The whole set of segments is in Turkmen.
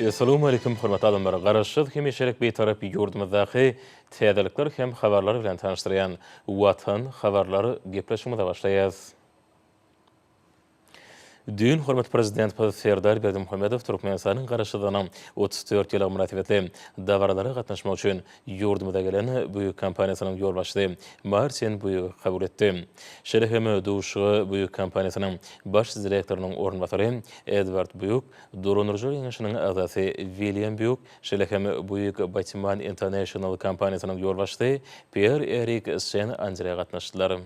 Essalawmaleýkim hormatly adamlar! Garaşsyz hemişelik Bitarap ýurdumyzdaky täzelikler hem habarlar bilen tanyşdyrýan Watan habarlar gepleşigimize başlaýas. Düýn hormatly Prezidentimiz Serdar Berdimuhamedow Türkmenistanyň Garaşsyzlygynyň 34 ýyllygy mynasybetli dabaralara gatnaşmak üçin ýurdumyza gelen Buig kompaniýasynyň ýolbaşçysy Martin Buigi kabul etdi. Şeýle hem duşuşyga Buig kompaniýasynyň baş direktorynyň orunbasary Edward Buig, Dolandyryjylar geňeşiniň agzasy Wilýam Buig, şeýle hem Buig Batiman International kompaniýasynyň ýolbaşçysy Pýer-Erik Sen-Andre gatnaşdylar.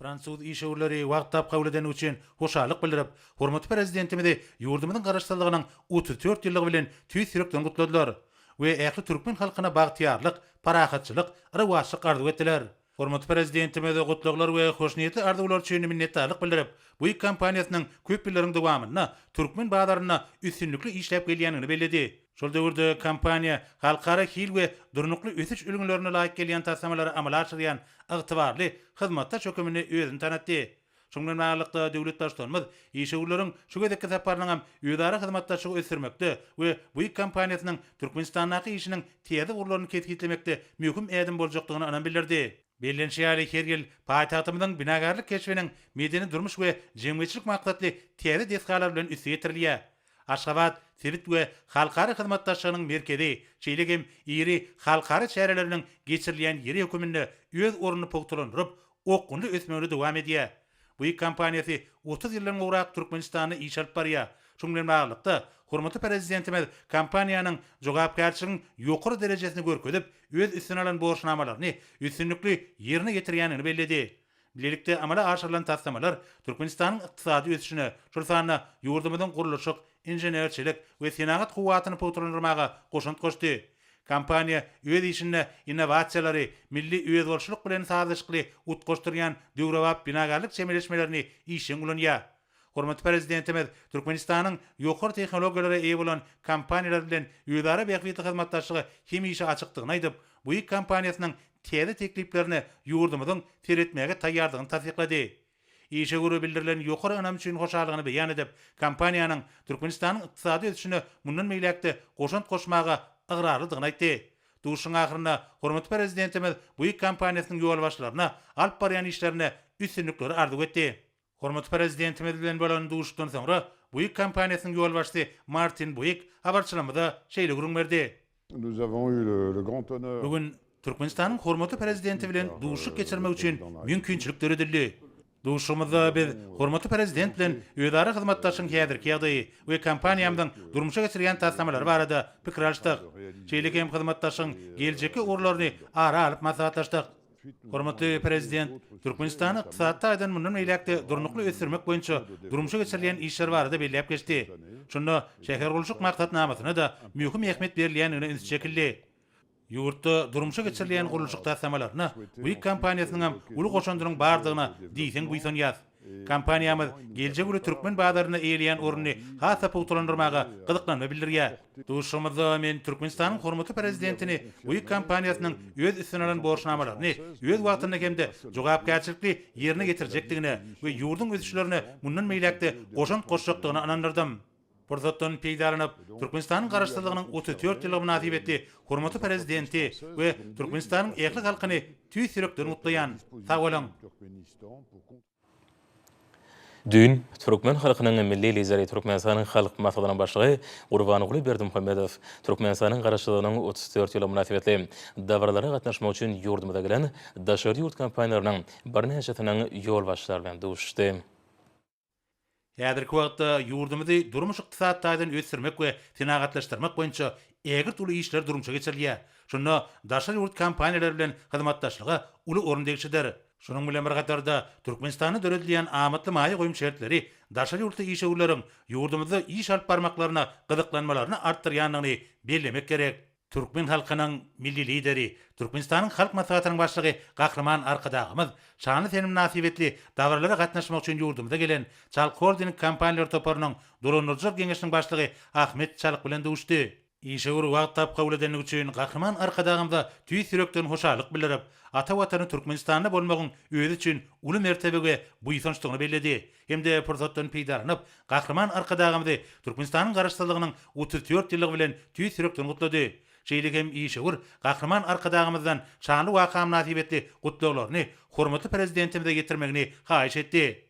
Fransuz işewürleri wagt tapyp kabul edendigi üçin hoşallyk bildirip, hormatly Prezidentimizi ýurdumyzyň Garaşsyzlygynyň 34 ýyllygy bilen tüýs ýürekden gutladylar we ähli türkmen halkyna bagtyýarlyk, parahatçylyk, rowaçlyk arzuw etdiler. Hormatly Prezidentimiz gutlaglar we hoşniýetli arzuwlar üçin minnetdarlyk bildirip, Buig kompaniýasynyň köp ýyllaryň dowamynda türkmen bazarynda üstünlikli işläp gelýändigini belledi. Şol döwürde kompaniýa halkara hil we durnukly ösüş ülňülerine laýyk gelýän taslamalary amala aşyrýan ygtybarly hyzmatdaş höküminde özüni tanatdy. Şunuň bilen baglylykda, döwlet Baştutanymyz işewürleriň şu gezekki saparynyň hem özara hyzmatdaşlygy ösdürmekde we Buig kompaniýasynyň Türkmenistandaky işiniň täze ugurlaryny kesgitlemekde möhüm ädim boljakdygyna ynam bildirdi. Bellenişi ýaly, her ýyl paýtagtymyzyň binagärlik keşbiniň medeni-durmuş we jemgyýetçilik maksatly täze desgalar bilen üsti ýetirilýär. Aşgabat sebit we halkara hyzmatdaşlygynyň merkezi, şeýle hem iri halkara çäreleriniň geçirilýän ýeri höküminde öz ornuny pugtalandyryp, okgunly ösmegini dowam edýär. Buig kompaniýasy 30 ýyldan gowrak Türkmenistanda iş alyp barýar. Şunuň bilen baglylykda, hormatly Prezidentimiz kompaniýanyň jogapkärçiligiň ýokary derejesini görkezip, öz üstüne alan borçnamalaryny üstünlikli ýerine ýetirýändigini belledi. Bilelikde amala aşyrylan taslamalar Türkmenistanyň ykdysady ösüşine, şol sanda ýurdumyzyň gurluşyk, inženerçilik we senagat kuwwatyny pugtalandyrmaga goşant goşdy. Kompaniýa öz işinde innowasiýalary milli özboluşlylyk bilen sazlaşykly utgaşdyrýan döwrebap binagärlik çemeleşmelerini işjeň ulanýar. Hormatly Prezidentimiz Türkmenistanyň ýokary tehnologiýalara eýe bolan kompaniýalar bilen özara bähbitli hyzmatdaşlyga hemişe açykdygyny aýdyp, Buig kompaniýasynyň täze tekliplerine ýurdumyzyň seretmäge taýýardygyny tassyklady. Işewüre bildirilen ýokary ynam üçin hoşallygyny beýan edip, kompaniýanyň Türkmenistanyň ykdysady ösüşine mundan beýläk-de goşant goşmaga ygrarlydygyny aýtdy. Duşuşygyň ahyrynda hormatly Prezidentimiz Buig kompaniýasynyň ýolbaşçylaryna alyp barýan işlerinde üstünlikleri arzuw etdi. Hormatly Prezidentimiz bilen bolan duşuşykdan soňra Buig kompaniýasynyň ýolbaşçysy Martin Buig habarçylarymyza şeýle gürrüň berdi. Bu gün Türkmenistanyň hormatly Prezidenti bilen duşuşyk geçirmek üçin mümkinçilik döredildi. Duşuşygymyzda biz hormatly Prezident bilen özara hyzmatdaşlygyň häzirki ýagdaýy we kompaniýamyzyň durmuşa geçirýän taslamalary barada pikir alyşdyk. Şeýle hem hyzmatdaşlygyň geljekki ugurlaryny ara alyp maslahatlaşdyk. Hormatly Prezident Türkmenistany ykdysady taýdan mundan beýläk-de durnukly ösdürmek boýunça durmuşa geçirilýän işler barada belläp geçdi. Şunda şähergurluşyk maksatnamasyna-da möhüm ähmiýet berilýändigine üns çekildi. Ýurtda durmuşa geçirilýän gurluşyk taslamalaryna Buig kompaniýasynyň hem uly goşandynyň bardygyna diýseň buýsanýarys. Kompaniýamyz geljek uly türkmen bazarynda eýeleýän ornuny has-da pugtalandyrmaga gyzyklanma bildirýär. Duşuşygymyzda men Türkmenistanyň hormatly Prezidentini Buig kompaniýasynyň öz üstüne alan borçnamalaryny öz wagtynda hem-de jogapkärçilikli ýerine ýetirjekdigine we ýurduň ösüşlerine mundan beýläk-de goşant goşjakdygyna ynandyrdym. Pursatdan peýdalanyp, Türkmenistanyň Garaşsyzlygynyň 34 ýyllygy mynasybetli hormatly Prezidenti we Türkmenistanyň ähli halkyny tüýs ýürekden gutlaýan. Sag boluň! Düýn, türkmen halkynyň Milli Lideri, Türkmenistanyň Halk Maslahatynyň Başlygy Gurbanguly Berdimuhamedow Türkmenistanyň Garaşsyzlygynyň 34 ýyllygy mynasybetli dabaralara gatnaşmak üçin ýurdumyza gelen daşary ýurt kompaniýalarynyň birnäçesiniň ýolbaşçylary bilen duşuşdy. Häzirki wagtda ýurdumyzy durmuş-ykdysady taýdan ösdürmek we senagatlaşdyrmak boýunça ägirt uly işler durmuşa geçirilýär. Şunda daşary ýurt kompaniýalary bilen hyzmatdaşlyga uly orun degişlidir. Şunuň bilen bir hatarda, Türkmenistanda döredilýän amatly maýa goýum şertleri daşary ýurtly işewürleriň ýurdumyzda iş alyp barmaklaryna gyzyklanmalaryny artdyrýandygyny bellemek gerek. Türkmen halkynyň Milli Lideri, Türkmenistanyň Halk Maslahatynyň Başlygy Gahryman Arkadagymyz şanly sene mynasybetli dabaralara gatnaşmak üçin ýurdumyza gelen Çalk Holding kompaniýalar toparynyň dolandyryjylar geňeşiniň başlygy Ahmet Çalyk bilen duşdy. Işewür wagt tapyp kabul edendigi üçin Gahryman Arkadagymyza tüýs ýürekden hoşallyk bildirip, ata Watany Türkmenistanda bolmagyň özi üçin uly mertebe we buýsançdygyny belledi hem-de pursatdan peýdalanyp, Gahryman Arkadagymyzy Türkmenistanyň Garaşsyzlygynyň 34 ýyllygy bilen tüýs ýürekden gutlady. Şeýle hem işewür Gahryman Arkadagymyzdan şanly waka mynasybetli gutlaglaryny hormatly Prezidentimize ýetirmegini haýyş etdi.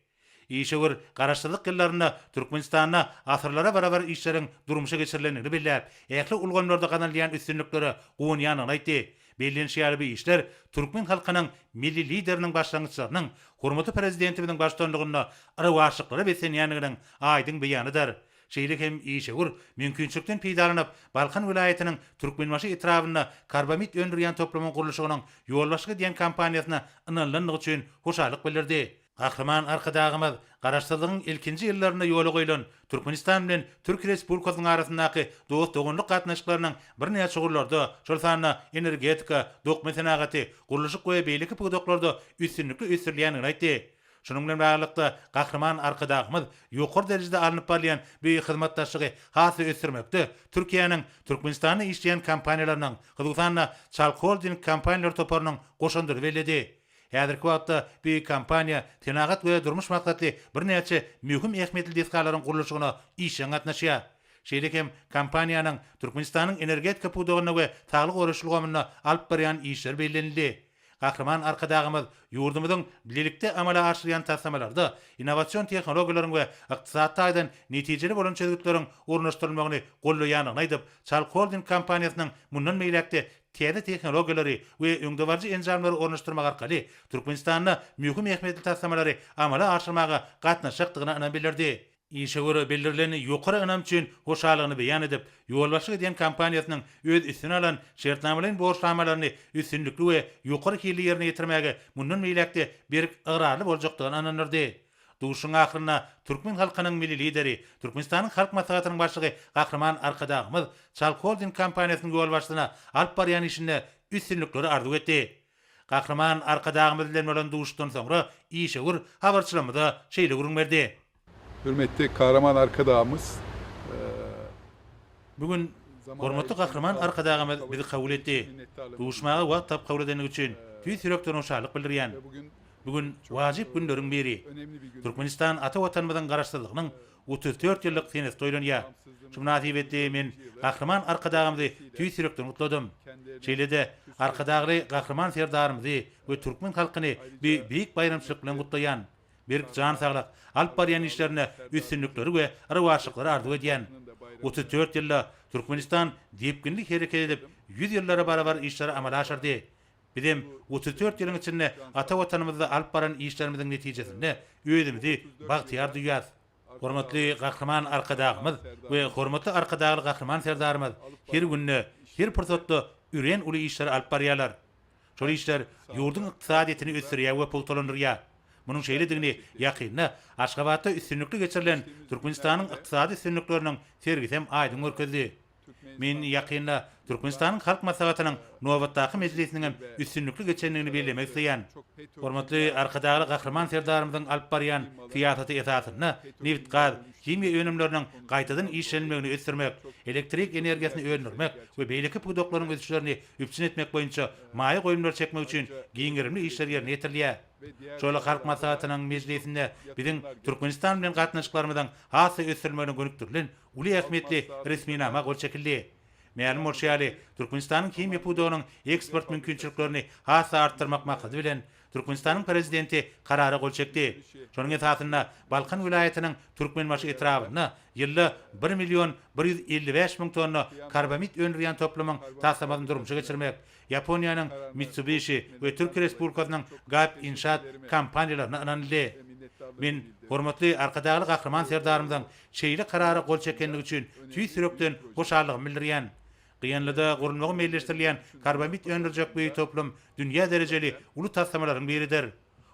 Işewür Garaşsyzlyk ýyllarynda Türkmenistanda asyrlara barabar işleriň durmuşa geçirilendigini belläp, ähli ulgamlarda gazanylýan üstünliklere guwanýandygyny aýtdy. Bellenişi ýaly, bu işler türkmen halkynyň Milli Lideriniň başlangyçlarynyň hormatly Prezidentimiziň baştutanlygynda rowaçlyklara beslenýändiginiň aýdyň beýanydyr. Şeýle hem işewür mümkinçilikden peýdalanyp, Balkan welaýatynyň Türkmenbaşy etrabynda karbamid öndürýän toplumyň gurluşygynyň ýolbaşçylyk edýän kompaniýasyna ynanylandygy üçin hoşallyk bildirdi. Gahryman Arkadagymyz Garaşsyzlygyň ilkinji ýyllarynda ýola goýlan Türkmenistan bilen Türkiýe Respublikasynyň arasyndaky dost-doganlyk gatnaşyklarynyň birnäçe ugurlarda, şol sanda energetika, dokma senagaty, gurluşyk we beýleki pudaklarda üstünlikli ösdürilýändigini aýtdy. Şunuň bilen baglylykda, Gahryman Arkadagymyz ýokary derejede alnyp barylýan bu hyzmatdaşlygy has-da ösdürmekde Türkiýäniň Türkmenistanda işleýän kompaniýalarynyň, hususan-da, Çalk Holding kompaniýalar toparynyň goşandyny belledi. Häzirki wagtda bu kompaniýa senagat we durmuş maksatly birnäçe möhüm ähmiýetli desgalaryň gurluşygyna işjeň gatnaşýar. Şeýle hem kompaniýanyň Türkmenistanyň energetika pudagynda we saglygy goraýyş ulgamynda alyp barýan işleri bellenildi. Gahryman Arkadagymyz ýurdumyzyň bilelikde amala aşyrýan taslamalarda innowasion tehnologiýalaryň we ykdysady taýdan netijeli bolan çözgütleriň ornaşdyrylmagyny goldaýandygyny aýdyp, Çalk Holding kompaniýasynyň mundan beýläk-de täze tehnologiýalary we öňdebaryjy enjamlary ornaşdyrmak arkaly Türkmenistanda möhüm ähmiýetli taslamalary amala aşyrmaga gatnaşjakdygyna ynam bildirdi. Işewür bildirilen ýokary ynam üçin hoşallygyny beýan edip, ýolbaşçylyk edýän kompaniýasynyň öz üstüne alan şertnamalaýyn borçnamalaryny üstünlikli we ýokary hilli ýerine ýetirmäge mundan beýläk-de berk ygrarly boljakdygyna ynandyrdy. Duşuşygyň ahyrynda türkmen halkynyň Milli Lideri, Türkmenistanyň Halk Maslahatynyň Başlygy Gahryman Arkadagymyz Çalk Holding kompaniýasynyň ýolbaşçysyna alyp barýan işinde üstünlikleri arzuw etdi. Gahryman Arkadagymyz bilen bolan duşuşykdan soňra işewür habarçylarymyza şeýle gürrüň berdi. Hürmetli Kahraman Arkadagymyz Bu gün hormatly Gahryman Arkadagymyz bizi kabul etdi. Duşmaga wagt tapyp kabul edendigi üçin tüýs ýürekden hoşallyk bildirýän. Bu gün wajyp günleriň biri. Türkmenistan ata Watanymyzyň Garaşsyzlygynyň 34 ýyllyk senesi toýlanýar. Şu mynasybetli men Gahryman Arkadagymyzy tüýs ýürekden gutladym. Şeýle-de Arkadagly Gahryman Serdarymyzy we türkmen halkyny bu beýik baýramçylyk bilen gutlaýan. Berk jan saglyk, alyp barýan işlerinde üstünlikleri we rowaçlyklary arzuw edýän. 34 ýylda Türkmenistan depginli hereket edip, ýüz ýyllara barabar işleri amala aşyrdy. Bizem 34 ýylyň içinde ata Watanymyzda alyp baran işlerimiziň netijesinde özümizi bagtyýar duýýas. Hormatly Gahryman Arkadagymyz we hormatly Arkadagly Gahryman Serdarymyz her günde, her pursatda örän uly işleri alyp barýarlar. Şol işler ýurduň ykdysadyýetini ösdürýär we pugtalandyrýar. Munuň şeýledigini ýakynda Aşgabatda üstünlikli geçirilen Türkmenistanyň ykdysady üstünlikleriniň sergisem aýdyň görkezdi. Men ýakynda Türkmenistanyň Halk Maslahatynyň nobatdaky mejlisiniň hem üstünlikli geçendigini bellemek isleýän. Hormatly Arkadagly Gahryman Serdarymyzyň alyp barýan syýasaty esasynda nebitgaz, himiýa önümleriniň gaýtadan işlenilmegini ösdürmek, elektrik energiýasyny öndürmek we beýleki pudaklaryň ösüşlerini üpjün etmek boýunça maýa goýumlary çekmek üçin giň gerimli işler ýerine ýetirilýär. Şol Halk Maslahatynyň mejlisinde biziň Türkmenistan bilen gatnaşyklarymyzyň has-da ösdürilmegine gönükdirilen uly ähmiýetli resminama gol çekildi. Mälim bolşy ýaly, Türkmenistanyň himiýa pudagynyň eksport mümkinçiliklerini has-da artdyrmak maksady bilen, Türkmenistanyň Prezidenti Karara gol çekdi. Şonuň esasynda Balkan welaýatynyň Türkmenbaşy etrabynda ýylda bir million 155 müň tonna karbamid öndürýän toplumyň taslamasyny durmuşa geçirmek Ýaponiýanyň Mitsubishi we Türkiýe Respublikasynyň Gap Inşaat kompaniýalaryna ynanyldy. Men hormatly Arkadagly Gahryman Serdarymyzyň şeýle Karara gol çekendigi üçin tüýs ýürekden hoşallygymy bildirýän. Gyýanlyda gurulmagy meýilleşdirilýän karbamid öndürjek bu toplum dünýä derejeli uly taslamalaryň biridir.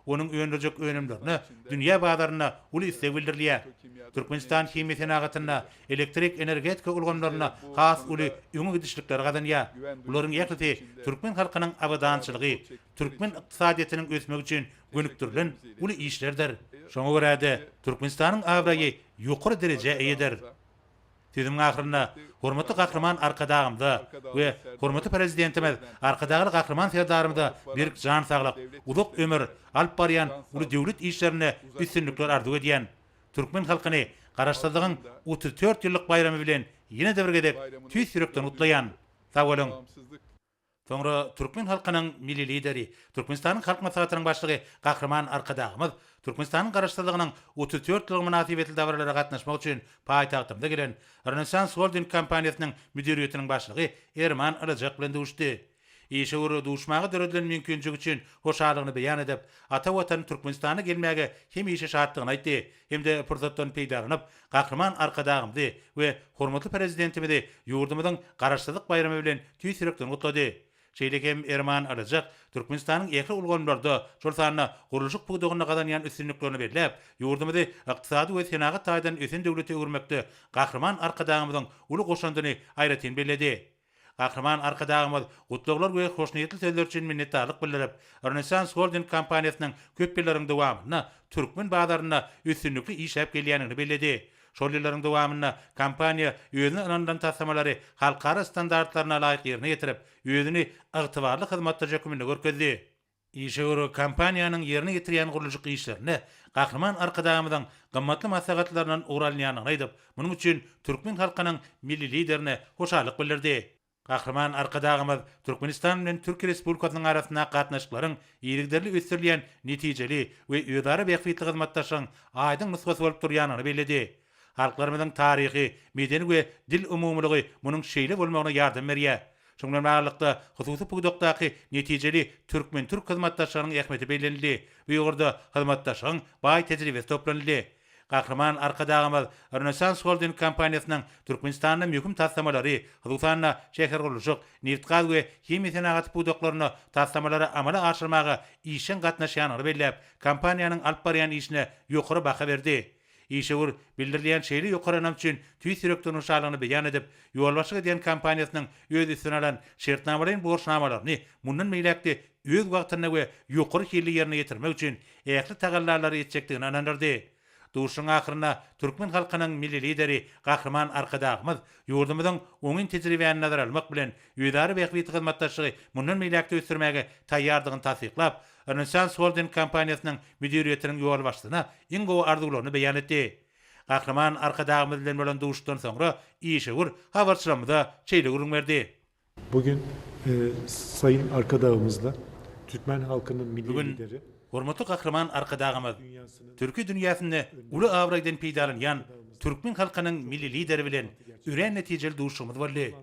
Onuň öndürjek önümlerine dünýä bazarynda uly isleg bildirilýär. Türkmenistan himiýa senagatynda, elektrik energetika ulgamlarynda has uly öňe gidişlikleri gazanýar. Bularyň ählisi türkmen halkynyň abadançylygy, türkmen ykdysadyýetiniň ösmegi üçin gönükdirilen uly işlerdir. Şoňa görä-de, Türkmenistanyň abraýy ýokary derejä eýedir. Sözümiň ahyrynda hormatly Gahryman Arkadagymyza we hormatly Prezidentimiz Arkadagly Gahryman Serdarymyza berk jan saglyk, uzak ömür, alyp barýan uly döwlet işlerinde üstünlikler arzuw edýän. Türkmen halkyny Garaşsyzlygyň 34 ýyllyk baýramy bilen ýene-de bir gezek tüýs ýürekden gutlaýan. Sag boluň! Soňra türkmen halkynyň Milli Lideri, Türkmenistanyň Halk Maslahatynyň Başlygy Gahryman Arkadagymyz Türkmenistanyň Garaşsyzlygynyň 34 ýyllygy mynasybetli dabaralara gatnaşmak üçin paýtagtymyza gelen Rönesans Holding kompaniýasynyň müdiriýetiniň başlygy Erman Ylyjak bilen duşdy. Işewür duşmaga döredilen mümkinçilik üçin hoşallygyny beýan edip, ata Watany Türkmenistana gelmäge hemişe şatdygyny aýtdy hem-de pursatdan peýdalanyp, Gahryman Arkadagymyzy we hormatly Prezidentimizi ýurdumyzyň Garaşsyzlyk baýramy bilen tüýs ýürekden gutlady. Şeýle hem Erman Ylyjak Türkmenistanyň ähli ulgamlarda, şol sanda gurluşyk pudagynda gazanýan üstünliklerini belläp, ýurdumyzy ykdysady we senagat taýdan ösen döwlete öwürmekde Gahryman Arkadagymyzyň uly goşandyny aýratyn belledi. Gahryman Arkadagymyz gutlaglar we hoşniýetli sözler üçin minnetdarlyk bildirip, Rönesans Holding kompaniýasynyň köp ýyllaryň dowamynda türkmen bazarynda üstünlikli işläp gelýändigini belledi. Şol ýyllaryň dowamynda kompaniýa özüne ynanylan taslamalary halkara standartlaryna laýyk ýerine ýetirip, özüni ygtybarly hyzmatdaş hökmünde görkezdi. Işewür kompaniýanyň ýerine ýetirýän gurluşyk işlerinde Gahryman Arkadagymyzyň gymmatly maslahatlaryndan ugur alynýandygyny aýdyp, munuň üçin türkmen halkynyň Milli Liderine hoşallyk bildirdi. Gahryman Arkadagymyz Türkmenistan bilen Türkiýe Respublikasynyň arasyndaky gatnaşyklaryň yzygiderli ösdürilýän netijeli we özara bähbitli hyzmatdaşlygyň aýdyň nusgasy bolup durýandygyny belledi. Halklarymyzyň taryhy, medeni we dil umumylygy munuň şeýle bolmagyna ýardam berýär. Şunuň bilen baglylykda, hususy pudakdaky netijeli türkmen-türk hyzmatdaşlygynyň ähmiýeti bellenildi, bu ugurda hyzmatdaşlygyň baý tejribesi toplanyldy. Gahryman Arkadagymyz Rönesans Holding kompaniýasynyň Türkmenistanda möhüm taslamalary, hususan-da, şähergurluşyk, nebitgaz we himiýa senagaty pudaklarynda taslamalary amala aşyrmaga işjeň gatnaşýandygyny belläp, kompaniýanyň alyp barýan işine ýokary baha berdi. Işewür, bildirilýän şeýle ýokary ynam üçin tüýs ýürekden hoşallygyny beýan edip, ýolbaşçylyk edýän kompaniýasynyň öz üstüne alan şertnamalaýyn borçnamalaryny mundan beýläk-de öz wagtynda we ýokary hilli ýerine ýetirmek üçin ähli tagallalary etjekdigine ynandyrdy. Duşuşygyň ahyrynda türkmen halkynyň Milli Lideri Gahryman Arkadagymyz ýurdumyzyň oňyn tejribäni nazara almak bilen, özara bähbitli hyzmatdaşlygy mundan beýläk-de ösdürmäge taýýardygyny tassyklap, Rönesans Holding kompaniýasynyň müdiriýetiniň ýolbaşçysyna iň gowy arzuwlaryny beýan etdi. Gahryman Arkadagymyz bilen bolan duşuşykdan soňra işewür habarçylarymyza şeýle gürrüň berdi. Bugün Sayyn Arkadagymyzla Türkmen halkynyň Milli Bu gün Lideri, hormatly Gahryman Arkadagymyz, türki dünýäsinde uly abraýdan peýdalanýan türkmen halkynyň Milli Lideri bilen örän netijeli duşuşygymyz boldy.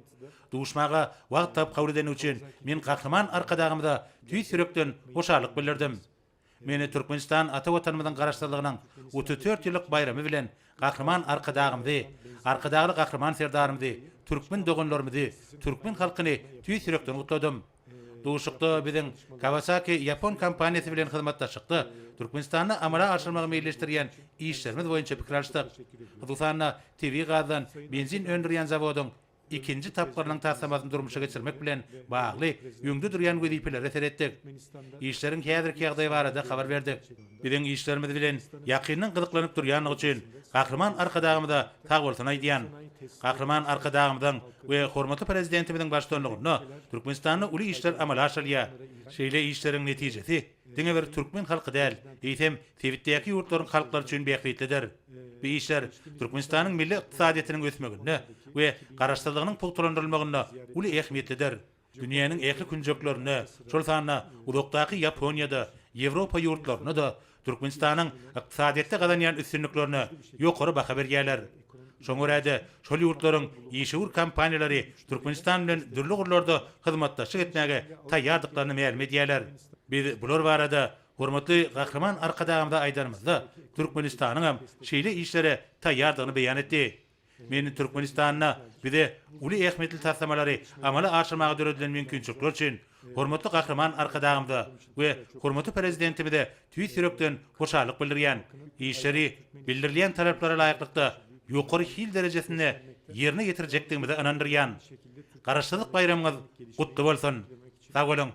Duşmaga wagt tapyp kabul edeni üçin men Gahryman Arkadagymyza tüýs ýürekden hoşallyk bildirdim. Meni Türkmenistan ata Watanymyzyň Garaşsyzlygynyň 34 ýyllyk baýramy bilen Gahryman Arkadagymyzy, Arkadagly Gahryman Serdarymyzy, türkmen doganlarymyzy, türkmen halkyny tüýs ýürekden gutladym. Duşuşykda biziň Kawasaki ýapon kompaniýasy bilen hyzmatdaşlykda Türkmenistanda amala aşyrmagy meýilleşdirýän işlerimiz boýunça pikir alyşdyk. Hususan-da, tebigy gazdan benzin öndürýän zawodyň ikinji tapgyrynyň taslamasyny durmuşa geçirmek bilen bagly öňde durýan wezipelere seretdik. Işleriň häzirki ýagdaýy barada habar berdik. Biziň işlerimiz bilen ýakyndan gyzyklanyp durýandygy üçin Gahryman Arkadagymyza sagbolsun aýdýan. Gahryman Arkadagymyzyň we hormatly Prezidentimiziň baştutanlygynda Türkmenistanda uly işler amala aşyrylýar. Şeýle işleriň netijesi diňe bir türkmen halky däl, eýsem, sebitdäki ýurtlaryň halklary üçin bähbitlidir. Bu işler Türkmenistanyň milli ykdysadyýetiniň ösmeginde we Garaşsyzlygynyň pugtalandyrylmagynda uly ähmiýetlidir. Dünýäniň ähli künjeklerinde, şol sanda uzakdaky Ýaponiýada, Ýewropa ýurtlarynda-da Türkmenistanyň ykdysadyýetde gazanýan üstünliklerine ýokary baha berýärler. Şoňa görä-de, şol ýurtlaryň işewür kompaniýalary Türkmenistan bilen dürli ugurlarda hyzmatdaşlyk etmäge taýýardyklaryny mälim edýärler. Biz bular barada hormatly Gahryman Arkadagymyza aýdanymyzda, Türkmenistanyňam şeýle işlere taýýardygyny beýan etdi. Men Türkmenistanda bize uly ähmiýetli taslamalary amala aşyrmaga döredilen mümkinçilikler üçin hormatly Gahryman Arkadagymyza we hormatly Prezidentimize tüýs ýürekden hoşallyk bildirýän. Işleri bildirilýän talaplara laýyklykda ýokary hil derejesinde ýerine ýetirjekdigimize ynandyrýan. Garaşsyzlyk baýramyňyz gutly bolsun! Sag boluň!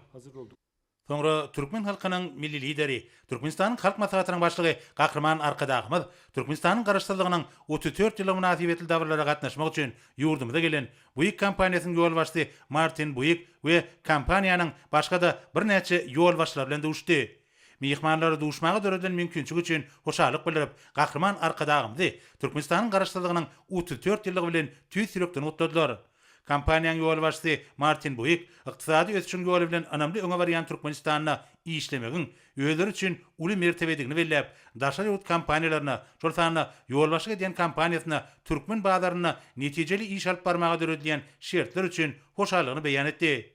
Soňra türkmen halkynyň Milli Lideri, Türkmenistanyň Halk Maslahatynyň Başlygy Gahryman Arkadagymyz Türkmenistanyň Garaşsyzlygynyň 34 ýyllygy mynasybetli dabaralara gatnaşmak üçin ýurdumyza gelen Buig kompaniýasynyň ýolbaşçysy Martin Buig we kompaniýanyň başga-da birnäçe ýolbaşçylary bilen duşdy. Myhmanlar duşmaga döredilen mümkinçilik üçin hoşallyk bildirip, Gahryman Arkadagymyzy Türkmenistanyň Garaşsyzlygynyň 34 ýyllygy bilen tüýs ýürekden gutladylar. Kompaniýanyň ýolbaşçysy Martin Buik ykdysady ösüşiň ýoly bilen ynamly öňe barýan Türkmenistanda işlemegiň özleri üçin uly mertebedigini belläp, daşary ýurt kompaniýalaryna, şol sanda ýolbaşçylyk edýän kompaniýasyna türkmen bazarynda netijeli iş alyp barmaga döredilýän şertler üçin hoşallygyny beýan etdi.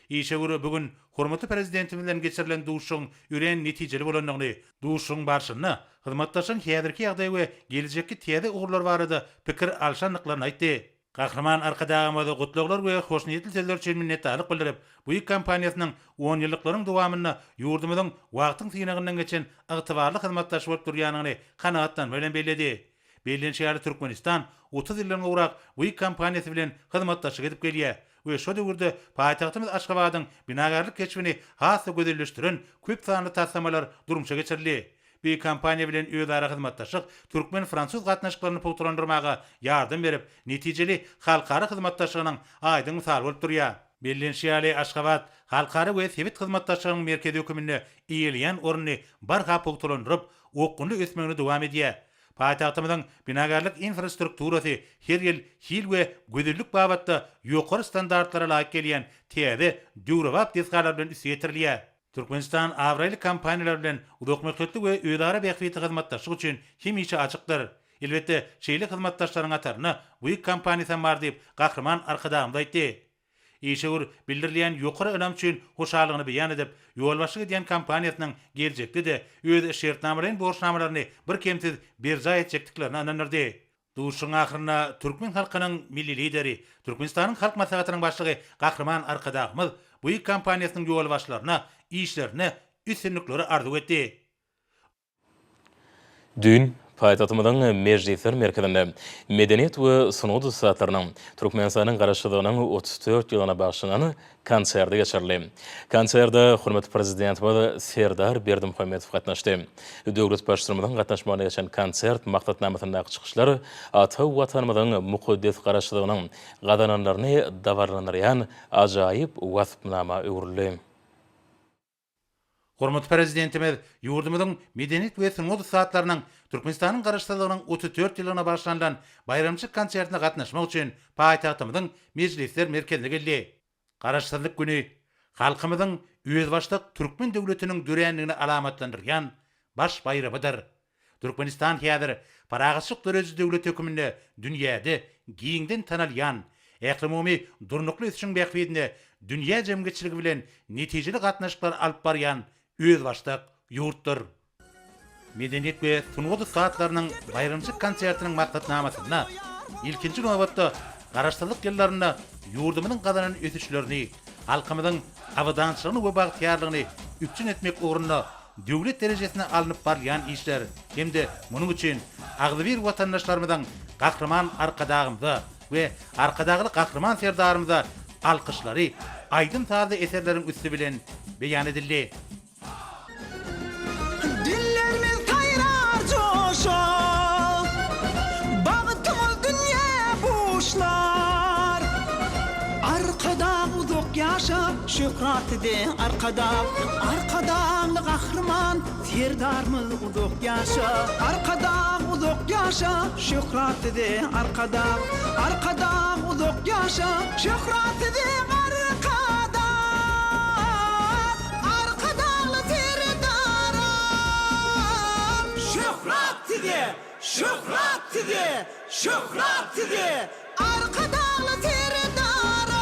Işewür bu gün hormatly Prezidentimiz bilen geçirilen duşuşygyň örän netijeli bolandygyny, duşuşygyň barşynda hyzmatdaşlygyň häzirki ýagdaýy we gelejekki täze ugurlar barada pikir alşandyklaryny aýtdy. Gahryman Arkadagymyz gutlaglar we hoşniýetli sözler üçin minnetdarlyk bildirip, Buig kompaniýasynyň onýyllyklaryň dowamynda ýurdumyzyň wagtyň synagyndan geçen ygtybarly hyzmatdaşy bolup durýandygyny kanagatlanma bilen belledi. Bellenişi ýaly, Türkmenistan 30 ýyldan gowrak Buig kompaniýasy bilen hyzmatdaşlyk edip gelýär we şo döwürde paýtagtymyz Aşgabadyň binagärlik keşbini has-da gözelleşdiren köp sanly taslamalar durmuşa geçirildi. Bu kompaniýa bilen özara hyzmatdaşlyk türkmen-fransuz gatnaşyklaryny pugtalandyrmaga ýardam berip, netijeli halkara hyzmatdaşlygynyň aýdyň mysaly bolup durýar. Bellenişi ýaly, Aşgabat halkara we sebit hyzmatdaşlygynyň merkezi höküminde eýeleýän ornuny barha pugtalandyryp, okgunly ösmegini dowam edýär. Paýtagtymyzyň binagärlik infrastrukturasy her ýyl hil we gözellik babatda ýokary standartlara laýyk gelýän täze, döwrebap desgalar bilen üsti ýetirilýär. Türkmenistan abraýly kompaniýalar bilen uzakmöhletli we özara bähbitli hyzmatdaşlyk üçin hemişe açykdyr. Elbetde, şeýle hyzmatdaşlaryň hatarynda Buig kompaniýasy hem bar diýip, Gahryman Arkadagymyz aýtdy. Işewür bildirilýän ýokary ynam üçin hoşallygyny beýan edip, ýolbaşçylyk edýän kompaniýasynyň geljekde-de öz şertnamalaýyn borçnamalaryny birkemsiz berjaý etjekdiklerine ynandyrdy. Duşuşygyň ahyrynda türkmen halkynyň Milli Lideri, Türkmenistanyň Halk Maslahatynyň Başlygy Gahryman Arkadagymyz Buig kompaniýasynyň ýolbaşçylaryna işlerinde üstünlikleri arzuw etdi. Düýn paýtagtymyzyň Mejlisler merkezinde medeniýet we sungat ussatlarynyň Türkmenistanyň Garaşsyzlygynyň 34 ýyllygyna bagyşlanan konserti geçirildi. Konserte hormatly Prezidentimiz Serdar Berdimuhamedow gatnaşdy. Döwlet Baştutanymyzyň gatnaşmagynda geçen konsert maksatnamasyndaky çykyşlar ata Watanymyzyň mukaddes Garaşsyzlygynyň gazananlaryny dabaralandyrýan ajaýyp waspnama öwrüldi. Hormatly Prezidentimiz ýurdumyzyň medeniýet we sungat ussatlarynyň Türkmenistanyň Garaşsyzlygynyň 34 ýyllygyna bagyşlanylan baýramçylyk konsertine gatnaşmak üçin paýtagtymyzyň Mejlisler merkezine geldi. Garaşsyzlyk güni halkymyzyň özbaşdak türkmen döwletiniň dörändigini alamatlandyrýan baş baýramydyr. Türkmenistan häzir parahatçylyk dörediji döwlet höküminde dünýäde giňden tanalýan, ählumumy durnukly ösüşiň bähbidine dünýä jemgyýetçiligi bilen netijeli gatnaşyklar alyp barýan özbaşdak ýurtdur. Medeniýet we sungat ussatlarynyň baýramçylyk konsertiniň maksatnamasynda, ilkinji nobatda, Garaşsyzlyk ýyllarynda ýurdumyzyň gazanan ösüşlerini, halkymyzyň abadançylygyny we bagtyýarlygyny üpjün etmek ugrunda döwlet derejesinde alnyp barylýan işler hem-de munuň üçin agzybir watandaşlarymyzyň Gahryman Arkadagymyza we Arkadagly Gahryman Serdarymyza alkyşlary aýdym-sazly eserleriň üsti bilen beýan edildi. Dillerimiz saýrar joşa, Bagtymyz dünýä buşlar. Arkadag uzak ýaşa, şöhrat size Arkadag! Arkadagly Gahryman Serdarymyz uzak ýaşa! Arkadag uzak ýaşa, şöhrat size Arkadag! Arkadag uzak ýaşa, şöhrat size Arkadag! Arkadagly Serdaram! Şöhrat size! Şöhrat size! Şöhrat size! Arkadagly Serdaram!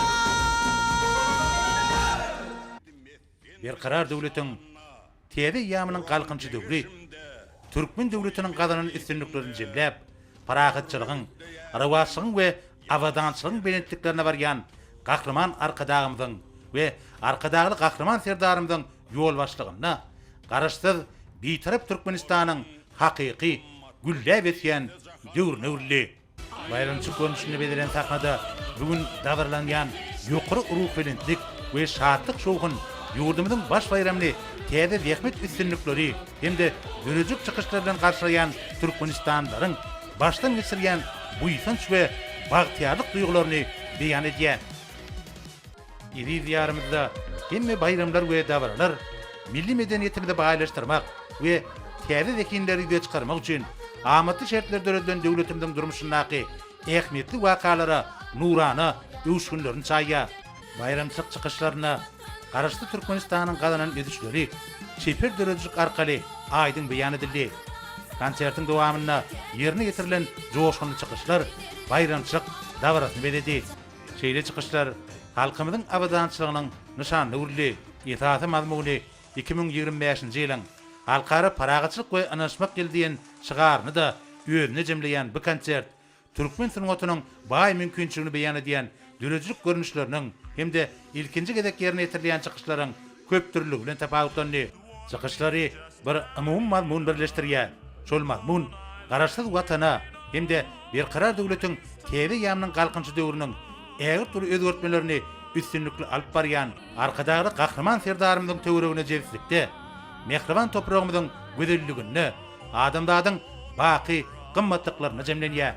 Berkarar döwletiň täze eýýamynyň Galkynyşy döwri türkmen döwletiniň gazanan üstünliklerini jemläp, parahatçylygyň, rowaçlygyň we abadançylygyň belentliklerine barýan Gahryman Arkadagymyzyň we Arkadagly Gahryman Serdarymyzyň ýolbaşçylygynda Garaşsyz, Bitarap Türkmenistanyň hakyky gülläp ösýän döwrüne öwrüldi. Baýramçylyk görnüşinde bezelen sahnada bu gün dabaralanýan ýokary ruhubelentlik we şatlyk-şowhun. Ýurdumyzyň baş baýramyny täze zähmet üstünlikleri hem-de döredijilik çykyşlary bilen garşylaýan türkmenistanlylaryň başdan geçirýän buýsanç we bagtyýarlyk duýgularyny beýan edýär. Eziz Diýarymyzda hemme baýramlar we dabaralar milli medeniýetimizi baýlaşdyrmak we täze zehinleri ýüze çykarmak üçin amatly şertler döredilen döwletimiziň durmuşyndaky ähmiýetli wakalara nurana öwüşginlerini çaýýar. Baýramçylyk çykyşlarynda Garaşsyz Türkmenistanyň gazanan ösüşleri çeper döredijilik arkaly aýdyň beýan edildi. Konsertiň dowamynda ýerine ýetirilen joşgunly çykyşlar baýramçylyk dabarasyny bezedi. Şeýle çykyşlar halkymyzyň abadançylygynyň nyşanyna öwrüldi. Esasy mazmuny 2025-nji ýylyň Halkara parahatçylyk we ynanyşmak ýyly diýen şygaryny-da özünde jemleýän bu konsert türkmen sungatynyň baý mümkinçiligini beýan edýän döredijilik görnüşleriniň hem-de ilkinji gezek ýerine ýetirilýän çykyşlaryň köpdürlüligi bilen tapawutlandy. Çykyşlary bir umumy mazmun birleşdirýär. Şol mazmun Garaşsyz Watana hem-de Berkarar döwletiň täze eýýamynyň Galkynyşy döwrüniň ägirt uly özgertmelerini üstünlikli alyp barýan Arkadagly Gahryman Serdarymyzyň töweregine jebislikde, mähriban topragymyzyň gözelliginde, adamzadyň baky gymmatlyklarynda jemlenýär.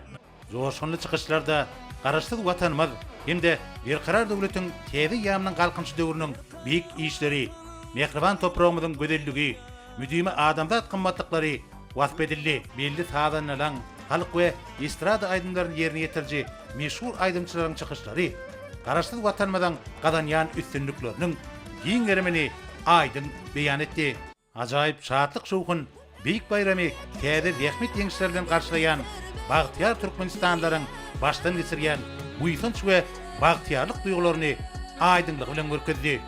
Joşgunly çykyşlarda Garaşsyz Watanymyz hem-de Berkarar döwletiň täze eýýamynyň Galkynyşy döwrüniň beýik işleri, mähriban topragymyzyň gözelligi, müdimi adamzat gymmatlyklary wasp edildi. Belli sazandalaň, halk we estrada aýdymlaryny ýerine ýetiriji meşhur aýdymçylaryň çykyşlary Garaşsyz Watanymyzyň gazanýan üstünlikleriniň giň gerimini aýdyň beýan etdi. Ajaýyp şatlyk-şowhun beýik baýramy täze zähmet ýeňişleri bilen garşylaýan bagtyýar türkmenistanlylaryň başdan geçirýän buýsanç we bagtyýarlyk duýgularyny aýdyňlygy bilen görkezdi.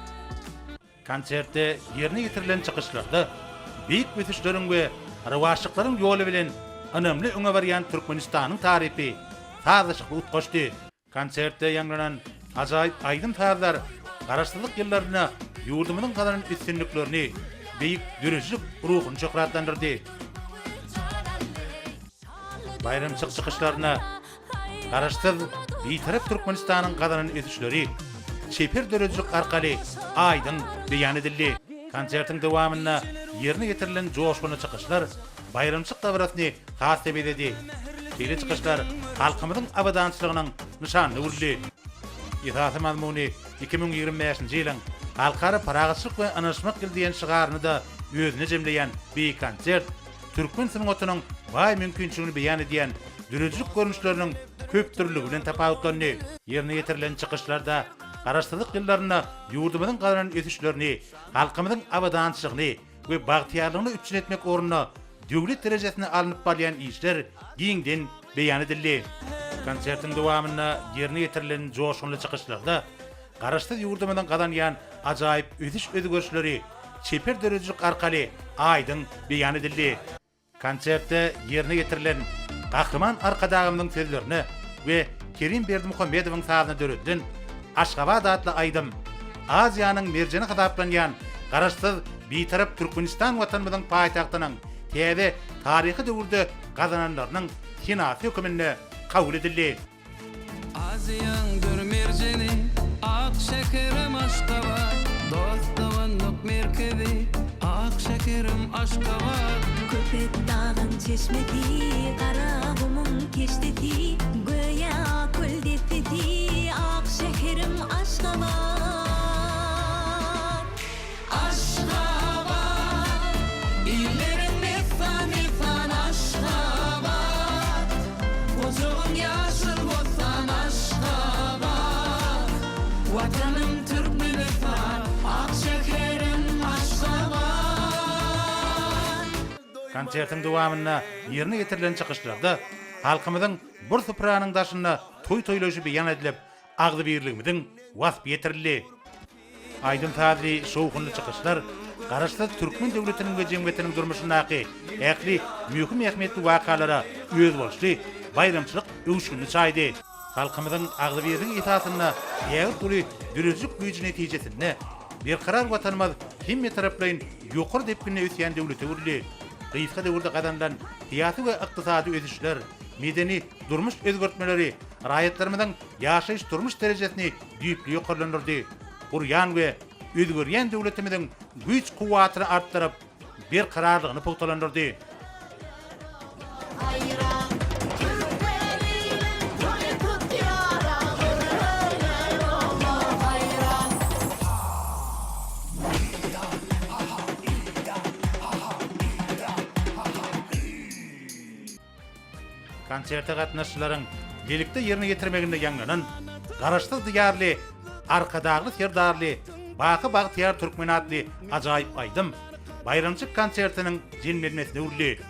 Konsertde ýerine ýetirilen çykyşlarda beýik ösüşleriň we rowaçlyklaryň ýoly bilen ynamly öňe barýan Türkmenistanyň tarypy sazlaşykly utgaşdy. Konsertde ýaňlanan ajaýyp aýdym-sazlar Garaşsyzlyk ýyllarynda ýurdumyzyň gazanan üstünliklerini, beýik döredijilik ruhuny şöhratlandyrdy. Baýramçylyk çykyşlarynda Garaşsyz, Bitarap Türkmenistanyň gazanan ösüşleri çeper döredijilik arkaly aýdyň beýan edildi. Konsertiň dowamynda ýerine ýetirilen joşgunly çykyşlar baýramçylyk dabarasyny has-da bezedi. Şeýle çykyşlar halkymyzyň abadançylygynyň nyşanyna öwrüldi. Esasy mazmuny 2025-nji ýylyň Halkara parahatçylyk we ynanyşmak ýyly diýen şygaryny-da özünde jemleýän beýik konsert türkmen sungatynyň baý mümkinçiligini beýan edýän döredijilik görnüşleriniň köpdürlüligi bilen tapawutlandy. Ýerine ýetirilen çykyşlarda Garaşsyzlyk ýyllarynda ýurdumyzyň gazanan ösüşlerini, halkymyzyň abadançylygyny we bagtyýarlygyny üpjün etmek ugrunda döwlet derejesinde alnyp barylýan işler giňden beýan edildi. Konsertiň dowamynda ýerine ýetirilen joşgunly çykyşlarda Garaşsyz ýurdumyzyň gazanýan ajaýyp ösüş-özgerişleri çeper döredijilik arkaly aýdyň beýan edildi. Konsertde ýerine ýetirilen Gahryman Arkadagymyzyň sözlerine we Kerim Berdimuhamedowyň sazyna döredilen Aşgabat atly aýdym Aziýanyň merjeni hasaplanýan Garaşsyz, Bitarap Türkmenistan Watanymyzyň paýtagtynyň täze taryhy döwürde gazananlarynyň senasy höküminde kabul edildi. Aziýaň dür merjeni, ak şäherim Aşgabat, Dost-doganlyk merkezi, ak şäherim Aşgabat. Köpetdagyň çeşmesi, Garagumuň keşdesi, Göýä köl dessesi, Ak şäherim Aşgabat. Aşgabat, illeriň messan-messan Aşgabat, Ojagyň ýaşyl bossan Aşgabat, Watanym Türkmenistan, ak şäherim Aşgabat. Konsertiň dowamynda ýerine ýetirilen çykyşlarda halkymyzyň bir supranyň daşynda toý toýlaýşy beýan edilip, agzybirligimiziň waspy ýetirildi. Aýdym-sazly şowhunly çykyşlar Garaşsyz türkmen döwletiniň we jemgyýetiniň durmuşyndaky ähli möhüm ähmiýetli wakalara özboluşly baýramçylyk öwüşginini çaýdy. Halkymyzyň agzybirligi esasynda ägirt uly döredijilik güýji netijesinde Berkarar Watanymyz hemmetaraplaýyn ýokary depginde ösýän döwlete öwrüldi. Gysga döwürde gazanylan syýasy we ykdysady ösüşler, medeni, durmuş özgertmeleri raýatlarymyzyň ýaşaýyş-durmuş derejesini düýpli ýokarlandyrdy. Gurýan we. özgerýän döwletimiziň güýç-kuwwatyny artdyryp, berkararlygyny pugtalandyrdy. Konserte gatnaşyjylaryň bilelikde ýerine ýetirmeginde ýaňlanan Garaşsyz Diýarly, Arkadagly Serdarly, baky bagtyýar türkmen atly ajaýyp aýdym baýramçyk konsertiniň jemlenmesine öwrüldi.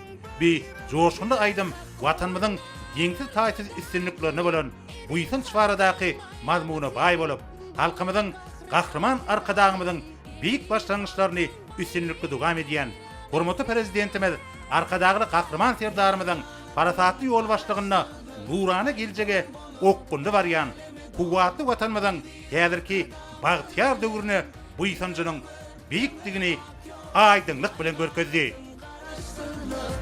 Bu joşgunly aýdym Watanymyzyň deňsiz-taýsyz üstünliklerine bolan buýsanç baradaky mazmuna baý bolup, halkymyzyň Gahryman Arkadagymyzyň beýik başlangyçlaryny üstünlikli dowam edýän hormatly Prezidentimiz Arkadagly Gahryman Serdarymyzyň parasatly ýolbaşçylygynda nurana geljege okgunly barýan kuwwatly Watanymyzyň häzirki bagtyýar döwrüne buýsanjynyň beýikdigini aýdyňlyk bilen görkezdi. Garaşsyzlyk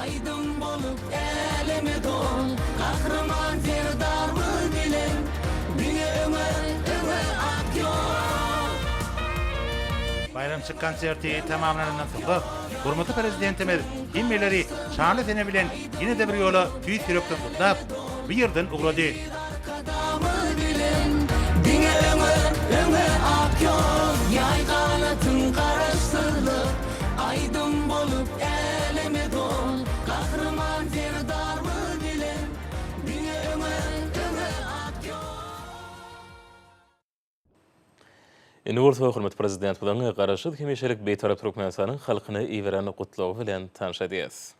aýdym bolup äleme dol, Gahryman Serdarymyz bilen diňe öňe, öňe ak ýol. Baýramçylyk konserti tamamlanandan soňra, hormatly Prezidentimiz hemmeleri şanly sene bilen ýene-de bir ýola tüýs ýürekden gutlap, bu ýerden ugrady. Arkadagymyz bilen diňe öňe, öňe ak ýol. Ýaý ganatyň Garaşsyzlyk aýdym bolup äleme dol. Gahryman Serdarymyz bilen diňe öňe, öňe ak ýol. Indi bolsa hormatly Prezidentimiziň Garaşsyz hemişelik Bitarap Türkmenistanyň halkyna iberen Gutlagy bilen tanyş edýäs.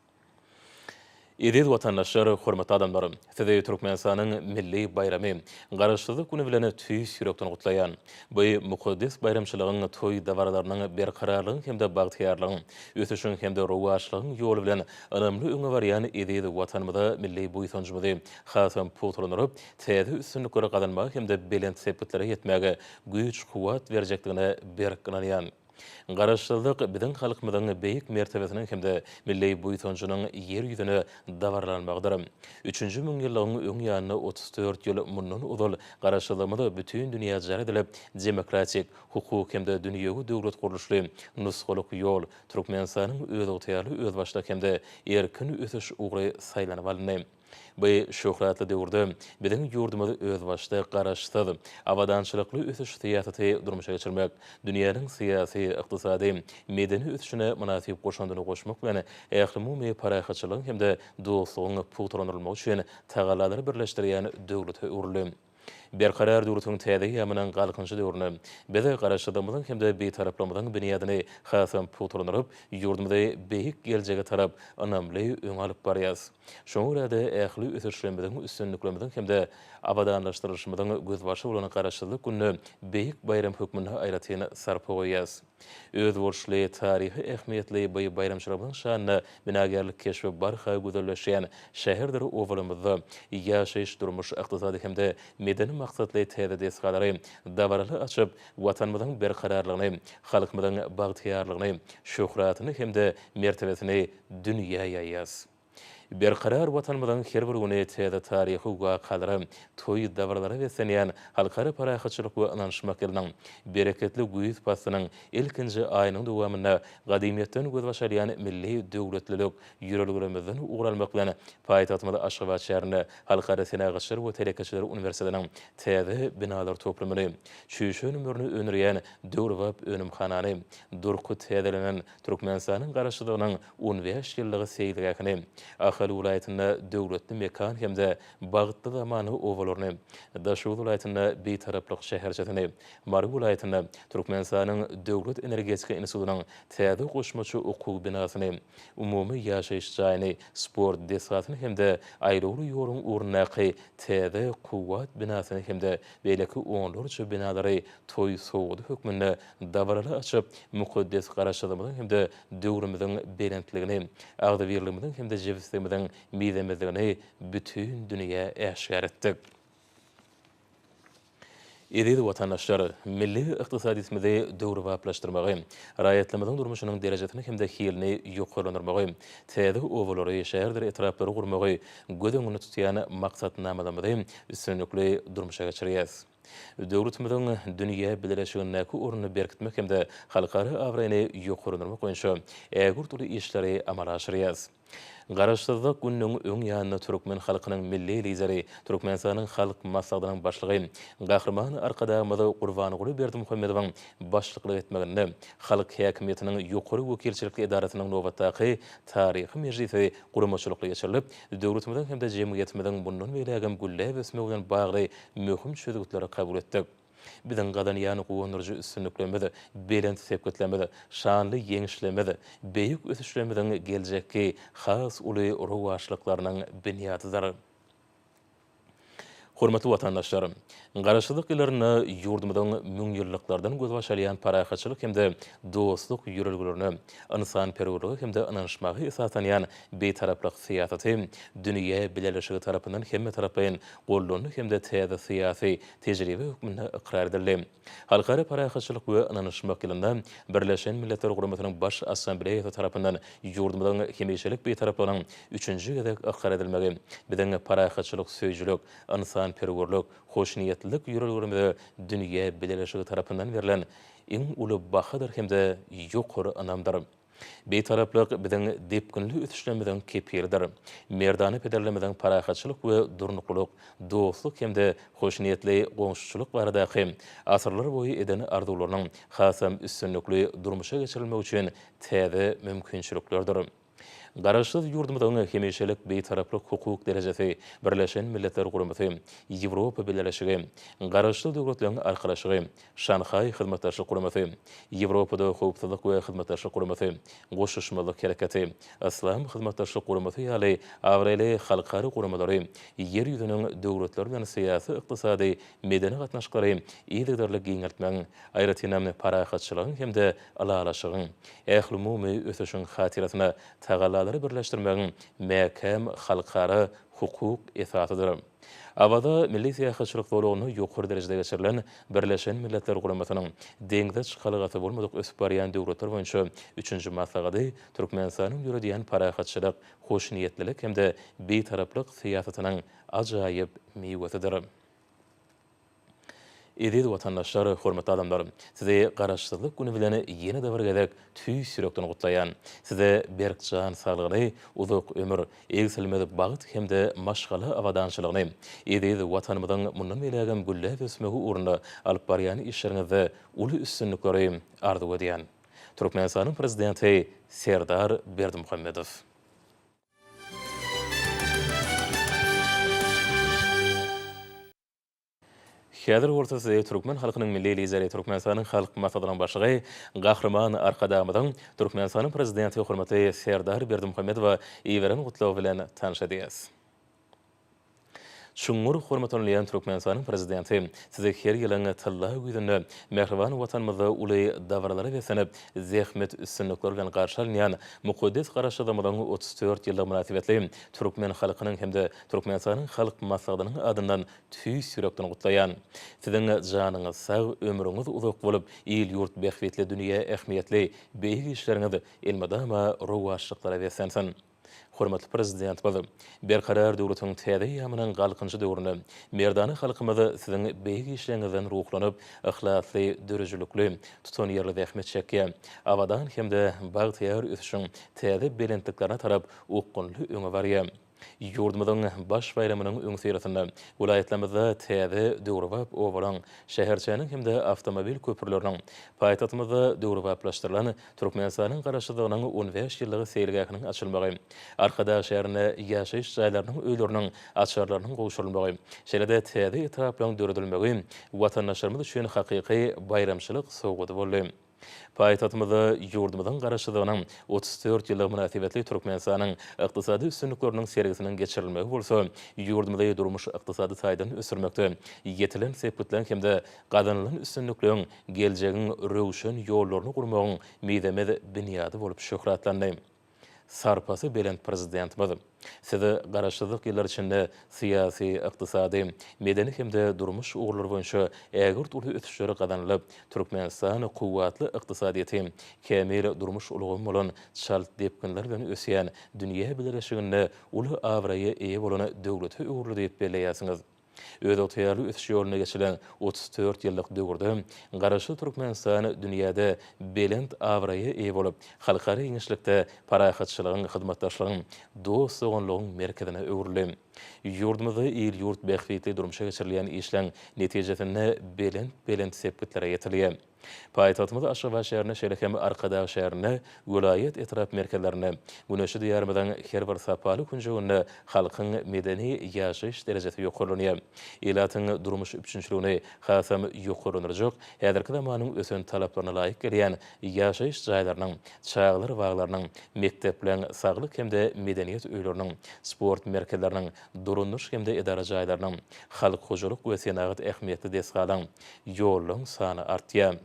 Eziz watandaşlar, hormatly adamlar! Sizi Türkmenistanyň milli baýramy, Garaşsyzlyk güni bilen tüýs ýürekden gutlaýan. Bu mukaddes baýramçylygyň toý-dabaralarynyň berkararlygyň hem-de bagtyýarlygyň, ösüşiň hem-de rowaçlygyň ýoly bilen ynamly öňe barýan eziz Watanymyza milli buýsanjymyzy hasam pugtalandyryp, täze üstünlikleri gazanmaga hem-de belent sepgitlere ýetmäge güýç-kuwwat berjekdigine berk ynanýan. Garaşsyzlyk biziň halkymyzyň beýik mertebesiniň hem-de milli buýsanjynyň Ýer ýüzüne dabaralanmagydyr. Üçünji müňýyllygyň öň ýanynda 34 ýyl mundan ozal Garaşsyzlygymyz bütin dünýä jar edilip, demokratik, hukuk hem-de dünýewi döwlet gurluşly nusgalyk ýol, Türkmenistanyň özygtyýarly özbaşdak hem-de erkin ösüş ugry saýlanyp alyndy. Bu şöhratly döwürde biziň ýurdumyz özbaşdak, garaşsyz, abadançylykly ösüş syýasaty durmuşa geçirmek, dünýäniň syýasy, ykdysady, medeni ösüşine mynasyp goşandyny goşmak bilen, ählumumy parahatçylygyň hem-de dostlugyň pugtalandyrylmagy üçin tagallalary birleşdirýän döwlete öwrüldi. Berkarar döwletiň täze eýýamynyň Galkynyşy döwründe biz Garaşsyzlygymyzyň hem-de Bitaraplygymyzyň binýadyny hasam pugtalandyryp, ýurdumyzy beýik geljege tarap ynamly öňe alyp barýarys. Şoňa görä-de, ähli ösüşlerimiziň, üstünliklerimiziň hem-de abadanlaşdyrylyşymyzyň gözbaşy bolan Garaşsyzlyk gününe beýik baýram hökmünde aýratyn sarpa goýýarys. Özboluşly taryhy ähmiýetli bu baýramçylygymyzyň şanyna binagärlik keşbi barha gözelleşýän şäherdir obalarymyzda ýaşaýyş-durmuş, ykdysady hem-de medeni maksatly täze desgalary dabaraly açyp, Watanymyzyň berkararlygyny, halkymyzyň bagtyýarlygyny, şöhratyny hem-de mertebesini dünýä ýaýýarys. Berkarar Watanymyzyň her bir güni täze taryhy wakalara, toý-dabaralara beslenýän Halkara parahatçylyk we ynanyşmak ýylynyň, bereketli güýz paslynyň ilkinji aýynyň dowamynda gadymyýetden gözbaş alýan milli döwletlilik ýörelgelerimizden ugur almak bilen, paýtagtymyz Aşgabat şäherinde Halkara senagatçylar we telekeçiler uniwersitetiniň täze binalar toplumyny, çüýşe önümlerini öndürýän döwrebap önümhanany, durky täzelenen Türkmenistanyň Garaşsyzlygynyň 15 ýyllygy seýilgähini, Ahal welaýatynda Döwletli mekan hem-de Bagtly zamana obalaryny, Daşoguz welaýatynda Bitaraplyk şäherçesini, Mary welaýatynda Türkmenistanyň Döwlet energetika institutynyň täze goşmaça okuw binasyny, umumy ýaşaýyş jaýyny, sport desgasyny hem-de aýlawly ýoluň ugrundaky täze Kuwwat binasyny hem-de beýleki onlarça binalary toý sowgady hökmünde dabaraly açyp, mukaddes Garaşsyzlygymyzyň hem-de döwrümiziň belentligini, agzybirligimiziň hem-de jebisligimiziň mizemezligini bütin dünýä äşgär etdik. Eziz watandaşlar, milli ykdysadyýetimizi döwrebaplaşdyrmagy, raýatlarymyzyň durmuşynyň derejesini hem-de hilini ýokarlandyrmagy, täze obalary, şäherdir etraplary gurmagy göz öňünde tutýan maksatnamalarymyzy üstünlikli durmuşa geçirýäris. Döwletimiziň dünýä bileleşigindäki ornuny berkitmek hem-de halkara abraýyny ýokarlandyrmak boýunça ägirt uly işleri amala aşyrýarys. Garaşsyzlyk gününiň öň ýanynda türkmen halkynyň Milli Lideri, Türkmenistanyň Halk Maslahatynyň Başlygy Gahryman Arkadagymyz Gurbanguly Berdimuhamedowyň başlyklyk etmeginde halk häkimiýetiniň ýokary wekilçilikli edarasynyň nobatdaky taryhy mejlisi guramaçylykly geçirilip, döwletimiziň hem-de jemgyýetimiziň mundan beýlägem gülläp ösmegi bilen bagly möhüm çözgütleri kabul etdik. Biziň gazanýan guwandyryjy üstünliklerimiz, belent sepgitlerimiz, şanly ýeňişlerimiz beýik ösüşlerimiziň geljekki has uly rowaçlyklarynyň binýadydyr. Hormatly watandaşlar! Garaşsyzlyk ýyllarynda ýurdumyzyň müňýyllyklardan gözbaş alýan parahatçylyk hem-de dostluk ýörelgelerine, ynsanperwerlige hem-de ynanyşmaga esaslanýan Bitaraplyk syýasaty dünýä bileleşigi tarapyndan hemmetaraplaýyn goldandy hem-de täze syýasy tejribe hökmünde ykrar edildi. Halkara parahatçylyk we ynanyşmak ýylynda Birleşen Milletler Guramasynyň Baş Assambleýasy tarapyndan ýurdumyzyň hemişelik Bitaraplygynyň üçünji gezek ykrar edilmegi biziň parahatçylyk söýüjilik, ynsanperwerlik, hoşniýetlilik ýörelgelerimize dünýä bileleşigi tarapyndan berlen iň uly bahadyr hem-de ýokary ynamdyr. Bitaraplyk biziň depginli ösüşlerimiziň kepilidir. Merdana pederlerimiziň parahatçylyk we durnuklylyk, dostluk hem-de hoşniýetli goňşuçylyk baradaky asyrlar boýy eden arzuwlarynyň hasam üstünlikli durmuşa geçirilmegi üçin täze mümkinçiliklerdir. Garaşsyz ýurdumyzyň hemişelik Bitaraplyk hukuk derejesi Birleşen Milletler Guramasy, Ýewropa Bileleşigi, Garaşsyz Döwletleriň Arkalaşygy, Şanhaý Hyzmatdaşlyk Guramasy, Ýewropada Howpsuzlyk we Hyzmatdaşlyk Guramasy, Goşulyşmazlyk Hereketi, Yslam Hyzmatdaşlyk Guramasy ýaly abraýly halkara guramalary Ýer ýüzüniň döwletleri bilen syýasy, ykdysady, medeni gatnaşyklary yzygiderli giňeltmegiň, aýratynam, parahatçylygyň hem-de ylalaşygyň, ählumumy ösüşiň hatyrasyna tagallalary birleşdirmegiň mäkäm halkara hukuk esasydyr. Awaza milli syýahatçylyk zolagynda ýokary derejede geçirilen Birleşen Milletler Guramasynyň deňze çykalgasy bolmadyk ösüp barýan döwletler boýunça üçünji maslahaty Türkmenistanyň ýöredýän parahatçylyk, hoşniýetlilik hem-de bitaraplyk syýasatynyň ajaýyp miwesidir. Eziz watandaşlar, hormatly adamlar! Sizi Garaşsyzlyk güni bilen ýene-de bir gezek tüýs ýürekden gutlaýan. Size berk jan saglygyny, uzak ömür, egsilmez bagt hem-de maşgala abadançylygyny, eziz Watanymyzyň mundan beýlägem gülläp ösmegi ugrunda alyp barýan işleriňizde uly üstünlikleri arzuw edýän. Türkmenistanyň Prezidenti Serdar Berdimuhamedow. Häzir bolsa sizi türkmen halkynyň Milli Lideri, Türkmenistanyň Halk Maslahatynyň Başlygy Gahryman Arkadagymyzyň Türkmenistanyň Prezidenti hormatly Serdar Berdimuhamedowa iberen Gutlagy bilen tanyş edýäris. Çuňňur hormatlanylýan Türkmenistanyň Prezidenti, Sizi her ýylyň tylla güýzünde mähriban Watanymyzda uly dabaralara beslenip, zähmet üstünlikleri bilen garşy alynýan mukaddes Garaşsyzlygymyzyň 34 ýyllygy mynasybetli türkmen halkynyň hem-de Türkmenistanyň Halk Maslahatynyň adyndan Tüýs ýürekden gutlaýan. Siziň janyňyz sag, ömrüňiz uzak bolup, il-ýurt bähbitli dünýä ähmiýetli beýik işleriňiz elmydama rowaçlyklara beslensin! Hormatly Prezidentimiz, Berkarar döwletiň täze eýýamynyň Galkynyşy döwründe merdana halkymyz Siziň beýik işleriňizden ruhlanyp, yhlasly, döredijilikli, tutanýerli zähmet çekýär, abadan hem-de bagtyýar ösüşiň täze belentliklerine tarap okgunly öňe barýar. Ýurdumyzyň baş baýramynyň öňüsyrasynda welaýatlarymyzda täze döwrebap obalaryň, şäherçäniň hem-de awtomobil köprüleriniň, paýtagtymyzda döwrebaplaşdyrylan Türkmenistanyň Garaşsyzlygynyň on bäş ýyllygy seýilgähiniň açylmagy, Arkadag şäherinde ýaşaýyş jaýlarynyň öýleriniň açarlarynyň gowşurylmagy, şeýle-de täze etraplaryň döredilmegi watandaşlarymyz üçin hakyky baýramçylyk sowgady boldy. Paýtagtymyzda ýurdumyzyň Garaşsyzlygynyň 34 ýyllygy mynasybetli Türkmenistanyň ykdysady üstünlikleriniň sergisiniň geçirilmegi bolsa ýurdumyzy durmuş-ykdysady taýdan ösdürmekde ýetilen sepgitleriň hem-de gazanylan üstünlikleriň geljegiň röwşen ýollaryny gurmagyň mizemez binýady bolup şöhratlandy. Sarpasy belent Prezidentimiz! Siz Garaşsyzlyk ýyllary içinde syýasy, ykdysady, medeni hem-de durmuş ugurlary boýunça ägirt uly ösüşler gazanylyp, Türkmenistan kuwwatly ykdysadyýeti, kämil durmuş ulgamy bolan çalt depginler bilen ösýän dünýä bileleşiginde uly abraýa eýe bolan döwlete öwrüldi diýip belleýärsiňiz. Özygtyýarly ösüş ýoluna geçilen 34 ýyllyk döwürde Garaşsyz Türkmenistan dünýäde belent abraýa eýe bolup, halkara giňişlikde parahatçylygyň, hyzmatdaşlygyň, dost-doganlygyň merkezine öwrüldi. Ýurdumyzda il-ýurt bähbitli durmuşa geçirilýän işleň netijesinde belent-belent sepgitlere ýetilýär. Paýtagtymyz Aşgabat şäherinde, şeýle hem Arkadag şäherinde, welaýat, etrap merkezlerinde, güneşli Diýarymyzyň her bir sapaly künjeginde halkyň medeni ýaşaýyş derejesi ýokarlanýar. Ilatyň durmuş üpjünçiligini hasam ýokarlandyrjak, häzirki zamanyň ösen talaplaryna laýyk gelýän ýaşaýyş jaýlarynyň, çagalar baglarynyň, mekdepleň, saglyk hem-de medeniýet öýleriniň, sport merkezleriniň, dolandyryş hem-de edara jaýlarynyň, halk hojalyk we senagat ähmiýetli desgalaryň, ýollaryň sany artýar.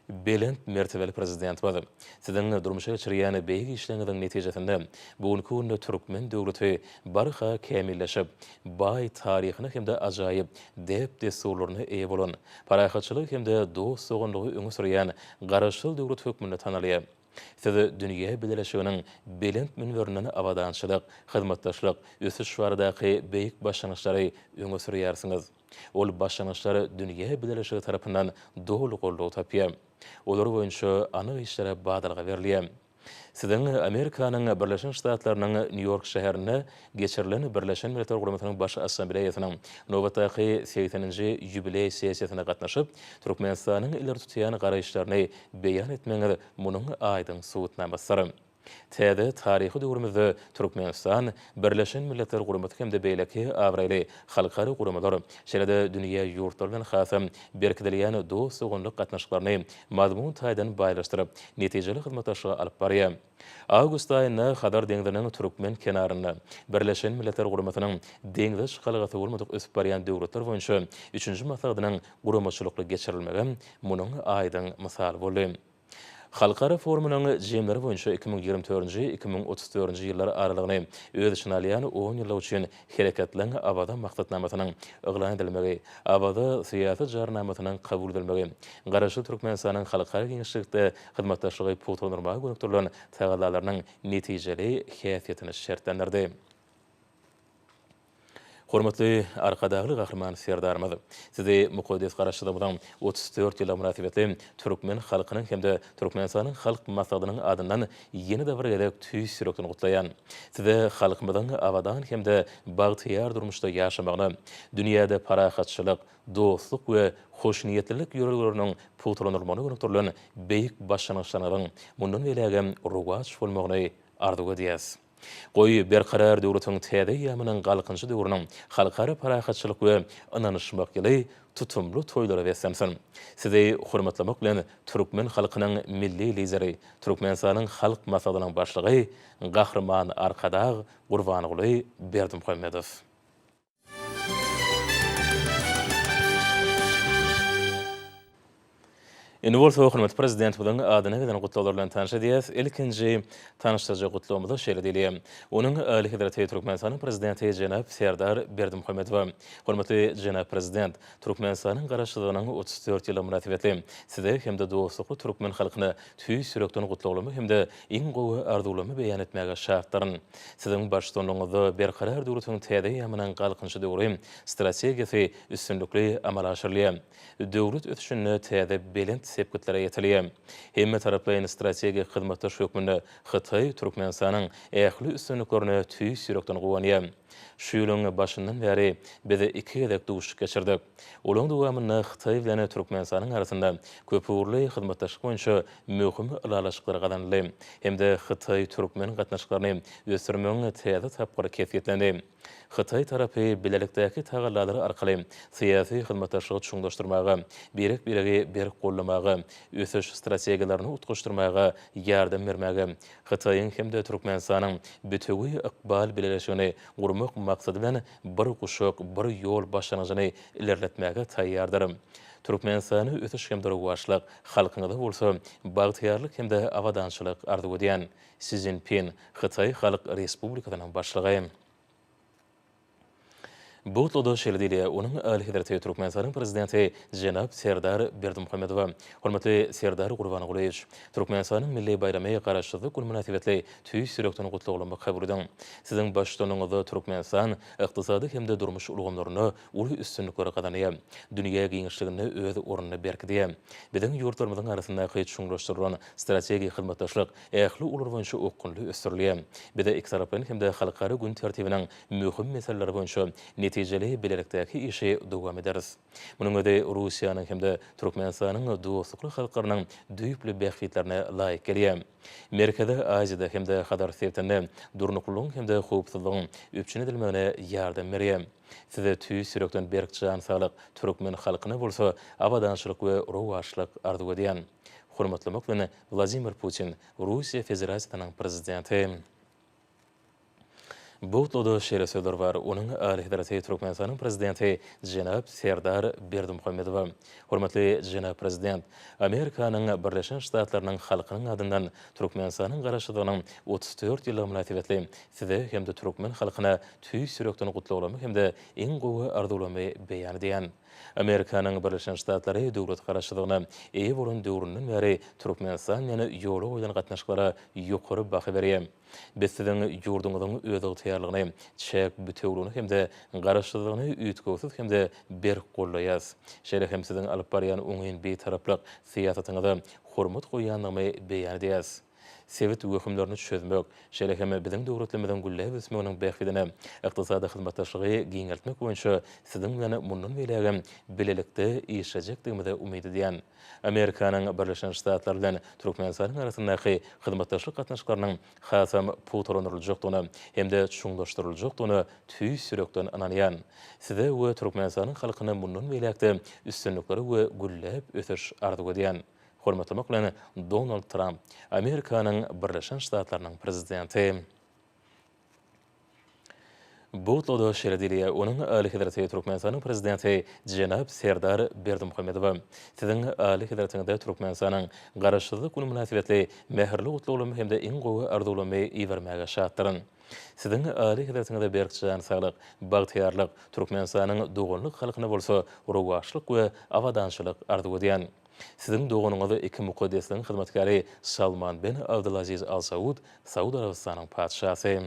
Belent mertebeli Prezidentimiz, Siziň durmuşa geçirýän beýik işleriňiziň netijesinde bu günki günde türkmen döwleti barha kämilleşip, baý taryhyna hem-de ajaýyp däp-dessurlaryna eýe bolan, parahatçylygy hem-de dost-doganlygy öňe sürýän Garaşsyz döwlet hökmünde tanalýar. Siz dünýä bileleşiginiň belent münberinden abadançylyk, hyzmatdaşlyk, ösüş baradaky beýik başlangyçlary öňe sürýärsiňiz. Ol başlangyçlar dünýä bileleşigi tarapyndan doly goldaw tapýar. Olar boýunça anyk işlere badalga berilýär. Siziň Amerikanyň Birleşen Ştatlarynyň Nýu-Ýork şäherinde geçirilen Birleşen Milletler Guramasynyň Baş Assambleýasynyň nobatdaky segseninji ýubileý sessiýasyna gatnaşyp, Türkmenistanyň ileri tutýan garaýyşlaryny beýan etmegiňiz munuň aýdyň subutnamasydyr. Täze taryhy döwrümizde Türkmenistan Birleşen Milletler Guramasy hem-de beýleki abraýly halkara guramalar, şeýle-de dünýä ýurtlary bilen hasam berkidilýän dost-doganlyk gatnaşyklaryny mazmun taýdan baýlaşdyryp, netijeli hyzmatdaşlygy alyp barýar. Awgust aýynda Hazar deňziniň türkmen kenarynda Birleşen Milletler Guramasynyň deňze çykalgasy bolmadyk ösüp barýan döwletler boýunça üçünji maslahatynyň guramaçylykly geçirilmegi munuň aýdyň mysaly boldy. Halkara forumynyň jemleri boýunça 2024-nji, 2034-nji ýyllar aralygyny öz içine alýan on ýyllyk üçin Hereketleň Awaza maksatnamasynyň yglan edilmegi, Awaza syýasy jarnamasynyň kabul edilmegi, Garaşsyz Türkmenistanyň halkara giňişlikde hyzmatdaşlygy pugtalandyrmaga gönükdirilen tagallalarynyň netijeli häsiýetini şertlendirdi. Hormatly Arkadagly Gahryman Serdarymyz! Sizi mukaddes Garaşsyzlygymyzyň 34 ýyllygy mynasybetli türkmen halkynyň hem-de Türkmenistanyň Halk Maslahatynyň adyndan ýene-de bir gezek tüýs ýürekden gutlaýan. Size halkymyzyň abadan hem-de bagtyýar durmuşda ýaşamagyna, dünýäde parahatçylyk, dostluk we hoşniýetlilik ýörelgeleriniň pugtalandyrylmagyna gönükdirilen beýik başlangyçlaryňyzyň mundan beýlägem rowaç bolmagyny arzuw edýäris. Goý, Berkarar döwletiň täze eýýamynyň Galkynyşy döwrüniň Halkara parahatçylyk we ynanyşmak ýyly tutumly toýlara beslensin! Sizi hormatlamak bilen, türkmen halkynyň Milli Lideri, Türkmenistanyň Halk Maslahatynyň Başlygy Gahryman Arkadag Gurbanguly Berdimuhamedow. Indi bolsa hormatly Prezidentimiziň adyna gelen gutlaglar bilen tanyş edýäs. Ilkinji tanyşdyryjy gutlagymyzda şeýle diýilýär. Onuň Alyhezreti Türkmenistanyň Prezidenti jenap Serdar Berdimuhamedowa. Hormatly jenap Prezident, Türkmenistanyň Garaşsyzlygynyň 34 ýyllygy mynasybetli Size hem-de dostlukly türkmen halkyna tüýs ýürekden gutlaglarymy hem-de iň gowy arzuwlarymy beýan etmäge şatdyryn. Siziň baştutanlygyňyzda Berkarar döwletiň täze eýýamynyň Galkynyşy döwri strategiýasy üstünlikli amala aşyrylýar. Döwlet ösüşinde täze belent sepgitlere ýetilýär. Hemmetaraplaýyn strategik hyzmatdaş hökmünde Hytaý Türkmenistanyň ähli üstünliklerine tüýs ýürekden guwanýar. Şu ýylyň başyndan bäri biz iki gezek duşuşyk geçirdik. Olaryň dowamynda Hytaý bilen Türkmenistanyň arasynda köpugurly hyzmatdaşlyk boýunça möhüm ylalaşyklar gazanyldy hem-de hytaý-türkmen gatnaşyklaryny ösdürmegiň täze tapgyry kesgitlendi. Hytaý tarapy bilelikdäki tagallalar arkaly syýasy hyzmatdaşlygy çuňlaşdyrmaga, birek-biregi berk goldamaga, ösüş strategiýalaryny utgaşdyrmaga ýardam bermäge, Hytaýyň hem-de Türkmenistanyň bitewi ykbal bileleşigini gurmak maksady bilen Bir guşak, bir ýol başlangyjyny ilerletmäge taýýardyr. Türkmenistana ösüş hem-de rowaçlyk, halkyňyza bolsa bagtyýarlyk hem-de abadançylyk arzuw edýän. Si Szinpin, Hytaý Halk Respublikasynyň Başlygy. Bu gutlagda şeýle diýilýär, Onuň Alyhezreti Türkmenistanyň Prezidenti jenap Serdar Berdimuhamedowa, Hormatly Serdar Gurbangulyýewiç! Türkmenistanyň milli baýramy Garaşsyzlyk güni mynasybetli tüýs ýürekden gutlaglarymy kabul ediň. Siziň baştutanyňyzda Türkmenistan ykdysady hem-de durmuş ulgamlarynda uly üstünlikleri gazanýar, dünýä giňişliginde öz ornuny berkidýär. Biziň ýurtlarymyzyň arasyndaky çuňlaşdyrylan strategik hyzmatdaşlyk ähli ugurlar boýunça okgunly ösdürilýär. Biz ikitaraplaýyn hem-de halkara gün tertibiniň möhüm meseleleri boýunça netijeli bilelikdäki işi dowam ederis. Munuň özi Russiýanyň hem-de Türkmenistanyň dostlukly halklarynyň düýpli bähbitlerine laýyk gelýär. Merkezi Aziýada hem-de Hazar sebitinde durnuklylygyň hem-de howpsuzlygyň üpjün edilmegine ýardam berýär. Size tüýs ýürekden berk jan saglyk, türkmen halkyna bolsa abadançylyk we rowaçlyk arzuw edýän. Hormatlamak bilen, Wladimir Putin, Russiýa Federasiýasynyň Prezidenti. Bu gutlagda şeýle sözler bar, Onuň Alyhezreti Türkmenistanyň Prezidenti jenap Serdar Berdimuhamedowa. Hormatly jenap Prezident! Amerikanyň Birleşen Ştatlarynyň halkynyň adyndan Türkmenistanyň Garaşsyzlygynyň 34 ýyllygy mynasybetli Size hem-de türkmen halkyna tüýs ýürekden gutlaglarymy hem-de iň gowy arzuwlarymy beýan edýän. Amerikanyň Birleşen Ştatlary döwlet Garaşsyzlygyna eýe bolan döwründen bäri Türkmenistan bilen ýola goýlan gatnaşyklara ýokary baha berýär. Biz siziň ýurduňyzyň özygtyýarlygyny, çäk bitewüligini hem-de garaşsyzlygyny üýtgewsiz hem-de berk goldaýarys. Şeýle hem siziň alyp barýan oňyn Bitaraplyk syýasatyňyza hormat goýýandygymy beýan edýäris. Sebit wehimlerini çözmek, şeýle hem biziň döwletlerimiziň gülläp ösmeginiň bähbidine ykdysady hyzmatdaşlygy giňeltmek boýunça siziň bilen mundan beýlägem bilelikde işlejekdigimize umyt edýän. Amerikanyň Birleşen Ştatlary bilen Türkmenistanyň arasyndaky hyzmatdaşlyk gatnaşyklarynyň hasam pugtalandyryljakdygyna hem-de çuňlaşdyryljakdygyna tüýs ýürekden ynanýan. Size we Türkmenistanyň halkyna mundan beýläk-de üstünlikleri we gülläp ösüş arzuw edýän. Hormatlamak bilen, Donald Tramp, Amerikanyň Birleşen Ştatlarynyň Prezidenti. Bu gutlagda şeýle diýilýär, Onuň Alyhezreti Türkmenistanyň Prezidenti jenap Serdar Berdimuhamedowa, Siziň Alyhezretiňize Türkmenistanyň Garaşsyzlyk güni mynasybetli mähirli gutlaglarymy hem-de iň gowy arzuwlarymy ibermäge şatdyryn. Siziň Alyhezretiňize berk jan saglyk, bagtyýarlyk, Türkmenistanyň doganlyk halkyna bolsa rowaçlyk we abadançylyk arzuw edýän. Siziň doganyňyz iki mukaddesligiň hyzmatkäri Salman ben Abdulaziz Al Saud, Saud Arabystanyň Patyşasy.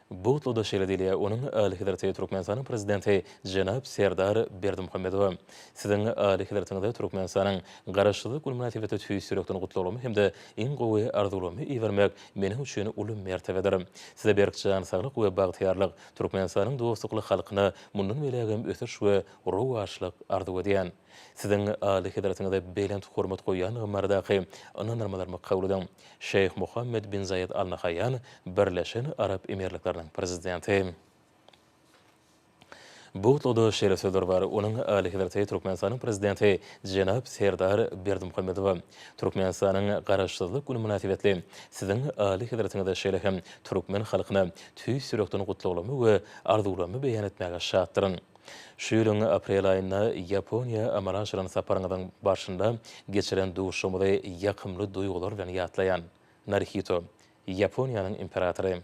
Bu gutlagda şeýle diýilýär, Onuň Alyhezreti Türkmenistanyň Prezidenti jenap Serdar Berdimuhamedowa, Siziň Alyhezretiňize Türkmenistanyň Garaşsyzlyk güni mynasybetli tüýs ýürekden gutlaglarymy hem-de iň gowy arzuwlarymy ibermek meniň üçin uly mertebedir. Size berk jan saglyk we bagtyýarlyk, Türkmenistanyň dostlukly halkyna mundan beýlägem ösüş we rowaçlyk arzuw edýän. Siziň Alyhezretiňize belent hormat goýýandygym baradaky ynandyrmalarymy kabul ediň. Şeýh Muhammed bin Zaýed Al Nahaýýan, Birleşen Arap Emirlikleriniň Prezidenti. Bu gutlagda şeýle sözler bar, Onuň Alyhezreti Türkmenistanyň Prezidenti jenap Serdar Berdimuhamedowa, Türkmenistanyň Garaşsyzlyk güni mynasybetli Siziň Alyhezretiňize şeýle hem türkmen halkyna tüýs ýürekden gutlaglarymy we arzuwlarymy beýan etmäge şatdyryn. Şu ýylyň aprel aýynda Ýaponiýa amala aşyran saparyňyzyň barşynda geçiren duşuşygymyzy ýakymly duýgular bilen ýatlaýan. Narihito, Ýaponiýanyň imperatory.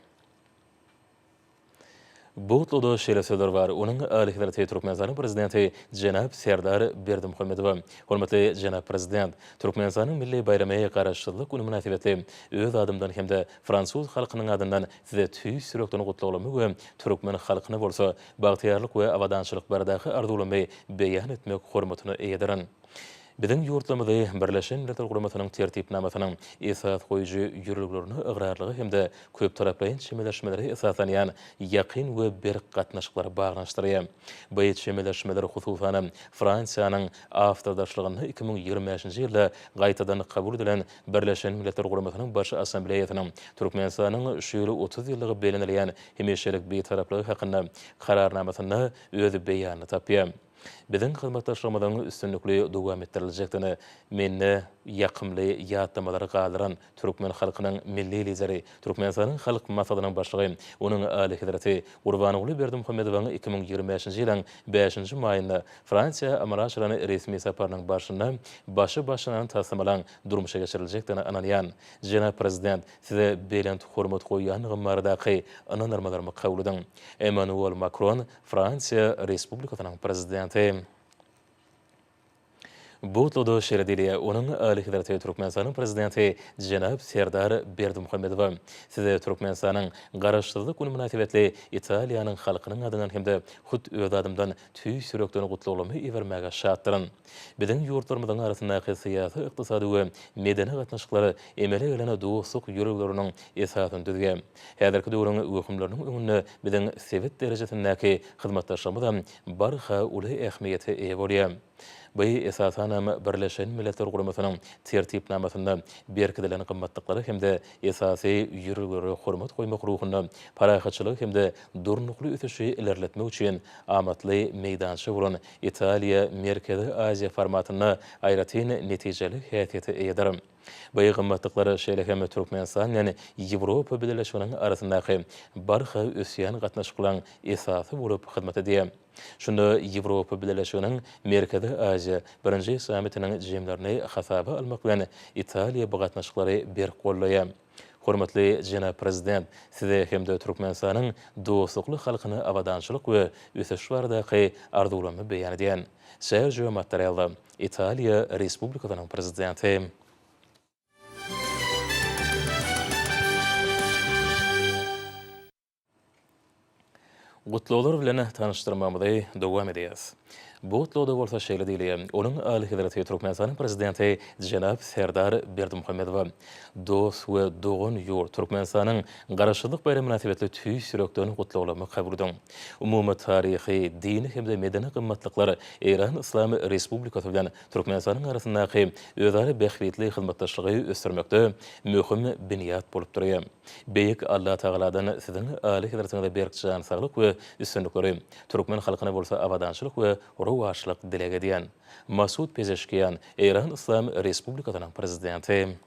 Bu gutlagda şeýle sözler bar, Onuň Alyhezreti Türkmenistanyň Prezidenti jenap Serdar Berdimuhamedowa, Hormatly jenap Prezident, Türkmenistanyň milli baýramy Garaşsyzlyk güni mynasybetli öz adymdan hem-de fransuz halkynyň adyndan Size tüýs ýürekden gutlaglarymy we türkmen halkyna bolsa bagtyýarlyk we abadançylyk baradaky arzuwlarymy beýan etmek hormatyna eýedirin. Biziň ýurtlarymyzy Birleşen Milletler Guramasynyň Tertipnamasynyň esas goýujy ýörelgelerine ygrarlygy hem-de köptaraplaýyn çemeleşmelere esaslanýan ýakyn we berk gatnaşyklar baglanyşdyrýar. Bu çemeleşmeler, hususanam, Fransiýanyň awtordaşlygynda 2025-nji ýylda gaýtadan kabul edilen Birleşen Milletler Guramasynyň Baş Assambleýasynyň Türkmenistanyň şu ýyl 30 ýyllygy bellenilýän hemişelik Bitaraplygy hakynda Kararnamasynda öz beýanyny tapýar. Biziň hyzmatdaşlygymyzyň üstünlikli dowam etdiriljekdigine mende ýakymly ýatlamalary galdyran türkmen halkynyň Milli Lideri, Türkmenistanyň Halk Maslahatynyň Başlygy, Onuň Alyhezreti Gurbanguly Berdimuhamedowyň 2025-nji ýylyň bäşinji maýynda Fransiýa amala aşyran resmi saparynyň barşynda başy başlanan taslamalaryň durmuşa geçiriljekdigine ynanýan. Jenap Prezident, Size belent hormat goýýandygym baradaky ynandyrmalarymy kabul ediň. Emmanuel Makron, Fransiýa Respublikasynyň Prezidenti. Bu gutlagda şeýle diýilýär, Onuň Alyhezreti Türkmenistanyň Prezidenti jenap Serdar Berdimuhamedowa, Size Türkmenistanyň Garaşsyzlyk güni mynasybetli Italiýanyň halkynyň adyndan hem-de hut öz adymdan tüýs ýürekden gutlaglarymy ibermäge şatdyryn. Biziň ýurtlarymyzyň arasyndaky syýasy, ykdysady we medeni gatnaşyklar emele gelen dostluk ýörelgeleriniň esasyny düzýär. Häzirki döwrüň wehimleriniň öňünde biziň sebit derejesindäki hyzmatdaşlygymyzam barha uly ähmiýete eýe bolýar. Bu, esasanam, Birleşen Milletler Guramasynyň Tertipnamasynda berkidilen gymmatlyklara hem-de esasy ýörelgelere hormat goýmak ruhunda parahatçylygy hem-de durnukly ösüşi ilerletmek üçin amatly meýdança bolan Italiýa-Merkezi Aziýa formatynda aýratyn netijeli häsiýete eýedir. Bu gymmatlyklar şeýle hem Türkmenistan bilen Ýewropa Bileleşiginiň arasyndaky barha ösýän gatnaşyklaryň esasy bolup hyzmat edýär. Şunda Ýewropa Bileleşiginiň Merkezi Aziýa birinji sammitiniň jemlerini hasaba almak bilen, Italiýa bu gatnaşyklary berk goldaýar. Hormatly jenap Prezident, Size hem-de Türkmenistanyň dostlukly halkyna abadançylyk we ösüş baradaky arzuwlarymy beýan edýän. Serjio Mattarella, Italiýa Respublikasynyň Prezidenti. Gutlaglar bilen tanyşdyrmagymyzy dowam edýäris. Bu gutlagda bolsa şeýle diýilýär, Onuň Alyhezreti Türkmenistanyň Prezidenti jenap Serdar Berdimuhamedowa dost we dogan ýurt Türkmenistanyň Garaşsyzlyk baýramy mynasybetli tüýs ýürekden gutlaglarymy kabul ediň. Umumy taryhy, dini hem-de medeni gymmatlyklar Eýran Yslam Respublikasy bilen Türkmenistanyň arasyndaky özara bähbitli hyzmatdaşlygy ösdürmekde möhüm binýat bolup durýar. Beýik Allatagaladan Siziň Alyhezretiňize berk jan saglyk we üstünlikleri, türkmen halkyna bolsa abadançylyk we rowaçlyk dileg edýän. Masud Pezeşkian, Eýran Yslam Respublikasynyň Prezidenti.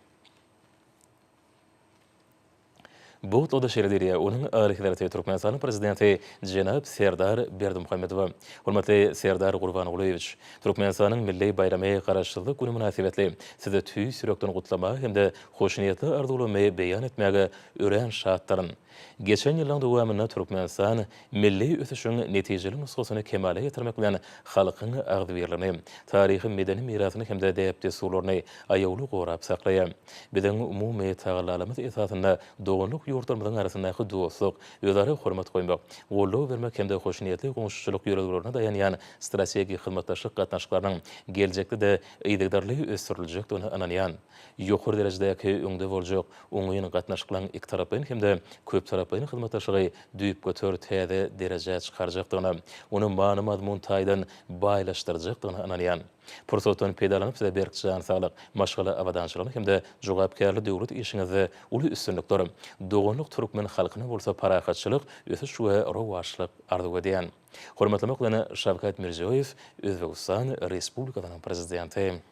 Bu gutlagda şeýle diýilýär, Onuň Alyhezreti Türkmenistanyň Prezidenti jenap Serdar Berdimuhamedowa. Hormatly Serdar Gurbangulyýewiç! Türkmenistanyň milli baýramy Garaşsyzlyk güni mynasybetli Sizi tüýs ýürekden gutlamaga hem-de hoşniýetli arzuwlarymy beýan etmäge örän şatdyryn. Geçen ýyllaryň dowamynda Türkmenistan milli ösüşiň netijeli nusgasyny kemala getirmek bilen halkyň agzybirligini, taryhy-medeni mirasyny hem-de däp-dessurlaryny aýawly gorap saklaýar. Biziň umumy tagallalarymyz esasynda doganlyk ýurtlarymyzyň arasyndaky dostluk, özara hormat goýmak, goldaw bermek hem-de hoşniýetli goňşuçylyk ýörelgelerine daýanýan strategik hyzmatdaşlyk gatnaşyklarynyň geljekde-de yzygiderli ösdüriljekdigine ynanýan. Ýokary derejedäki öňde boljak oňyn gatnaşyklaryň ikitaraplaýyn hem-de köptaraplaýyn hyzmatdaşlygy düýpgöter täze derejä çykarjakdygyna, ony many-mazmun taýdan baýlaşdyrjakdygyna ynanýan. Pursatdan peýdalanyp size berk jan saglyk, maşgala abadançylygyny hem-de jogapkärli döwlet işiňizde uly üstünlikler, doganlyk türkmen halkyna bolsa parahatçylyk, ösüş we rowaçlyk arzuw edýän. Hormatlamak bilen Şawkat Mirziýoýew, Özbegistan Respublikasynyň Prezidenti.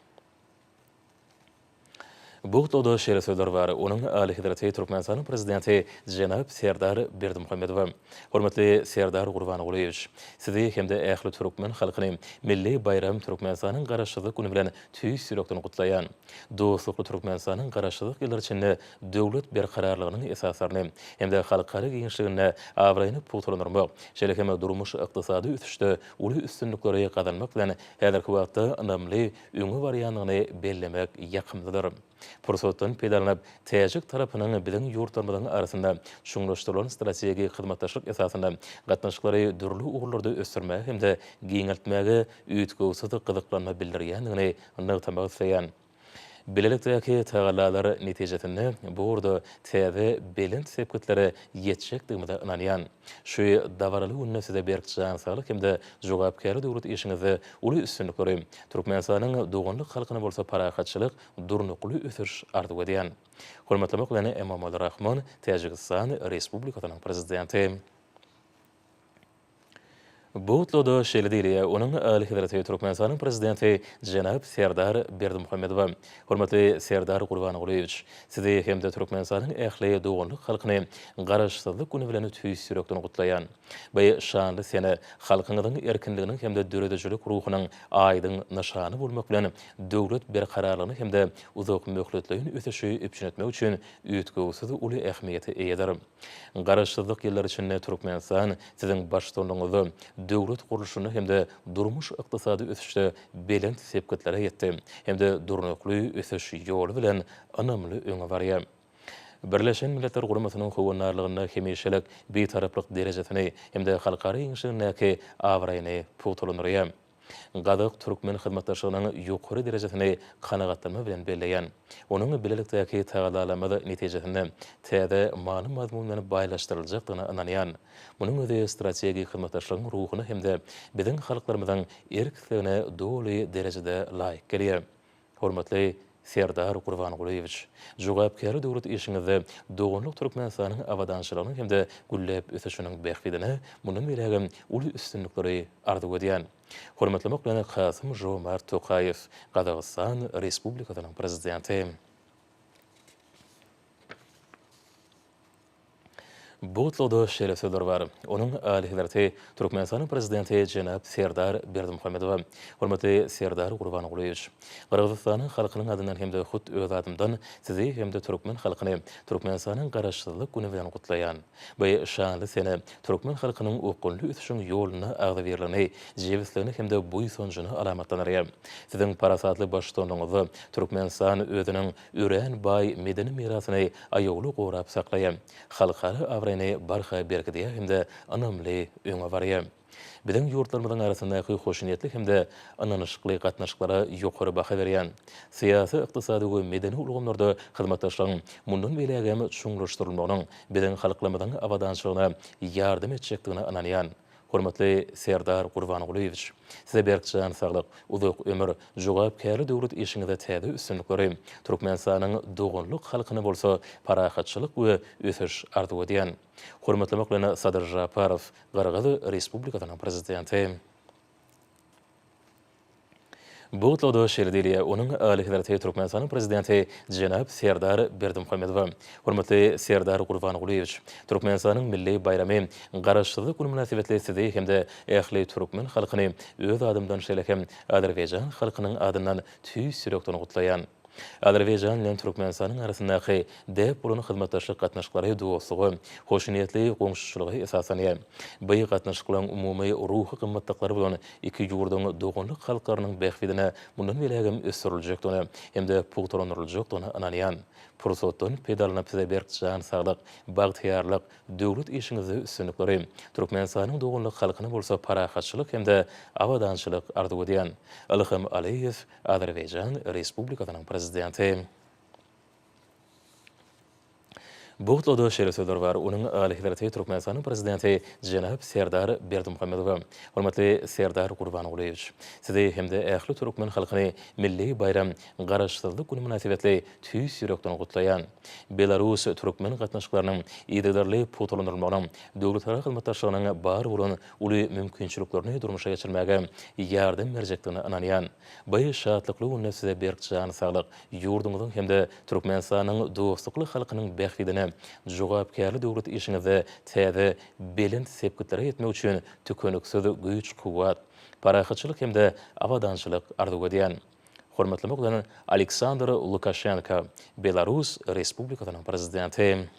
Bu gutlagda şeýle sözler bar, Onuň Alyhezreti Türkmenistanyň Prezidenti jenap Serdar Berdimuhamedowa. Hormatly Serdar Gurbangulyýewiç! Sizi hem-de ähli türkmen halkyny milli baýram Türkmenistanyň Garaşsyzlyk güni bilen tüýs ýürekden gutlaýan. Dostlukly Türkmenistanyň Garaşsyzlyk ýyllary içinde döwlet berkararlygynyň esaslaryny hem-de halkara giňişliginde abraýyny pugtalandyrmak, şeýle hem durmuş-ykdysady ösüşde uly üstünlikleri gazanmak bilen häzirki wagtda ynamly öňe barýandygyny bellemek ýakymlydyr. Pursatdan peýdalanyp, täjik tarapynyň biziň ýurtlarymyzyň arasynda çuňlaşdyrylan strategik hyzmatdaşlyk esasynda gatnaşyklary dürli ugurlarda ösdürmäge hem-de giňeltmäge üýtgewsiz gyzyklanma bildirýändigini nygtamak isleýän. Bilelikdäki tagallalar netijesinde bu ugurda täze belent sepgitlere ýetjekdigimize ynanýan. Şu dabaraly günde size berk jan saglyk hem-de jogapkärli döwlet işiňizde uly üstünlikleri, Türkmenistanyň doganlyk halkyna bolsa parahatçylyk, durnukly ösüş arzuw edýän. Hormatlamak bilen Emomali Rahmon, Täjigistan Respublikasynyň Prezidenti. Bu gutlagda şeýle diýilýär, Onuň Alyhezreti Türkmenistanyň Prezidenti jenap Serdar Berdimuhamedowa. Hormatly Serdar Gurbangulyýewiç! Sizi hem-de Türkmenistanyň ähli doganlyk halkyny Garaşsyzlyk güni bilen tüýs ýürekden gutlaýan. Bu şanly sene halkyňyzyň erkinliginiň hem-de döredijilik ruhunyň aýdyň nyşany bolmak bilen, döwlet berkararlygyny hem-de uzak möhletleýin ösüşi üpjün etmek üçin üýtgewsiz uly ähmiýete eýedir. Garaşsyzlyk ýyllary içinde Türkmenistan Siziň baştutanlygyňyzda döwlet gurluşynda hem-de durmuş-ykdysady ösüşde belent sepgitlere ýetdi hem-de durnukly ösüş ýoly bilen ynamly öňe barýar. Birleşen Milletler Guramasynyň howandarlygynda hemişelik Bitaraplyk derejesini hem-de halkara giňişligindäki abraýyny pugtalandyrýar. Gazak-türkmen hyzmatdaşlygynyň ýokary derejesini kanagatlanma bilen belleýän. Onuň bilelikdäki tagallalarymyz netijesinde täze many-mazmun bilen baýlaşdyryljakdygyna ynanýan. Munuň özi strategik hyzmatdaşlygyň ruhuna hem-de biziň halklarymyzyň erk-islegine doly derejede laýyk gelýär. Hormatly Serdar Gurbangulyýewiç, jogapkärli döwlet işiňizde doganlyk Türkmenistanyň abadançylygynyň hem-de gülläp ösüşiniň bähbidine mundan beýlägem uly üstünlikleri arzuw edýän. Hormatlamak bilen Kasym-Žomart Tokaýew, Gazagystan Respublikasynyň Prezidenti. Bu gutlagda şeýle sözler bar, Onuň Alyhezreti Türkmenistanyň Prezidenti jenap Serdar Berdimuhamedowa. Hormatly Serdar Gurbangulyýewiç! Gyrgyzystanyň halkynyň adyndan hem-de hut öz adymdan Sizi hem-de türkmen halkyny Türkmenistanyň Garaşsyzlyk güni bilen gutlaýan. Bu şanly sene türkmen halkynyň okgunly ösüşiň ýolunda agzybirligini, jebisligini hem-de buýsanjyny alamatlandyrýar. Siziň parasatly baştutanlygyňyzda Türkmenistan özüniň örän baý medeni mirasyny aýawly gorap saklaýar, halkara abraýyny barha berkidýär hem-de ynamly öňe barýar. Biziň ýurtlarymyzyň arasyndaky hoşniýetli hem-de ynanyşykly gatnaşyklara ýokary baha berýän, syýasy, ykdysady we medeni ulgamlarda hyzmatdaşlygyň mundan beýlägem çuňlaşdyrylmagynyň biziň halklarymyzyň abadançylygyna ýardam etjekdigine ynanýan. Hormatly Serdar Gurbangulyýewiç! Size berk jan saglyk, uzak ömür, jogapkärli döwlet işiňizde täze üstünlikleri, Türkmenistanyň doganlyk halkyna bolsa parahatçylyk we ösüş arzuw edýän. Hormatlamak bilen Sadyr Žaparow, Gyrgyz Respublikasynyň Prezidenti. Bu gutlagda şeýle diýilýär, Onuň Alyhezreti Türkmenistanyň Prezidenti jenap Serdar Berdimuhamedowa. Hormatly Serdar Gurbangulyýewiç! Türkmenistanyň milli baýramy, Garaşsyzlyk güni mynasybetli Sizi hem-de ähli türkmen halkyny öz adymdan şeýle hem azerbaýjan halkynyň adyndan tüýs ýürekden gutlaýan. Azerbaýjan bilen Türkmenistanyň arasyndaky däp bolan hyzmatdaşlyk gatnaşyklary dostluga, hoşniýetli goňşuçylyga esaslanýar. By gatnaşyklaryň umumy ruhy gymmatlyklary bolan iki ýurduň doganlyk halklarynyň bähbidine mundan beýlägem ösdüriljekdigine hem-de pugtalandyryljakdygyna ynanýan. Pursatdan peýdalanyp size berk jan saglyk, bagtyýarlyk, döwlet işiňizde üstünlikleri, Türkmenistanyň doganlyk halkyna bolsa parahatçylyk hem-de abadançylyk arzuw edýän. Ilham Aliýew, Azerbaýjan Respublikasynyň Prezidenti. Bu gutlagda şeýle sözler bar, Onuň Alyhezreti Türkmenistanyň Prezidenti jenap Serdar Berdimuhamedowa. Hormatly Serdar Gurbangulyýewiç! Sizi hem-de ähli türkmen halkyny milli baýram, Garaşsyzlyk güni mynasybetli tüýs ýürekden gutlaýan. Belarus-türkmen gatnaşyklarynyň yzygiderli pugtalandyrylmagynyň döwletara hyzmatdaşlygynyň bar bolan uly mümkinçiliklerini durmuşa geçirmäge ýardam berjekdigine ynanýan. Bu şatlykly günde Size berk jan saglyk, ýurduňyzyň hem-de Türkmenistanyň dostlukly halkynyň bähbidine jogapkärli döwlet işiňizde täze belent sepgitlere ýetmek üçin tükeniksiz güýç-kuwwat, parahatçylyk hem-de abadançylyk arzuw edýän. Hormatlamak bilen, Aleksandr Lukaşenko, Belarus Respublikasynyň Prezidenti.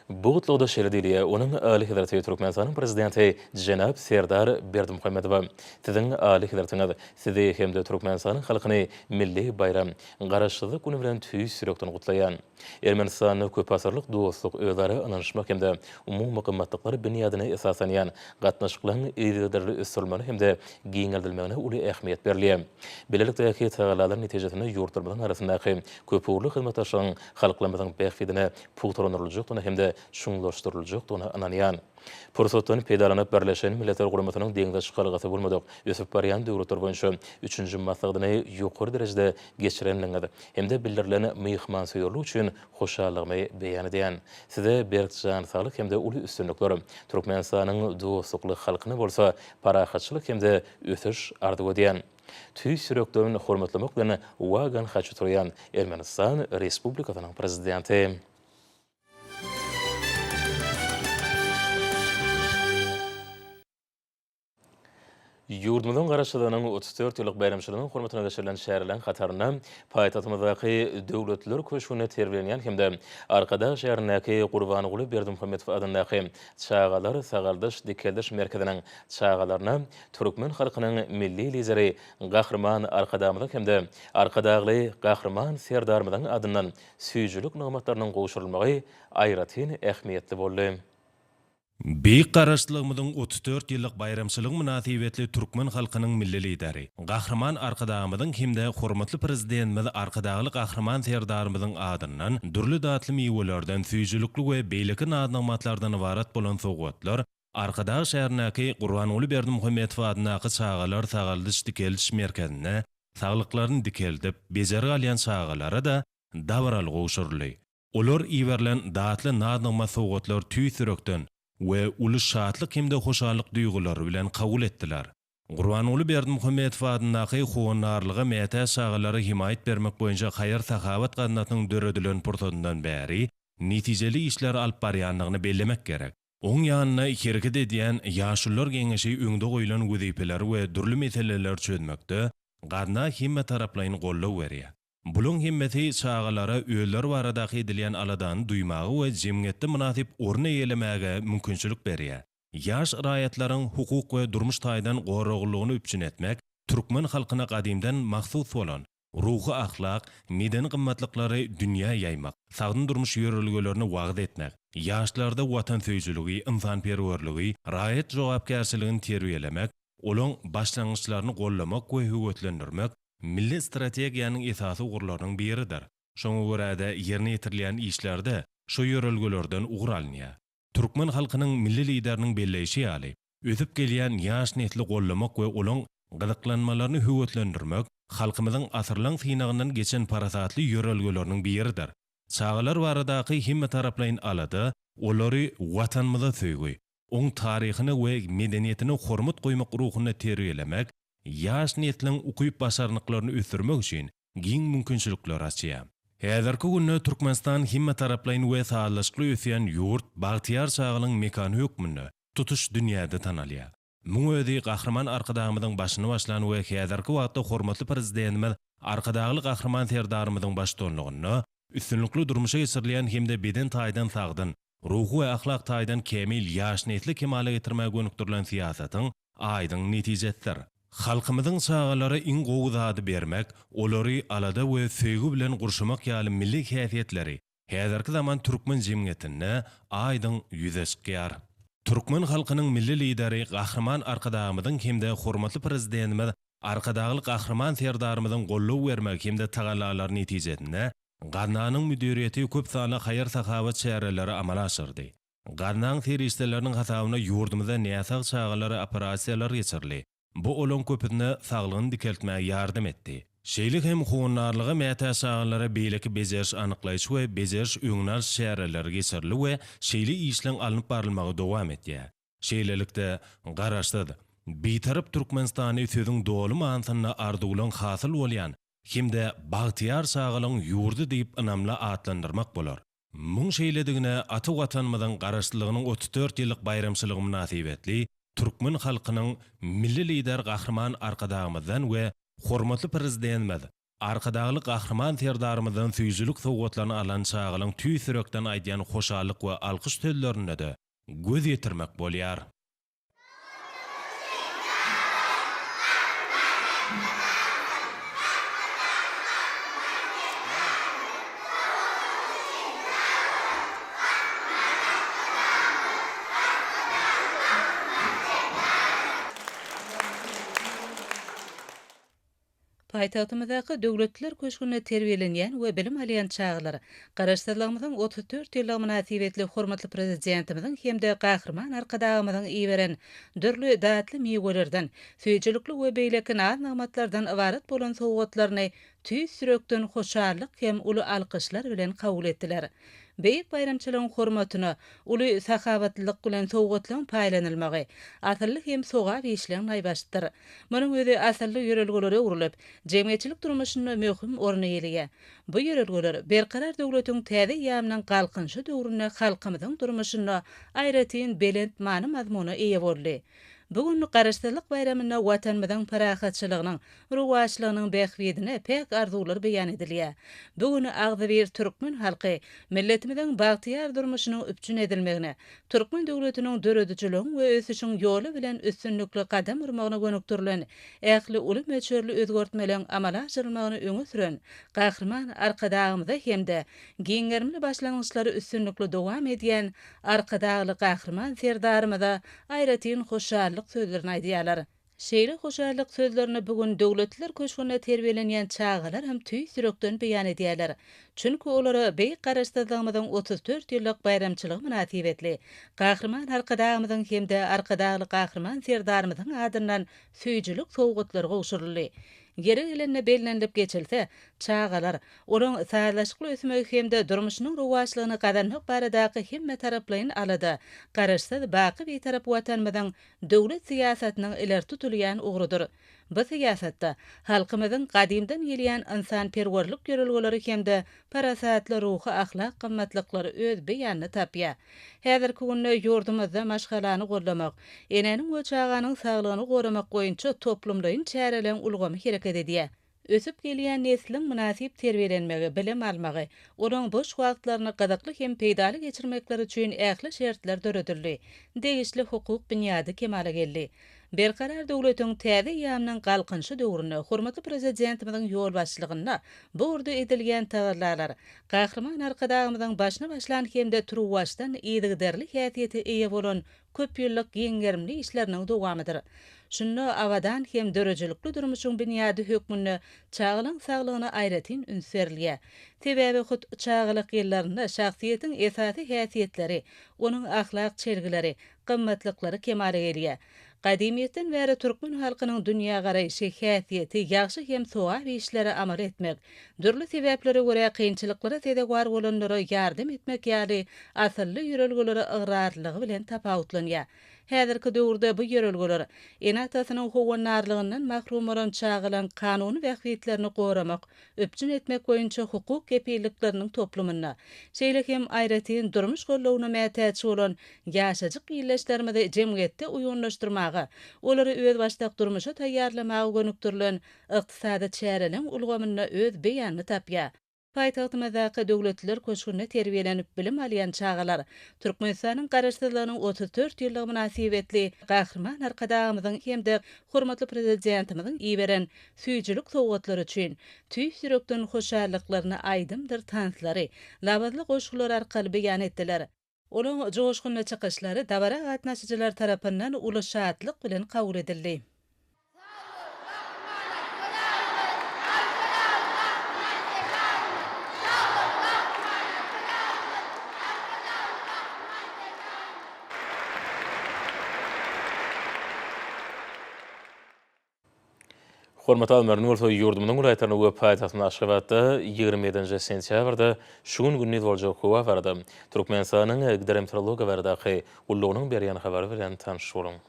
Bu gutlagda şeýle diýilýär, Onuň Alyhezreti Türkmenistanyň Prezidenti jenap Serdar Berdimuhamedowa. Siziň Alyhezretiňiz, Sizi hem-de Türkmenistanyň halkyny milli baýram, Garaşsyzlyk güni bilen tüýs ýürekden gutlaýan. Ermenistanda köpasyrlyk dostluk, özara ynanyşmak hem-de umumy gymmatlyklar binýadyna esaslanýan gatnaşyklaryň yzygiderli ösdürilmegine hem-de giňeldilmegine uly ähmiýet berilýär. Bilelikdäki tagallalar netijesinde ýurtlarymyzyň arasyndaky köpugurly hyzmatdaşlygyň halklarymyzyň bähbidine pugtalandyryljakdygyna hem-de. çuňlaşdyryljakdygyna ynanýan. Pursatdan peýdalanyp, Birleşen Milletler Guramasynyň deňze çykalgasy bolmadyk ösüp barýan döwletler boýunça üçünji maslahatyny ýokary derejede geçirendigiňiz hem-de bildirilen myhmansöýerlik üçin hoşallygymy beýan edýän. Size berk jan saglyk hem-de uly üstünlikler, Türkmenistanyň dostlukly halkyna bolsa parahatçylyk hem-de ösüş arzuw edýän. Tüýs ýürekden hormatlamak bilen Wagan Haçaturýan, Ermenistan Respublikasynyň Prezidenti. Ýurdumyzyň Garaşsyzlygynyň 34 ýyllyk baýramçylygynyň hormatyna geçirilen çäreleriň hatarynda paýtagtymyzdaky Döwletliler köşgünde terbiýelenýän hem-de Arkadag şäherindäki Gurbanguly Berdimuhamedow adyndaky Çagalar sagaldyş-dikeldiş merkeziniň çagalaryna türkmen halkynyň Milli Lideri Gahryman Arkadagymyzyň hem-de Arkadagly Gahryman Serdarymyzyň adyndan süýjülik nygmatlarynyň gowşurylmagy aýratyn ähmiýetli boldy. Beýik Garaşsyzlygymyzyň 34 ýyllyk baýramçylygy mynasybetli türkmen halkynyň Milli Lideri, Gahryman Arkadagymyzyň hem-de hormatly Prezidentimiz Arkadagly Gahryman Serdarymyzyň adyndan dürli datly miwelerden, süýjülikli we beýleki naz-nygmatlardan ybarat bolan sowgatlar Arkadag şäherindäki Gurbanguly Berdimuhamedow adyndaky çagalar sagaldyş-dikeldiş merkezinde saglyklaryny dikeldip, bejergi alýan çagalara-da dabaraly gowşuryldy. Olar iberilen datly naz-nygmat sowgatlary tüýs ýürekden we uly şatlyk hem-de hoşallyk duýgulary bilen kabul etdiler. Gurbanguly Berdimuhamedow adyndaky Howandarlyga mätäç çagalara hemaýat bermek boýunça haýyr-sahawat gaznasynyň döredilen pursadyndan bäri netijeli işleri alyp barýandygyny bellemek gerek. Oň ýanynda hereket edýän Ýaşulular geňeşi öňde goýlan wezipeleri we dürli meseleleri çözmekde gazna hemmetaraplaýyn goldaw berýär. Bulaň hemmesi çagalara özleri baradaky edilýän aladany duýmaga we jemgyýetde mynasyp orun eýelemäge mümkinçilik berýär. Ýaş raýatlaryň hukuk we durmuş taýdan goraglylygyny üpjün etmek türkmen halkyna gadymdan mahsus bolan ruhy-ahlak, medeni gymmatlyklary dünýä ýaýmak, sagdyn durmuş ýörelgelerini wagyz etmek, ýaşlarda watansöýüjiligi, ynsanperwerligi, raýat jogapkärçiligini terbiýelemek, olaň başlangyçlaryny goldamak we höweslendirmek milli strategiýanyň esasy ugurlarynyň biridir. Şoňa görä-de, ýerine ýetirilýän işlerde şu ýörelgelerden ugur alynýar. Türkmen halkynyň Milli Lideriniň belleýşi ýaly, ösüp gelýän ýaş nesli goldamak we olaň gyzyklanmalaryny höweslendirmek halkymyzyň asyrlaň synagyndan geçen parasatly ýörelgeleriniň biridir. Çagalar baradaky hemmetaraplaýyn alada olary Watanymyza söýgi, oň taryhyna we medeniýetine hormat goýmak ruhunda terbiýelemek ýaş nesliň ukyp-başarnyklaryny ösdürmek üçin giň mümkinçilikleri açýar. Häzirki günde Türkmenistan hemmetaraplaýyn we sazlaşykly ösýän ýurt, bagtyýar çagalygyň mekany hökmünde tutuş dünýäde tanalýar. Muň özi Gahryman Arkadagymyzyň başyny başlan we häzirki wagtda hormatly Prezidentimiz Arkadagly Gahryman Serdarymyzyň baştutanlygynda üstünlikli durmuşa geçirilýän hem-de beden taýdan sagdyn, ruhy we ahlak taýdan kämil ýaş nesli kemala getirmäge gönükdirilen syýasatyň aýdyň netijesidir. Halkymyzyň çagalara iň gowy zady bermek, olary alada we söýgi bilen gurşamak ýaly milli häsiýetleri häzirki zaman türkmen jemgyýetinde aýdyň ýüze çykýar. Türkmen halkynyň Milli Lideri Gahryman Arkadagymyzyň hem-de hormatly Prezidentimiz Arkadagly Gahryman Serdarymyzyň goldaw bermegi hem-de tagallalary netijesinde gaznanyň müdiriýeti köp sanly haýyr-sahawat çäreleri amala aşyrdy. Gaznaň serişdeleriniň hasabyna ýurdumyzda näsag çagalara operasiýalar geçirildi. Bu olaň köpüsine saglygyny dikeltmäge ýardam etdi. Şeýle hem howandarlyga mätäç çagalara beýleki bejeriş-anyklaýyş we bejeriş-öňüni alyş çäreleri geçirildi we şeýle işleň alnyp barylmagy dowam etýär. Şeýlelikde, Garaşsyz, Bitarap Türkmenistany sözüň doly manysynda arzuwlaň hasyl bolýan hem-de bagtyýar çagalygyň ýurdy diýip ynamly atlandyrmak bolar. Muň şeýledigine ata Watanymyzyň Garaşsyzlygynyň 34 ýyllyk baýramçylygy mynasybetli türkmen halkynyň Milli Lideri Gahryman Arkadagymyzdan we hormatly Prezidentimiz Arkadagly Gahryman Serdarymyzdan süýjülik sowgatlaryny alan çagalaň tüýs ýürekden aýdýan hoşallyk we alkyş sözlerinde-de göz ýetirmek bolýar. Paýtagtymyzdaky Döwletliler köşgünde terbiýelenýän we bilim alýan çagalar Garaşsyzlygymyzyň 34 ýyllygy mynasybetli hormatly Prezidentimiziň hem-de Gahryman Arkadagymyzyň iberen dürli datly miwelerden, süýjülikli we beýleki naz-nygmatlardan ybarat bolan sowgatlaryny tüýs ýürekden hoşallyk hem uly alkyşlar bilen kabul etdiler. Beýik baýramçylygyň hormatyna uly sahawatlylyk bilen sowgatlaryň paýlanylmagy asylly hem sogap işleň naýbaşydyr. Munuň özi asylly ýörelgelere öwrülip, jemgyýetçilik durmuşynda möhüm orun eýeleýär. Bu ýörelgeler Berkarar döwletiň täze eýýamynyň Galkynyşy döwründe halkymyzyň durmuşynda aýratyn belent many-mazmuna eýe boldy. Bu gün Garaşsyzlyk baýramynda Watanymyzyň parahatçylygynyň, rowaçlygynyň bähbidine päk arzuwlar beýan edilýär. Bu gün agzybir türkmen halky milletimiziň bagtyýar durmuşynyň üpjün edilmegine, türkmen döwletiniň döredijiligiň we ösüşiň ýoly bilen üstünlikli gadam urmagyna gönükdirilen ähli uly möçberli özgertmeleň amala aşyrylmagyny öňe süren Gahryman Arkadagymyza hem-de giň gerimli başlangyçlary üstünlikli dowam edýän Arkadagly Gahryman Serdarymyza aýratyn hoşallyk sözlerini aýdýarlar. Şeýle hoşallyk sözlerini bu gün Döwletliler köşgünde terbiýelenýän çagalar hem tüýs ýürekden beýan edýärler. Çünki olara beýik Garaşsyzlygymyzyň 34 ýyllyk baýramçylygy mynasybetli Gahryman Arkadagymyzyň hem-de Arkadagly Gahryman Serdarymyzyň adyndan süýjülik sowgatlary gowşuryldy. Ýeri gelende bellenilip geçilse, çagalar, olaryň sazlaşykly ösmegi hem-de durmuşynyň rowaçlygyny gazanmak baradaky hemmetaraplaýyn alada Garaşsyz, baky Bitarap Watanymyzyň döwlet syýasatynyň ileri tutulýan ugrudyr. Bu syýasatda halkymyzyň gadymdan gelýän ynsanperwerlik ýörelgeleri hem-de parasatly ruhy-ahlak gymmatlyklary öz beýanyny tapýar. Häzirki günde ýurdumyzda maşgalany goldamak, enäniň we çaganyň saglygyny goramak boýunça toplumlaýyn çäreleriň ulgamy hereket edýär. Ösüp gelýän nesliň mynasyp terbiýelenmegi, bilim almagy, olaryň boş wagtlaryny gyzykly hem peýdaly geçirmekleri üçin ähli şertler döredildi, degişli hukuk binýady kemala geldi. Berkarar döwletiň täze eýýamynyň Galkynyşy döwründe hormatly Prezidentimiziň ýolbaşçylygynda bu ugurda edilýän tagallalar Gahryman Arkadagymyzyň başyny başlan hem-de turuwbaşdan yzygiderli häsiýete eýe bolan köp ýyllyk giň gerimli işleriniň dowamydyr. Şunda abadan hem döredijilikli durmuşyň binýady hökmünde çagalaň saglygyna aýratyn üns berilýär. Sebäbi hut çagalyk ýyllarynda şahsyýetiň esasy häsiýetleri, onuň ahlak çelgileri, gymmatlyklary kemala gelýär. Gadymyýetden bäri türkmen halkynyň dünýägaraýşy, häsiýeti, ýagşy hem sogap işleri amal etmek, dürli sebäplere görä kynçylyklara sezewar bolanlara ýardam etmek ýaly asylly ýörelgelere ygrarlylygy bilen tapawutlanýar. Häzirki döwürde bu ýörelgeler ene-atasynyň howandarlygyndan mahrum bolan çagalaryň kanuny bähbitlerini goramak, üpjün etmek boýunça hukuk kepillikleriniň toplumynda, şeýle hem aýratyn durmuş goldawyna mätäç bolan ýaşajyk ildeşlerimizi jemgyýetde uýgunlaşdyrmaga, olary özbaşdak durmuşa taýýarlamaga gönükdirilen ykdysady çäreleriň ulgamynda öz beýanyny tapýar. Paýtagtymyzdaky Döwletliler köşgünde terbiýelenip bilim alýan çagalar Türkmenistanyň Garaşsyzlygynyň 34 ýyllygy mynasybetli Gahryman Arkadagymyzyň hem-de hormatly Prezidentimiziň iberen süýjülik sowgatlary üçin tüýs ýürekden hoşallyklaryny aýdymdyr tanslary, labyzly goşgular arkaly beýan etdiler. Olaryň joşgunly çykyşlary dabara gatnaşyjylar tarapyndan uly şatlyk bilen kabul edildi. Hormatly alymlar, indi bolsa ýurdumyzyň welaýatlarynda we paýtagtymyz Aşgabatda 27 sentýabrda şu gün gündiz boljak howa barada Türkmenistanyň Gidrometeorologiýa baradaky gullugynyň berýän habary bilen tanyş boluň.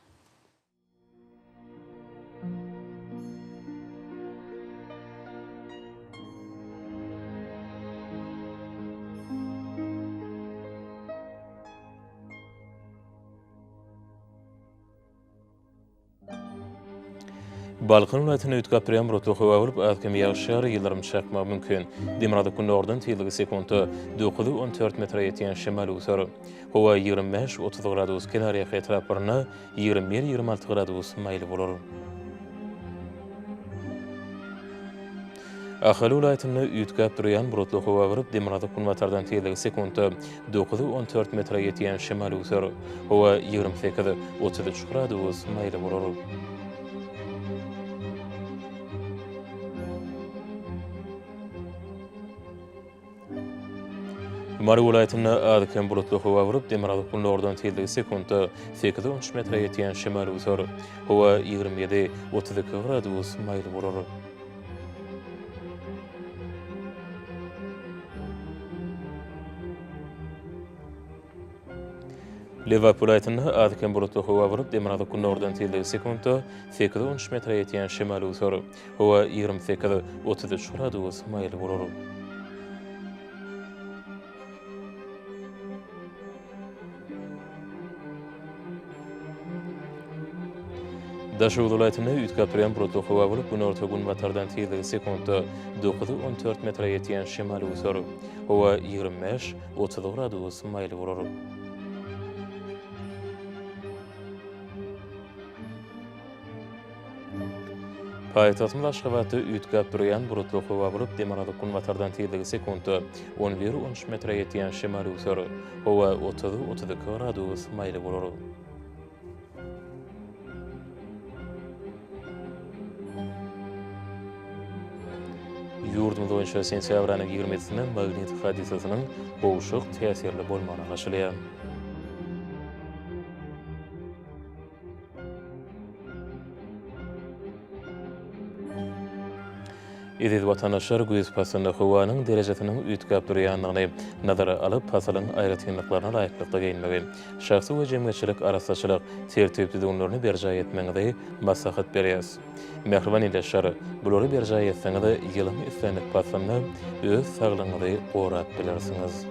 Balkan welaýatynda üýtgäp durýan bulutly howa bolup, az-kem ýagyş ýagar, ýyldyrym çakmagy mümkin. Demirgazyk-gündogardan tizligi sekuntda 9-14 metre ýetýän şemal öwser. Howa 25-30 gradus, kenarýaka etraplarynda 21-26 gradus maýyl bolar. Ahal welaýatynda üýtgäp durýan bulutly howa bolup, demirgazyk-günbatardan tizligi sekuntda 9-14 metre ýetýän şemal öwser. Howa 28, 33 gradus maýyl bolar. Mary welaýatynda az-kem bulutly howa bolup, demirgazyk-gündogardan tizligi sekuntda sekiz-on üç metre ýetýän şemal öwser. Howa 27, 32 gradus maýyl bolar. Lebap welaýatynda az-kem bulutly howa bolup, demirgazyk-gündogardan tizligi sekuntda sekiz-on üç metre ýetýän şemal öwser. Howa 28, 33 gradus maýyl bolar. Daşoguz welaýatynda üýtgäp durýan bulutly howa bolup, günorta-günbatardan tizligi sekuntda 9-14 metre ýetýän şemal öwser. Howa 25, 30 gradus maýyl bolar. Paýtagtymyz Aşgabatda üýtgäp durýan bulutly howa bolup, demirgazyk-günbatardan tizligi sekuntda on bir-on üç metre ýetýän şemal öwser. Howa 30, 32 gradus maýyl bolar. Ýurdumyz boýunça sentýabr aýynyň ýigrimisinde magnit hadysasynyň gowşak täsirli bolmagyna garaşylýar. Eziz watandaşlar, güýz paslynda howanyň derejesiniň üýtgäp durýandygyny nazara alyp, pasylyň aýratynlyklaryna laýyklykda geýinmegi, şahsy we jemgyýetçilik arassaçylyk tertip-düzgünlerini berjaý etmegiňizi maslahat berýäris. Mähriban ildeşler, bulary berjaý etseňiz, ýylyň islendik paslynda öz saglygyňyzy gorap bilersiňiz.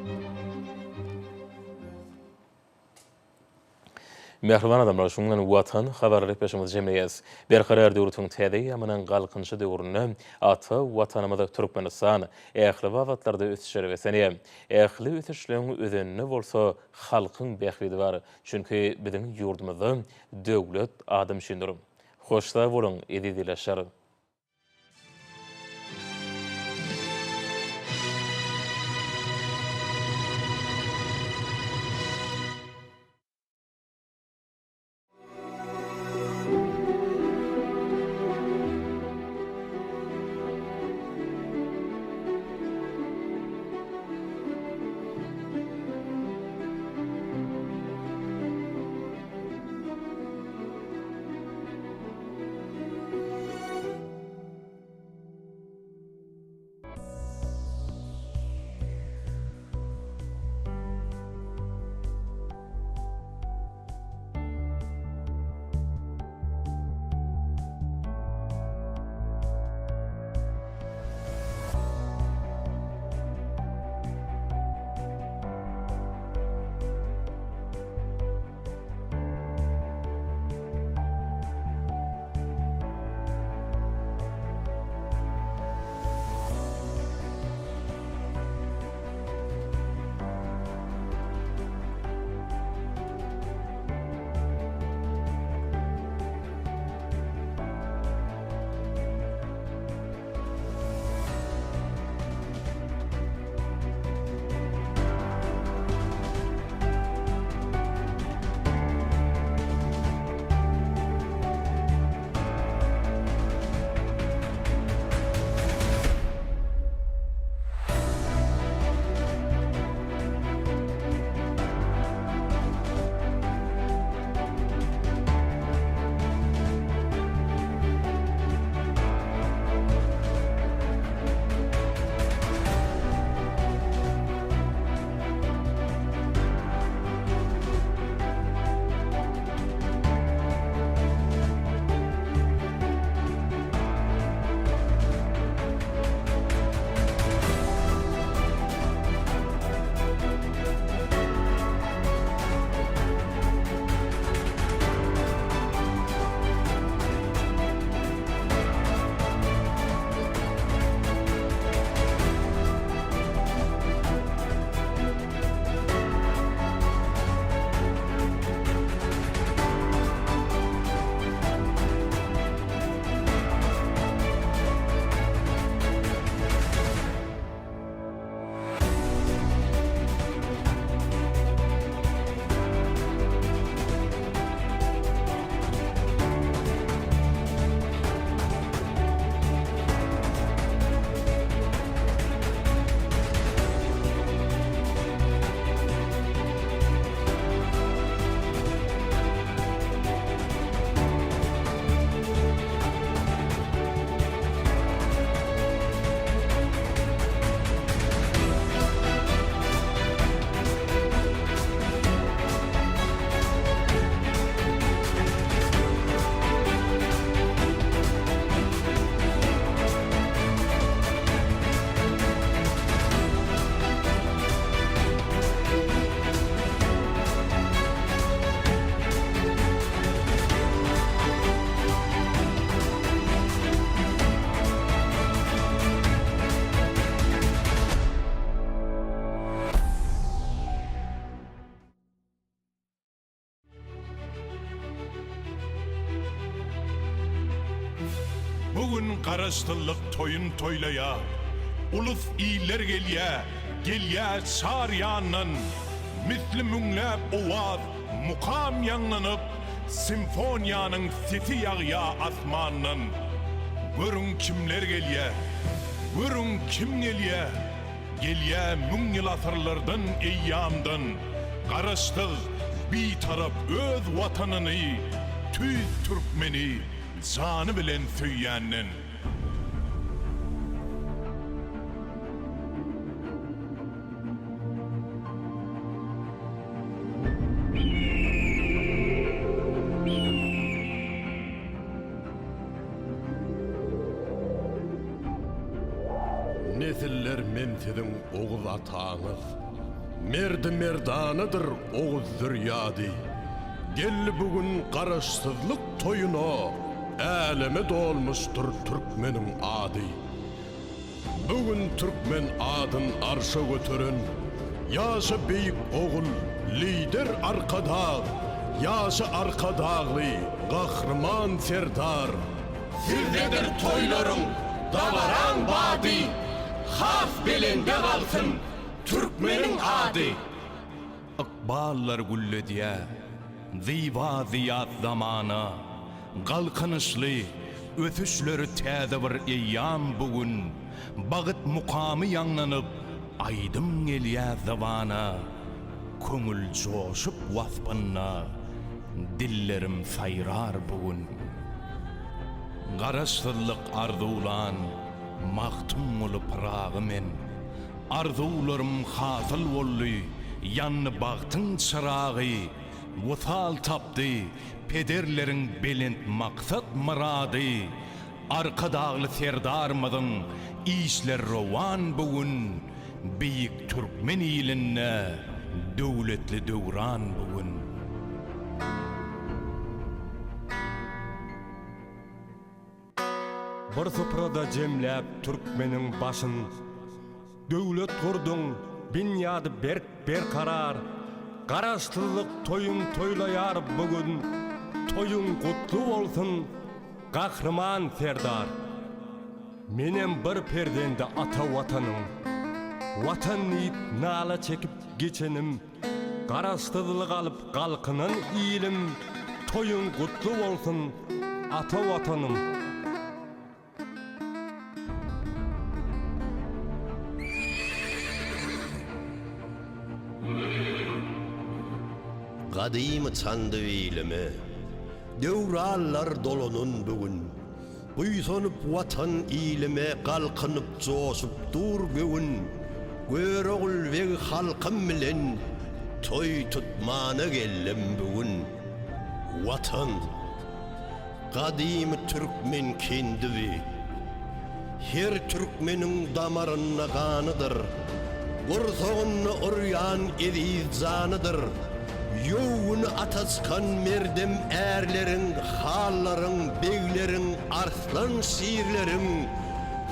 Mähriban adamlar, şunuň bilen Watan habarlar gepleşigimizi jemleýäris. Berkarar döwletiň täze eýýamynyň Galkynyşy döwründe ata Watanymyz Türkmenistan ähli babatlarda ösüşlere beslenýär. Ähli ösüşleň özeninde bolsa halkyň bähbidi bar. Çünki biziň ýurdumyzda döwlet adam üçindir. Hoş sag boluň, eziz ildeşler! gün Garaşsyzlyk toýun toýlaýa. Ulus iller gelýä, gelýä çar ýandan. Misli müňläp owaz, mukam ýaňlanyp, Simfoniýanyň sesi ýagýa asmandan. Görüň kimler gelýä, görüň kim gelýä, Gelýä müň ýyl asyrlardan eýýamdan Garaşsyz, Bitarap öz Watanyny, tüýs türkmeni jany bilen söýýänden. Nesiller men siziň Oguz ataňyz. Merdi-merdanadyr oguz zürýady. Geldi bu gün Garaşsyzlyk toýuna, Äleme dolmuşdyr türkmeniň ady. Bu gün türkmen adyn arşa göteren, Ýaşa beýik ogul, Lider Arkadag, Ýaşa Arkadagly Gahryman Serdar! Sizdedir toýlaryň, dabaraň bady, Has belende galsyn türkmeniň ady! Ykballar gülledýä, zyba zyýat zamana, Galkynyşly, ösüşleri täze bir eýýam bu gün, Bagyt mukamy ýaňlanyp, aýdym gelýä zybana, Köňül joşup waspynda, dillerim saýrar bu gün. Garaşsyzlyk arzuwlan Magtymguly Pyragy men. Arzuwlarym hasyl boldy, ýandy bagtyň çyragy, Wysal tapdy pederleriň belent maksat-myrady, Arkadagly Serdarymyzyň işleri rowan bu gün, Beýik türkmen ilinde döwletli döwran bu gün. Bir suprada jemläp türkmeniň başyn, Döwlet gurduň, binýady berk berkarar. Garaşsyzlyk toýun toýlaýar bu gün, Toýuň gutly bolsun, Gahryman Serdar! Menem bir perzendi ata Watanyň, Watan diýip nala çekip geçenim, Garaşsyzlyk alyp galkynan ilim, Toýuň gutly bolsun, ata Watanym! Gadymy Çandybilime Döwranlar dolanyn bu gün. Buýsanyp Watan ilime Galkynyp joşup dur göwün. Görogul beg halkym bilen Toý tutmana geldim bu gün. Watan. Gadymy türkmen kendibi. Her türkmeniň damarynda ganydyr, Gursagynda urýan eziz janydyr. Ýow güni ata çykan merdem ärleriň, Hanlaryň, begleriň, arslan şirleriň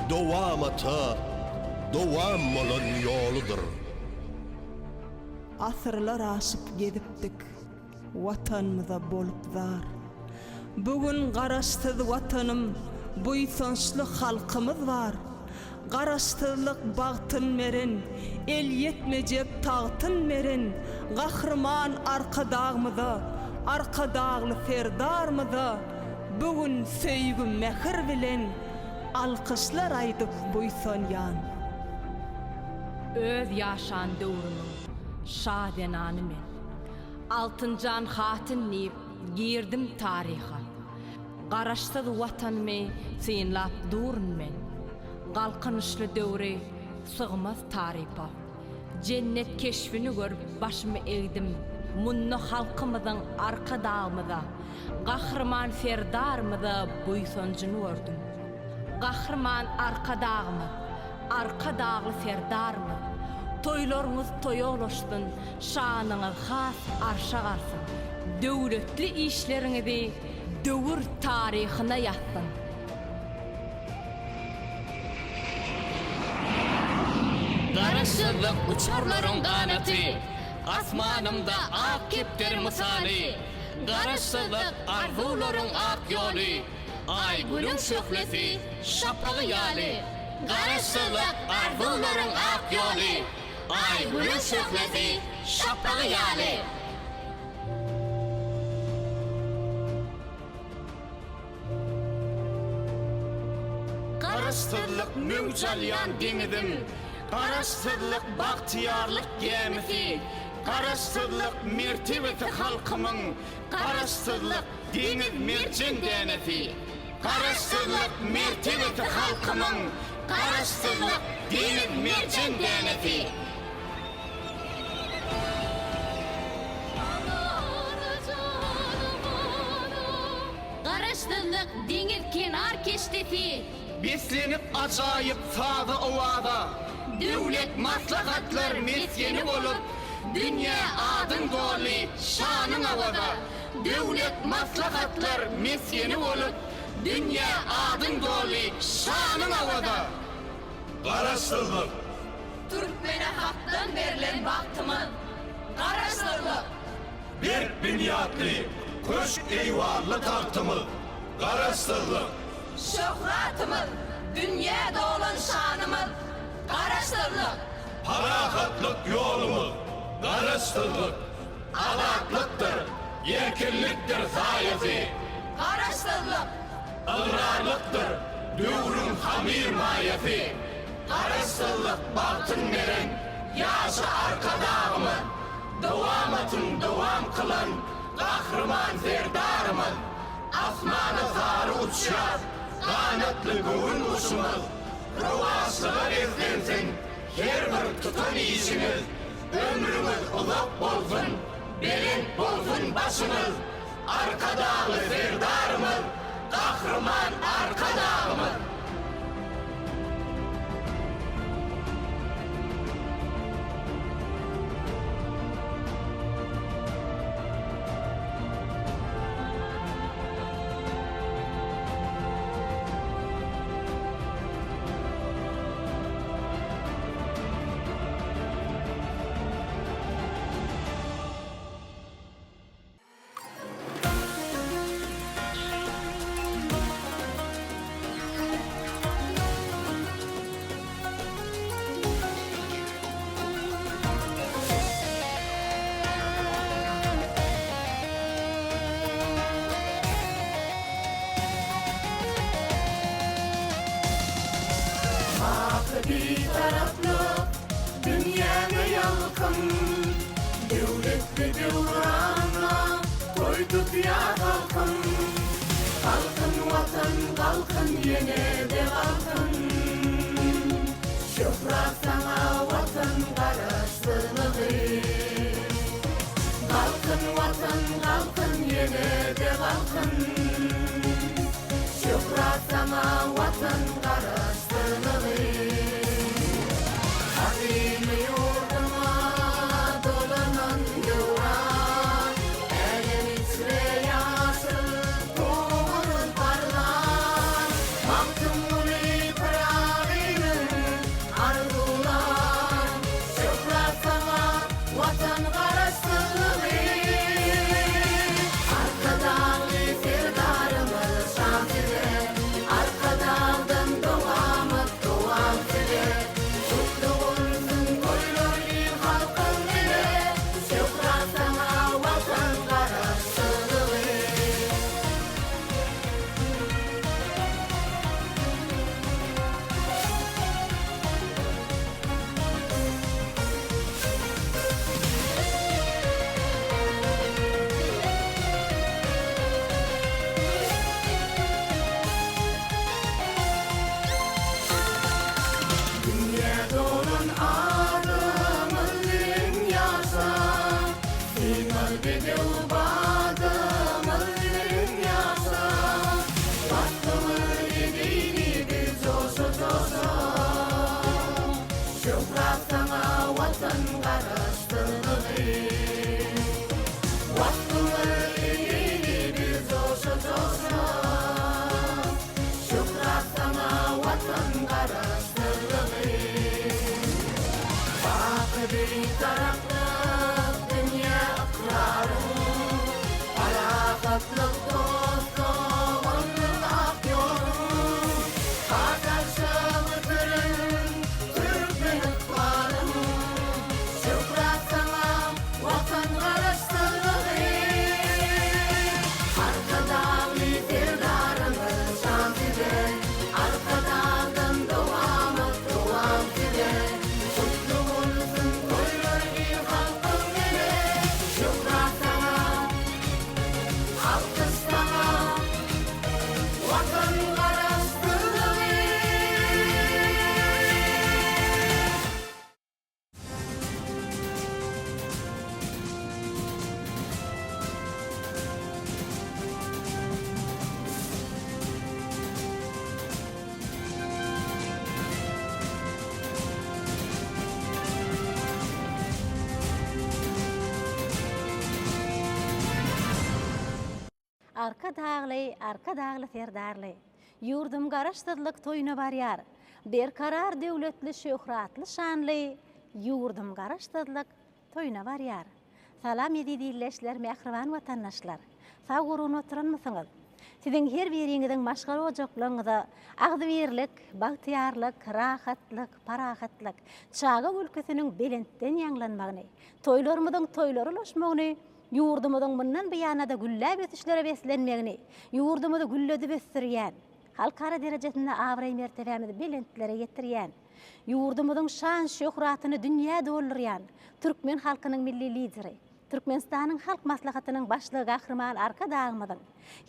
Dowamata dowam bolan ýoludyr. Asyrlar aşyp gezipdik. Watanymyza bolup zar. Bu gün Garaşsyz Watanym, buýsançly halkymyz bar. Garaşsyzlyk bagtyn beren, el ýetmejek tagtyn beren Gahryman Arkadagymyza, Arkadagly Serdarymyza bu gün söýgi-mähir bilen alkyşlar aýdyp buýsanýan. Öz ýaşan döwrümiň şa zenany men. Altynjan hatyn diýip girdim taryha. Garaşsyz Watanymy synlap durun men. Galkynyşly döwri sygmaz tarypa. Jennet keşbini görüp başymy egdim. Munda halkymyzyň Arkadagymyza, Gahryman Serdarymyza buýsanjyny gördüm. Gahryman Arkadagymyz, Arkadagly Serdarymyz, toýlaryňyz toýa ulaşsyn, Şanyňyz has arşa galsyn. Döwletli işleriňizi döwür taryhyna ýazsyn. Garaşsyzlyk uçarlaryň ganaty, Asmanymda ak kepderi mysaly. Garaşsyzlyk arzuwlaryň ak ýoly. Aý-Günüň şöhlesi, şapagy ýaly. Garaşsyzlyk, arzuwlaryň ak ýoly. Aý-Günüň şöhlesi, şapagy ýaly. Garaşsyzlyk möwç alýan deňiziň, Garaşsyzlyk bagtyýarlyk gämisi, Garaşsyzlyk mertebesi halkymyň, Garaşsyzlyk deňiz merjen dänesi. Garaşsyzlyk mertebesi halkymyň, Garaşsyzlyk deňiz merjen dänesi. Garaşsyzlyk deňiz kenar keşdesi. Beslenip ajaýyp saza-owaza. Döwlet maslahatlar mesgeni bolup, Dünýä adyň doldy, şanyň awaza. Döwlet maslahatlar mesgeni bolup, Dünýä adyň doldy, şanyň awaza. Garaşsyzlyk! Türkmene Hakdan berlen bagtymyz, Garaşsyzlyk! Berk binýatly, köşk-eýwanly tagtymyz, Garaşsyzlyk! Şöhratymyz, dünýä dolan şanymyz, Garaşsyzlyk! Parahatlyk ýolumyz, Garaşsyzlyk! Azatlykdyr, erkinlikdir saýasy. Garaşsyzlyk! Ygrarlykdyr döwrüň hamyr maýasy. Garaşsyzlyk bagtyn beren ýaşa Arkadagymyz, Dowamatyn dowam kylan Gahryman Serdarymyz, Asmana sary uçýar ganatly göwün guşumyz, Rowaçlyga beslensin her bir tutan işiňiz, Ömrüňiz uzak bolsun, belent bolsun başyňyz, Arkadagly Serdarymyz, Gahryman Arkadagymyz! Baky Bitaraplyk dünýäňe ýalkym, Döwletli döwrana toý tutýar halkym. Galkyn Watan, galkyn ýene-de galkyn, Şöhrat saňa Watan Garaşsyzlygy. Galkyn Watan, galkyn ýene-de galkyn, Şöhrat saňa Watan Garaşsyzlygy. Gadymy ýurduma dolanan döwran, Älem içre ýaşyl tugumyz parlar. Magtymguly Pyragynyň arzuwlan, Şöhrat saňa Watan Garaşsyzlygy. Arkadagly Serdarymyz şan size, Arkadagdan dowamat dowam size. Gutly bolsun toýlar il-halkyň bile, Şöhrat saňa Watan Garaşsyzlygy. Dünýä dolan adymyz bilen ýaşa, Synmaz bedew badymyz bilen ýaşa. Waspyňyz edeýli biz joşa-joşa, Şöhrat saňa Watan Garaşsyzlygy. Waspyňyz edeýli biz joşa-joşa, Şöhrat saňa Watan Garaşsyzlygy. Baky Bitaraplyk dünýä ykraryň, Parahatlyk, dost-doganlyk ak. Arkadagly, Arkadagly Serdarly, Ýurdum Garaşsyzlyk toýuna barýar. Berkarar döwletli şöhratly şanly Ýurdum Garaşsyzlyk toýuna barýar. Salam eziz ildeşler mähriban watandaşlar. Sag gurgun oturanmysyňyz? Siziň her biriňiziň maşgala ojaklaryňyza agzybirlik, bagtyýarlyk, rahatlyk, parahatlyk, çaga gülküsiniň belentden ýaňlanmagyny, toýlarymyzyň toýlara ulaşmagyny, ýurdumyzyň mundan buýana-da gülläp ösüşlere beslenmegini, ýurdumyzy gülledip ösdürýän, halkara derejesinde abraý-mertebämizi belentlere ýetirýän, ýurdumyzyň şan-şöhratyny dünýä doldurýan türkmen halkynyň Milli Lideri, Türkmenistanyň Halk Maslahatynyň Başlygy Gahryman Arkadagymyzyň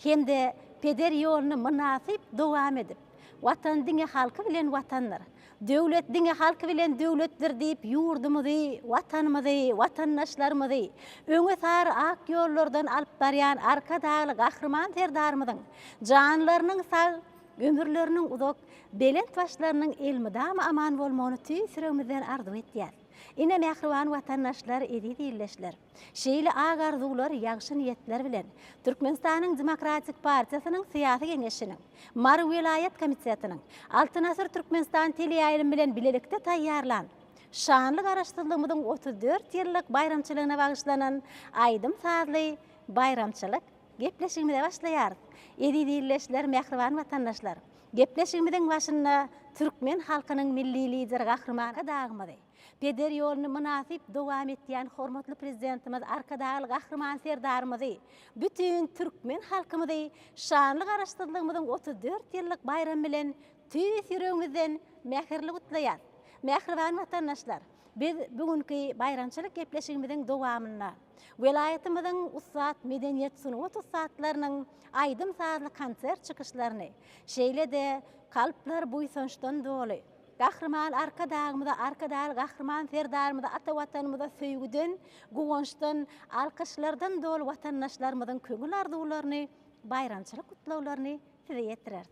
hem-de peder ýoluny mynasyp dowam edip, Watan diňe halky bilen Watandyr, döwlet diňe halky bilen döwletdir diýip ýurdumyzy, Watanymyzy, watandaşlarymyzy öňe sary ak ýollardan alyp barýan Arkadagly Gahryman Serdarymyzyň janlarynyň sag, ömürleriniň uzak, belent başlarynyň elmydama aman bolmagyny tüýs ýüregimizden arzuw etýäris. Ine, mähriban watandaşlar, eziz ildeşler! Şeýle ak arzuwlar, ýagşy niýetler bilen, Türkmenistanyň Demokratik partiýasynyň Syýasy Geňeşiniň Mary welaýat komitetiniň Altyn asyr Türkmenistan teleýaýlymy bilen bilelikde taýýarlan şanly Garaşsyzlygymyzyň 34 ýyllyk baýramçylygyna bagyşlanan aýdym-sazly baýramçylyk gepleşigimize başlaýarys. Eziz ildeşler, mähriban watandaşlar! Gepleşigimiziň başynda türkmen halkynyň Milli Lideri Gahryman Arkadagymyzy, peder ýoluny mynasyp dowam etýän hormatly Prezidentimiz Arkadagly Gahryman Serdarymyzy, bütin türkmen halkymyzy şanly Garaşsyzlygymyzyň 34 ýyllyk baýramy bilen tüýs ýüregimizden mähirli gutlaýarys. Mähriban watandaşlar, biz bu günki baýramçylyk gepleşigimiziň dowamynda Welaýatymyzyň ussat medeniýet-sungat ussatlarynyň aýdym-sazly konsert çykyşlaryny, şeýle-de kalplar buýsançdan doly, Gahryman Arkadagymyza, Arkadagly Gahryman Serdarymyza, ata Watanymyza söýgüden, guwançdan, alkyşlardan doly watandaşlarymyzyň köňül arzuwlaryny, baýramçylyk gutlaglaryny size ýetireris.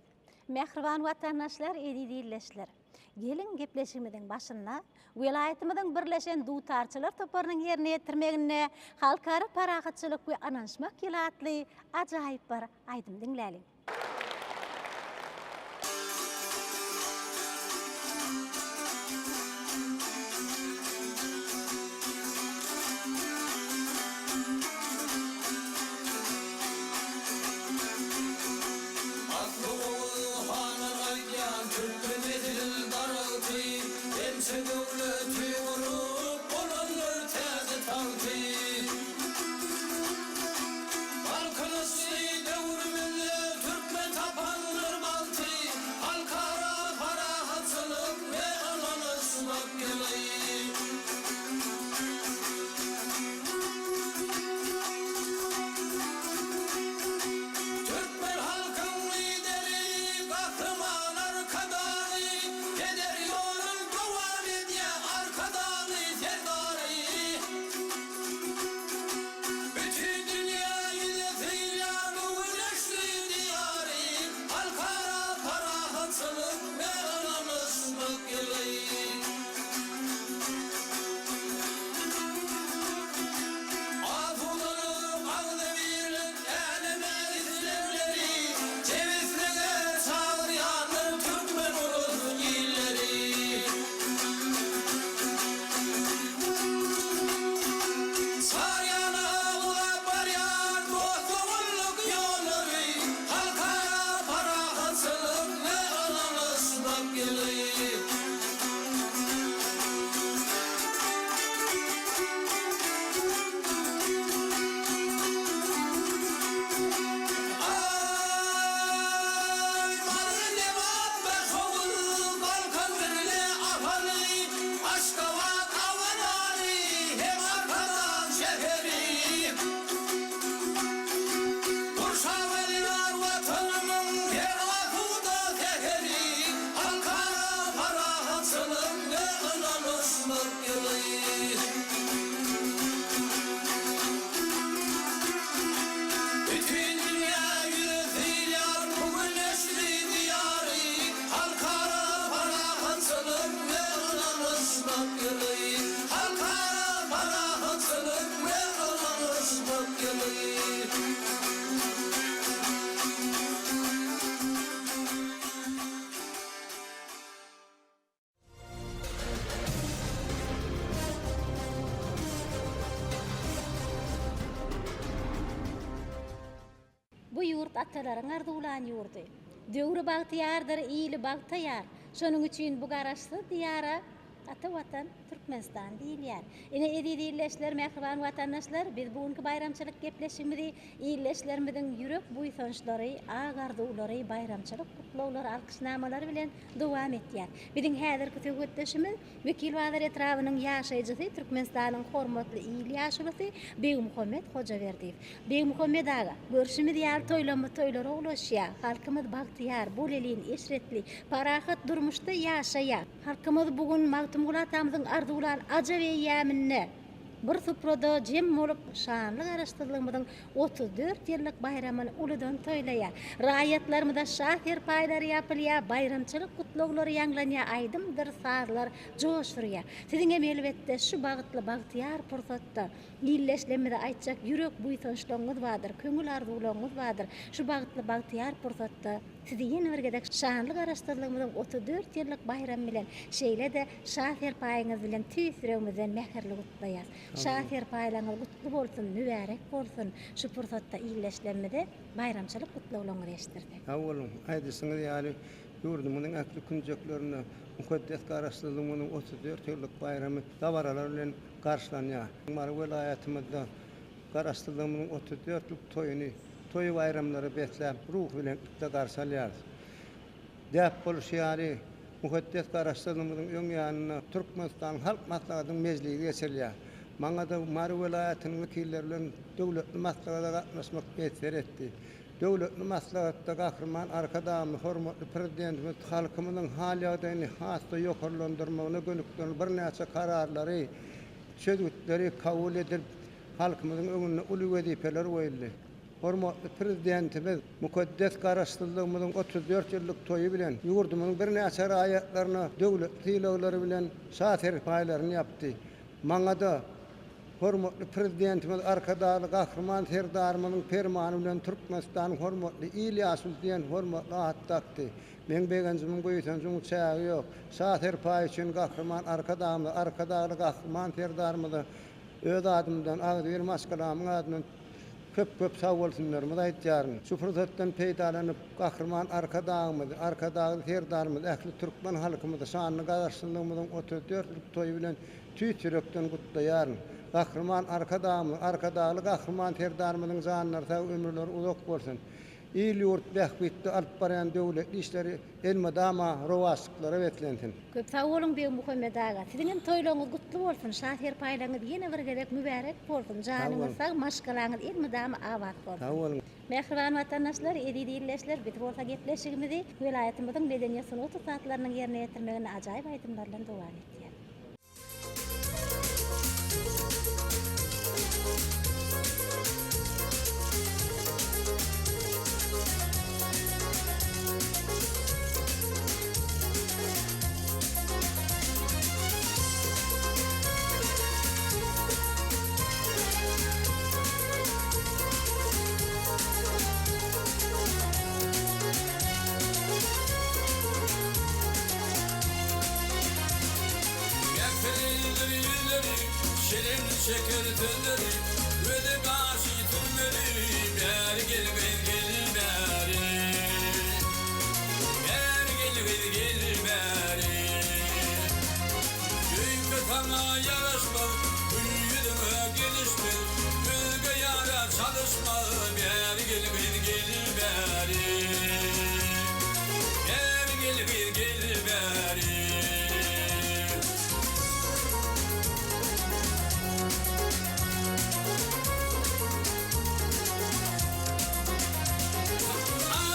Mähriban watandaşlar, eziz ildeşler! Geliň, gepleşigimiziň başynda welaýatymyzyň birleşen dutarçylar toparynyň ýerine ýetirmeginde Halkara parahatçylyk we ynanyşmak ýyly atly ajaýyp bir aýdym diňläliň. Asly Oguz handan gaýdýan türkmen nesil daragty, Ençe döwleti gurup bolandyr täji tagty. Galkynyşly döwrümizde türkmen tapandyr bagty, Halkara parahatçylyk we ynanyşmak ýyly. Türkmen halkyň Lideri Gahryman Arkadagy Peder ýolun dowam edýär Arkadagly Serdary. Bütin dünýä ýüze sylýar bu güneşli Diýary Halkara parahatçylyk we ynanyşmak ýyly. Asudalyk, agzybirlik äleme islegleri, Jebislige çagyrýandyr türkmen ulus illeri. Çar ýana uzap barýan dost-doganlyk ýollary, Halkara parahatçylyk we ynanyşmak ýyly. Aý, Mary, Lebap, Daşoguz, Balkan birle Ahaly, Aşgabat, Awazaly hem Arkadag şäheri. Gurşap alýar Watanymyň her asuda säheri, Halkara parahatçylyk we ynanyşmak ýyly. Bütin dünýä ýüze sylýar bu güneşli Diýary, Halkara parahatçylyk we ynanyşmak ýyly, Halkara parahatçylyk we ynanyşmak ýyly. Bu ýurt atalaryň arzuwlan ýurdy. Döwri bagtyýardyr, ili bagta ýar. Şonuň üçin bu Garaşsyz Diýara Ata Watan Türkmenistan diýilýär. Ine, eziz ildeşler, mähriban watandaşlar, biz bu günki baýramçylyk gepleşigimizi ildeşlerimiziň ýürek buýsançlary, ak arzuwlary, baýramçylyk gutlaglary, alkyşnamalary bilen dowam etýär. Biziň häzirki söhbetdeşimiz Wekilbazar etrabynyň ýaşaýjysy, Türkmenistanyň hormatly il ýaşulusy Begmuhammet Hojaberdiýew. Begmuhammet aga, görşümiz ýaly toýlamyz toýlara ulaşýar, halkymyz bagtyýar, bolelin, eşretli, parahat durmuşda ýaşaýar. Halkymyz bu gün Magtymguly atamyzyň arzuwlan ajap eýýamynda bir suprada jem bolup, şanly Garaşsyzlygymyzyň 34 ýyllyk baýramyny uludan toýlaýar. Raýatlarymyza şa serpaýlary ýapylýar, baýramçylyk gutlaglary ýaňlanýar, aýdymdyr sazlar joş urýar. Siziň hem elbetde şu bagtly, bagtyýar pursatda ildeşlerimize aýtjak ýürek buýsançlaryňyz bardyr, köňül arzuwlaryňyz bardyr. Şu bagtly, bagtyýar pursatda Sizi ýene bir gezek şanly Garaşsyzlygymyzyň 34 ýyllyk baýramy bilen, şeýle-de Şa serpaýyňyz bilen tüýs ýüregimizden mähirli gutlaýas. Şa serpaýlaryňyz gutly bolsun, mübärek bolsun! Şu pursatda ildeşlerimize baýramçylyk gutlaglaryňyzy eşitdirsek. Sag boluň! Aýdyşyňyz ýaly, ýurdumyzyň ähli künjeklerinde mukaddes Garaşsyzlygymyzyň 34 ýyllyk baýramy dabaralar bilen garşylanýar. Mary welaýatymyzda Garaşsyzlygymyzyň 34 ýyllyk toýuny toý-baýramlara besläp, ruhubelentlikde garşy alýarys. Däp bolşy ýaly, mukaddes Garaşsyzlygymyzyň öň ýanynda Türkmenistanyň Halk Maslahatynyň mejlisi geçirilýär. Maňa-da Mary welaýatynyň wekilleri bilen döwletli maslahata gatnaşmak miýesser etdi. Döwletli maslahatda Gahryman Arkadagymyz, hormatly Prezidentimiz halkymyzyň hal-ýagdaýyny has-da ýokarlandyrmagyna gönükdirilen birnäçe Kararlary, çözgütleri kabul edilip, halkymyzyň öňünde uly wezipeler goýuldy. Hormatly Prezidentimiz mukaddes Garaşsyzlygymyzyň 34 ýyllyk toýy bilen ýurdumyzyň birnäçe raýatlaryna döwlet sylaglary bilen Şa serpaýlaryny ýapdy. Maňa-da hormatly Prezidentimiz Arkadagly Gahryman Serdarymyzyň Permany bilen Türkmenistanyň Hormatly il ýaşulusy diýen hormatly at dakdy. Meň begenjimiň, buýsanjymyň çägi ýok. Şa serpaýy üçin Gahryman Arkadagymyza, Arkadagly Gahryman Serdarymyza öz adymdan, agzybir maşgalamyň adyndan köp-köp sagbolsunlarymyzy aýtýaryn. Şu pursatdan peýdalanyp, Gahryman Arkadagymyzy, Arkadagly Serdarymyzy, ähli türkmen halkymyzy şanly Garaşsyzlygymyzyň 34 ýyllyk toýy bilen tüýs ýürekden gutlaýaryn. Gahryman Arkadagymyzyň, Arkadagly Gahryman Serdarymyzyň janlary sag, ömürleri uzak bolsun! Il-ýurt bähbitli alyp barýan döwletli işleri elmydama rowaçlyklara beslensin! Köp sag boluň Begmuhammet aga. Siziň hem toýlaryňyz gutly bolsun, şa serpaýlaryňyz ýene bir gezek mübärek bolsun, janyňyz sag, maşgalaňyz elmydama abat bolsun. Sag boluň. Mähriban watandaşlar, eziz ildeşler, biz bolsa gepleşigimizi welaýatymyzyň medeniýet-sungat ussatlarynyň ýerine ýetirmeginde ajaýyp aýdymlar bilen dowam etýäris. Mähirlidir ýüzleri, şirin şeker sözleri, Göze gaşy sürmeli, bäri gel gyz gel bäri. Bäri gel gyz gel bäri. Öýke saňa ýaraşmaz, gül ýüzüňe gelişmez, Özge ýara çalyşmaz, bäri gel gyz gel bäri. Bäri gel gyz gel bäri. Aý,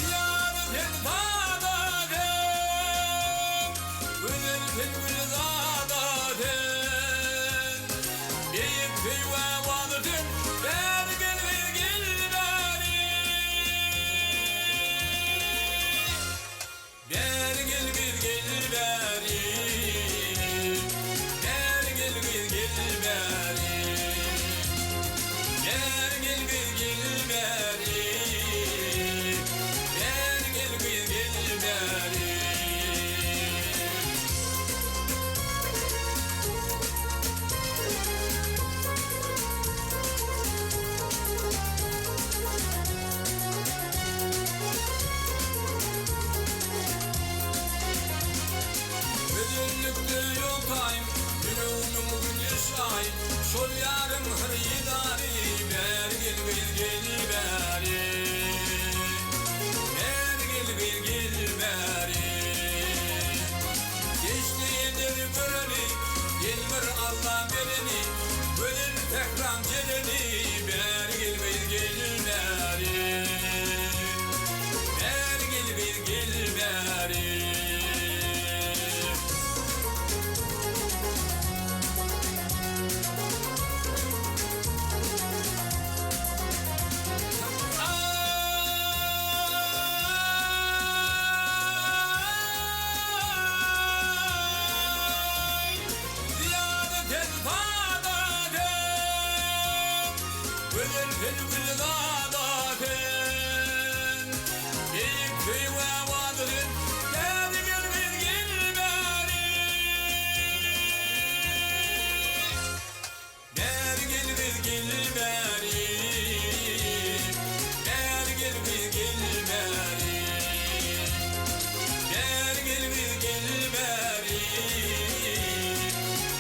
ýar sen sada sen, Gözel sen gülzada sen. Beýik söýgä wada sen, Bäri gel gyz gel bäri. Bäri gel gyz gel bäri. Bäri gel gyz gel bäri. Bäri gel gyz gel bäri. Bäri gel gyz gel bäri. Gözellikde ýok taýym, Ýüregimiň güneş aýy, Şol ýaryň hyrydary, Bäri gel gyz gel bäri. Bäri gel gyz gel bäri. Keşde eder göreli, Gel bir Alla bereni, Gözel sähraň jereni, Bäri gel gyz gel bäri. Bäri gel gyz gel bäri. Aý, zyýada sen sada sen, Gözel sen gülzada sen. Beýik söýgä wada sen, Bäri gel gyz gel bäri. Bäri gel gyz gel bäri. Bäri gel gyz gel bäri. Bäri gel gyz gel bäri.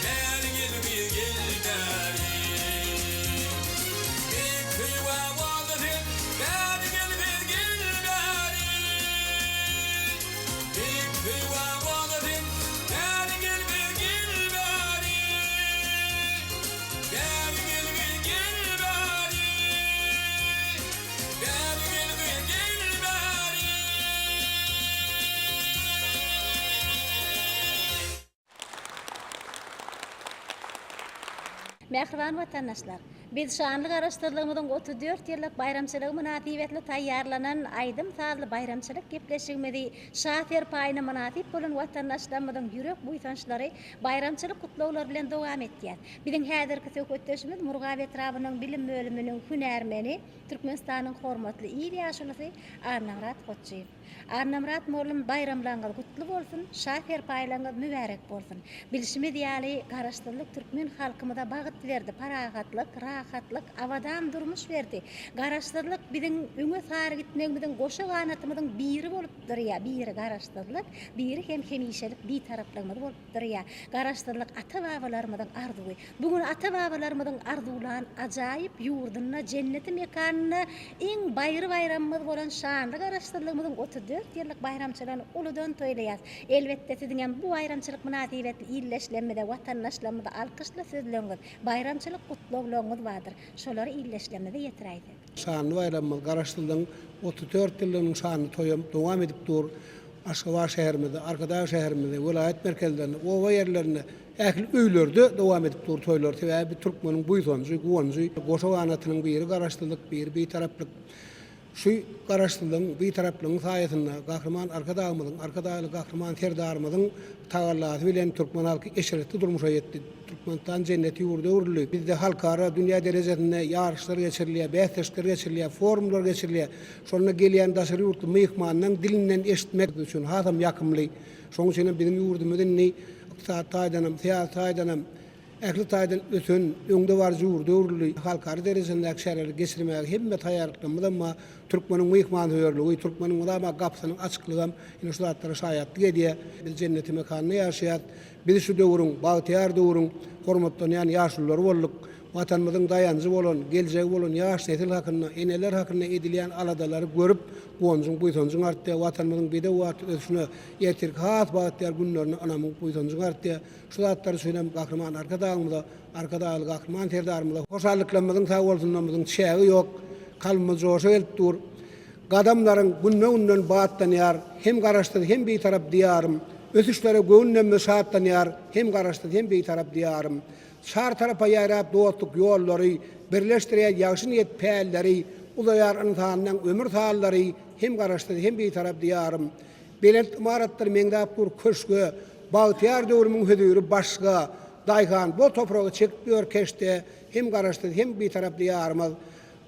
Bäri gel gyz gel bäri. Beýik söýgä wada sen, Bäri gel gyz gel bäri. Beýik söýgä wada sen, Bäri gel gyz gel bäri. Bäri gel gyz gel bäri. Bäri gel gyz gel bäri. Mähriban watandaşlar! Biz şanly Garaşsyzlygymyzyň 34 ýyllyk baýramçylygy mynasybetli taýýarlanan aýdym-sazly baýramçylyk gepleşigimizi Şa serpaýyna mynasyp bolan watandaşlarymyzyň ýürek buýsançlary, baýramçylyk gutlaglary bilen dowam etýär. Biziň häzirki söhbetdeşimiz Murgap etrabynyň bilim bölüminiň hünärmeni, Türkmenistanyň hormatly il ýaşulusy Annamyrat Goçjyýew. Annamyrat mollum baýramlaňyz gutly bolsun, şa serpaýlaňyz mübärek bolsun. Bilşimiz ýaly Garaşsyzlyk türkmen halkymyza bagt berdi, parahatlyk, rahatlyk, abadan durmuş berdi. Garaşsyzlyk biziň öňe sary gitmegimiziň goşa ganatymyzyň biri bolup durýar, biri Garaşsyzlyk, biri hem hemişelik Bitaraplygymyz bolup durýar. Garaşsyzlyk ata-babalarymyzyň arzuwy. Bu gün ata-babalarymyzyň arzuwlan ajaýyp ýurdunda, jenneti mekanynda iň baýry baýramymyz bolan şanly Garaşsyzlygymyzyň 34 ýyllyk baýramçylygyny uludan toýlaýarys. Elbetde, siziňem bu baýramçylyk mynasybetli ildeşlerimize, watandaşlarymyza alkyşly sözleriňiz, baýramçylyk gutlaglaryňyz bardyr. Şolary ildeşlerimize ýetiräýsek. Şanly baýramymyz, Garaşsyzlygyň 34 ýyllygynyň şanly toýam dowam edip dur. Aşgabat şäherimizde, Arkadag şäherimizde, welaýat merkezlerinde, oba ýerlerinde, ähli öýlerde dowam edip dur toýlar. Sebäbi bu türkmeniň buýsanjy, guwanjy. Goşa ganatynyň biri Garaşsyzlyk, biri Bitaraplyk. Şu Garaşsyzlygyň, Bitaraplygyň saýasynda Gahryman Arkadagymyzyň, Arkadagly Gahryman Serdarymyzyň tagallasy bilen türkmen halky eşretli durmuşa ýetdi. Türkmenistan jenneti ýurda öwrüldi. Bizde halkara, dünýä derejesinde ýaryşlar geçirilýär, bäsleşikler geçirilýär, forumlar geçirilýär. Şonda gelýän daşary ýurtly myhmanlaň dilinden eşitmek üçin hasam ýakymly. Şonuň üçin hem biziň ýurdumyz indi ykdysady taýdanam, syýasy taýdanam, ähli taýdan ösen, öňdebaryjy ýurda öwrüldi. Halkara derejesindäki çäreleri geçirmäge hemme taýýarlyklarymyzam bar. Türkmeniň myhmansöýerligi, türkmeniň mydama gapysynyň açyklygam ine şu zatlara şaýatlyk edýär. Biz jenneti mekanda ýaşaýarys. Biz şu döwrüň, bagtyýar döwrüň hormatlanýan ýaşululary bolduk. Watanymyzyň daýanjy bolan, geljegi bolan ýaş nesil hakynda, eneler hakynda edilýän aladalary görüp, guwanjyň, buýsanjyň artýar. Watanymyzyň bedew atly ösüşine, ertirki has bagtyýar günlerine ynamyň, buýsanjyň artýar. Şu zatlar üçin hem Gahryman Arkadagymyza, Arkadagly Gahryman Serdarymyza hoşallyklarymyzyň, sagbolsunlarymyzyň çägi ýok. Kalbymyz joşa gelip dur. Gadamlaryň günbe-günden batlanýar, Hem Garaşsyz, hem Bitarap Diýarym. Ösüşlere göwün-demde şatlanýar, Hem Garaşsyz, hem Bitarap Diýarym. Çar tarapa ýaýrap dostluk ýollary, Birleşdirýär ýagşy niýet pälleri, Uzaýar ynsanlaň ömür sallary, Hem Garaşsyz, hem Bitarap Diýarym. Belent ymaratlar meňzäp dur köşge, Bagtyýar döwrümiň höziri başga. Daýhan bol topragy çekip ýör keşde, Hem Garaşsyz, hem Bitarap Diýarymyz.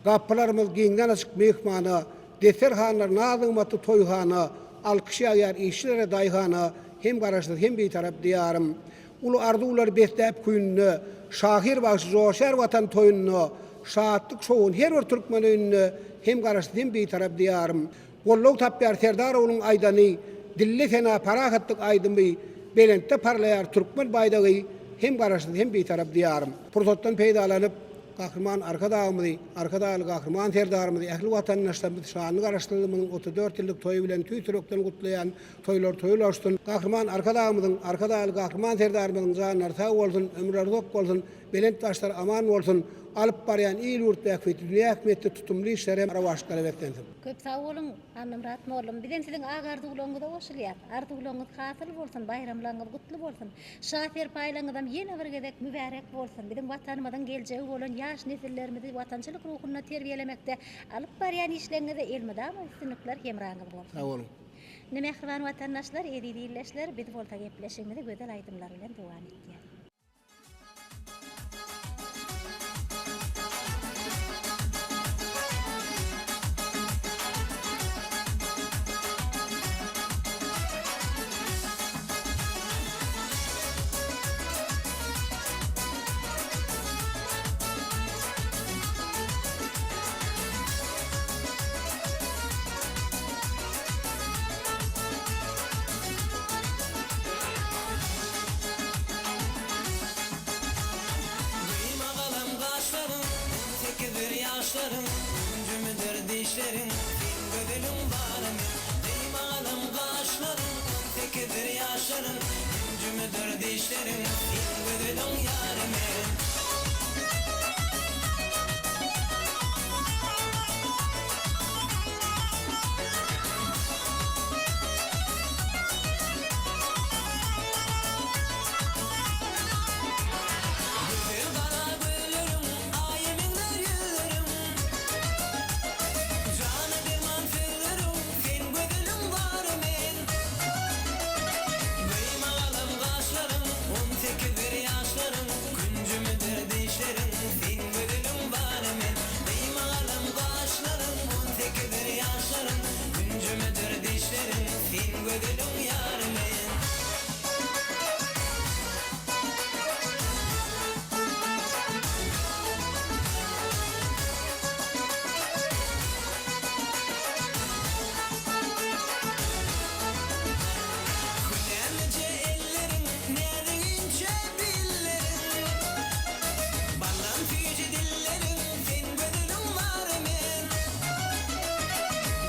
Gapylarymyz giňden açyk myhmana, Desterhanlar naz-nygmatly toýhana, Alkyş ýagýar işçilere, daýhana, Hem Garaşsyz, hem Bitarap Diýarym. Uly arzuwlary besläp küýünde, Şahyr bagşy joşýar Watan toýunda, Şatlyk-şowhun her bir türkmen öýünde, Hem Garaşsyz, hem Bitarap Diýarym. Goldaw tapýar Serdar ogluň aýdany, Dilli sena parahatlyk aýdymy. Belentde parlaýar türkmen baýdagy, Hem Garaşsyz, hem Bitarap Diýarym. Pursatdan peýdalanyp, Gahryman Arkadagymyzy, Arkadagly Gahryman Serdarymyzy, ähli watandaşlarymyzy şanly Garaşsyzlygymyzyň 34 ýyllyk toýy bilen tüýs ýürekden gutlaýan. Toýlar toý ulaşsyn. Gahryman Arkadagymyzyň, Arkadagly Gahryman Serdarymyzyň janlary sag bolsun, ömürleri uzak bolsun, belent başlary aman bolsun, alyp barýan il-ýurt bähbitli, dünýä ähmiýetli tutumly işleri hem rowaçlyklara beslensin. Köp sag boluň, Annamyrat mollum. Bizem siziň ak arzuwlaryňyza goşulýas. Arzuwlaryňyz hasyl bolsun, baýramlaryňyz gutly bolsun. Şa serpaýlaryňyzam ýene bir gezek mübärek bolsun. Biziň Watanymyzyň geljegi bolan ýaş nesillerimizi watançylyk ruhunda terbiýelemekde alyp barýan işleriňizde elmydama üstünlikler hemraňyz bolsun. Sag boluň. Indi mähriban watandaşlar, eziz ildeşler, biz bolsa gepleşigimizi gözel aýdymlar bilen dowam etýäs. Gyýma galam gaşlaryň, On sekizdir ýaşlaryň, Künjümidir dişleriň, Seň gözeliň bary men. Gyýma galam gaşlaryň, On sekizdir ýaşlaryň, Künjümidir dişleriň, Seň gözeliň ýary men. Gözel gara gözleriň, Aýa meňzär ýüzleriň. Jana derman sözleriň, Sen gözeliň bary men. Gyýma galam gaşlaryň, On sekizdir ýaşlaryň, Künjümidir dişleriň, Sen gözeliň bary men. Gyýma galam gaşlaryň, On sekizdir ýaşlaryň, Künjümidir dişleriň, Sen gözeliň ýary men. Hünärlije elleriň, näzik inçe billeriň, Baldan süýji dilleriň, sen gözeliň bary men.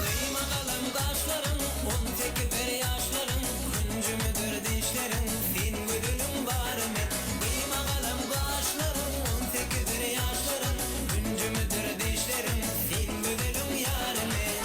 Gyýma galam gaşlaryň, on sekizdir ýaşlaryň, Künjümidir dişleriň, sen gözeliň bary men. Gyýma galam gaşlaryň, on sekizdir ýaşlaryň, Künjümidir dişleriň, sen gözeliň ýary men.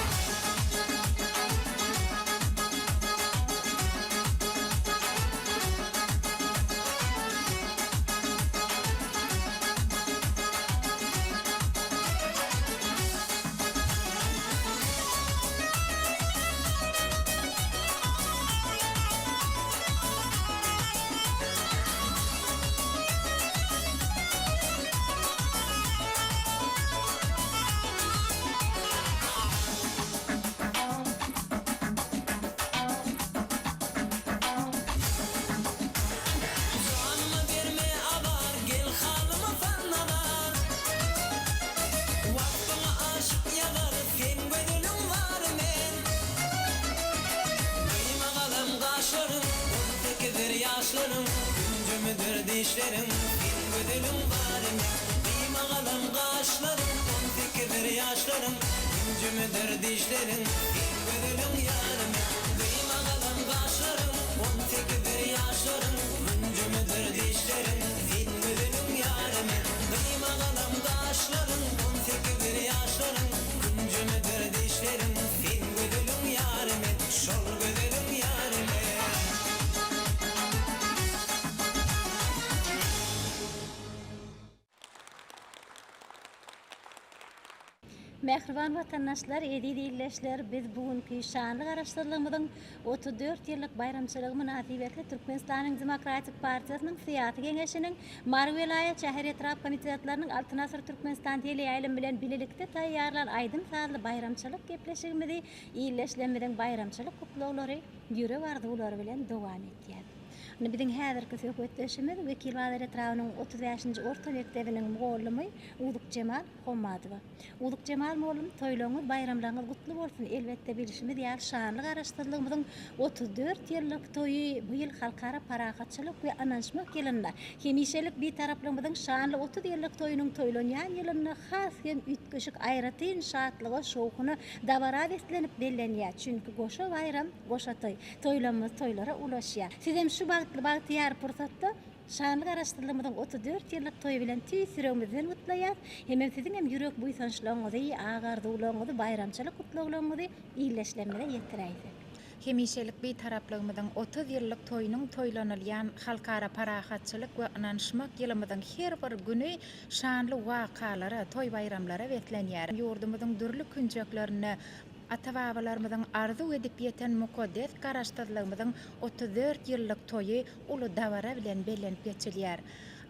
Janyma berme azar, gel halyma sal nazar. Waspyňa aşyk ýazar, sen gözeliň bary men. Gyýma galam gaşlaryň, on sekizdir ýaşlaryň, Künjümidir dişleriň, sen gözeliň bary men. Gyýma galam gaşlaryň, on sekizdir ýaşlaryň, Künjümidir dişleriň, sen gözeliň ýary men. Gyýma galam gaşlaryň, on sekizdir ýaşlaryň, Künjümidir dişleriň, sen gözeliň ýary men. Gyýma galam gaşlaryň, on sekizdir ýaşlaryň, Künjümidir dişleriň, sen gözeliň ýary men. Şol gözeliň ýary men. Mähriban watandaşlar, eziz ildeşler, biz bu günki şanly Garaşsyzlygymyzyň 34 ýyllyk baýramçylygy mynasybetli Türkmenistanyň Demokratik partiýasynyň Syýasy Geňeşiniň Mary welaýat, şäher-etrap komitetleriniň Altyn asyr Türkmenistan teleýaýlymy bilen bilelikde taýýarlan aýdym-sazly baýramçylyk gepleşigimizi ildeşlerimiziň baýramçylyk gutlaglary, ýürek arzuwlary bilen dowam etýär. Indi biziň häzirki söhbetdeşimiz Wekilbazar etrabynyň 35-nji orta mekdebiniň mugallymy Uzukjemal Hommadowa. Uzukjemal mugallym, toýlaryňyz, baýramlaryňyz gutly bolsun! Elbetde, bilşimiz ýaly, şanly Garaşsyzlygymyzyň 34 ýyllyk toýy bu ýyl Halkara parahatçylyk we ynanyşmak ýylynda, hemişelik Bitaraplygymyzyň şanly 30 ýyllyk toýunyň toýlanýan ýylynda has hem üýtgeşik aýratyn şatlyga, şowhuna, dabara beslenip bellenýär. Çünki goşa baýram, goşa toý. Toýlamyz toýlara ulaşýar. Sizem şu bagtly, bagtyýar pursatda Şanly Garaşsyzlygymyzyň 34 ýyllyk toýy bilen tüýs ýüregimizden gutlaýas. Hemem siziňem ýürek buýsançlaryňyzy, ak arzuwlaryňyzy, baýramçylyk gutlaglaryňyzy ildeşlerimize ýetiräýsek. Hemişelik Bitaraplygymyzyň 30 ýyllyk toýunyň toýlanylýan Halkara parahatçylyk we ynanyşmak ýylymyzyň her bir güni şanly wakalara, toý-baýramlara beslenýär. Ýurdumyzyň dürli künjeklerinde ata-babalarymyzyň arzuw edip ýeten mukaddes Garaşsyzlygymyzyň 34 ýyllyk toýy uly dabara bilen bellenip geçilýär.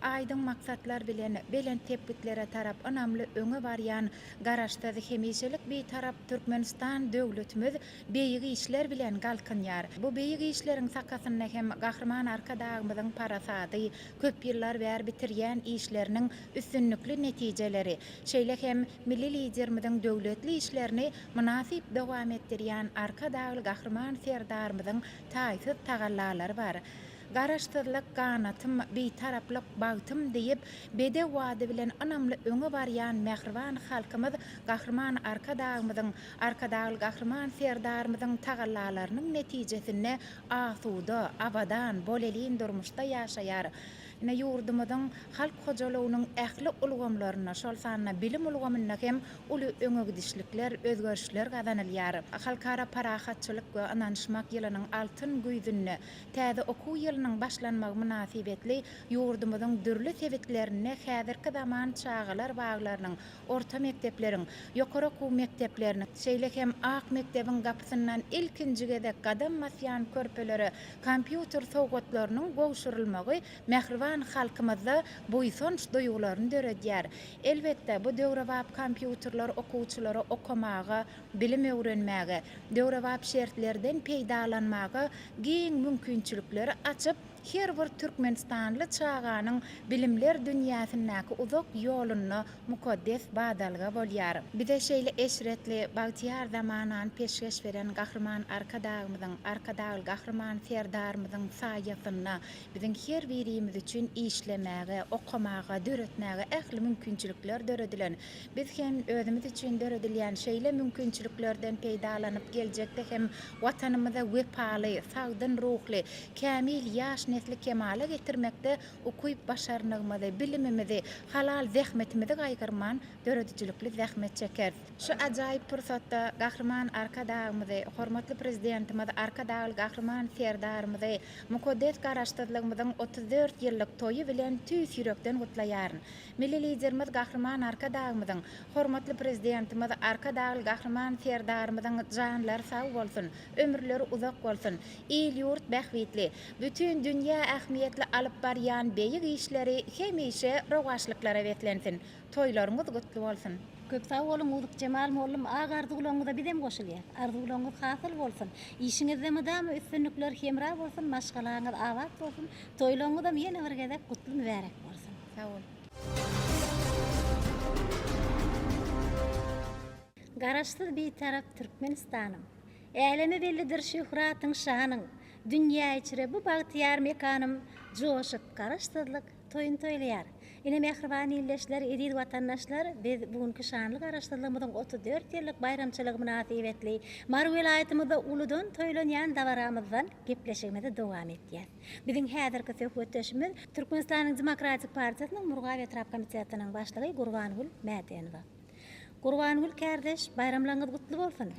Aýdyň maksatlar bilen belent sepgitlere tarap ynamly öňe barýan Garaşsyz, hemişelik Bitarap Türkmenistan döwletimiz beýik işler bilen galkynýar. Bu beýik işleriň sakasynda hem Gahryman Arkadagymyzyň parasady, köp ýyllar bäri bitirýän işleriniň üstünlikli netijeleri, şeýle hem Milli Liderimiziň döwletli işlerini mynasyp dowam etdirýän Arkadagly Gahryman Serdarymyzyň taýsyz tagallalary bar. Garaşsyzlyk, ganatym, Bitaraplyk, bagtym diýip, bedew ady bilen ynamly öňe barýan mähriban halkymyz Gahryman Arkadagymyzyň, Arkadagly Gahryman Serdarymyzyň tagallalarynyň netijesinde asuda, abadan, bolelin durmuşda ýaşaýar. Ine, ýurdumyzyň halk hojalygynyň ähli ulgamlarynda, şol sanda bilim ulgamynda hem uly öňegidişlikler, özgerişler gazanylýar. Halkara parahatçylyk we ynanyşmak ýylynyň altyn güýzünde täze okuw ýylynyň başlanmagy mynasybetli ýurdumyzyň dürli sebitlerinde häzirki zaman çagalar baglarynyň, orta mekdepleriň, ýokary okuw mekdepleriniň, şeýle hem ak mekdebiň gapysyndan ilkinji gezek gadam basýan körpelere kompýuter sowgatlarynyň gowşurylmagy mähriban halkymyzda buýsanç duýgularyny döredýär. Elbetde, bu döwrebap kompýuterler okuwçylara okamaga, bilim öwrenmäge, döwrebap şertlerden peýdalanmaga giň mümkinçilikleri açyp, her bir türkmenistanly çaganyň bilimler dünýäsindäki uzak ýolunda mukaddes badalga bolýar. Bize şeýle eşretli, bagtyýar zamanany peşgeş beren Gahryman Arkadagymyzyň, Arkadagly Gahryman Serdarymyzyň saýasynda biziň her birimiz üçin işlemäge, okamaga, döretmäge ähli mümkinçilikler döredilen. Biz hem özümiz üçin döredilýän şeýle mümkinçiliklerden peýdalanyp geljekde hem Watanymyza wepaly, sagdyn ruhly, kämil ýaş nesli kemala getirmekde ukyp-başarnygymyzy, bilimimizi, halal zähmetimizi gaýgyrman döredijilikli zähmet çekeris. Şu ajaýyp pursatda Gahryman Arkadagymyzy, hormatly Prezidentimiz Arkadagly Gahryman Serdarymyzy mukaddes Garaşsyzlygymyzyň 34 ýyllyk toýy bilen tüýs ýürekden gutlaýaryn. Milli Liderimiz Gahryman Arkadagymyzyň, hormatly Prezidentimiz Arkadagly Gahryman Serdarymyzyň janlary sag bolsun, ömürleri uzak bolsun, il-ýurt bähbitli, bütin dünýä ähmiýetli alyp barýan beýik işleri hemişe rowaçlyklara beslensin! Toýlaryňyz gutly bolsun! Köp sag boluň Uzukjemal mollum ak arzuwlaryňyza bizem goşulýas. Arzuwlaryňyz hasyl bolsun. Işiňizde mydama üstünlikler hemra bolsun, maşgalaňyz abat bolsun, toýlaryňyzam ýene bir gezek gutly mübärek bolsun. Sag boluň. Garaşsyz Bitarap Türkmenistanym. Äleme bellidir şöhratyň şanyň. Dünýä içre bu bagtyýar mekanym joşup Garaşsyzlyk toýun toýlaýar. Ine mähriban ildeşler, eziz watandaşlar, biz bu günki şanly Garaşsyzlygymyzyň 34 ýyllyk baýramçylygy mynasybetli Mary welaýatymyzda uludan toýlanýan dabaramyzdan gepleşigimizi dowam etýäs. Biziň häzirki söhbetdeşimiz Türkmenistanyň Demokratik partiýasynyň Murgap etrap komitetiniň başlygy Gurbangül Mädenowa. Gurbangül kärdeş, baýramlaryňyz gutly bolsun!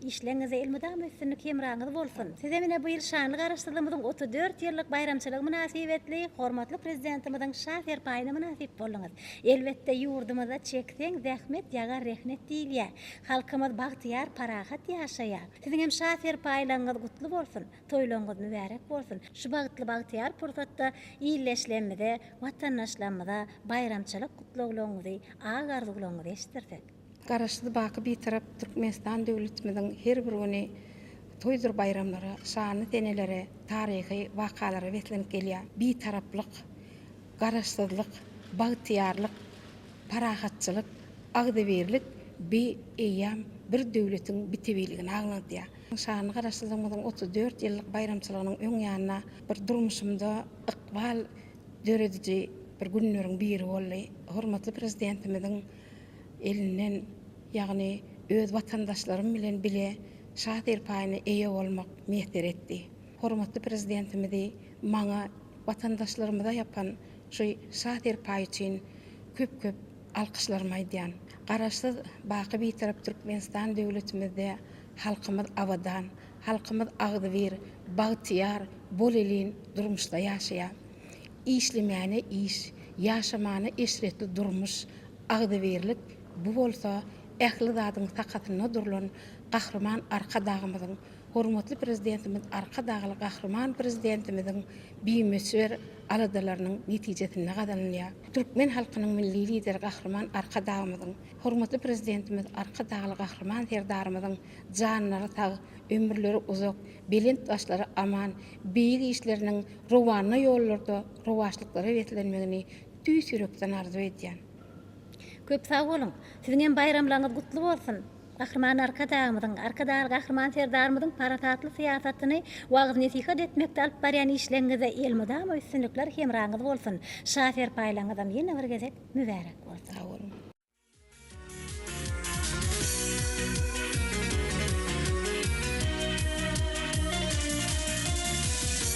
Işleriňizde elmydama üstünlik hemraňyz bolsun! Sizem ine bu ýyl şanly Garaşsyzlygymyzyň 34 ýyllyk baýramçylygy mynasybetli hormatly Prezidentimiziň Şa serpaýyna mynasyp bolduňyz. Elbetde, ýurdumyzda çekseň zähmet ýagar rehnet diýilýär. Halkymyz bagtyýar, parahat ýaşaýar. Siziňem Şa serpaýlaryňyz gutly bolsun! Toýlaryňyz mübärek bolsun! Şu bagtly bagtyýar pursatda ildeşlerimize, watandaşlarymyza baýramçylyk gutlaglaryňyzy, ak arzuwlaryňyzy eşitdirsek. Garaşsyz, baky Bitarap Türkmenistan döwletimiziň her bir güni. toýdur baýramlara, şanly senelere, taryhy wakalara beslenip gelýär. Bitaraplyk, Garaşsyzlyk, bagtyýarlyk, parahatçylyk, agzybirlik bi eýýäm bir döwletiň bitewiligini aňladýar. Şanly Garaşsyzlygymyzyň 34 ýyllyk baýramçylygynyň öň ýanynda bir durmuşymda ykbal dörediji bir günleriň biri boldy. Hormatly Prezidentimiziň elinden, ýagny öz watandaşlarym bilen bile Şa serpaýyna eýe bolmak miýesser etdi. Hormatly Prezidentimizi maňa Watandaşlarymyza ýapan şu Şa serpaýy üçin köp-köp alkyşlarymy aýdýan. Garaşsyz, baky Bitarap Türkmenistan döwletimizde halkymyz abadan, halkymyz agzybir, bagtyýar, bolelin durmuşda ýaşaýar. Işlemäne iş, ýaşamana eşretli durmuş, agzybirlik bu bolsa ähli zadyň sakasynda durlan Gahryman Arkadagymyzyň Hormatly Prezidentimiz Arkadagly Gahryman Prezidentimiziň bimöçber aladalarynyň netijesinde gazanylýar. Türkmen halkynyň Milli Lideri Gahryman Arkadagymyzyň, hormatly Prezidentimiz Arkadagly Gahryman Serdarymyzyň janlary sag, ömürleri uzak, belent başlary aman, beýik işleriniň rowana ýollarda rowaçlyklara beslenmegini tüýs ýürekden arzuw edýän. Köp sag boluň! Siziňem baýramlaryňyz gutly bolsun! Gahryman Arkadagymyzyň, Arkadagly Gahryman Serdarymyzyň parasatly syýasatyny wagyz-nesihat etmekde alyp barýan işleriňizde elmydama üstünlikler hemraňyz bolsun! Şa serpaýlaryňyzam ýene bir gezek mübärek bolsun! Sag boluň!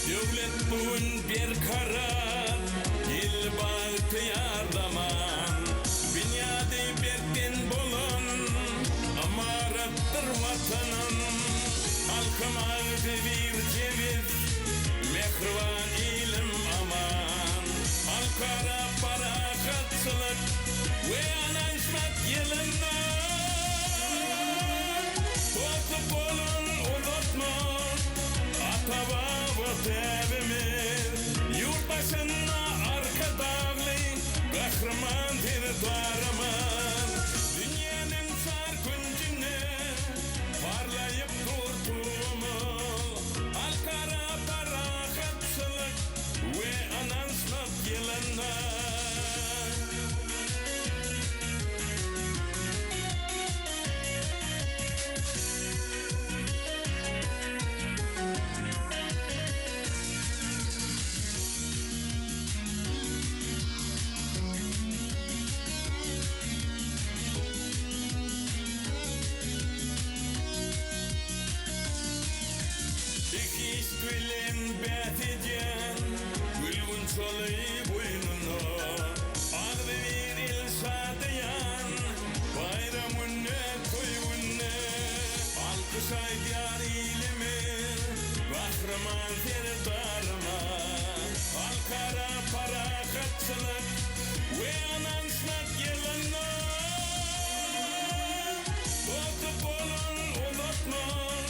Döwlet bu gün berkarar, il bagtyýar zaman. Binýady berkden bolan ymaratdyr Watanym. Halkym agzybir jebis, mähriban ilim aman. Halkara parahatçylyk we ynanyşmak ýylynda Dostluk golun uzatmak ata-baba däbimiz. Ýurt başynda Arkadagly Gahryman Serdarymyz. Dünýäniň çar künjünde parlaýyp dur Tugumyz. Halkara parahatçylyk we ynanyşmak ýylynda. Behişt bilen bäs edýän gül-gunçaly boýnuna, Agzybir il şadyýan baýram günde, toý günde. Alkyş aýdýar ilimiz Gahryman Serdaryma, Halkara parahatçylyk we ynanyşmak ýylynda Dostluk golun uzatmak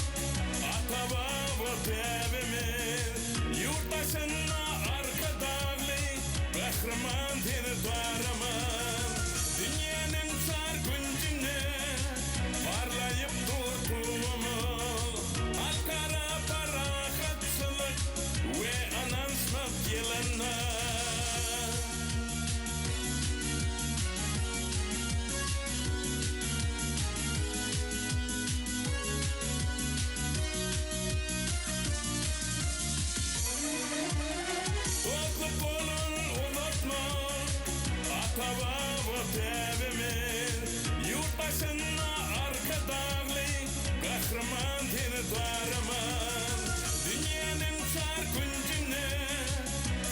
ata-baba däbimiz. Ýurt başynda Arkadagly Gahryman Serdarymyz Dünýäniň çar künjünde parlaýyp dur Tugumyz. Halkara parahatçylyk we ynanyşmak ýylynda. Dostluk golun uzatmak ata-baba däbimiz. Ýurt başynda Arkadagly Gahryman Serdarymyz. Dünýäniň çar künjünde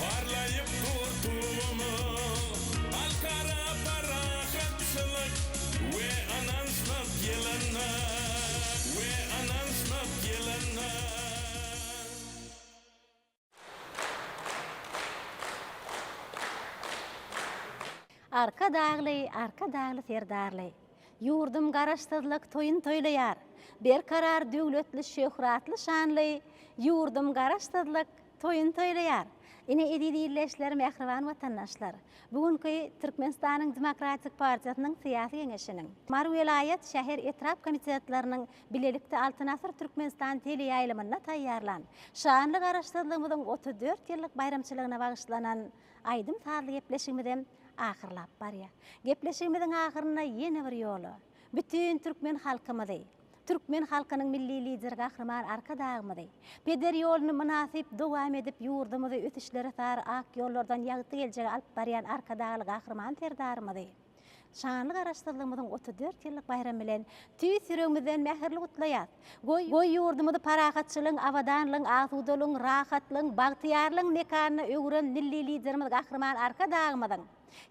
parlaýyp dur Tugumyz. Halkara parahatçylyk we ynanyşmak ýylynda. We ynanyşmak ýylynda. Arkadagly, Arkadagly Serdarly, Ýurdum Garaşsyzlyk toýun toýlaýar. Berkarar döwletli şöhratly şanly, Ýurdum Garaşsyzlyk toýun toýlaýar. Ine eziz ildeşler, mähriban watandaşlar! Bu günki Türkmenistanyň Demokratik partiýasynyň Syýasy Geňeşiniň, Mary welaýat, şäher, etrap komitetleriniň bilelikde Altyn asyr Türkmenistan teleýaýlymynda taýýarlan şanly Garaşsyzlygymyzyň 34 ýyllyk baýramçylygyna bagyşlanan aýdym-sazly gepleşigimizem ahyrlap barýar. Gepleşigimiziň ahyrynda ýene bir ýola bütin türkmen halkymyzy, Türkmen halkynyň Milli Lideri Gahryman Arkadagymyzy, peder ýoluny mynasyp dowam edip ýurdumyzy ösüşlere sary ak ýollardan ýagty geljege alyp barýan Arkadagly Gahryman Serdarymyzy şanly Garaşsyzlygymyzyň 34 ýyllyk baýramy bilen tüýs ýüregimizden mähirli gutlaýas. Goý, ýurdumyzy parahatçylygyň, abadanlygyň, asudalygyň, rahatlygyň, bagtyýarlygyň mekanyna öwüren Milli Liderimiz Gahryman Arkadagymyzyň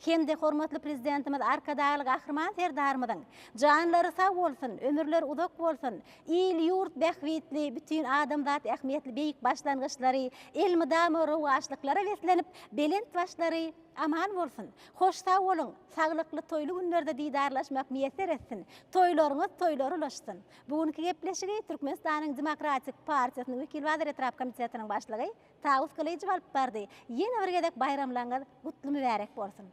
hem-de hormatly Prezidentimiz Arkadagly Gahryman Serdarymyzyň janlary sag bolsun, ömürleri uzak bolsun, il-ýurt bähbitli, bütin adamzat ähmiýetli beýik başlangyçlary elmydama rowaçlyklara beslenip, belent başlary aman bolsun! Hoş sag boluň, saglykly toýly günlerde didarlaşmak miýesser etsin! Toýlaryňyz toýlara ulaşsyn! Bu günki gepleşigi Türkmenistanyň Demokratik partiýasynyň Wekilbazar etrap komitetiniň başlygy Tawus Gylyjow alyp bardy. Ýene bir gezek baýramlaryňyz gutly mübärek bolsun!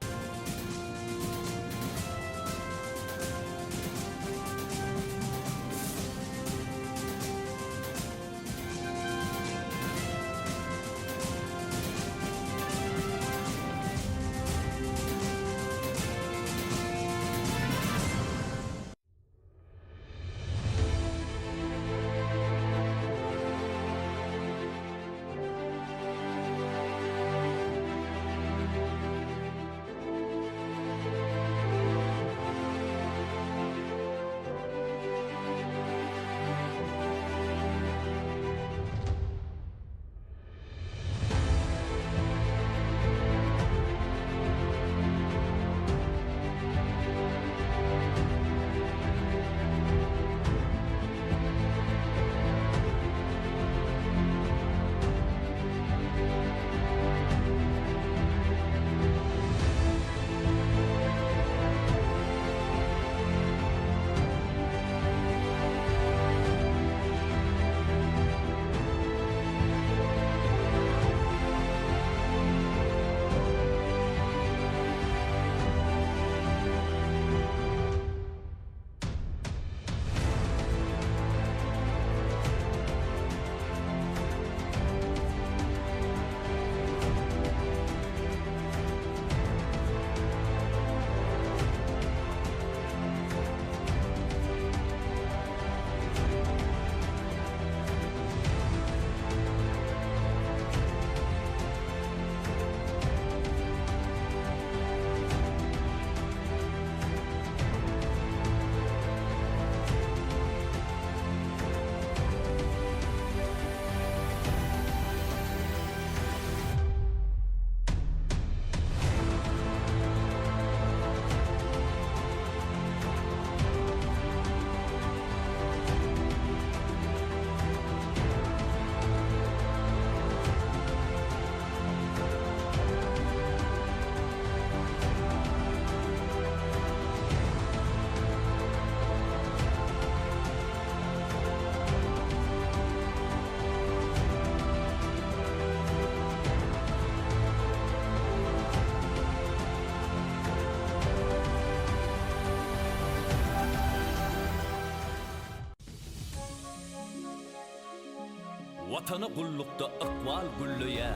Watana gullukda ykbal gülleýä,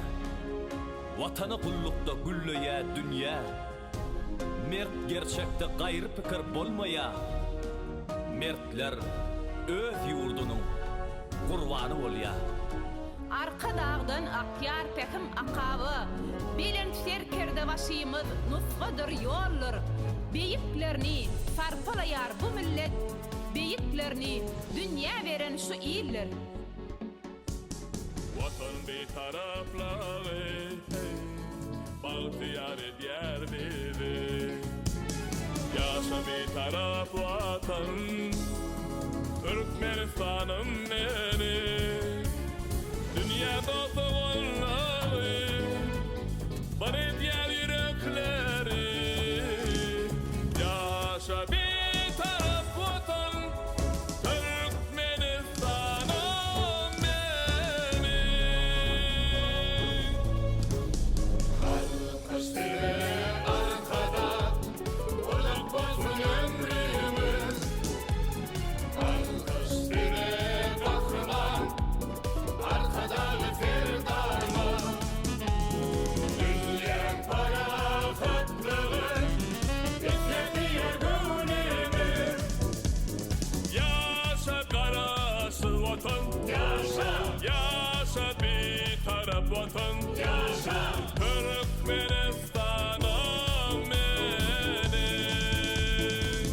Watana gullukda gülleýä dünýä. Mert gerçekde gaýry pikir bolmaýa, Mertler öz ýurdunyň gurbany bolýa. Arkadagdan akýar pähim akaba, Belent serkerdebaşymyz nusgadyr, ýoldur. Beýiklerini sarpalaýar bu millet, Beýiklerini dünýä beren şu ildir. Watan Bitaraplygy bagtyýar edýär bizi. Ýaşa Bitarap Watan, Türkmenistanym meniň. Dünýä dost-doganlygy bir edýär ýürekleri. Ýaşa Bitarap Watan, Türkmenistanym meniň. Bitarap Watan Ýaşa! Türkmenistanym meniň!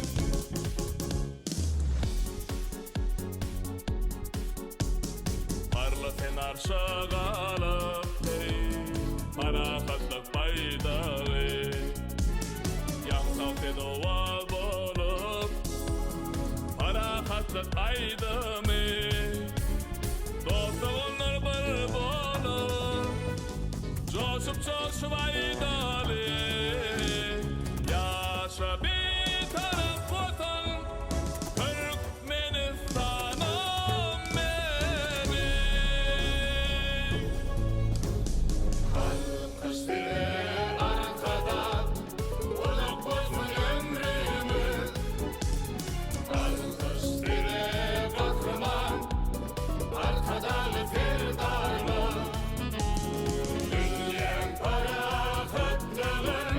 Parla sen arşa galyp heý, Parahatlyk baýdagy. Ýaň sal sen owaz bolup, Parahatlyk aýdymy. Dost-doganlar bir bolup, Joşup-joşup aýdaly. Ýaşa Bitarap Watan! Türkmenistanym meniň! Alkyş size Arkadag, Uzak bolsun ömrüňiz! Alkyş size Gahryman, Arkadagly Serdarymyz! Dünýäň parahatlygyn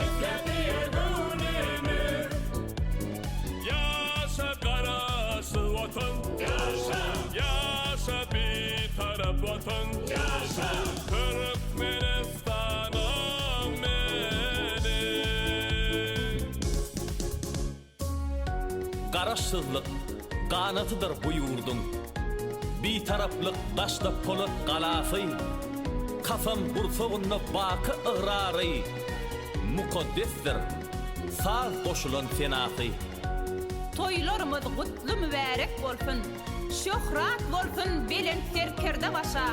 isläp diýer göwnümiz. Ýaşa Garaşsyz Watan! Ýaşa! Ýaşa Bitarap Watan! Ýaşa! Türkmenistanym meniň! Garaşsyzlyk ganatydyr bu ýurduň, Bitaraplyk daşda polat galasy, Kasam gursagynda baky ygrary, Mukaddesdir saz goşulan senasy. Toýlarymyz gutly mübärek bolsun! Şöhrat bolsun belent serkerde başa!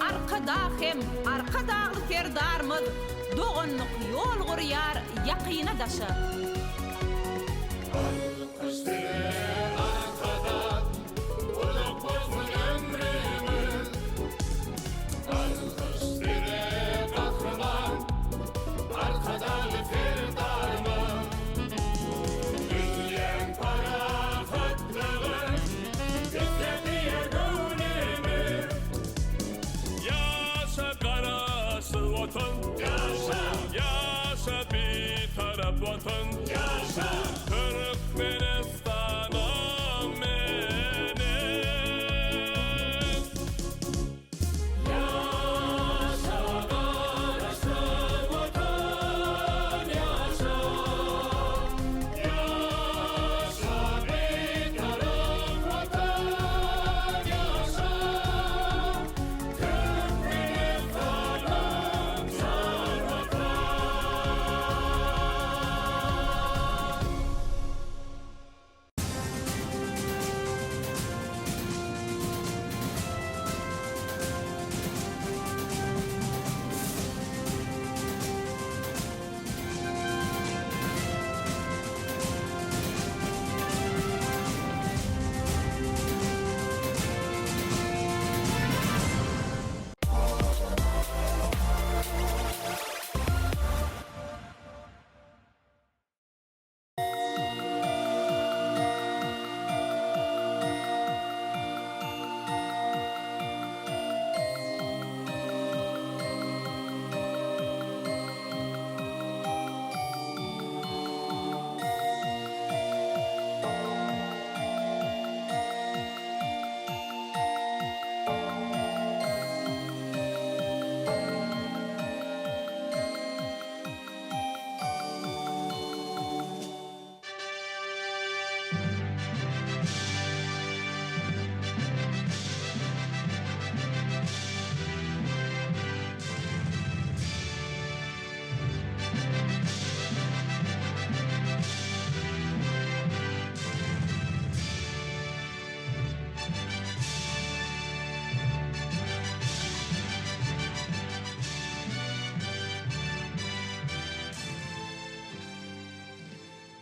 Arkadag hem Arkadagly Serdarymyz doganlyk ýol gurýar ýakyna daşa. Alkyş size Arkadag, uzak bolsun ömrüňiz! Alkyş size Gahryman, Arkadagly Serdarymyz! Dünýäň parahatlygyn isläp diýer göwnümiz. Ýaşa Garaşsyz Watan! Ýaşa! Ýaşa Bitarap Watan! Ýaşa! Türkmenistanym meniň! Ýaşa Garaşsyz Watan ýaşa! Ýaşa Bitarap Watan ýaşa! Türkmenistanym jan Watan!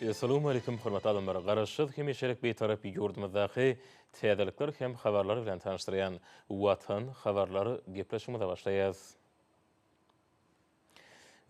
Essalawmaleýkim hormatly adamlar! Garaşsyz hemişelik Bitarap ýurdumyzdaky täzelikler hem habarlar bilen tanyşdyrýan Watan habarlar gepleşigimize başlaýas.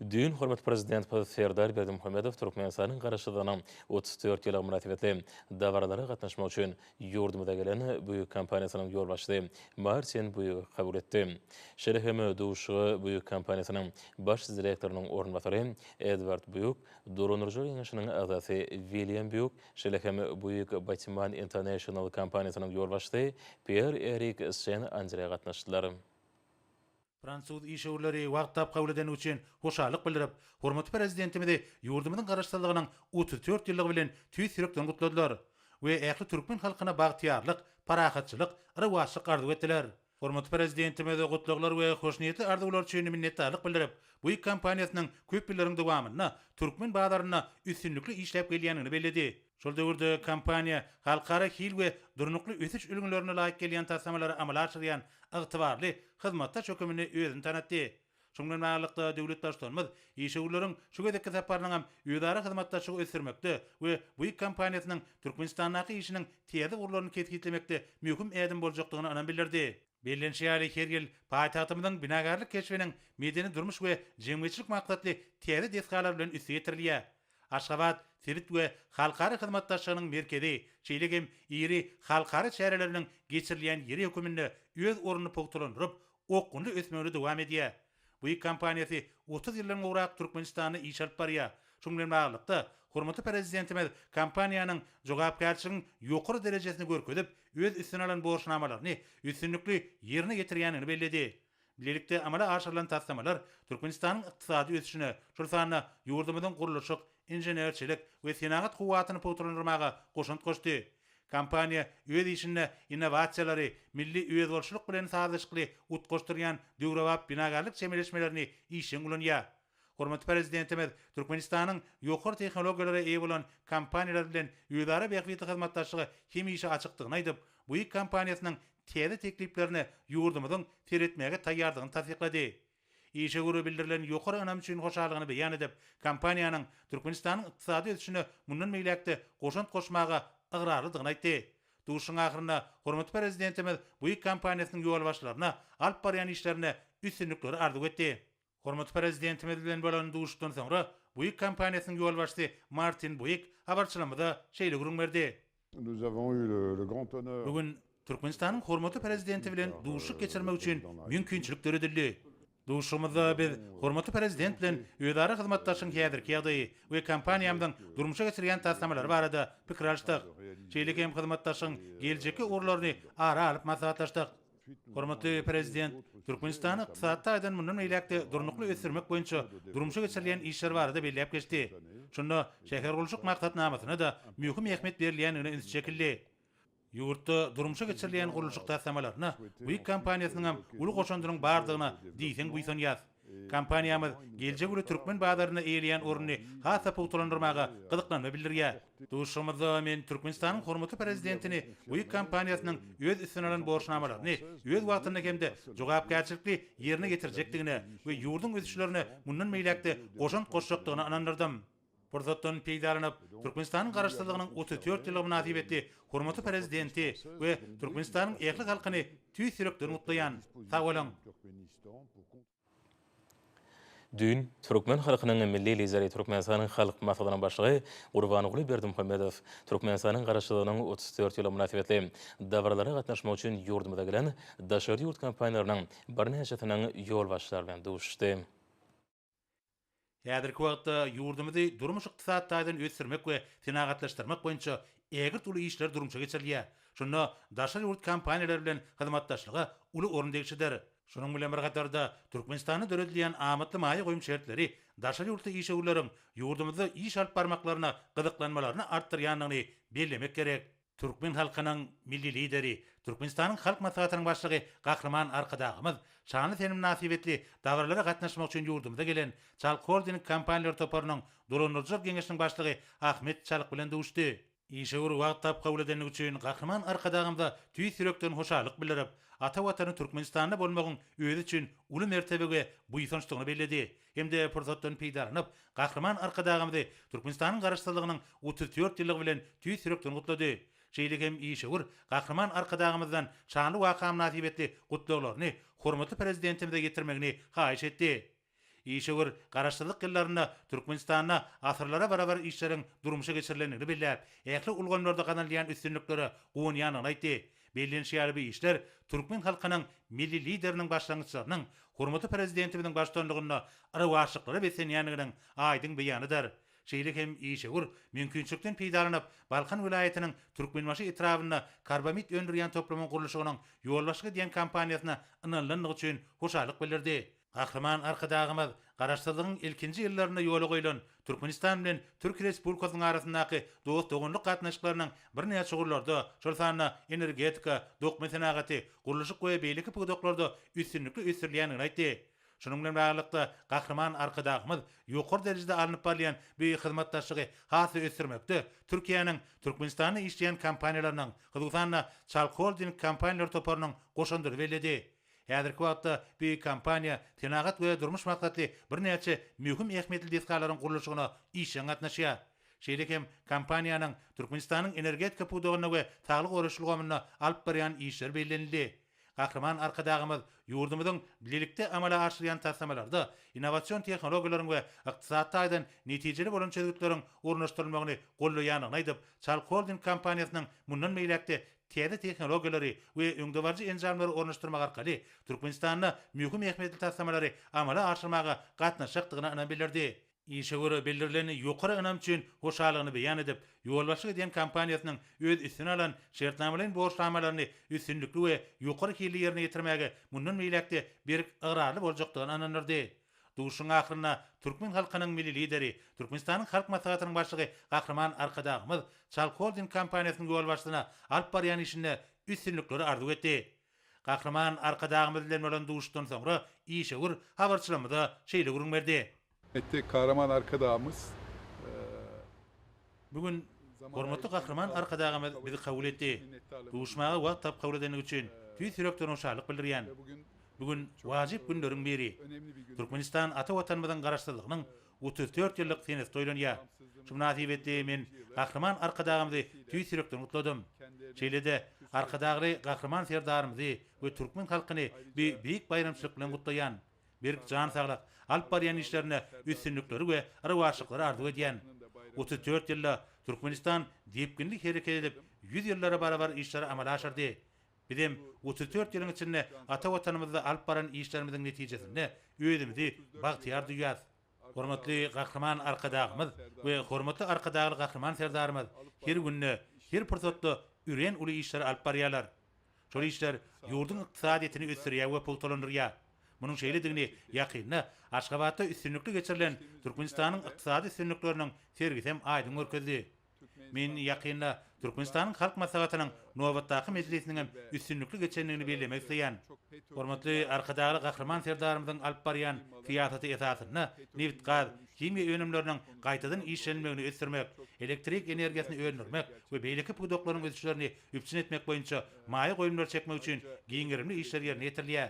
Düýn hormatly Prezidentimiz Serdar Berdimuhamedow Türkmenistanyň Garaşsyzlygynyň 34 ýyllygy mynasybetli dabaralara gatnaşmak üçin ýurdumyza gelen Buig kompaniýasynyň ýolbaşçysy Martin Buigi kabul etdi. Şeýle hem duşuşyga Buig kompaniýasynyň baş direktorynyň orunbasary Edward Buig, Dolandyryjylar geňeşiniň agzasy Wilýam Buig, şeýle hem Buig Batiman International kompaniýasynyň ýolbaşçysy Pýer-Erik Sen-Andre gatnaşdylar. Fransuz işewürleri wagt tapyp kabul edeni üçin hoşallyk bildirip, hormatly Prezidentimizi ýurdumyzyň Garaşsyzlygynyň 34 ýyllygy bilen tüýs ýürekden gutladylar we ähli türkmen halkyna bagtyýarlyk, parahatçylyk, rowaçlyk arzuw etdiler. Hormatly Prezidentimize gutlaglar we hoşniýetli arzuwlar üçin minnetdarlyk bildirip, Buig kompaniýasynyň köp ýyllaryň dowamynda türkmen bazarynda üstünlikli işläp gelýändigini belledi. Şol döwürde kompaniýa halkara hil we durnukly ösüş ülňülerine laýyk gelýän taslamalary amala aşyrýan ygtybarly hyzmatdaş höküminde özüni tanatdy. Şunuň bilen baglylykda, döwlet Baştutanymyz işewürleriň şu gezekki saparynyň hem özara hyzmatdaşlygy ösdürmekde we Buig kompaniýasynyň Türkmenistandaky işiniň täze ugurlaryny kesgitlemekde möhüm ädim boljakdygyna ynam bildirdi. Bellenişi ýaly, her ýyl paýtagtymyzyň binagärlik keşbiniň medeni-durmuş we jemgyýetçilik maksatly täze desgalar bilen üsti ýetirilýär. Aşgabat sebit we halkara hyzmatdaşlygynyň merkezi, şeýle hem iri halkara çäreleriniň geçirilýän ýeri höküminde öz ornuny pugtalandyryp, okgunly ösmegini dowam edýär. Buig kompaniýasy 30 ýyldan gowrak Türkmenistanda iş alyp barýar. Şunuň bilen baglylykda, hormatly Prezidentimiz kompaniýanyň jogapkärçiligiň ýokary derejesini görkezip, öz üstüne alan borçnamalaryny üstünlikli ýerine ýetirýändigini belledi. Bilelikde amala aşyrylan taslamalar Türkmenistanyň ykdysady ösüşine, şol sanda ýurdumyzyň gurluşyk, inženerçilik we senagat kuwwatyny pugtalandyrmaga goşant goşdy. Kompaniýa öz işinde innowasiýalary milli özboluşlylyk bilen sazlaşykly utgaşdyrýan döwrebap binagärlik çemeleşmelerini işjeň ulanýar. Hormatly Prezidentimiz Türkmenistanyň ýokary tehnologiýalara eýe bolan kompaniýalar bilen özara bähbitli hyzmatdaşlyga hemişe açykdygyny aýdyp, Buig kompaniýasynyň täze tekliplerine ýurdumyzyň seretmäge taýýardygyny tassyklady. Işewüre bildirilen ýokary ynam üçin hoşallygyny beýan edip, kompaniýanyň Türkmenistanyň ykdysady ösüşine mundan beýläk-de goşant goşmaga ygrarlydygyny aýtdy. Duşuşygyň ahyrynda hormatly Prezidentimiz Buig kompaniýasynyň ýolbaşçylaryna alyp barýan işlerinde üstünlikleri arzuw etdi. Hormatly Prezidentimiz bilen bolan duşuşykdan soňra Buig kompaniýasynyň ýolbaşçysy Martin Buig habarçylarymyza şeýle gürrüň berdi. Bu gün Türkmenistanyň hormatly Prezidenti bilen duşuşyk geçirmek üçin mümkinçilik döredildi. Duşuşygymyzda biz hormatly Prezident bilen özara hyzmatdaşlygyň häzirki ýagdaýy we kompaniýamyzyň durmuşa geçirýän taslamalary barada pikir alyşdyk. Şeýle hem hyzmatdaşlygyň geljekki ugurlaryny ara alyp maslahatlaşdyk. Hormatly Prezident Türkmenistany ykdysady taýdan mundan beýläk-de durnukly ösdürmek boýunça durmuşa geçirilýän işler barada belläp geçdi. Şunda şähergurluşyk maksatnamasyna-da möhüm ähmiýet berilýändigine üns çekildi. Ýurtda durmuşa geçirilýän gurluşyk taslamalaryna Buig kompaniýasynyň hem uly goşandynyň bardygyna diýseň buýsanýas. Kompaniýamyz geljek uly türkmen bazarynda eýeleýän ornuny has-da pugtalandyrmaga gyzyklanma bildirýär. Duşuşygymyzda men Türkmenistanyň hormatly Prezidentini Buig kompaniýasynyň öz üstüne alan borçnamalaryny öz wagtynda hem-de jogapkärçilikli ýerine ýetirjekdigine we ýurduň ösüşlerine mundan beýläk-de goşant goşjakdygyna ynandyrdym. Pursatdan peýdalanyp, Türkmenistanyň Garaşsyzlygynyň 34 ýyllygy mynasybetli hormatly Prezidenti we Türkmenistanyň ähli halkyny tüýs ýürekden gutlaýan. Sag boluň! Düýn, türkmen halkynyň Milli Lideri, Türkmenistanyň Halk Maslahatynyň Başlygy Gurbanguly Berdimuhamedow Türkmenistanyň Garaşsyzlygynyň 34 ýyllygy mynasybetli dabaralara gatnaşmak üçin ýurdumyza gelen daşary ýurt kompaniýalarynyň birnäçesiniň ýolbaşçylary bilen duşuşdy. Häzirki wagtda ýurdumyzy durmuş-ykdysady taýdan ösdürmek we senagatlaşdyrmak boýunça ägirt uly işler durmuşa geçirilýär. Şunda daşary ýurt kompaniýalary bilen hyzmatdaşlyga uly orun degişlidir. Şunuň bilen bir hatarda, Türkmenistanda döredilýän amatly maýa goýum şertleri daşary ýurtly işewürleriň ýurdumyzda iş alyp barmaklaryna gyzyklanmalaryny artdyrýandygyny bellemek gerek. Türkmen halkynyň Milli Lideri, Türkmenistanyň Halk Maslahatynyň Başlygy Gahryman Arkadagymyz şanly sene mynasybetli dabaralara gatnaşmak üçin ýurdumyza gelen Çalyk Holding kompaniýalar toparynyň dolandyryjylar geňeşiniň başlygy Ahmet Çalyk bilen duşdy. Işewür wagt tapyp kabul edendigi üçin Gahryman Arkadagymyza tüýs ýürekden hoşallyk bildirip, ata Watany Türkmenistanda bolmagyň özi üçin uly mertebe we buýsançdygyny belledi hem-de pursatdan peýdalanyp, Gahryman Arkadagymyzy Türkmenistanyň Garaşsyzlygynyň 34 ýyllygy bilen tüýs ýürekden gutlady. Şeýle hem işewür Gahryman Arkadagymyzdan şanly waka mynasybetli gutlaglaryny hormatly Prezidentimize ýetirmegini haýyş etdi. Işewür Garaşsyzlyk ýyllarynda Türkmenistanda asyrlara barabar işleriň durmuşa geçirilendigini belläp, ähli ulgamlarda gazanylýan üstünliklere guwanýandygyny aýtdy. Bellenişi ýaly, bu işler türkmen halkynyň Milli Lideriniň başlangyçlarynyň hormatly Prezidentimiziň baştutanlygynda rowaçlyklara beslenýändiginiň aýdyň beýanydyr. Şeýle hem işewür mümkinçilikden peýdalanyp, Balkan welaýatynyň Türkmenbaşy etrabynda karbamid öndürýän toplumyň gurluşygynyň ýolbaşçylyk edýän kompaniýasyna ynanylandygy üçin hoşallyk bildirdi. Gahryman Arkadagymyz Garaşsyzlygyň ilkinji ýyllarynda ýola goýlan Türkmenistan bilen Türkiýe Respublikasynyň arasyndaky dost-doganlyk gatnaşyklarynyň birnäçe ugurlarda, şol sanda energetika, dokma senagaty, gurluşyk we beýleki pudaklarda üstünlikli ösdürilýändigini aýtdy. Şunuň bilen baglylykda, Gahryman Arkadagymyz ýokary derejede alnyp barylýan bu hyzmatdaşlygy has-da ösdürmekde Türkiýäniň Türkmenistanda işleýän kompaniýalarynyň, hususan-da, Çalk Holding kompaniýalar toparynyň goşandyny belledi. Häzirki wagtda bu kompaniýa senagat we durmuş maksatly birnäçe möhüm ähmiýetli desgalaryň gurluşygyna işjeň gatnaşýar. Şeýle hem kompaniýanyň Türkmenistanyň energetika pudagynda we saglygy goraýyş ulgamynda alyp barýan işleri bellenildi. Gahryman Arkadagymyz ýurdumyzyň bilelikde amala aşyrýan taslamalarda innowasion tehnologiýalaryň we ykdysady taýdan netijeli bolan çözgütleriň ornaşdyrylmagyny goldaýandygyny aýdyp, Çalk Holding kompaniýasynyň mundan beýläk-de täze tehnologiýalary we öňdebaryjy enjamlary ornaşdyrmak arkaly Türkmenistanda möhüm ähmiýetli taslamalary amala aşyrmaga gatnaşjakdygyna ynam bildirdi. Işewür bildirilen ýokary ynam üçin hoşallygyny beýan edip, ýolbaşçylyk edýän kompaniýasynyň öz üstüne alan şertnamalaýyn borçnamalaryny üstünlikli we ýokary hilli ýerine ýetirmäge mundan beýläk-de berk ygrarly boljakdygyna ynandyrdy. Duşuşygyň ahyrynda türkmen halkynyň Milli Lideri, Türkmenistanyň Halk Maslahatynyň Başlygy Gahryman Arkadagymyz Çalk Holding kompaniýasynyň ýolbaşçysyna alyp barýan işinde üstünlikleri arzuw etdi. Gahryman Arkadagymyz bilen bolan duşuşykdan soňra işewür habarçylarymyza şeýle gürrüň berdi. Etdi Kahraman Arkadagymyz. Bu gün hormatly Gahryman Arkadagymyz bizi kabul etdi. Duşmaga wagt tapyp kabul edendigi üçin tüýs ýürekden hoşallyk bildirýän. Bu gün wajyp günleriň biri. Türkmenistan ata Watanymyzyň Garaşsyzlygynyň 34 ýyllyk senesi toýlanýar. Şu mynasybetli men Gahryman Arkadagymyzy tüýs ýürekden gutladym. Şeýle-de Arkadagly Gahryman Serdarymyzy we türkmen halkyny bu beýik baýramçylyk bilen gutlaýan. Berk jan saglyk, alyp barýan işlerinde üstünlikleri we rowaçlyklary arzuw edýän. 34 ýylda Türkmenistan depginli hereket edip, ýüz ýyllara barabar işleri amala aşyrdy. Bizem 34 ýylyň içinde ata Watanymyzda alyp baran işlerimiziň netijesinde özümizi bagtyýar duýýas. Hormatly Gahryman Arkadagymyz we hormatly Arkadagly Gahryman Serdarymyz her günde, her pursatda örän uly işleri alyp barýarlar. Şol işler ýurduň ykdysadyýetini ösdürýär we pugtalandyrýar. Munuň şeýledigini ýakynda Aşgabatda üstünlikli geçirilen Türkmenistanyň ykdysady üstünlikleriniň sergisem aýdyň görkezdi. Men ýakynda Türkmenistanyň Halk Maslahatynyň nobatdaky mejlisiniň hem üstünlikli geçendigini bellemek isleýän. Hormatly Arkadagly Gahryman Serdarymyzyň alyp barýan syýasaty esasynda nebitgaz, himiýa önümleriniň gaýtadan işlenilmegini ösdürmek, elektrik energiýasyny öndürmek we beýleki pudaklaryň ösüşlerini üpjün etmek boýunça maýa goýumlary çekmek üçin giň gerimli işler ýerine ýetirilýär.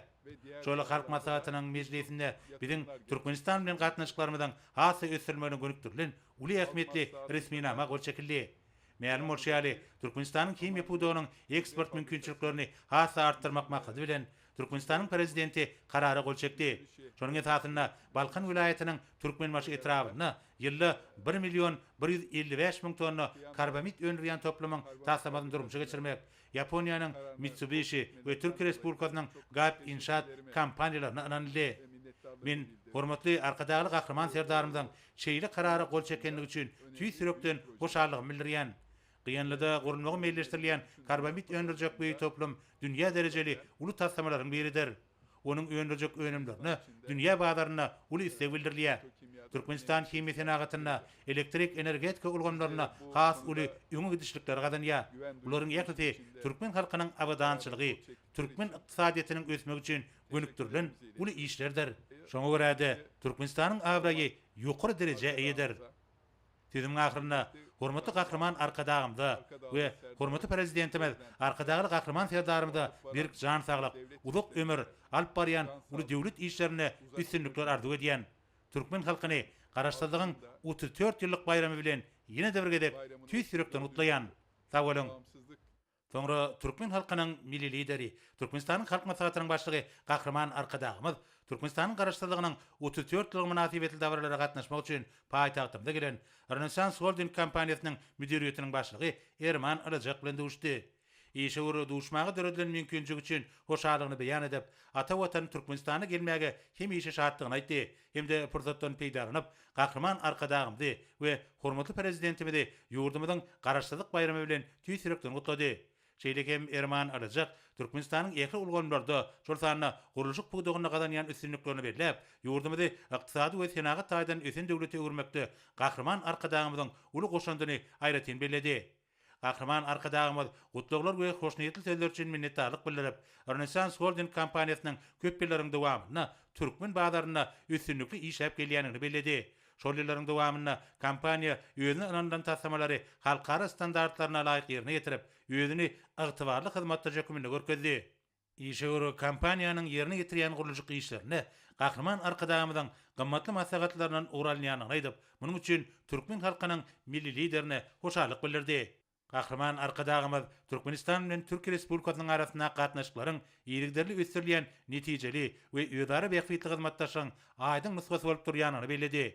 Şol Halk Maslahatynyň mejlisinde biziň Türkmenistan bilen gatnaşyklarymyzyň has-da ösdürilmegine gönükdirilen uly ähmiýetli resminama gol çekildi. Mälim bolşy ýaly, Türkmenistanyň himiýa pudagynyň eksport mümkinçiliklerini has-da artdyrmak maksady bilen, Türkmenistanyň Prezidenti Karara gol çekdi. Şonuň esasynda Balkan welaýatynyň Türkmenbaşy etrabynda ýylda bir million 155 müň tonna karbamid öndürýän toplumyň taslamasyny durmuşa geçirmek, Ýaponiýanyň Mitsubishi we Türkiýe Respublikasynyň Gap Inşaat kompaniýalaryna ynanyldy. Men hormatly Arkadagly Gahryman Serdarymyzyň şeýle Karara gol çekendigi üçin tüýs ýürekden hoşallygymy bildirýän. Gyýanlyda gurulmagy meýilleşdirilýän karbamid öndürjek bu toplum dünýä derejeli uly taslamalaryň biridir. Onuň öndürjek önümlerine dünýä bazarynda uly isleg bildirilýär. Türkmenistan himiýa senagatynda, elektrik energetika ulgamlarynda has uly öňe gidişlikleri gazanýar. Bularyň ählisi türkmen halkynyň abadançylygy, türkmen ykdysadyýetiniň ösmegi üçin gönükdirilen uly işlerdir. Şoňa görä-de, Türkmenistanyň abraýy ýokary derejä eýedir. Sözümiň ahyrynda hormatly Gahryman Arkadagymyza we hormatly Prezidentimiz Arkadagly Gahryman Serdarymyza berk jan saglyk, uzak ömür, alyp barýan uly döwlet işlerinde üstünlikler arzuw edýän. Türkmen halkyny Garaşsyzlygyň 34 ýyllyk baýramy bilen ýene-de bir gezek tüýs ýürekden gutlaýan. Sag boluň! Soňra türkmen halkynyň Milli Lideri, Türkmenistanyň Halk Maslahatynyň Başlygy Gahryman Arkadagymyz Türkmenistanyň Garaşsyzlygynyň 34 ýyllygy mynasybetli dabaralara gatnaşmak üçin paýtagtymyza gelen Rönesans Holding kompaniýasynyň müdiriýetiniň başlygy Erman Ylyjak bilen duşdy. Işewür duşmaga döredilen mümkinçilik üçin hoşallygyny beýan edip, ata Watany Türkmenistana gelmäge hemişe şatdygyny aýtdy hem-de pursatdan peýdalanyp, Gahryman Arkadagymyzy we hormatly Prezidentimizi ýurdumyzyň Garaşsyzlyk baýramy bilen tüýs ýürekden gutlady. Şeýle hem Erman Ylyjak Türkmenistanyň ähli ulgamlarda, şol sanda gurluşyk pudagynda gazanýan üstünliklerini belläp, ýurdumyzy ykdysady we senagat taýdan ösen döwlete öwürmekde Gahryman Arkadagymyzyň uly goşandyny aýratyn belledi. Gahryman Arkadagymyz gutlaglar we hoşniýetli sözler üçin minnetdarlyk bildirip, Rönesans Holding kompaniýasynyň köp ýyllaryň dowamynda türkmen bazarynda üstünlikli işläp gelýändigini belledi. Şol ýyllaryň dowamynda kompaniýa özüne ynanylan taslamalary halkara standartlaryna laýyk ýerine ýetirip, özüni ygtybarly hyzmatdaş hökmünde görkezdi. Işewür kompaniýanyň ýerine ýetirýän gurluşyk işlerinde Gahryman Arkadagymyzyň gymmatly maslahatlaryndan ugur alynýandygyny aýdyp, munuň üçin türkmen halkynyň Milli Liderine hoşallyk bildirdi. Gahryman Arkadagymyz Türkmenistan bilen Türkiýe Respublikasynyň arasyndaky gatnaşyklaryň yzygiderli ösdürilýän netijeli we özara bähbitli hyzmatdaşlygyň aýdyň nusgasy bolup durýandygyny belledi.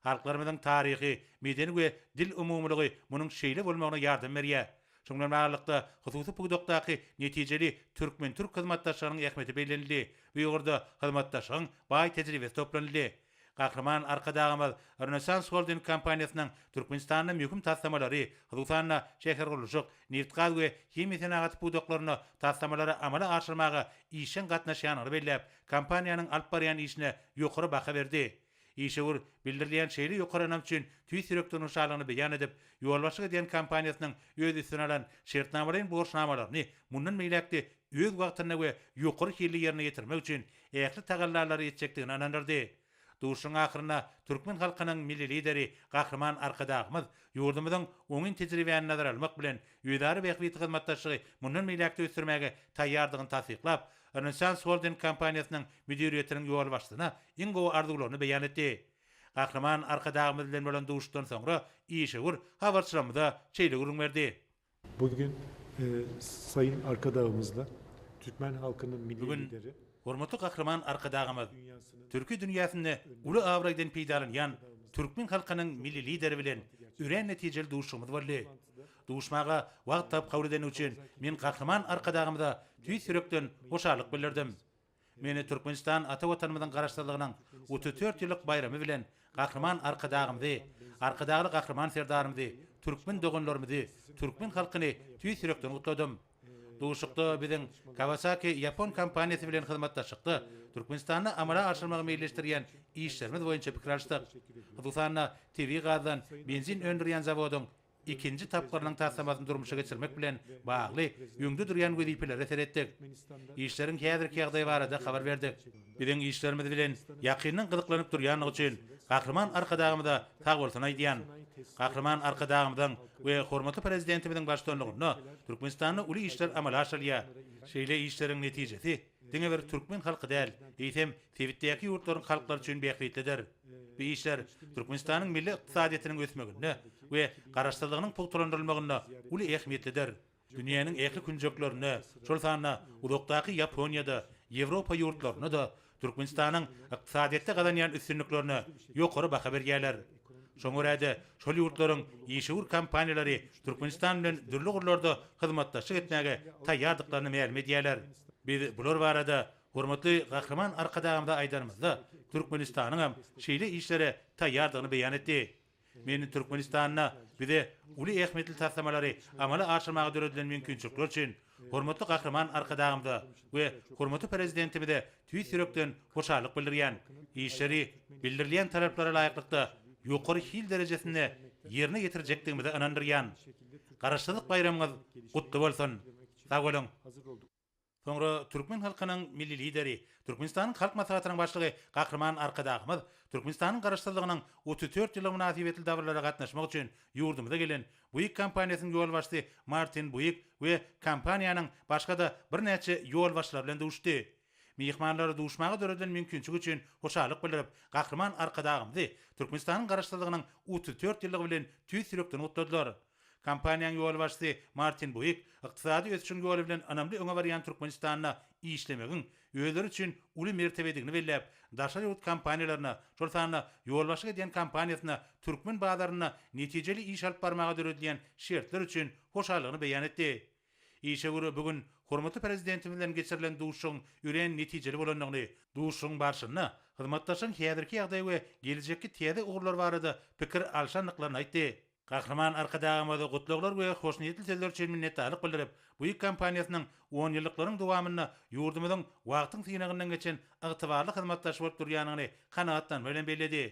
Halklarymyzyň taryhy, medeni we dil umumylygy munuň şeýle bolmagyna ýardam berýär. Şunuň bilen baglylykda, hususy pudakdaky netijeli türkmen-türk hyzmatdaşlygynyň ähmiýeti bellenildi, bu ugurda hyzmatdaşlygyň baý tejribesi toplanyldy. Gahryman Arkadagymyz Rönesans Holding kompaniýasynyň Türkmenistanda möhüm taslamalary, hususan-da, şähergurluşyk, nebitgaz we himiýa senagaty pudaklarynda taslamalary amala aşyrmaga işjeň gatnaşýandygyny belläp, kompaniýanyň alyp barýan işine ýokary baha berdi. Işewür bildirilýän şeýle ýokary ynam üçin tüýs ýürekden hoşallygyny beýan edip, ýolbaşçylyk edýän kompaniýasynyň öz üstüne alan şertnamalaýyn borçnamalaryny mundan beýläk-de öz wagtynda we ýokary hilli ýerine ýetirmek üçin ähli tagallalary etjekdigine ynandyrdy. Duşuşygyň ahyrynda türkmen halkynyň Milli Lideri Gahryman Arkadagymyz ýurdumyzyň oňyn tejribäni nazara almak bilen, özara bähbitli hyzmatdaşlygy mundan beýläk-de ösdürmäge taýýardygyny tassyklap, Rönesans Holding kompaniýasynyň müdiriýetiniň ýolbaşçysyna iň gowy arzuwlaryny beýan etdi. Gahryman Arkadagymyz bilen bolan duşuşykdan soňra işewür habarçylarymyza şeýle gürrüň berdi. Bugün Sayyn Arkadagymyzla Türkmen halkynyň Milli Bu gün Lideri. Hormatly Gahryman Arkadagymyz, türki dünýäsinde uly abraýdan peýdalanýan türkmen halkynyň Milli Lideri bilen örän netijeli duşuşygymyz boldy. Duşmaga wagt tapyp kabul edeni üçin men Gahryman Arkadagymyza tüýs ýürekden hoşallyk bildirdim. Meni Türkmenistan ata Watanymyzyň Garaşsyzlygynyň 34 ýyllyk baýramy bilen Gahryman Arkadagymyzy, Arkadagly Gahryman Serdarymyzy, türkmen doganlarymyzy, türkmen halkyny tüýs ýürekden gutladym. Duşuşykda biziň Kawasaki ýapon kompaniýasy bilen hyzmatdaşlykda Türkmenistanda amala aşyrmagy meýilleşdirýän işlerimiz boýunça pikir alyşdyk. Hususan-da, tebigy gazdan benzin öndürýän zawodyň ikinji tapgyrynyň taslamasyny durmuşa geçirmek bilen bagly öňde durýan wezipelere seretdik. Işleriň häzirki ýagdaýy barada habar berdik. Biziň işlerimiz bilen ýakyndan gyzyklanyp durýandygy üçin Gahryman Arkadagymyza sagbolsun aýdýan. Gahryman Arkadagymyzyň we hormatly Prezidentimiziň baştutanlygynda Türkmenistanda uly işler amala aşyrylýar. Şeýle işleriň netijesi diňe bir türkmen halky däl, eýsem, sebitdäki ýurtlaryň halklary üçin bähbitlidir. Bu işler Türkmenistanyň milli ykdysadyýetiniň ösmeginde we garaşsyzlygynyň pugtalandyrylmagynda uly ähmiýetlidir. Dünýäniň ähli künjeklerinde, şol sanda uzakdaky Ýaponiýada, Ýewropa ýurtlarynda-da Türkmenistanyň ykdysadyýetde gazanýan üstünliklerine ýokary baha berýärler. Şoňa görä-de, şol ýurtlaryň işewür kompaniýalary Türkmenistan bilen dürli ugurlarda hyzmatdaşlyk etmäge taýýardyklaryny mälim edýärler. Biz bular barada Hormatly Gahryman Arkadagymyza aýdanymyzda, Türkmenistanyňam şeýle işlere taýýardygyny beýan etdi. Men Türkmenistanda bize uly ähmiýetli taslamalary amala aşyrmaga döredilen mümkinçilikler üçin hormatly Gahryman Arkadagymyza we hormatly Prezidentimize tüýs ýürekden hoşallyk bildirýän. Işleri bildirilýän talaplara laýyklykda ýokary hil derejesinde ýerine ýetirjekdigimize ynandyrýan. Garaşsyzlyk baýramyňyz gutly bolsun! Sag boluň! Soňra türkmen halkynyň Milli Lideri, Türkmenistanyň Halk Maslahatynyň Başlygy Gahryman Arkadagymyz Türkmenistanyň Garaşsyzlygynyň 34 ýyllygy mynasybetli dabaralara gatnaşmak üçin ýurdumyza gelen Buig kompaniýasynyň ýolbaşçysy Martin Buig we kompaniýanyň başga-da birnäçe ýolbaşçylary bilen duşdy. Myhmanlar duşmaga döredilen mümkinçilik üçin hoşallyk bildirip, Gahryman Arkadagymyzy Türkmenistanyň Garaşsyzlygynyň 34 ýyllygy bilen tüýs ýürekden gutladylar. Kompaniýanyň ýolbaşçysy Martin Buik ykdysady ösüşiň ýoly bilen ynamly öňe barýan Türkmenistanda işlemegiň özleri üçin uly mertebedigini belläp, daşary ýurt kompaniýalaryna, şol sanda ýolbaşçylyk edýän kompaniýasyna türkmen bazarynda netijeli iş alyp barmaga döredilýän şertler üçin hoşallygyny beýan etdi. Işewür bu gün hormatly Prezidentimiz bilen geçirilen duşuşygyň örän netijeli bolandygyny, duşuşygyň barşynda hyzmatdaşlygyň häzirki ýagdaýy we gelejekki täze ugurlar barada pikir alşandyklaryny aýtdy. Gahryman Arkadagymyz gutlaglar we hoşniýetli sözler üçin minnetdarlyk bildirip, Buig kompaniýasynyň onýyllyklaryň dowamynda ýurdumyzyň wagtyň synagyndan geçen ygtybarly hyzmatdaşy bolup durýandygyny kanagatlanma bilen belledi.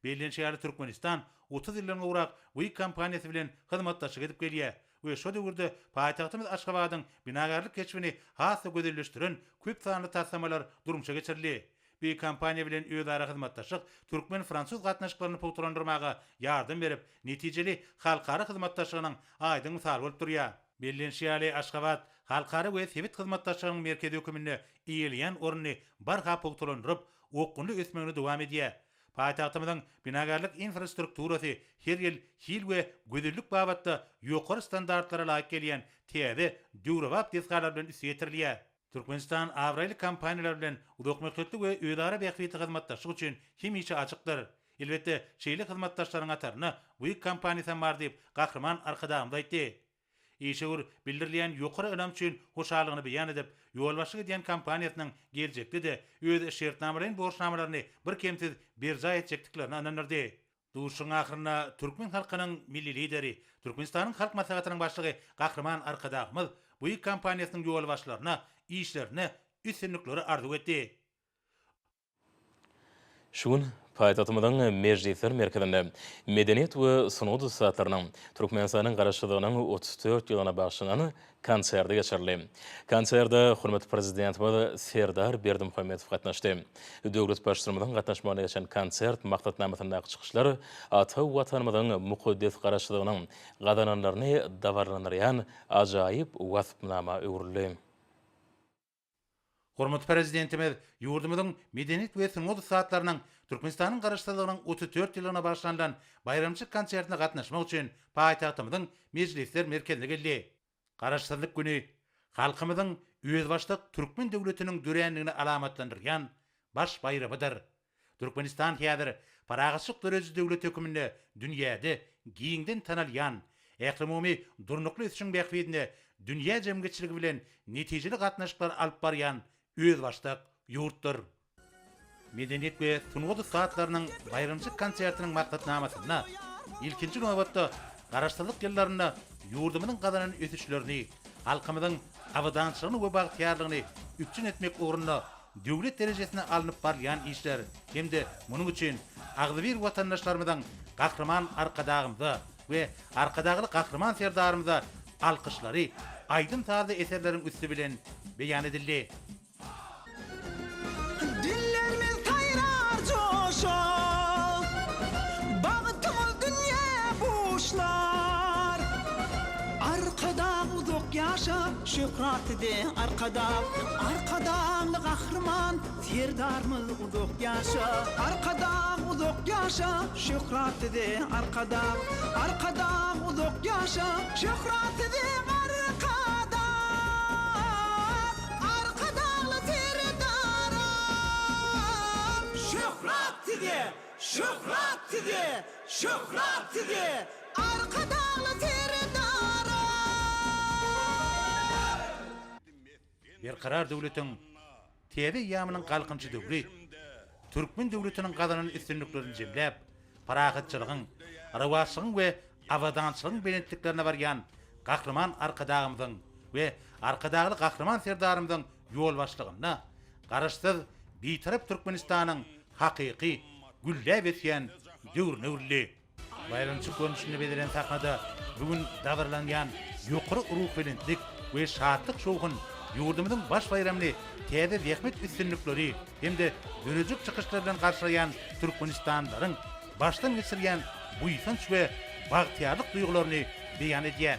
Bellenişi ýaly, Türkmenistan 30 ýyldan gowrak Buig kompaniýasy bilen hyzmatdaşlyk edip gelýär we şo döwürde paýtagtymyz Aşgabadyň binagärlik keşbini has-da gözelleşdiren köp sanly taslamalar durmuşa geçirildi. Bu kompaniýa bilen özara hyzmatdaşlyk türkmen-fransuz gatnaşyklaryny pugtalandyrmaga ýardam berip, netijeli halkara hyzmatdaşlygynyň aýdyň mysaly bolup durýar. Bellenişi ýaly, Aşgabat halkara we sebit hyzmatdaşlygynyň merkezi höküminde eýeleýän ornuny barha pugtalandyryp, okgunly ösmegini dowam edýär. Paýtagtymyzyň binagärlik infrastrukturasy her ýyl hil we gözellik babatda ýokary standartlara laýyk gelýän täze, döwrebap desgalar bilen üsti ýetirilýär. Türkmenistan abraýly kompaniýalar bilen uzakmöhletli we özara bähbitli hyzmatdaşlyk üçin hemişe açykdyr. Elbetde, şeýle hyzmatdaşlaryň hatarynda Buig kompaniýasy hem bar diýip, Gahryman Arkadagymyz aýtdy. Işewür bildirilýän ýokary ynam üçin hoşallygyny beýan edip, ýolbaşçylyk edýän kompaniýasynyň geljekde-de öz şertnamalaýyn borçnamalaryny birkemsiz berjaý etjekdiklerine ynandyrdy. Duşuşygyň ahyrynda türkmen halkynyň Milli Lideri, Türkmenistanyň Halk Maslahatynyň Başlygy Gahryman Arkadagymyz Buig kompaniýasynyň ýolbaşçylaryna işlerinde üstünlikleri arzuw etdi. Şu gün paýtagtymyzyň Mejlisler merkezinde medeniýet we sungat ussatlarynyň Türkmenistanyň Garaşsyzlygynyň 34 ýyllygyna bagyşlanan konserti geçirildi. Konserte hormatly Prezidentimiz Serdar Berdimuhamedow gatnaşdy. Döwlet Baştutanymyzyň gatnaşmagynda geçen konsert maksatnamasyndaky çykyşlar ata Watanymyzyň mukaddes Garaşsyzlygynyň gazananlaryny dabaralandyrýan ajaýyp waspnama öwrüldi. Hormatly Prezidentimiz ýurdumyzyň medeniýet we sungat ussatlarynyň Türkmenistanyň Garaşsyzlygynyň 34 ýyllygyna bagyşlanylan baýramçylyk konsertine gatnaşmak üçin paýtagtymyzyň Mejlisler merkezine geldi. Garaşsyzlyk güni halkymyzyň özbaşdak türkmen döwletiniň dörändigini alamatlandyrýan baş baýramydyr. Türkmenistan häzir parahatçylyk dörediji döwlet höküminde dünýäde giňden tanalýan, ählumumy durnukly ösüşiň bähbidine dünýä jemgyýetçiligi bilen netijeli gatnaşyklar alyp barýan özbaşdak ýurtdur. Medeniýet we sungat ussatlarynyň baýramçylyk konsertiniň maksatnamasynda, ilkinji nobatda, Garaşsyzlyk ýyllarynda ýurdumyzyň gazanan ösüşlerini, halkymyzyň abadançylygyny we bagtyýarlygyny üpjün etmek ugrunda döwlet derejesinde alnyp barylýan işler hem-de munuň üçin agzybir watandaşlarymyzyň Gahryman Arkadagymyza we Arkadagly Gahryman Serdarymyza alkyşlary aýdym-sazly eserleriň üsti bilen beýan edildi. Dillerimiz saýrar joşa, Bagtymyz dünýä buşlar. Arkadag uzak ýaşa, şöhrat size Arkadag! Arkadagly Gahryman Serdarymyz uzak ýaşa! Arkadag uzak ýaşa, şöhrat size Arkadag! Arkadag uzak ýaşa, şöhrat size Arkadag! Arkadagly Serdaram! Şöhrat size! Şöhrat size! Şöhrat size! Arkadagly Serdaram! Berkarar döwletiň täze eýýamynyň Galkynyşy döwri türkmen döwletiniň gazanan üstünliklerini jemläp, parahatçylygyň, rowaçlygyň we abadançylygyň belentliklerine barýan Gahryman Arkadagymyzyň we Arkadagly Gahryman Serdarymyzyň ýolbaşçylygynda Garaşsyz, Bitarap Türkmenistanyň hakyky gülläp ösýän döwrüne öwrüldi. Baýramçylyk görnüşinde bezelen sahnada bu gün dabaralanýan ýokary ruhubelentlik we şatlyk-şowhun ýurdumyzyň baş baýramyny täze zähmet üstünlikleri hem-de döredijilik çykyşlary bilen garşylaýan türkmenistanlylaryň başdan geçirýän buýsanç we bagtyýarlyk duýgularyny beýan edýär.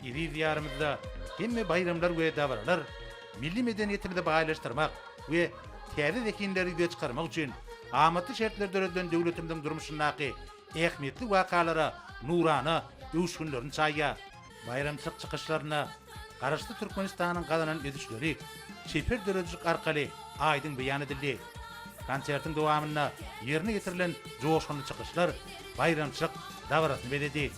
Eziz Diýarymyzda hemme baýramlar we dabaralar milli medeniýetimizi baýlaşdyrmak we täze zehinleri ýüze çykarmak üçin amatly şertler döredilen döwletimiziň durmuşyndaky ähmiýetli wakalara nurana öwüşginlerini çaýýar. Baýramçylyk çykyşlarynda Garaşsyz Türkmenistanyň gazanan ösüşleri çeper döredijilik arkaly aýdyň beýan edildi. Konsertiň dowamynda ýerine ýetirilen joşgunly çykyşlar baýramçylyk dabarasyny bezedi.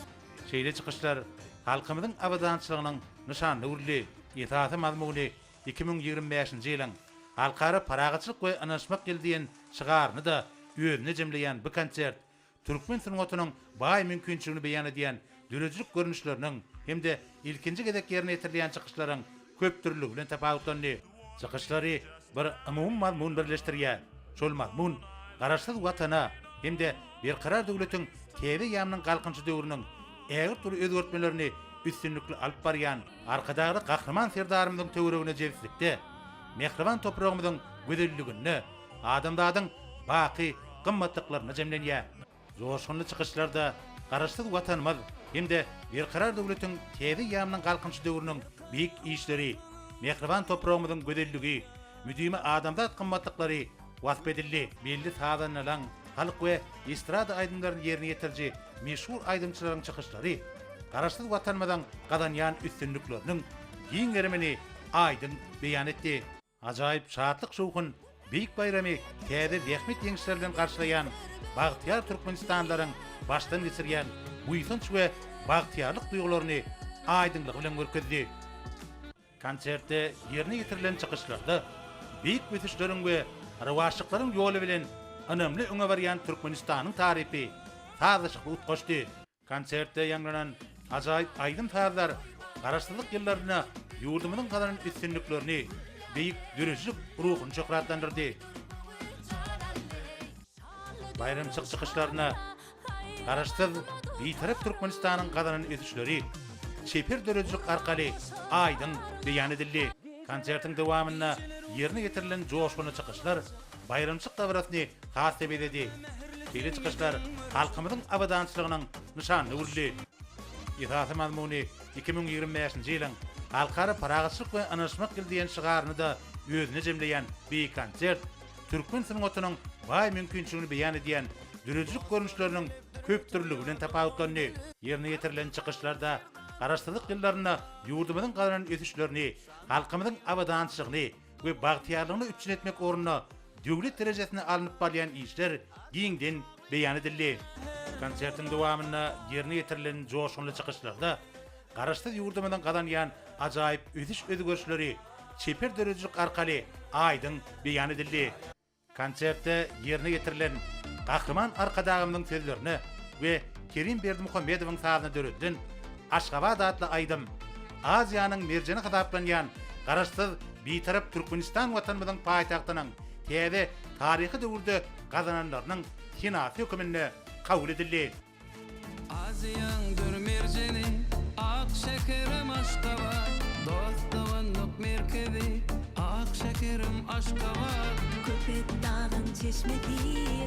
Şeýle çykyşlar. halkymyzyň abadançylygynyň nyşanyna öwrüldi. Esasy mazmuny 2025-nji ýylyň Halkara parahatçylyk we ynanyşmak ýyly diýen şygaryny-da özünde jemleýän bu konsert türkmen sungatynyň baý mümkinçiligini beýan edýän döredijilik görnüşleriniň hem-de ilkinji gezek ýerine ýetirilýän çykyşlaryň köpdürlüligi bilen tapawutlandy. Çykyşlary bir umumy mazmun birleşdirýär. Şol mazmun Garaşsyz Watana hem-de Berkarar döwletiň täze eýýamynyň Galkynyşy döwrüniň ägirt uly özgertmelerini üstünlikli alyp barýan Arkadagly Gahryman Serdarymyzyň töweregine jebislikde, mähriban topragymyzyň gözelliginde, adamzadyň baky gymmatlyklarynda jemlenýär. Joşgunly çykyşlarda Garaşsyz Watanymyz hem-de Berkarar döwletiň täze eýýamynyň Galkynyşy döwrüniň beýik işleri, mähriban topragymyzyň gözelligi, müdimi adamzat gymmatlyklary wasp edildi. Belli sazandalaň, halk we estrada aýdymlaryny ýerine ýetiriji meşhur aýdymçylaryň çykyşlary Garaşsyz Watanymyzyň gazanýan üstünlikleriniň giň gerimini aýdyň beýan etdi. Ajaýyp şatlyk-şowhun beýik baýramy täze zähmet ýeňişleri bilen garşylaýan bagtyýar türkmenistanlylaryň başdan geçirýän buýsanç we bagtyýarlyk duýgularyny aýdyňlygy bilen görkezdi. Konsertde ýerine ýetirilen çykyşlarda beýik ösüşleriň we rowaçlyklaryň ýoly bilen ynamly öňe barýan Türkmenistanyň tarypy sazlaşykly utgaşdy. Konsertde ýaňlanan ajaýyp aýdym-sazlar Garaşsyzlyk ýyllarynda ýurdumyzyň gazanan üstünliklerini, beýik döredijilik ruhuny şöhratlandyrdy. Baýramçylyk çykyşlarynda Garaşsyz, Bitarap Türkmenistanyň gazanan ösüşleri çeper döredijilik arkaly aýdyň beýan edildi. Konsertiň dowamynda ýerine ýetirilen joşgunly çykyşlar baýramçylyk dabarasyny has-da bezedi. Şeýle çykyşlar halkymyzyň abadançylygynyň nyşanyna öwrüldi. Esasy mazmuny 2025-nji ýylyň Halkara parahatçylyk we ynanyşmak ýyly diýen şygaryny-da özünde jemleýän beýik konsert türkmen sungatynyň baý mümkinçiligini beýan edýän döredijilik görnüşleriniň köpdürlüligi bilen tapawutlandy. Ýerine ýetirilen çykyşlarda Garaşsyzlyk ýyllarynda ýurdumyzyň gazanan ösüşlerini, halkymyzyň abadançylygyny we bagtyýarlygyny üpjün etmek ugrunda döwlet derejesinde alnyp barylýan işler giňden beýan edildi. Konsertiň dowamynda ýerine ýetirilen joşgunly çykyşlarda Garaşsyz ýurdumyzyň gazanýan ajaýyp ösüş-özgerişleri çeper döredijilik arkaly aýdyň beýan edildi. Konsertde ýerine ýetirilen Gahryman Arkadagymyzyň sözlerine we Kerim Berdimuhamedowyň sazyna döredilen Aşgabat atly aýdym Aziýanyň merjeni hasaplanýan Garaşsyz, Bitarap Türkmenistan Watanymyzyň paýtagtynyň täze taryhy döwürde gazananlarynyň senasy höküminde kabul edildi. Aziýaň dür merjeni, ak şäherim Aşgabat, Dost-doganlyk merkezi, ak şäherim Aşgabat. Köpetdagyň çeşmesi,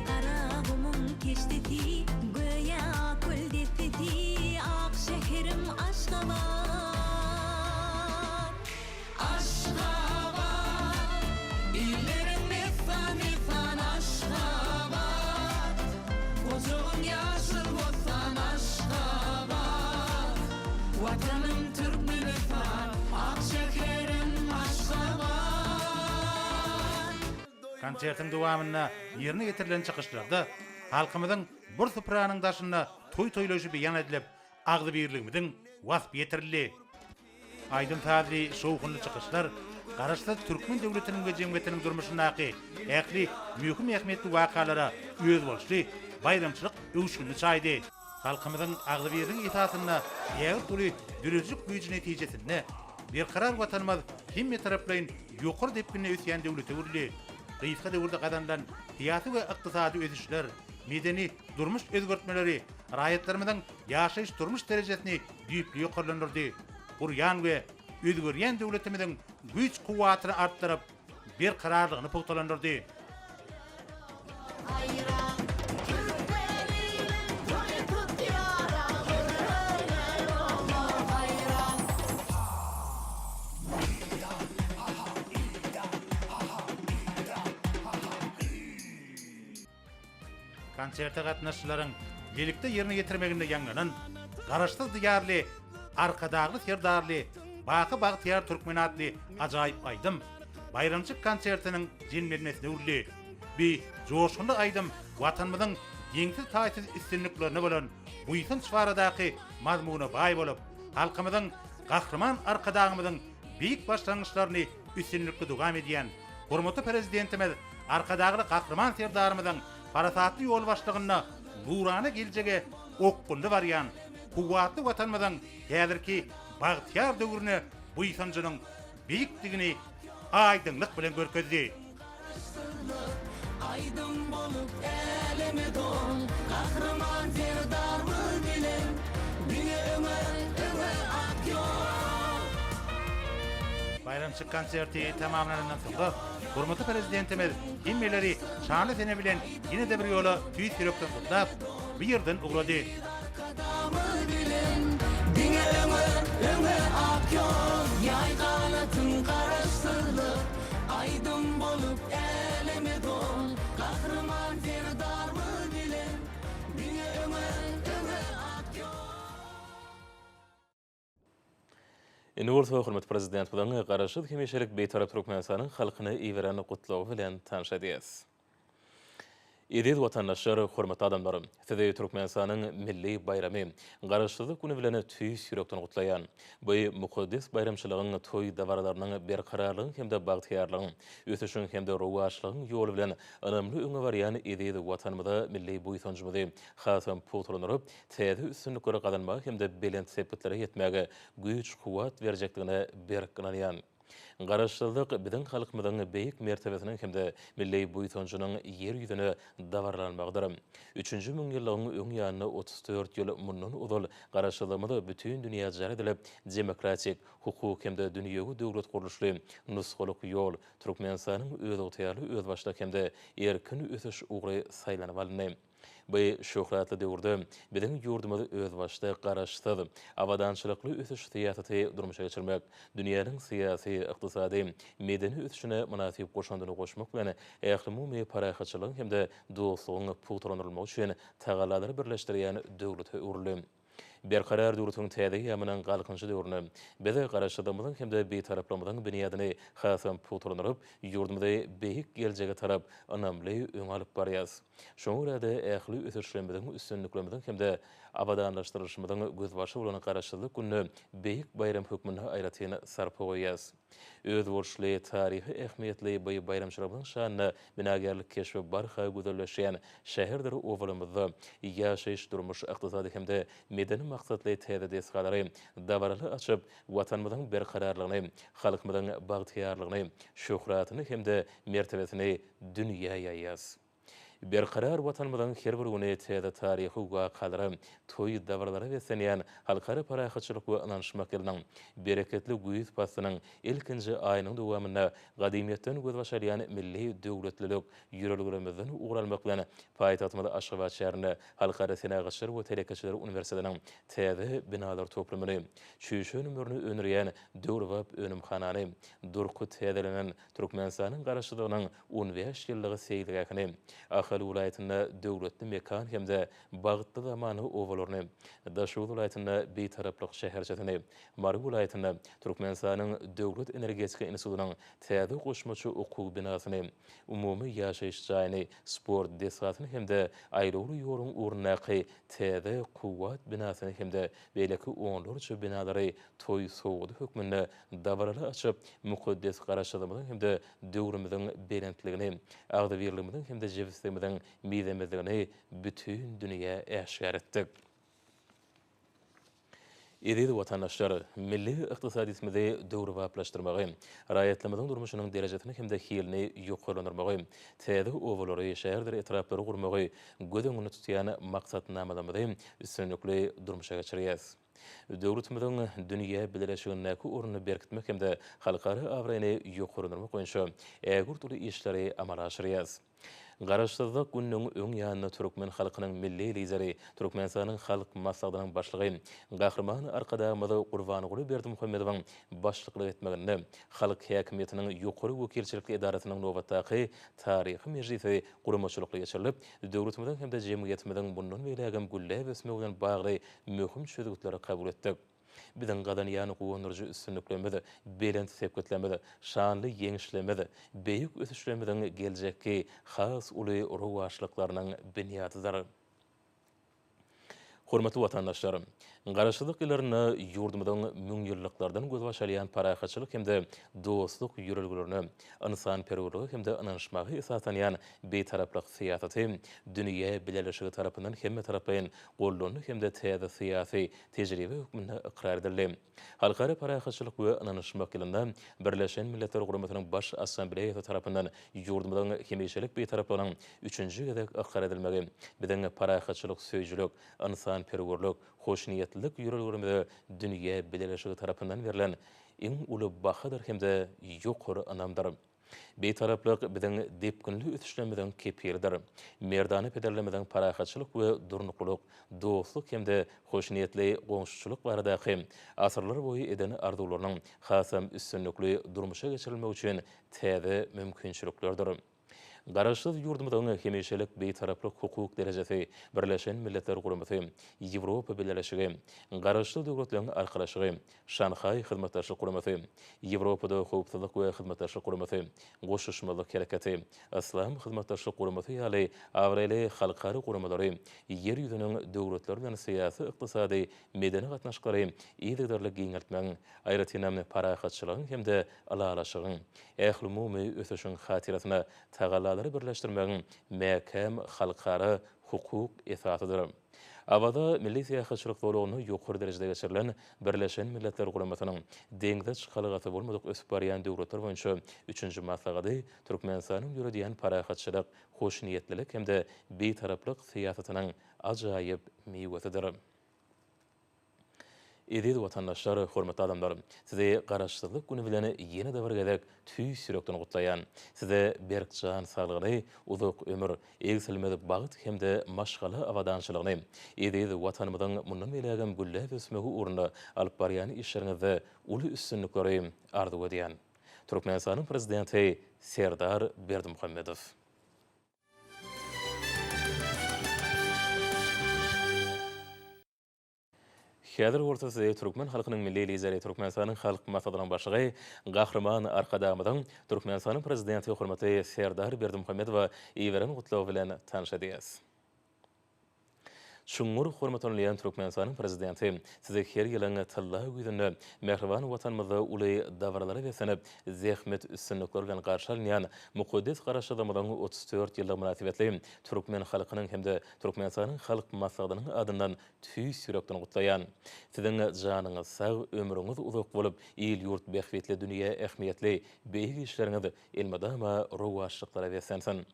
Garagumuň keşdesi, Göýä ak gül dessesi, Ak şäherim Aşgabat. Aşgabat, illeriň messan-messan Aşgabat, Ojagyň ýaşyl bossan Aşgabat, Watanym Türkmenistan, ak şäherim Aşgabat. Konsertiň dowamynda ýerine ýetirilen çykyşlarda halkymyzyň bir supranyň daşynda toý toýlaýşy beýan edilip, agzybirligimiziň waspy ýetirildi. Aýdym-sazly şowhunly çykyşlar Garaşsyz türkmen döwletiniň we jemgyýetiniň durmuşyndaky ähli möhüm ähmiýetli wakalara özboluşly baýramçylyk öwüşginini çaýdy. Halkymyzyň agzybirligi esasynda ägirt uly döredijilik güýji netijesinde Berkarar Watanymyz hemmetaraplaýyn ýokary depginde ösýän döwlete öwrüldi. Gysga döwürde gazanylan syýasy we ykdysady ösüşler, medeni, durmuş özgertmeleri raýatlarymyzyň ýaşaýyş-durmuş derejesini düýpli ýokarlandyrdy, gurýan we özgerýän döwletimiziň güýç-kuwwatyny artdyryp, berkararlygyny pugtalandyrdy. Konserte gatnaşyjylaryň bilelikde ýerine ýetirmeginde ýaňlanan Garaşsyz Diýarly, Arkadagly Serdarly, baky bagtyýar türkmen atly ajaýyp aýdym baýramçyk konsertiniň jemlenmesine öwrüldi. Bu joşgunly aýdym Watanymyzyň deňsiz-taýsyz üstünliklerine bolan buýsanç baradaky mazmuna baý bolup, Halkymyzyň Gahryman Arkadagymyzyň beýik başlangyçlaryny üstünlikli dowam edýän hormatly Prezidentimiz Arkadagly Gahryman Serdarymyzyň parasatly ýolbaşçylygynda nurana geljege okgunly barýan kuwwatly Watanymyzyň häzirki bagtyýar döwrüne buýsanjynyň beýikdigini aýdyňlyk bilen görkezdi. Aýdym bolup äleme dol, Gahryman Serdarymyz bilen diňe öňe, öňe ak ýol. Baýramçylyk konserti tamamlanandan soňra, hormatly Prezidentimiz hemmeleri şanly sene bilen ýene-de bir ýola tüýs ýürekden gutlap, bu ýerden ugrady. Arkadagymyz bilen diňe öňe, öňe ak ýol. Ýaý ganatyň Garaşsyzlyk, aýdym bolup äleme dol. Gahryman Serdarymyz bilen diňe öňe, öňe ak ýol. Indi bolsa hormatly Prezidentimiziň Garaşsyz hemişelik Bitarap Türkmenistanyň halkyna iberen Gutlagy bilen tanyş edýäs. Eziz watandaşlar, hormatly adamlar! Sizi Türkmenistanyň milli baýramy, Garaşsyzlyk güni bilen tüýs ýürekden gutlaýan. Bu mukaddes baýramçylygyň toý-dabaralarynyň berkararlygyň hem-de bagtyýarlygyň, ösüşiň hem-de rowaçlygyň ýoly bilen ynamly öňe barýan eziz Watanymyza milli buýsanjymyzy hasam pugtalandyryp, täze üstünlikleri gazanmaga hem-de belent sepgitlere ýetmäge güýç-kuwwat berjekdigine berk ynanýan. Garaşsyzlyk biziň halkymyzyň beýik mertebesiniň hem-de milli buýsanjynyň Ýer ýüzüne dabaralanmagydyr. Üçünji müňýyllygyň öň ýanynda 34 ýyl mundan ozal Garaşsyzlygymyz bütin dünýä jar edilip, demokratik, hukuk hem-de dünýewi döwlet gurluşly nusgalyk ýol, Türkmenistanyň özygtyýarly özbaşdak hem-de erkin ösüş ugry saýlanyp alyndy. Bu şöhratly döwürde biziň ýurdumyz özbaşdak, garaşsyz, abadançylykly ösüş syýasaty durmuşa geçirmek, dünýäniň syýasy, ykdysady, medeni ösüşine mynasyp goşandyny goşmak bilen, ählumumy parahatçylygyň hem-de dostlugyň pugtalandyrylmagy üçin tagallalary birleşdirýän döwlete öwrüldi. Berkarar döwletiň täze eýýamynyň Galkynyşy döwründe biz Garaşsyzlygymyzyň hem-de Bitaraplygymyzyň binýadyny hasam pugtalandyryp, ýurdumyzy beýik geljege tarap ynamly öňe alyp barýarys. Şoňa görä-de, ähli ösüşlerimiziň, üstünliklerimiziň hem-de abadanlaşdyrylyşymyzyň gözbaşy bolan Garaşsyzlyk gününe beýik baýram hökmünde aýratyn sarpa goýýarys. Özboluşly taryhy ähmiýetli bu baýramçylygymyzyň şanyna binagärlik keşbi barha gözelleşýän şäherdir obalarymyzda ýaşaýyş-durmuş, ykdysady hem-de medeni maksatly täze desgalary dabaraly açyp, Watanymyzyň berkararlygyny, halkymyzyň bagtyýarlygyny, şöhratyny hem-de mertebesini dünýä ýaýýarys. Berkarar Watanymyzyň her bir güni täze taryhy wakalara, toý-dabaralara beslenýän Halkara parahatçylyk we ynanyşmak ýylynyň bereketli güýz paslynyň ilkinji aýynyň dowamynda gadymyýetden gözbaş alýan milli döwletlilik ýörelgelerimizden ugur almak bilen, paýtagtymyz Aşgabat şäherinde Halkara senagatçylar we telekeçiler uniwersitetiniň täze binalar toplumyny, çüýşe önümlerini öndürýän döwrebap önümhanany, durky täzelenen Türkmenistanyň Garaşsyzlygynyň 15 ýyllygy seýilgähini, Ahal welaýatynda Döwletli mekan hem-de Bagtly zamana obalaryny, Daşoguz welaýatynda Bitaraplyk şäherçesini, Mary welaýatynda Türkmenistanyň Döwlet energetika institutynyň täze goşmaça okuw binasyny, umumy ýaşaýyş jaýyny, sport desgasyny hem-de aýlawly ýoluň ugrundaky täze Kuwwat binasyny hem-de beýleki onlarça binalary toý sowgady hökmünde dabaraly açyp, mukaddes Garaşsyzlygymyzyň hem-de döwrümiziň belentligini, agzybirligimiziň hem-de jebisligimiziň mizemezligini bütin dünýä äşgär etdik. Eziz watandaşlar, milli ykdysadyýetimizi döwrebaplaşdyrmagy, raýatlarymyzyň durmuşynyň derejesini hem-de hilini ýokarlandyrmagy, täze obalary, şäherdir etraplary gurmagy göz öňünde tutýan maksatnamalarymyzy üstünlikli durmuşa geçirýäris. Döwletimiziň dünýä bileleşigindäki ornuny berkitmek hem-de halkara abraýyny ýokarlandyrmak boýunça ägirt uly işleri amala aşyrýarys. Garaşsyzlyk gününiň öň ýanynda türkmen halkynyň Milli Lideri, Türkmenistanyň Halk Maslahatynyň Başlygy Gahryman Arkadagymyz Gurbanguly Berdimuhamedowyň başlyklyk etmeginde halk häkimiýetiniň ýokary wekilçilikli edarasynyň nobatdaky taryhy mejlisi guramaçylykly geçirilip, döwletimiziň hem-de jemgyýetimiziň mundan beýlägem gülläp ösmegi bilen bagly möhüm çözgütleri kabul etdik. Biziň gazanýan guwandyryjy üstünliklerimiz, belent sepgitlerimiz, şanly ýeňişlerimiz beýik ösüşlerimiziň geljekki has uly rowaçlyklarynyň binýadydyr. Hormatly watandaşlar! Garaşsyzlyk ýyllarynda ýurdumyzyň müňýyllyklardan gözbaş alýan parahatçylyk hem-de dostluk ýörelgelerine, ynsanperwerlige hem-de ynanyşmaga esaslanýan Bitaraplyk syýasaty dünýä bileleşigi tarapyndan hemmetaraplaýyn goldandy hem-de täze syýasy tejribe hökmünde ykrar edildi. Halkara parahatçylyk we ynanyşmak ýylynda Birleşen Milletler Guramasynyň Baş Assambleýasy tarapyndan ýurdumyzyň hemişelik Bitaraplygynyň üçünji gezek ykrar edilmegi biziň parahatçylyk söýüjilik, ynsanperwerlik, hoşniýetlilik ýörelgelerimize dünýä bileleşigi tarapyndan berlen iň uly bahadyr hem-de ýokary ynamdyr. Bitaraplyk biziň depginli ösüşlerimiziň kepilidir. Merdana pederlerimiziň parahatçylyk we durnuklylyk, dostluk hem-de hoşniýetli goňşuçylyk baradaky asyrlar boýy eden arzuwlarynyň hasam üstünlikli durmuşa geçirilmegi üçin täze mümkinçiliklerdir. Garaşsyz ýurdumyzyň hemişelik Bitaraplyk hukuk derejesi Birleşen Milletler Guramasy, Ýewropa Bileleşigi, Garaşsyz Döwletleriň Arkalaşygy, Şanhaý Hyzmatdaşlyk Guramasy, Ýewropada Howpsuzlyk we Hyzmatdaşlyk Guramasy, Goşulyşmazlyk Hereketi, Yslam Hyzmatdaşlyk Guramasy ýaly abraýly halkara guramalary Ýer ýüzüniň döwletleri bilen syýasy, ykdysady, medeni gatnaşyklary yzygiderli giňeltmegiň, aýratynam, parahatçylygyň hem-de ylalaşygyň, ählumumy ösüşiň hatyrasyna tagallalary birleşdirmegiň mäkäm halkara hukuk esasydyr. Awaza milli syýahatçylyk zolagynda ýokary derejede geçirilen Birleşen Milletler Guramasynyň deňze çykalgasy bolmadyk ösüp barýan döwletler boýunça üçünji maslahady Türkmenistanyň ýöredýän parahatçylyk, hoşniýetlilik hem-de bitaraplyk syýasatynyň ajaýyp miwesidir. Eziz watandaşlar, hormatly adamlar! Sizi Garaşsyzlyk güni bilen ýene-de bir gezek tüýs ýürekden gutlaýan. Size berk jan saglygyny, uzak ömür, egsilmez bagt hem-de maşgala abadançylygyny, eziz Watanymyzyň mundan beýlägem gülläp ösmegi ugrunda alyp barýan işleriňizde uly üstünlikleri arzuw edýän. Türkmenistanyň Prezidenti Serdar Berdimuhamedow. Häzir bolsa sizi türkmen halkynyň Milli Lideri, Türkmenistanyň Halk Maslahatynyň Başlygy Gahryman Arkadagymyzyň Türkmenistanyň Prezidenti hormatly Serdar Berdimuhamedowa iberen gutlagy bilen tanyş edýäs. Çuňňur hormatlanylýan Türkmenistanyň Prezidenti sizi her ýylyň tylla güýzünde mähriban Watanymyzda uly dabaralara beslenip, zähmet üstünlikleri bilen garşy alynýan mukaddes Garaşsyzlygymyzyň 34 ýyllygy mynasybetli türkmen halkynyň hem-de Türkmenistanyň Halk Maslahatynyň adyndan Tüýs ýürekden gutlaýan. Siziň janyňyz sag, ömrüňiz uzak bolup, il-ýurt bähbitli dünýä ähmiýetli beýik işleriňiz elmydama rowaçlyklara beslensin.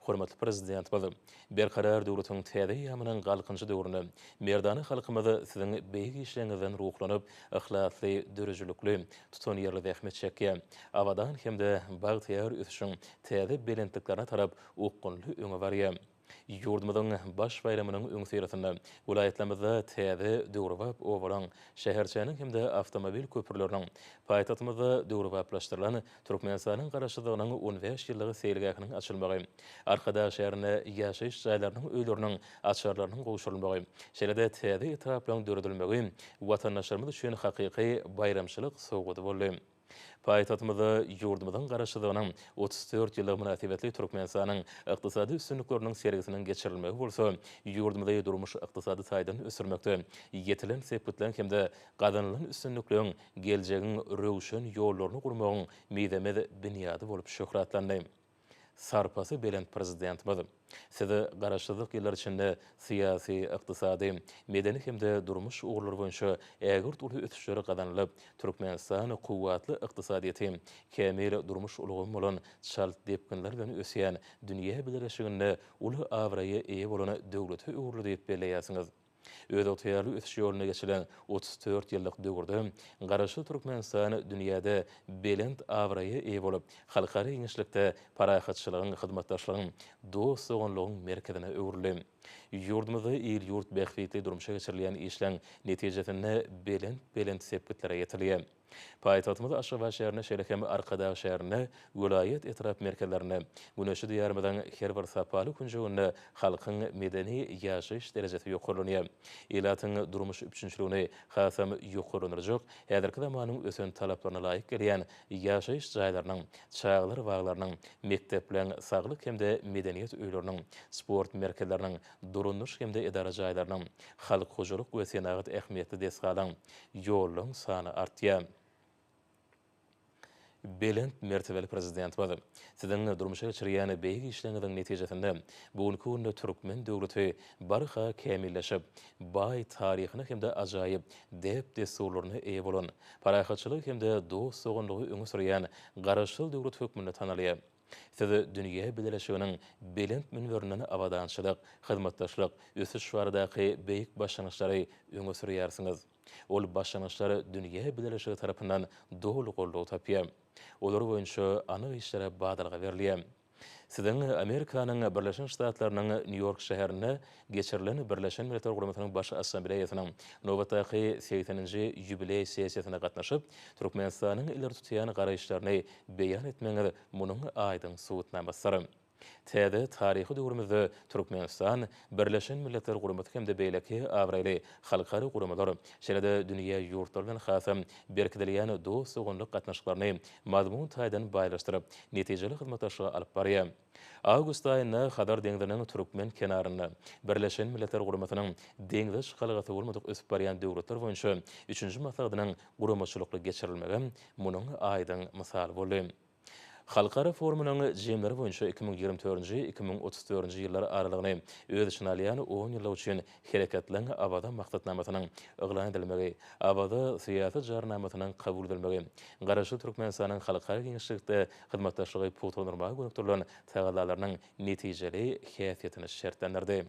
Hormatly Prezidentimiz, Berkarar döwletiň täze eýýamynyň Galkynyşy döwründe merdana halkymyz Siziň beýik işleriňizden ruhlanyp, yhlasly, döredijilikli, tutanýerli zähmet çekýär. Abadan hem-de bagtyýar ösüşiň täze belentliklerine tarap okgunly öňe barýar. Ýurdumyzyň baş baýramynyň öňüsyrasynda welaýatlarymyzda täze döwrebap obalaryň, şäherçäniň hem-de awtomobil köprüleriniň, paýtagtymyzda döwrebaplaşdyrylan Türkmenistanyň Garaşsyzlygynyň on bäş ýyllygy seýilgähiniň açylmagy, Arkadag şäherinde ýaşaýyş jaýlarynyň öýleriniň açarlarynyň gowşurylmagy, şeýle-de täze etraplaryň döredilmegi watandaşlarymyz üçin hakyky baýramçylyk sowgady boldy. Paýtagtymyzda ýurdumyzyň Garaşsyzlygynyň 34 ýyllygy mynasybetli Türkmenistanyň ykdysady üstünlikleriniň sergisiniň geçirilmegi bolsa, ýurdumyzy durmuş-ykdysady taýdan ösdürmekde ýetilen sepgitleň hem-de gazanylan üstünlikleň geljegiň röwşen ýollaryny gurmagyň mizemez binýady bolup şöhratlandy. Sarpasy belent Prezidentimiz! Siz Garaşsyzlyk ýyllary içinde syýasy, ykdysady, medeni hem-de durmuş ugurlary boýunça ägirt uly ösüşler gazanylyp, Türkmenistan kuwwatly ykdysadyýeti, kämil durmuş ulgamy bolan çalt depginler bilen ösýän dünýä bileleşiginde uly abraýa eýe bolan döwlete öwrüldi diýip belleýärsiňiz. Özygtyýarly ösüş ýolunda geçilen 34 ýyllyk döwürde Garaşsyz Türkmenistan dünýäde belent abraýa eýe bolup, halkara giňişlikde parahatçylygyň, hyzmatdaşlygyň, dost-doganlygyň merkezine öwrüldi. Ýurdumyzda il-ýurt bähbitli durmuşa geçirilýän işleň netijesinde belent-belent sepgitlere ýetilýär. Paýtagtymyz Aşgabat şäherinde, şeýle hem Arkadag şäherinde, welaýat, etrap merkezlerinde, güneşli Diýarymyzyň her bir sapaly künjeginde halkyň medeni ýaşaýyş derejesi ýokarlanýar. Ilatyň durmuş üpjünçiligini hasam ýokarlandyrjak, häzirki zamanyň ösen talaplaryna laýyk gelýän ýaşaýyş jaýlarynyň, çagalar baglarynyň, mekdepleň, saglyk hem-de medeniýet öýleriniň, sport merkezleriniň, dolandyryş hem-de edara jaýlarynyň, halk hojalyk we senagat ähmiýetli desgalaryň, ýollaryň sany artýar. Belent mertebeli Prezidentimiz, Siziň durmuşa geçirýän beýik işleriňiziň netijesinde bu günki günde türkmen döwleti barha kämilleşip, baý taryhyna hem-de ajaýyp däp-dessurlaryna eýe bolan, parahatçylygy hem-de dost-doganlygy öňe sürýän Garaşsyz döwlet hökmünde tanalýar. Siz dünýä bileleşiginiň belent münberinden abadançylyk, hyzmatdaşlyk, ösüş baradaky beýik başlangyçlary öňe sürýärsiňiz. Ol başlangyçlar dünýä bileleşigi tarapyndan doly goldaw tapýar. Olar boýunça anyk işlere badalga berilýär. Siziň Amerikanyň Birleşen Ştatlarynyň Nýu-Ýork şäherinde geçirilen Birleşen Milletler Guramasynyň Baş Assambleýasynyň nobatdaky segseninji ýubileý sessiýasyna gatnaşyp, Türkmenistanyň ileri tutýan garaýyşlaryny beýan etmegiňiz munuň aýdyň subutnamasydyr. Täze taryhy döwrümizde Türkmenistan Birleşen Milletler Guramasy hem-de beýleki abraýly halkara guramalar, şeýle-de dünýä ýurtlary bilen hasam berkidilýän dost-doganlyk gatnaşyklaryny mazmun taýdan baýlaşdyryp, netijeli hyzmatdaşlygy alyp barýar. Awgust aýynda Hazar deňziniň türkmen kenarynda Birleşen Milletler Guramasynyň deňze çykalgasy bolmadyk ösüp barýan döwletler boýunça üçünji maslahatynyň guramaçylykly geçirilmegi munuň aýdyň mysaly boldy. Halkara forumynyň jemleri boýunça 2024-nji, 2034-nji ýyllar aralygyny öz içine alýan on ýyllyk üçin Hereketleň Awaza maksatnamasynyň yglan edilmegi, Awaza syýasy jarnamasynyň kabul edilmegi, Garaşsyz Türkmenistanyň halkara giňişlikde hyzmatdaşlygy pugtalandyrmaga gönükdirilen tagallalarynyň netijeli häsiýetini şertlendirdi.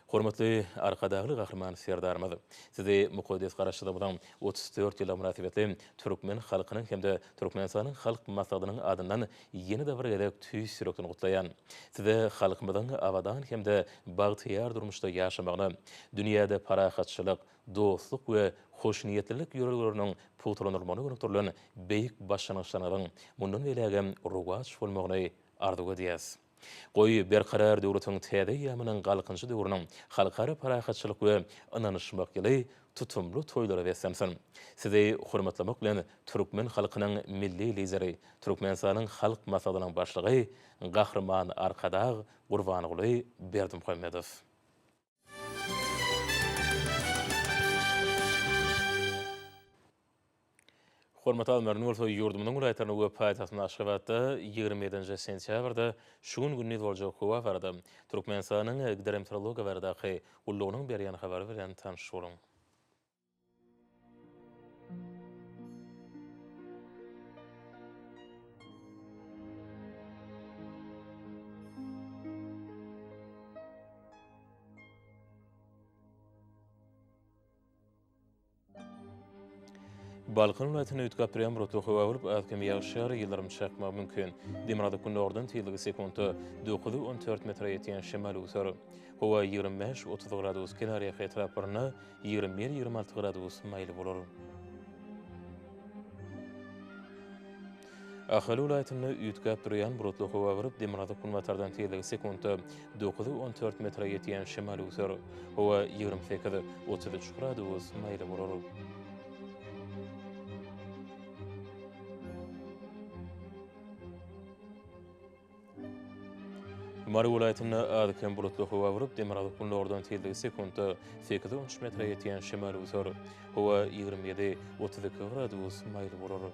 Hormatly Arkadagly Gahryman Serdarymyz! Sizi mukaddes Garaşsyzlygymyzyň 34 ýyllygy mynasybetli türkmen halkynyň hem-de Türkmenistanyň Halk Maslahatynyň adyndan ýene-de bir gezek tüýs ýürekden gutlaýan. Size halkymyzyň abadan hem-de bagtyýar durmuşda ýaşamagyna, dünýäde parahatçylyk, dostluk we hoşniýetlilik ýörelgeleriniň pugtalandyrylmagyna gönükdirilen beýik başlangyçlaryňyzyň mundan beýlägem rowaç bolmagyny arzuw edýäris. Goý, Berkarar döwletiň täze eýýamynyň Galkynyşy döwrüniň Halkara parahatçylyk we ynanyşmak ýyly tutumly toýlara beslensin! Sizi hormatlamak bilen, türkmen halkynyň Milli Lideri, Türkmenistanyň Halk Maslahatynyň Başlygy Gahryman Arkadag Gurbanguly Berdimuhamedow. Hormatly alymlar, indi bolsa ýurdumyzyň welaýatlarynda we paýtagtymyz Aşgabatda 27-nji sentýabrda şu gün gündiz boljak howa barada Türkmenistanyň Gidrometeorologiýa baradaky gullugynyň berýän habary bilen tanyş boluň. Balkan welaýatynda üýtgäp durýan bulutly howa bolup, az-kem ýagyş ýagar, ýyldyrym çakmagy mümkin. Demirgazyk-gündogardan tizligi sekuntda 9-14 metre ýetýän şemal öwser. Howa 25-30 gradus, kenarýaka etraplarynda 21-26 gradus maýyl bolar. Ahal welaýatynda üýtgäp durýan bulutly howa bolup, demirgazyk-günbatardan tizligi sekuntda 9-14 metre ýetýän şemal öwser. Howa 28, 33 gradus maýyl bolar. Mary welaýatynda az-kem bulutly howa bolup, demirgazyk-gündogardan tizligi sekuntda sekiz-on üç metre ýetýän şemal öwser. Howa 27, 32 gradus maýyl bolar.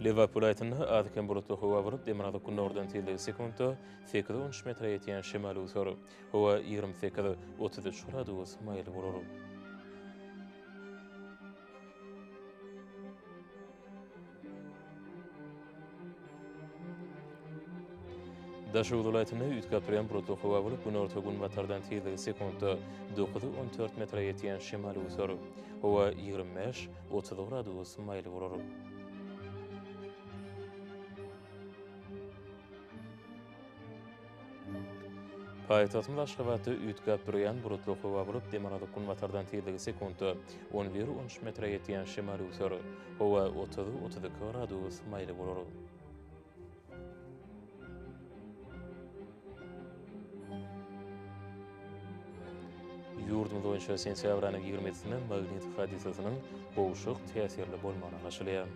Lebap welaýatynda az-kem bulutly howa bolup, demirgazyk-gündogardan tizligi sekuntda sekiz-on üç metre ýetýän şemal öwser. Howa 28, 33 gradus maýyl bolar. Daşoguz welaýatynda üýtgäp durýan bulutly howa bolup, günorta-günbatardan tizligi sekuntda 9-14 metre ýetýän şemal öwser. Howa 25, 30 gradus maýyl bolar. Paýtagtymyz Aşgabatda üýtgäp durýan bulutly howa bolup, demirgazyk-günbatardan tizligi sekuntda on bir, on üç metre ýetýän şemal öwser. Howa 30, 32 gradus maýyl bolar. Ýurdumyz boýunça sentýabr aýynyň ýigrimisinde magnit hadysasynyň gowşak täsirli bolmagyna garaşylýar.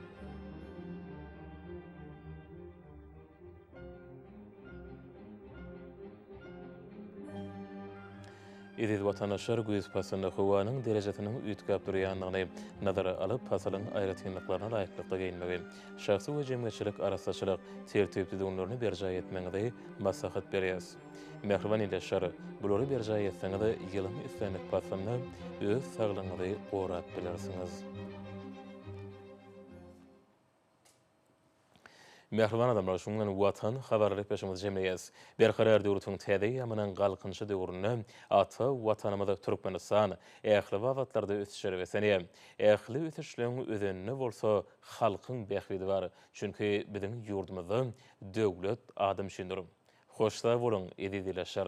Eziz watandaşlar, güýz paslynda howanyň derejesiniň üýtgäp durýandygyny nazara alyp, pasylyň aýratynlyklaryna laýyklykda geýinmegi, şahsy we jemgyýetçilik arassaçylyk tertip-düzgünlerini berjaý etmegiňizi maslahat berýäris. Mähriban ildeşler, bulary berjaý etseňiz, ýylyň islendik paslynda öz saglygyňyzy gorap bilersiňiz. Mähriban adamlar, şunuň bilen Watan habarlar gepleşigimizi jemleýäris. Berkarar döwletiň täze eýýamynyň Galkynyşy döwründe ata Watanymyz Türkmenistan ähli babatlarda ösüşlere beslenýär. Ähli ösüşleň özeninde bolsa halkyň bähbidi bar. Çünki biziň ýurdumyzda döwlet adam üçindir. Hoş sag boluň, eziz ildeşler!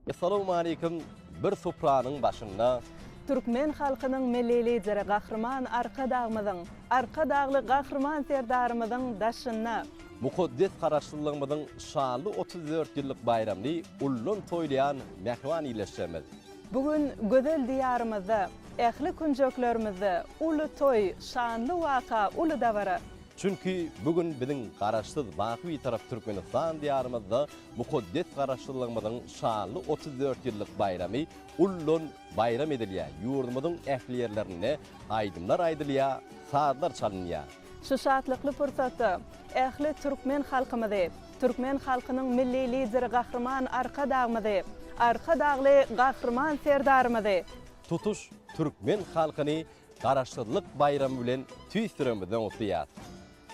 Essalawmaleýkim bir supranyň başynda. Türkmen halkynyň Milli Lideri Gahryman Arkadagymyzyň, Arkadagly Gahryman Serdarymyzyň daşynda. Mukaddes Garaşsyzlygymyzyň şanly 34 ýyllyk baýramyny ullan toýlaýan mähriban ildeşlerimiz! Bu gün gözel Diýarymyzda, ähli künjeklerimizde uly toý, şanly waka, uly dabara. Çünki bu gün biziň Garaşsyz, baky Bitarap Türkmenistan Diýarymyzda mukaddes Garaşsyzlygymyzyň şanly 34 ýyllyk baýramy ullan baýram edilýär, ýurdumyzyň ähli ýerlerinde aýdymlar aýdylýar, sazlar çalynýar. Şu şatlykly pursatda ähli türkmen halkymyzy, türkmen halkynyň Milli Lideri Gahryman Arkadagymyzy, Arkadagly Gahryman Serdarymyzy, Tutuş türkmen halkyny Garaşsyzlyk baýramy bilen tüýs ýüregimizden gutlaýarys.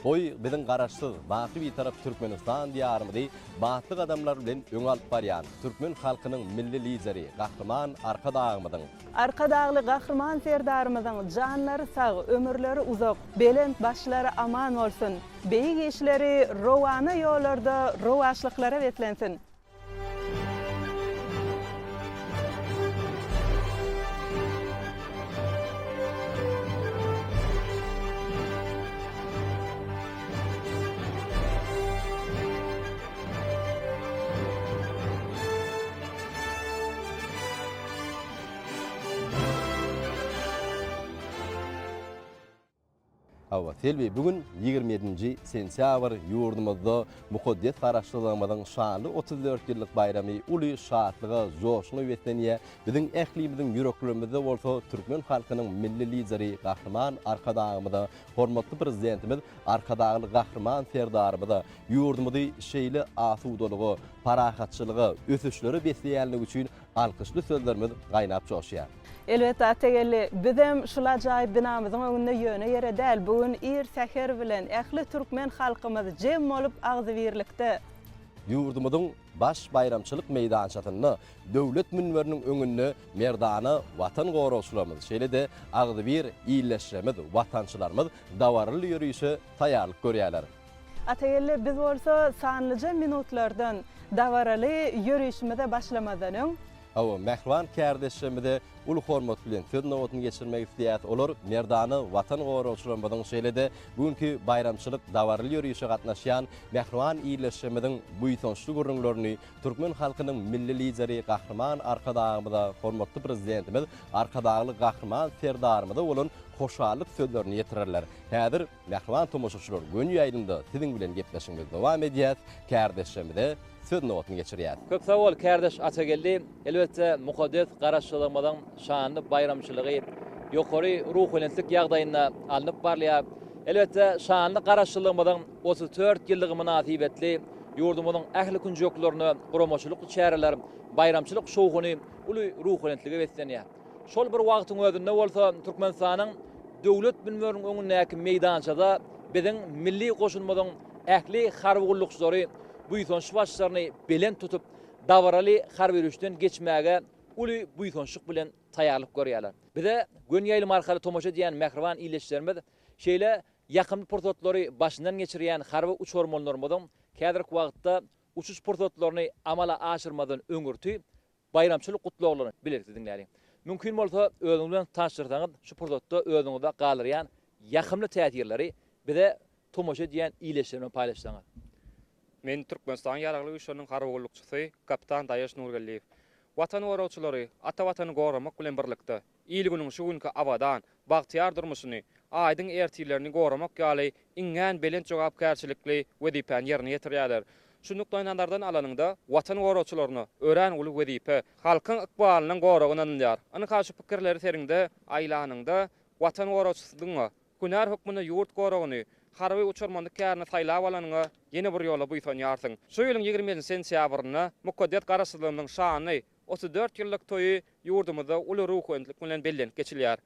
Goý, biziň Garaşsyz, baky Bitarap Türkmenistan Diýarymyzy batly gadamlar bilen öňe alyp barýan türkmen halkynyň Milli Lideri Gahryman Arkadagymyzyň, Arkadagly Gahryman Serdarymyzyň janlary sag, ömürleri uzak, belent başlary aman bolsun, beýik işleri rowana ýollarda rowaçlyklara beslensin! Hawa, Selbi, bu gün 27-nji sentýabr ýurdumyzda mukaddes Garaşsyzlygymyzyň şanly 34 ýyllyk baýramy uly şatlyga, joşguna beslenýär. Biziň ählimiziň ýüreklerimizde bolsa türkmen halkynyň Milli Lideri Gahryman Arkadagymyza, hormatly Prezidentimiz Arkadagly Gahryman Serdarymyza ýurdumyzy şeýle asudalyga, parahatçylyga, ösüşlere besleýänligi üçin alkyşly sözlerimiz gaýnap joşýar. Elbetde, Atageldi, bizem şul ajaýyp binamyzyň öňünde ýöne ýere däl, bu gün ir säher bilen ähli türkmen halkymyz jem bolup agzybirlikde, Ýurdumyzyň Baş baýramçylyk meýdançasynda döwlet münberiniň öňünde merdana Watan goragçylarymyz, şeýle-de agzybir ildeşlerimiz, watançylarymyz dabaraly ýörişe taýýarlyk görýärler. Atageldi, biz bolsa sanlyja minutlardan dabaraly ýörişimize başlamazdan öň, Hawa, mähriban kärdeşlerimize uly hormat bilen söz nobatyny geçirmek isleýäris. Olar merdana Watan goragçylarymyzyň, şeýle-de bu günki baýramçylyk dabaraly ýörişe gatnaşýan mähriban ildeşlerimiziň buýsançly gürrüňlerini türkmen halkynyň Milli Lideri Gahryman Arkadagymyza, hormatly Prezidentimiz Arkadagly Gahryman Serdarymyza bolan hoşallyk sözlerini ýetirerler. Häzir, mähriban tomaşaçylar, göni ýaýlymda siziň bilen gepleşigimizi dowam edýäs. Kärdeşlerimize söz nobatyny geçirýäs. Köp sag bol, kärdeş Atageldi. Elbetde, mukaddes Garaşsyzlygymyzyň şanly baýramçylygy ýokary ruhubelentlik ýagdaýynda alnyp barylýar. Elbetde, şanly Garaşsyzlygymyzyň 34 ýyllygy mynasybetli ýurdumyzyň ähli künjeklerinde guramaçylykly çäreler, baýramçylyk şowhuny uly ruhubelentlige beslenýär. Şol bir wagtyň özünde bolsa Türkmenistanyň Döwlet münberiniň öňündäki meýdançada biziň milli goşunymyzyň ähli harby gullukçylary buýsançly başlaryny belent tutup, dabaraly harby ýörişden geçmäge uly buýsançlyk bilen taýýarlyk görýärler. Bize göni ýaýlym arkaly tomaşa edýän mähriban ildeşlerimiz şeýle ýakymly pursatlary başyndan geçirýän harby uçarmanlarymyzyň häzirki wagtda uçuş pursatlaryny amala aşyrmazdan öňürti baýramçylyk gutlaglaryny bilelikde diňläliň. Mümkin bolsa, özüňiz bilen tanyşdyrsaňyz, şu pursatda özüňizde galdyrýan ýakymly täsirleri bize tomaşa edýän ildeşler bilen paýlaşsaňyz. Men Türkmenistanyň Ýaragly Güýçleriniň harby gullukçysy, kapitan Daýaş Nurgeldiýew. Watan goragçylary ata Watany goramak bilen birlikde, il-günüň şu günki abadan, bagtyýar durmuşyny, aýdyň ertirlerini goramak ýaly iňňän belent jogapkärçilikli wezipäni ýerine ýetirýärler. Şu nukdaýnazardan alanyňda, Watan goragçylaryna örän uly wezipe, halkyň ykbalynyň goragy ynanylýar. Ynha şu pikirleri seriňde aýlanyňda, Watan goragçysydygyňa, hünär hökmünde ýurt goragyny, harby uçarmanlyk kärini saýlap alanyňa ýene bir ýola buýsanýarsyň. Şu ýylyň 27 sentýabrynda mukaddes Garaşsyzlygymyzyň şanly 34 ýyllyk toýy ýurdumyzda uly ruhubelentlik bilen bellenip geçilýär.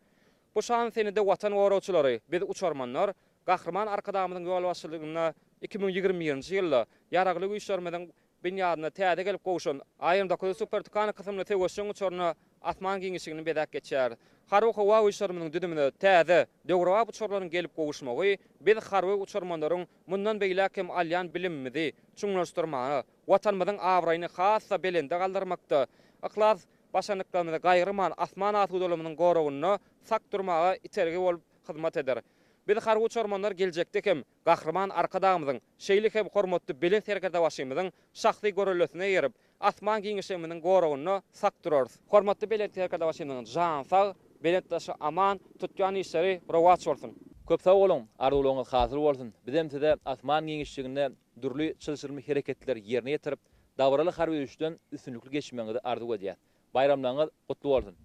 Bu şanly senede Watan goragçylary, biz uçarmanlar Gahryman Arkadagymyzyň ýolbaşçylygynda 2021-nji ýylda Ýaragly Güýçlerimiziň binýadyna täze gelip gowşan AIM-9 Super Tucano kysymly söweşjeň uçaryna asman giňişligini bezäp geçýär. Harby-howa güýçlerimiziň düzümine täze, döwrebap uçarlaryň gelip gowuşmagy biz harby uçarmanlaryň mundan beýläk hem alýan bilimimizi çuňlaşdyrmaga, Watanymyzyň abraýyny has-da belende galdyrmakda. Yhlas başarnyklarymyzy gaýgyrman asman asudalygymyzyň goragynda sak durmaga itergi bolup hyzmat eder. Biz harby uçarmanlar geljekde hem Gahryman Arkadagymyzyň, şeýle hem hormatly Belent Serkerdebaşymyzyň şahsy görellesine eýerip, asman giňişligimiziň goragynda sak durarys. Hormatly Belent Serkerdebaşymyzyň jany sag, belent daşy aman, tutýan işleri rowaç bolsun! Köp sag boluň, arzuwlaryňyz hasyl bolsun! Bizem size asman giňişliginde dürli çylşyrymly hereketleri ýerine ýetirip, dabaraly harby ýörişden üstünlikli geçmegiňizi arzuw edýäs. Baýramlaryňyz gutly bolsun!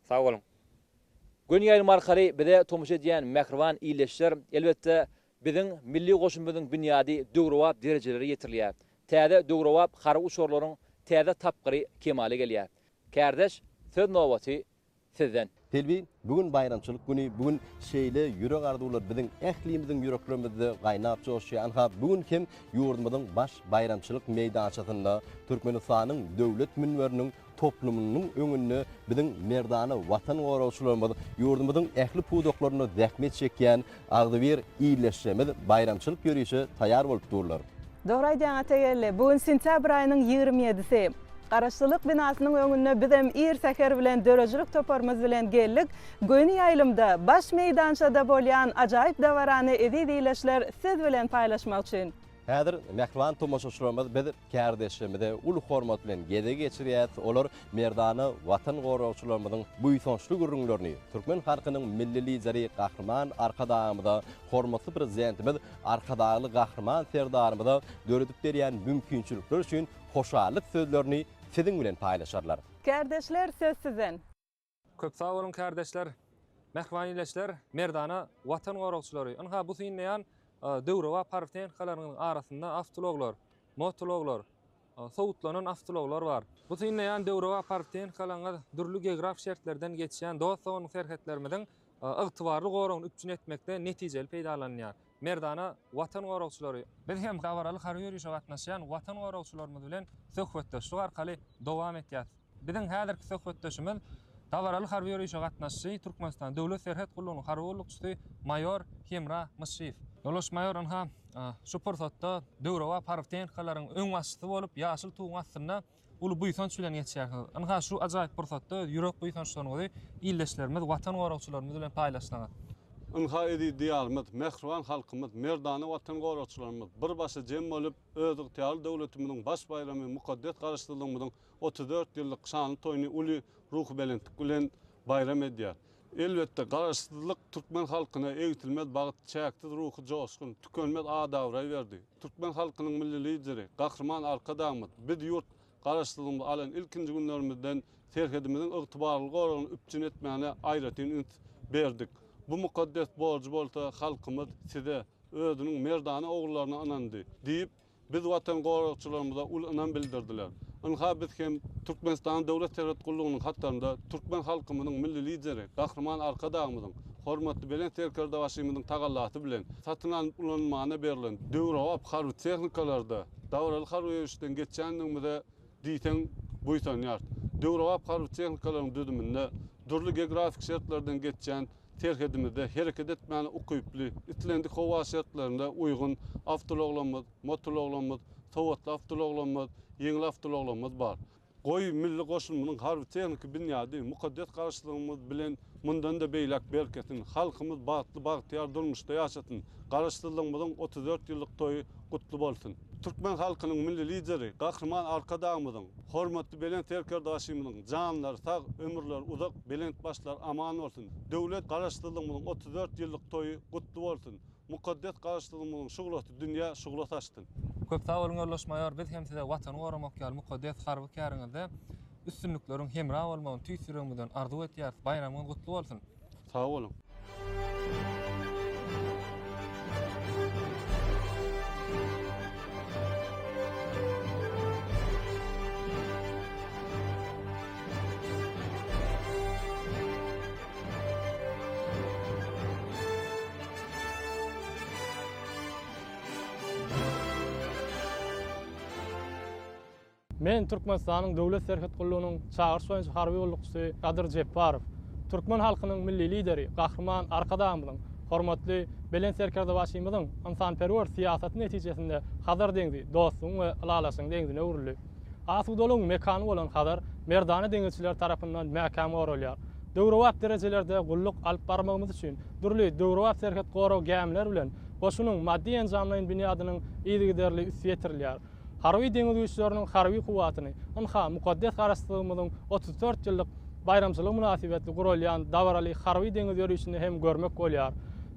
Sag boluň! Göni ýaýlym arkaly bize tomaşa edýän mähriban ildeşler, elbetde, biziň milli goşunymyzyň binýady döwrebap derejelere ýetirilýär. Täze döwrebap harby uçarlaryň täze tapgyry kemala gelýär. Kärdeş, söz nobaty sizden. Selbi, bu gün baýramçylyk güni, bu gün şeýle ýürek arzuwlar biziň ählimiziň ýüreklerimizde gaýnap joşýar. Ynha, bu gün hem ýurdumyzyň baş baýramçylyk meýdançasynda Türkmenistanyň Döwlet münberiniň toplumynyň öňünde biziň merdana Watan goragçylarymyz, ýurdumyzyň ähli pudaklarynda zähmet çekýän agzybir ildeşlerimiz baýramçylyk ýörişe taýýar bolup durlar. Dogry aýdýaň Atageldi. Bu gün sentýabr aýynyň 27-si. Garaşsyzlyk binasynyň öňünde bizem ir säher bilen döredijilik toparymyz bilen geldik. Göni ýaýlymda, baş meýdançada bolýan ajaýyp dabarany eziz ildeşler siz bilen paýlaşmak üçin. Häzir mähriban tomaşaçylarymyz biz kärdeşlerimize uly hormat bilen gezegi geçirýäris. Olar merdana Watan goragçylarymyzyň buýsançly gürrüňlerini türkmen halkynyň Milli Lideri Gahryman Arkadagymyza, hormatly Prezidentimiz Arkadagly Gahryman Serdarymyza döredip berýän mümkinçilikler üçin hoşallyk sözlerini siziň bilen paýlaşarlar. Kärdeşler söz sizden. Köp sag boluň kärdeşler. Mähriban ildeşler, merdana Watan goragçylary, ynha bu synlaýan döwrebap harby tehnikalaryňyzyň arasynda awtoulaglar, motoulaglar, sowutlanan awtoulaglar bar. Bu synlaýan döwrebap harby tehnikalaryňyz dürli geografik şertlerden geçýän dost-doganlyk serhetlerimiziň ygtybarly goragyny üpjün etmekde netijeli peýdalanylýar. Merdana Watan goragçylary! Biz hem dabaraly harby ýörişe gatnaşýan Watan goragçylarymyz bilen söhbetdeşlik arkaly dowam etýäs. Biziň häzirki söhbetdeşimiz dabaraly harby ýörişe gatnaşyjy Türkmenistan Döwlet serhet gullugynyň harby gullukçysy maýor Hemra Myşşyýew. Ýoldaş maýor ynha şu pursatda döwrebap harby tehnikalaryň öňbaşçysy bolup ýaşyl tuguň astynda uly buýsanç bilen geçýärsiňiz. Ynha şu ajaýyp pursatda öz ýürek buýsançlaryňyzy ildeşlerimiz, Watan goragçylarymyz bilen paýlaşsaňyz. Ynha eziz Diýarymyz, mähriban halkymyz, merdana Watan goragçylarymyz bir başa jem bolup, özygtyýarly döwletimiziň baş baýramy mukaddes Garaşsyzlygymyzyň 34 ýyllyk şanly toýuny uly ruhubelentlik bilen baýram edýär. Elbetde, Garaşsyzlyk türkmen halkyna egsilmez bagt, çäksiz ruhy joşgun, tükenmez at-abraý berdi. Türkmen halkynyň Milli Lideri, Gahryman Arkadagymyz biz ýurt Garaşsyzlygymyzy alan ilkinji günlerimizden serhedimiziň ygtybarly goragyny üpjün etmäne aýratyn üns berdik. Bu mukaddes borjy bolsa halkymyz size, özüniň merdana ogullaryna ynandy diýip, Biz Watan goragçylarymyza uly ynam bildirdiler. Ynha biz hem Türkmenistanyň Döwlet serhet gullugynyň hatarynda türkmen halkymyzyň Milli Lideri Gahryman Arkadagymyzyň, hormatly Belent Serkerdebaşymyzyň tagallasy bilen satyn alnyp ulanylmagyna berlen döwrebap harby tehnikalarda dabaraly harby ýörişden geçýändigimize diýseň buýsanýarys. Döwrebap harby tehnikalaryň düzüminde dürli geografik şertlerden geçýän serhedimizde hereket etmäne ukyply, islendik howa şertlerinde uýgun awtoulaglarymyz, motoulaglarymyz, sowatly awtoulaglarymyz, ýeňil awtoulaglarymyz bar. Goý, milli goşunymyzyň harby-tehniki binýady mukaddes Garaşsyzlygymyz bilen mundan-da beýläk berkesin, halkymyz bagtly, bagtyýar durmuşda ýaşasyn! Garaşsyzlygymyzyň 34 ýyllyk toýy gutly bolsun! Türkmen halkynyň Milli Lideri Gahryman Arkadagymyzyň, hormatly Belent Serkerdebaşymyzyň janlary sag, ömürleri uzak, belent başlary aman bolsun! Döwlet Garaşsyzlygymyzyň 34 ýyllyk toýy gutly bolsun! Mukaddes Garaşsyzlygymyzyň şuglasy dünýä şugla saçsyn! Köp sag boluň ýoldaş maýor, biz hem size Watany goramak ýaly mukaddes harby käriňizde üstünlikleriň hemra bolmagyny tüýs ýüregimizden arzuw etýäris. Baýramyňyz gutly bolsun! Sag boluň! Men Türkmenistanyň Döwlet serhet gullugynyň çagyryş boýunça harby gullukçysy Gadyr Jepbarow. Türkmen halkynyň Milli Lideri Gahryman Arkadagymyzyň, hormatly Belent Serkerdebaşymyzyň ynsanperwer syýasaty netijesinde Hazar deňzi dostlugyň we ylalaşygyň deňzine öwrüldi. Asudalygyň mekany bolan Hazar merdana deňizçiler tarapyndan mäkäm goralýar. Döwrebap derejelerde gulluk alyp barmagymyz üçin dürli döwrebap serhet gorag gämileri bilen goşunyň maddy-enjamlaýyn binýadynyň yzygiderli üsti ýetirilýär. Harby deňiz güýçleriniň harby kuwwatyny, ynha, mukaddes Garaşsyzlygymyzyň 34 ýyllyk baýramçylygy mynasybetli guralýan dabaraly harby deňiz ýörişinde hem görmek bolýar.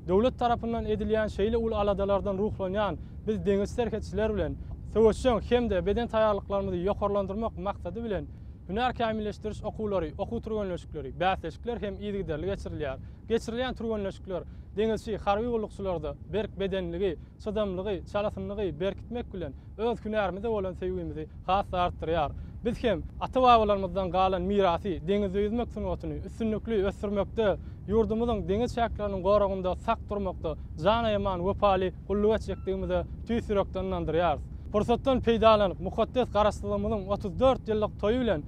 Döwlet tarapyndan edilýän şeýle uly aladalardan ruhlanýan biz deňiz serhetçiler bilen söweşjeň hem-de beden taýýarlyklarymyzy ýokarlandyrmak maksady bilen hünär kämilleşdiriş okuwlary, okuw-türgenleşikleri, bäsleşikler hem yzygiderli geçirilýär. Geçirilýän türgenleşikler deňizçi harby gullukçylarda berk bedenligi, çydamlygy, çalasynlygy berkitmek bilen, öz hünärimize bolan söýgimizi has-da artdyrýar. Biz hem ata-babalarymyzdan galan mirasy, deňizde ýüzmek sungatyny üstünlikli ösdürmekde, ýurdumyzyň deňiz çäkleriniň goragynda sak durmakda jan aýaman wepaly gulluk etjekdigimize tüýs ýürekden ynandyrýarys. Pursatdan peýdalanyp, mukaddes Garaşsyzlygymyzyň 34 ýyllyk toýy bilen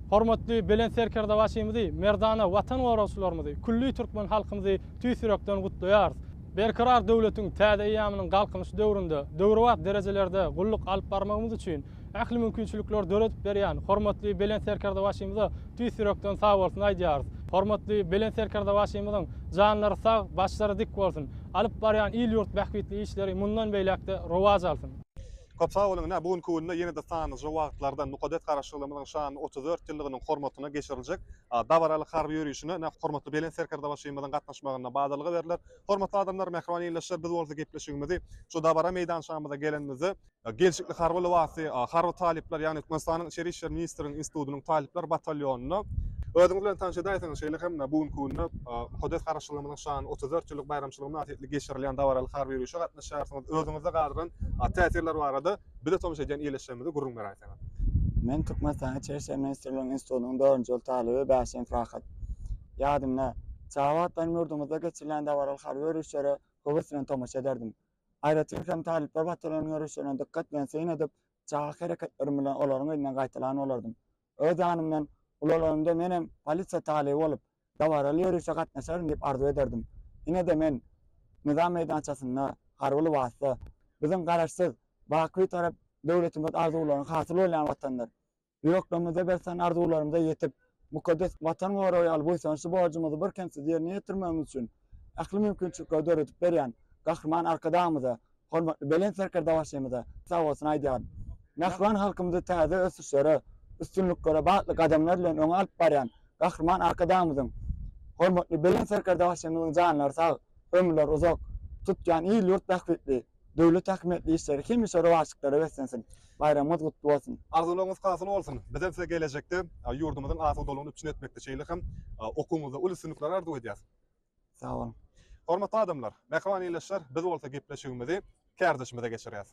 hormatly Belent Serkerdebaşymyzy, merdana Watan goragçylarymyzy, külli türkmen halkymyzy tüýs ýürekden gutlaýarys. Berkarar döwletiň täze eýýamynyň Galkynyşy döwründe döwrebap derejelerde gulluk alyp barmagymyz üçin ähli mümkinçilikleri döredip berýän hormatly Belent Serkerdebaşymyza tüýs ýürekden sagbolsun aýdýarys. Hormatly Belent Serkerdebaşymyzyň janlary sag, başlary dik bolsun! Alyp barýan il-ýurt bähbitli işleri mundan beýläk-de rowaç alsyn! Köp sag boluň ine bu günki günde ýene-de sanlyja wagtlardan mukaddes Garaşsyzlygymyzyň şanly 34 ýyllygynyň hormatyna geçiriljek dabaraly harby ýörişine ine hormatly Belent Serkerdebaşymyzyň gatnaşmagynda badalga berler. Hormatly adamlar, mähriban ildeşler, biz bolsa gepleşigimizi şu dabara meýdançamyza gelenimizde gelşikli harby lybasly harby talyplar, ýagny Türkmenistanyň Içeri işler ministriniň institutynyň talyplar batalýonynda Özüňiz bilen tanyş edäýseňiz, şeýle hem bu günki günde mukaddes Garaşsyzlygymyzyň şanly 34 ýyllyk baýramçylygy mynasybetli geçirilýän dabaraly harby ýörişe gatnaşýarsyňyz. Özüňizde galdyran täsirler barada bize tomaşa edýän ildeşlerimize gürrüň beräýseňiz. Men Türkmenistanyň Içeri işler ministrliginiň institutynyň dördünji ýyl talyby Bäşim Rahat. Ýadymda, çaga wagtlarym ýurdumyzda geçirilýän dabaraly harby ýörişlere höwes bilen tomaşa ederdim. Aýratyn hem talyplar batalonyň ýörişlerine dykgat bilen syn edip, çaga hereketlerim bilen olaryň yzyndan gaýtalan bolardym. Öz ýanymdan, ulalanymda menem polisiýa talyby bolup, dabaraly ýörişe gatnaşaryn diýip arzuw ederdim. Ine-de men nyzam meýdançasynda, harby lybasda. Biziň Garaşsyz, baky Bitarap döwletimiz arzuwlaryň hasyl bolýan Watandyr. Ýüreklerimizde beslän arzuwlarymyza ýetip, mukaddes Watan goragy ýaly buýsançly borjumyzy birkemsiz ýerine ýetirmegimiz üçin ähli mümkinçilikleri döredip berýän Gahryman Arkadagymyza, hormatly Belent Serkerdebaşymyza sagbolsun aýdýaryn. Mähriban halkymyzy täze ösüşlere, üstünliklere batly gadamlar bilen öňe alyp barýan Gahryman Arkadagymyzyň, hormatly Belent Serkerdebaşymyzyň janlary sag, ömürleri uzak, tutýan il-ýurt bähbitli, döwlet ähmiýetli işleri hemişe rowaçlyklara beslensin! Baýramyňyz gutly bolsun! Arzuwlaryňyz hasyl bolsun! Bizem size gelejekde ýurdumyzyň asudalygyny üpjün etmekde, şeýle hem okuwyňyzda uly üstünlikler arzuw edýäris. Sag boluň! Hormatly adamlar, mähriban ildeşler, biz bolsa gepleşigimizi kärdeşimize geçirýäris.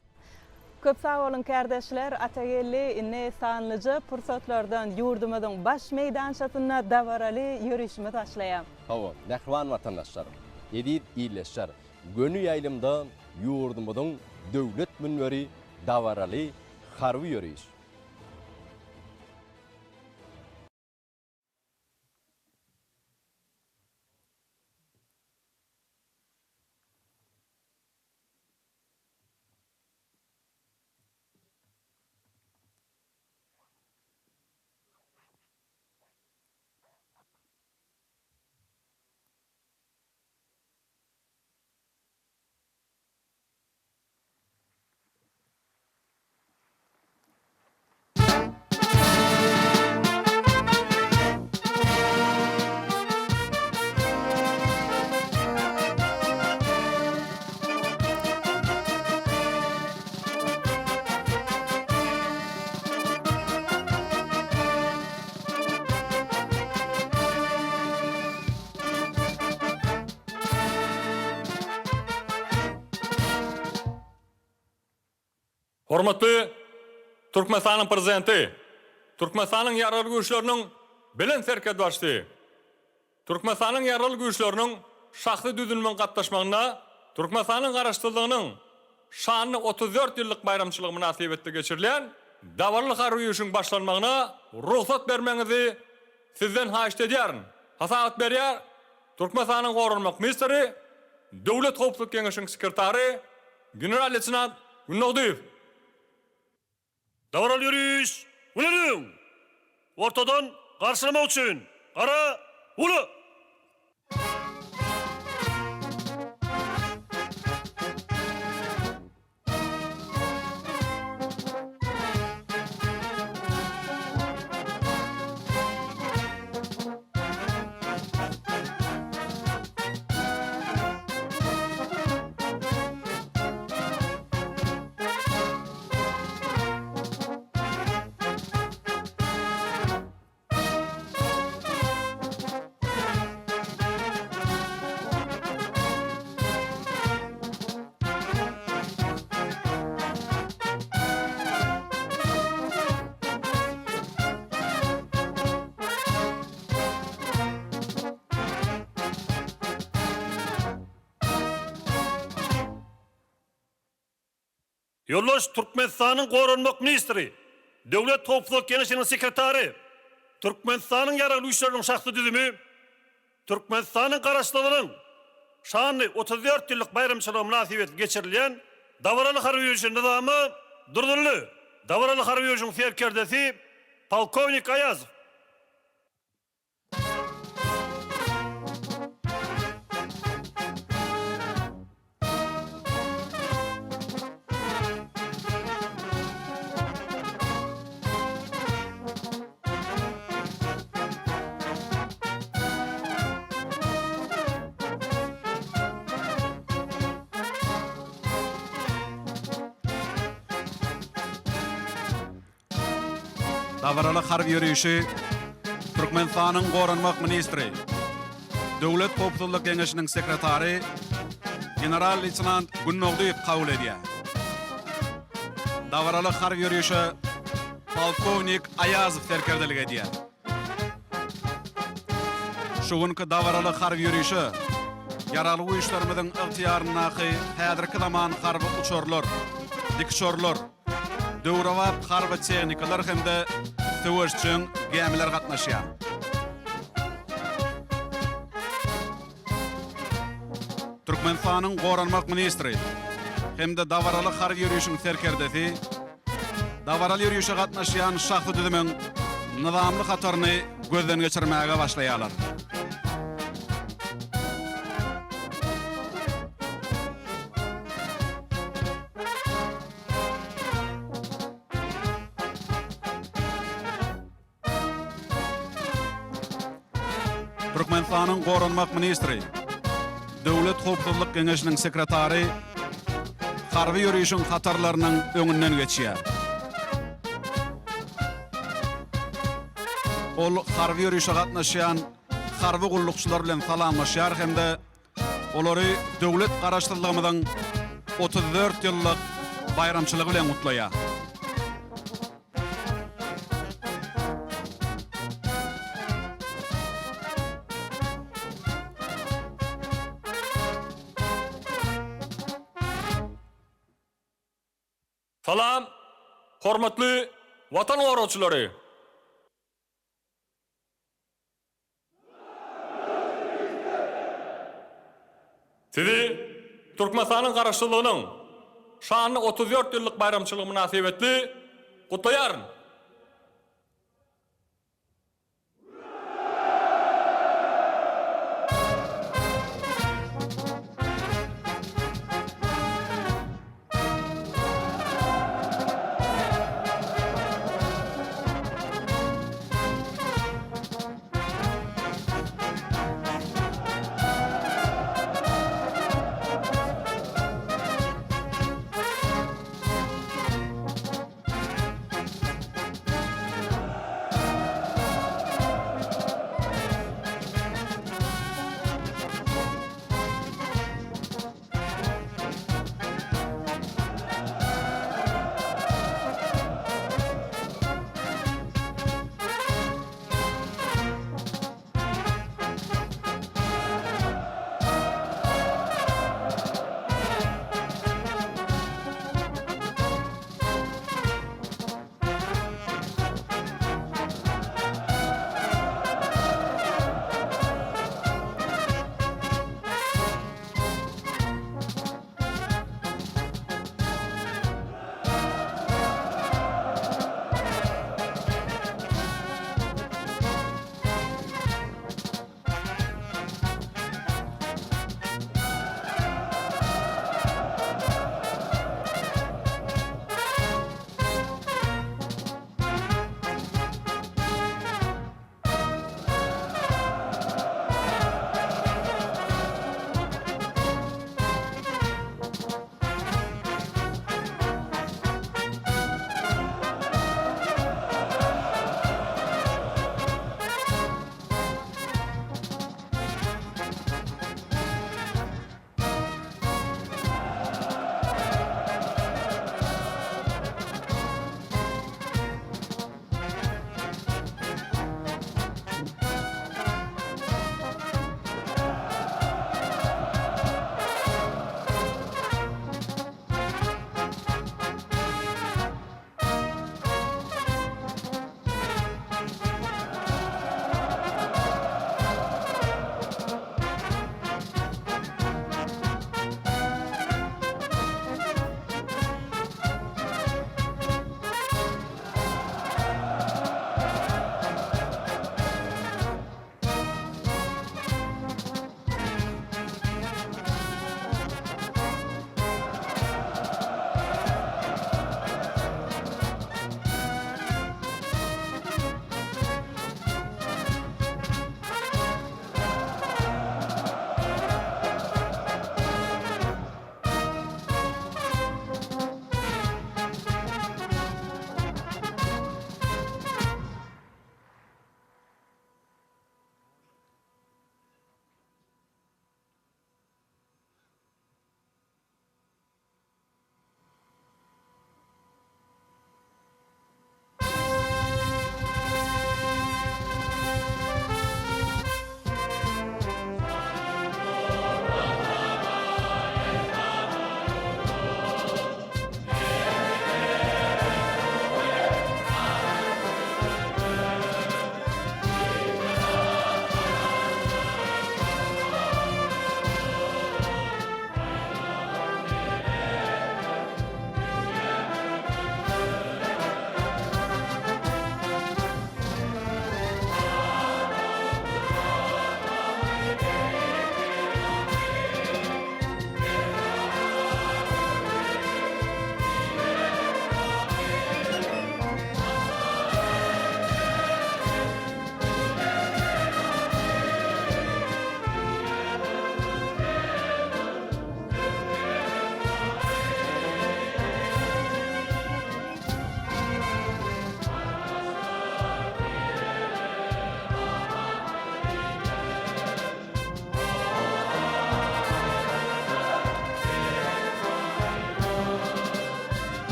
Köp sag boluň kärdeşler! Atageldi indi sanlyja pursatlardan ýurdumyzyň baş meýdançasynda dabaraly ýörişimiz başlaýar. Hawa, mähriban watandaşlar, eziz ildeşler, Göni ýaýlymda ýurdumyzyň Döwlet münberi dabaraly harby ýöriş. Hormatly Türkmenistanyň Prezidenti, Türkmenistanyň Ýaragly Güýçleriniň Belent Serkerdebaşysy, Türkmenistanyň Ýaragly Güýçleriniň şahsy düzüminiň gatnaşmagynda Türkmenistanyň Garaşsyzlygynyň şanly 34 ýyllyk baýramçylygy mynasybetli geçirilýän dabaraly harby ýörişiň başlanmagyna rugsat bermegiňizi Sizden haýyşt edýärin. Hasabat berýär Türkmenistanyň Goranmak ministri, Döwlet howpsuzlyk geňeşiniň sekretary general-leýtenant Gündogdyýew. Dabaraly ýöriş! Güleliň! Ortadan garşylamak üçin gara uly! Ýoldaş Türkmenistanyň Goranmak ministri, Döwlet howpsuzlyk geňeşiniň sekretary, Türkmenistanyň Ýaragly Güýçleriniň şahsy düzümi Türkmenistanyň Garaşsyzlygynyň şanly 34 ýyllyk baýramçylygy mynasybetli geçirilýän dabaraly harby ýörişe nyzama duruzyldy. Dabaraly harby ýörişiň serkerdesi polkownik Aýazow. Dabaraly harby ýörişi Türkmenistanyň Goranmak ministri, Döwlet howpsuzlyk geňeşiniň sekretary general-leýtenant Gündogdyýew kabul edýär. Dabaraly harby ýörişe polkownik Aýazow serkerdelik edýär. Şu günki dabaraly harby ýörişe Ýaragly Güýçlerimiziň ygtyýaryndaky häzirki zaman harby uçarlar, dikuçarlar, döwrebap harby tehnikalar hem-de söweşjeň gämiler gatnaşýar. Türkmenistanyň Goranmak ministri hem-de dabaraly harby ýörişiň serkerdesi dabaraly ýörişe gatnaşýan şahsy düzümiň nyzamly hataryny gözden geçirmäge başlaýarlar. Türkmenistanyň Goranmak ministri, Döwlet howpsuzlyk geňeşiniň sekretary harby ýörişiň hatarlarynyň öňünden geçýär. Ol harby ýörişe gatnaşýan harby gullukçylar bilen salamlaşýar hem-de Olary döwlet Garaşsyzlygymyzyň 34 ýyllyk baýramçylygy bilen gutlaýar. Salam, hormatly Watan goragçylary! Sizi Türkmenistanyň Garaşsyzlygynyň şanly 34 ýyllyk baýramçylygy mynasybetli gutlaýaryn!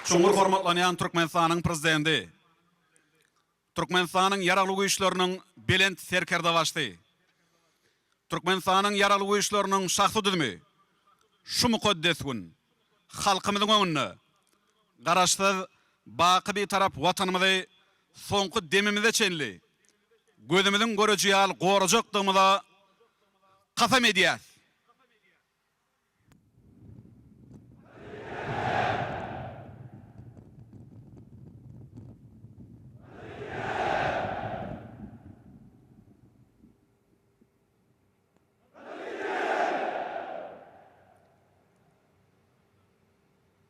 Çuňňur hormatlanýan Türkmenistanyň Prezidenti, Türkmenistanyň Ýaragly Güýçleriniň Belent Serkerdebaşysy, Türkmenistanyň Ýaragly Güýçleriniň şahsy düzümi şu mukaddes gün halkymyzyň öňünde Garaşsyz, baky Bitarap Watanymyzy soňky demimize çenli gözümiziň göreji ýaly gorajakdygymyza kasam edýäris.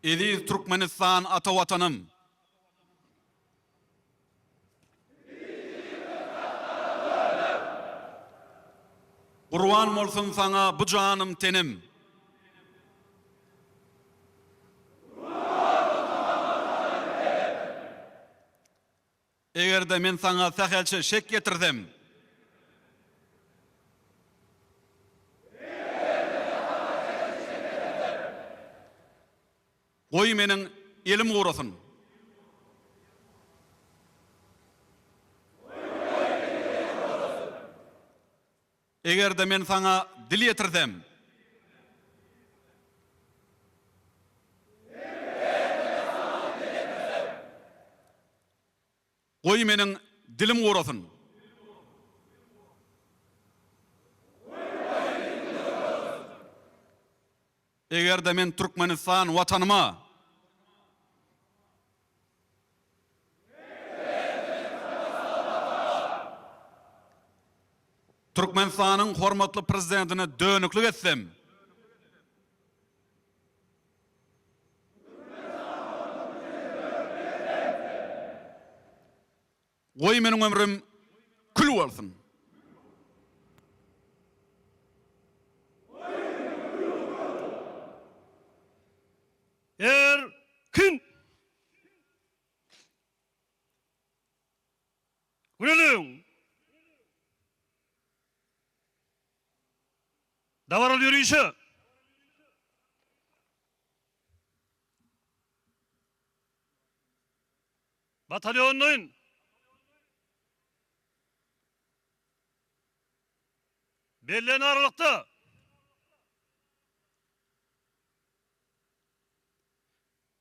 Eziz Türkmenistan ata Watanym! Gurban bolsun saňa bu janym tenim. Eger-de men saňa sähelçe şek ýetirsem. Goý meniň elim gurasyn. Eger-de men saňa dil ýetirsem. Goý meniň dilim gurasyn. Eger-de men Türkmenistan Watanyma. Türkmenistanyň hormatly Prezidentine dönüklik etsem. Goý meniň ömrüm kül bolsun. Erkin! Güleliň! Dabaraly ýörişe! Batalýonlaýyn. Bellenen aralykda.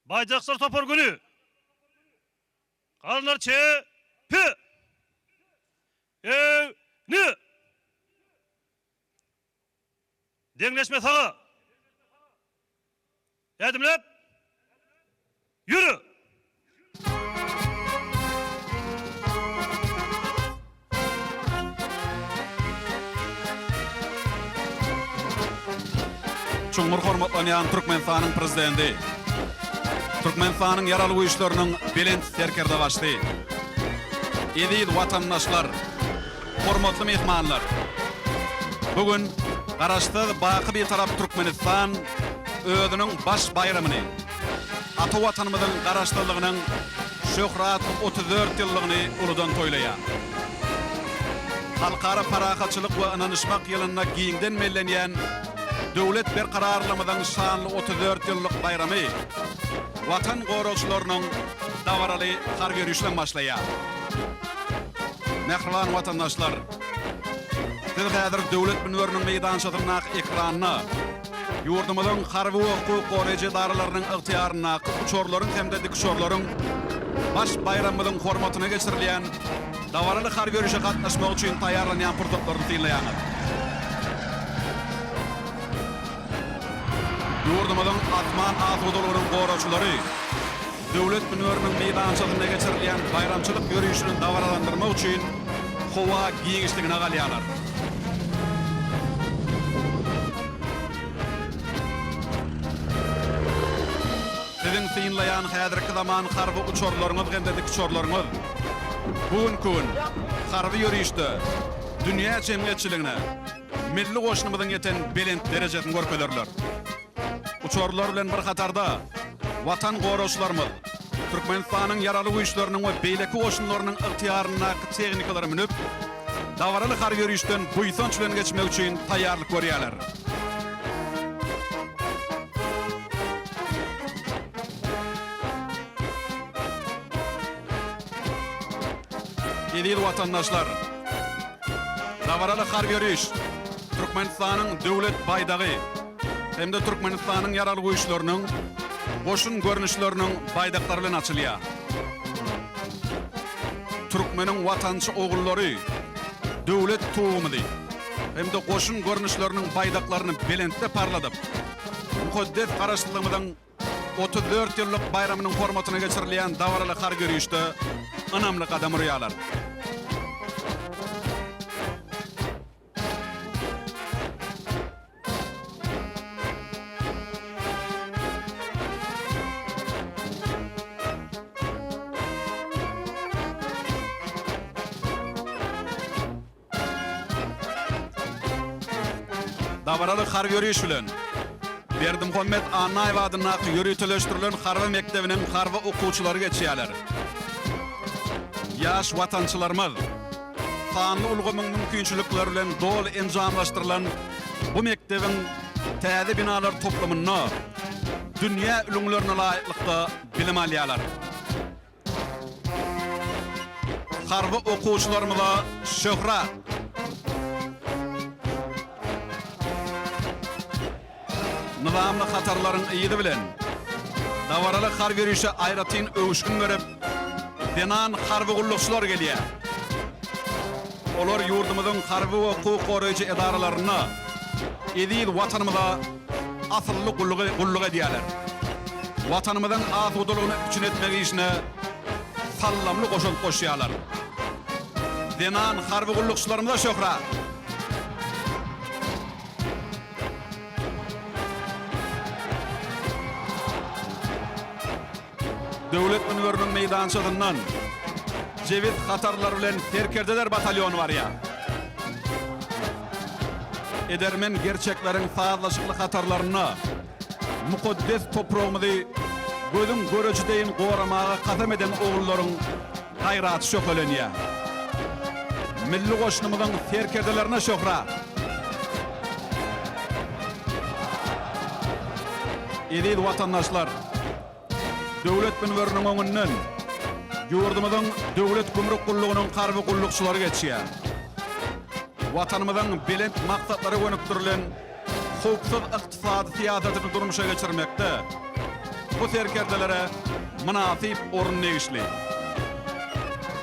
Baýdakçylar topar güni. Garynlar çe pe. E ni. Deňleşme saga. Ädimläp ýöre! Çuňňur hormatlanýan Türkmenistanyň Prezidenti, Türkmenistanyň Ýaragly Güýçleriniň Belent Serkerdebaşysy, eziz watandaşlar, Hormatly myhmanlar! Bu gün Garaşsyz, baky Bitarap Türkmenistan özüniň baş baýramyny, ata Watanymyzyň Garaşsyzlygynyň şöhratly 34 ýyllygyny uludan toýlaýar. Halkara parahatçylyk we ynanyşmak ýylynda giňden bellenýän döwlet berkararlygymyzyň şanly 34 ýyllyk baýramy Watan goragçylarynyň dabaraly harby ýörişi bilen başlaýar. Mähriban watandaşlar! Siz häzir Döwlet münberiniň meýdançasyndaky ekranda ýurdumyzyň harby we hukuk goraýjy edaralarynyň ygtyýaryndaky uçarlaryň hem-de dikuçarlaryň baş baýramymyzyň hormatyna geçirilýän dabaraly harby ýörişe gatnaşmak üçin taýýarlanýan pursatlaryny synlaýaňyz. Ýurdumyzyň asman asudalygynyň goragçylary Döwlet münberiniň meýdançasynda geçirilýän baýramçylyk ýörişini dabaralandyrmak üçin howa giňişligine galýarlar. Siziň synlaýan häzirki zaman harby uçarlaryňyz hem-de dikuçarlaryňyz bu günki gün harby ýörişde dünýä jemgyýetçiligine milli goşunymyzyň ýeten belent derejesini görkezerler. Uçarlar bilen bir hatarda, Watan goragçylarymyz Türkmenistanyň Ýaragly Güýçleriniň we beýleki goşunlarynyň ygtyýaryndaky tehnikalara münüp, dabaraly harby ýörişden buýsanç bilen geçmek üçin taýýarlyk görýärler. Eziz watandaşlar! Dabaraly harby ýöriş Türkmenistanyň Döwlet baýdagy hem-de Türkmenistanyň Ýaragly Güýçleriniň goşun görnüşleriniň baýdaklary bilen açylýar. Türkmeniň watançy ogullary Döwlet tugumyzy hem-de goşun görnüşleriniň baýdaklaryny belentde parladyp, mukaddes Garaşsyzlygymyzyň 34 ýyllyk baýramynyň hormatyna geçirilýän dabaraly harby ýörişde ynamly gadam urýarlar. Dabaraly harby ýöriş bilen Berdimuhamet Annaýew adyndaky ýöriteleşdirilen harby mekdebiniň harby okuwçylary geçýärler. Ýaş watançylarymyz sanly ulgamyň mümkinçilikleri bilen doly enjamlaşdyrylan bu mekdebiň täze binalar toplumynda dünýä ülňülerine laýyklykda bilim alýarlar. Harby okuwçylarymyza şöhrat! Nyzamly hatarlaryň yzy bilen dabaraly harby ýörişe aýratyn öwüşgin berip, zenan harby gullukçylar gelýär. Olar ýurdumyzyň harby we hukuk goraýjy edaralarynda eziz Watanymyza asylly gullugy gulluk edýärler. Watanymyzyň asudalygyny üpjün etmek işine saldamly goşant goşýarlar. Zenan harby gullukçylarymyza şöhrat! Döwlet münberiniň meýdançasyndan jebis hatarlar bilen serkerdeler batalýony barýar. Edermen gerçekleriň sazlaşykly hatarlarynda mukaddes topragymyzy gözüň göreji deýin goramaga kasam eden ogullaryň gaýraty şöhlelenýär. Milli goşunymyzyň serkerdelerine şöhrat! Eziz watandaşlar! Döwlet münberiniň öňünden ýurdumyzyň Döwlet gümrük gullugynyň harby gullukçylary geçýär. Watanymyzyň belent maksatlara gönükdirilen howpsuz ykdysady syýasatyny durmuşa geçirmekde bu serkerdelere mynasyp orun degişli.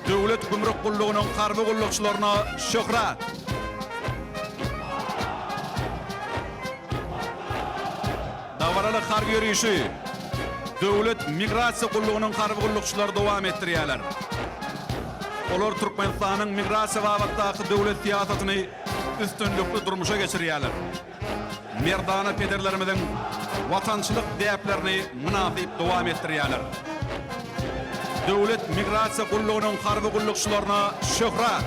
Döwlet gümrük gullugynyň harby gullukçylaryna şöhrat! Dabaraly harby ýörişi Döwlet migrasiýa gullugynyň harby gullukçylary dowam etdirýärler. Olar Türkmenistanyň migrasiýa babatdaky döwlet syýasatyny üstünlikli durmuşa geçirýärler. Merdana pederlerimiziň watançylyk däplerini mynasyp dowam etdirýärler. Döwlet migrasiýa gullugynyň harby gullukçylaryna şöhrat!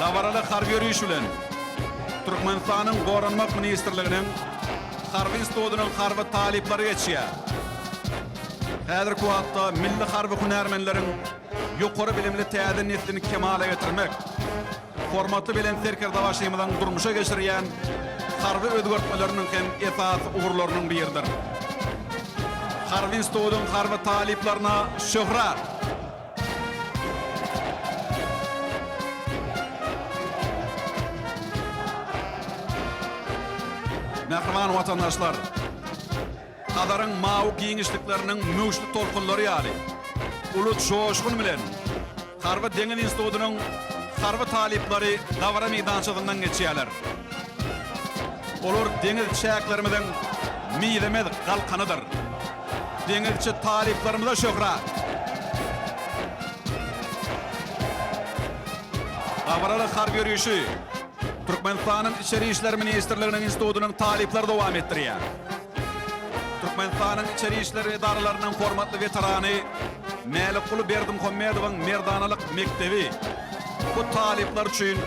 Dabaraly harby ýöriş bilen Türkmenistanyň Goranmak ministrliginiň Harby institutynyň harby talyplary geçýär. Häzirki wagtda milli harby hünärmenleriň ýokary bilimli täze neslini kemala getirmek, hormatly Belent Serkerdebaşymyzyň durmuşa geçirýän harby özgertmeleriniň hem esasy ugurlarynyň biridir. Harby institutyň harby talyplaryna şöhrat! Mähriban watandaşlar! Hazaryň mawy giňişlikleriniň möwçli tolkunlary ýaly, uly joşgun bilen Harby deňiz institutynyň harby talyplary dabara meýdançasyndan geçýärler. Olar deňiz çäklerimiziň mizemez galkanydyr. Deňizçi talyplarymyza şöhrat! Dabaraly harby ýörişi Türkmenistanyň Içeri işler ministrliginiň institutynyň talyplary dowam etdirýär. Türkmenistanyň Içeri işler edaralarynyň hormatly weterany Mälikguly Berdimuhamedowyň merdanalyk mekdebi bu talyplar üçin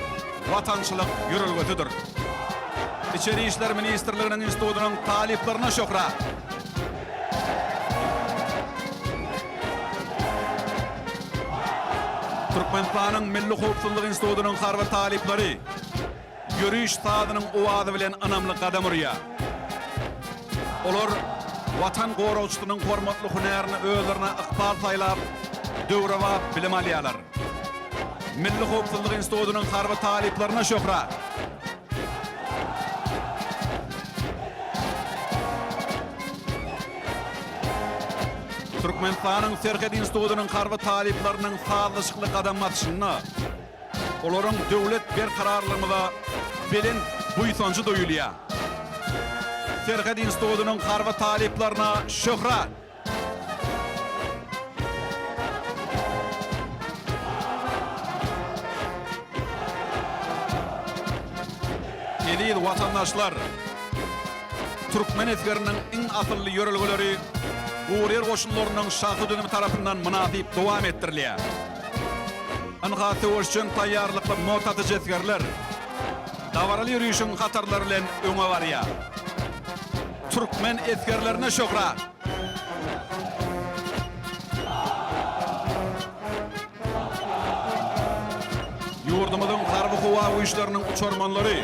watançylyk ýörelgesidir. Içeri işler ministrliginiň institutynyň talyplaryna şöhrat! Türkmenistanyň Milli howpsuzlyk institutynyň harby talyplary ýöriş sazynyň owazy bilen ynamly gadam urýar. Olar. Watan goragçysynyň hormatly hünärini özlerine ykbal saýlap, döwrebap bilim alýarlar. Milli howpsuzlyk institutynyň harby talyplaryna şöhrat! Türkmenistanyň Serhet institutynyň harby talyplarynyň sazlaşykly gadam basyşynda olaryň döwlet berkararlygymyza belent buýsanjy duýulýar. Serhet institutynyň harby talyplaryna şöhrat! Eziz watandaşlar! Türkmen esgeriniň iň asylly ýörelgeleri guryýer goşunlarynyň şahsy düzümi tarapyndan mynasyp dowam etdirilýär. Ynha söweşjeň taýýarlykly motatyjy esgerler dabaraly ýörişiň hatarlary bilen öňe barýar. Türkmen esgerlerine şöhrat! Ýurdumyzyň Harby-howa güýçleriniň uçarmanlary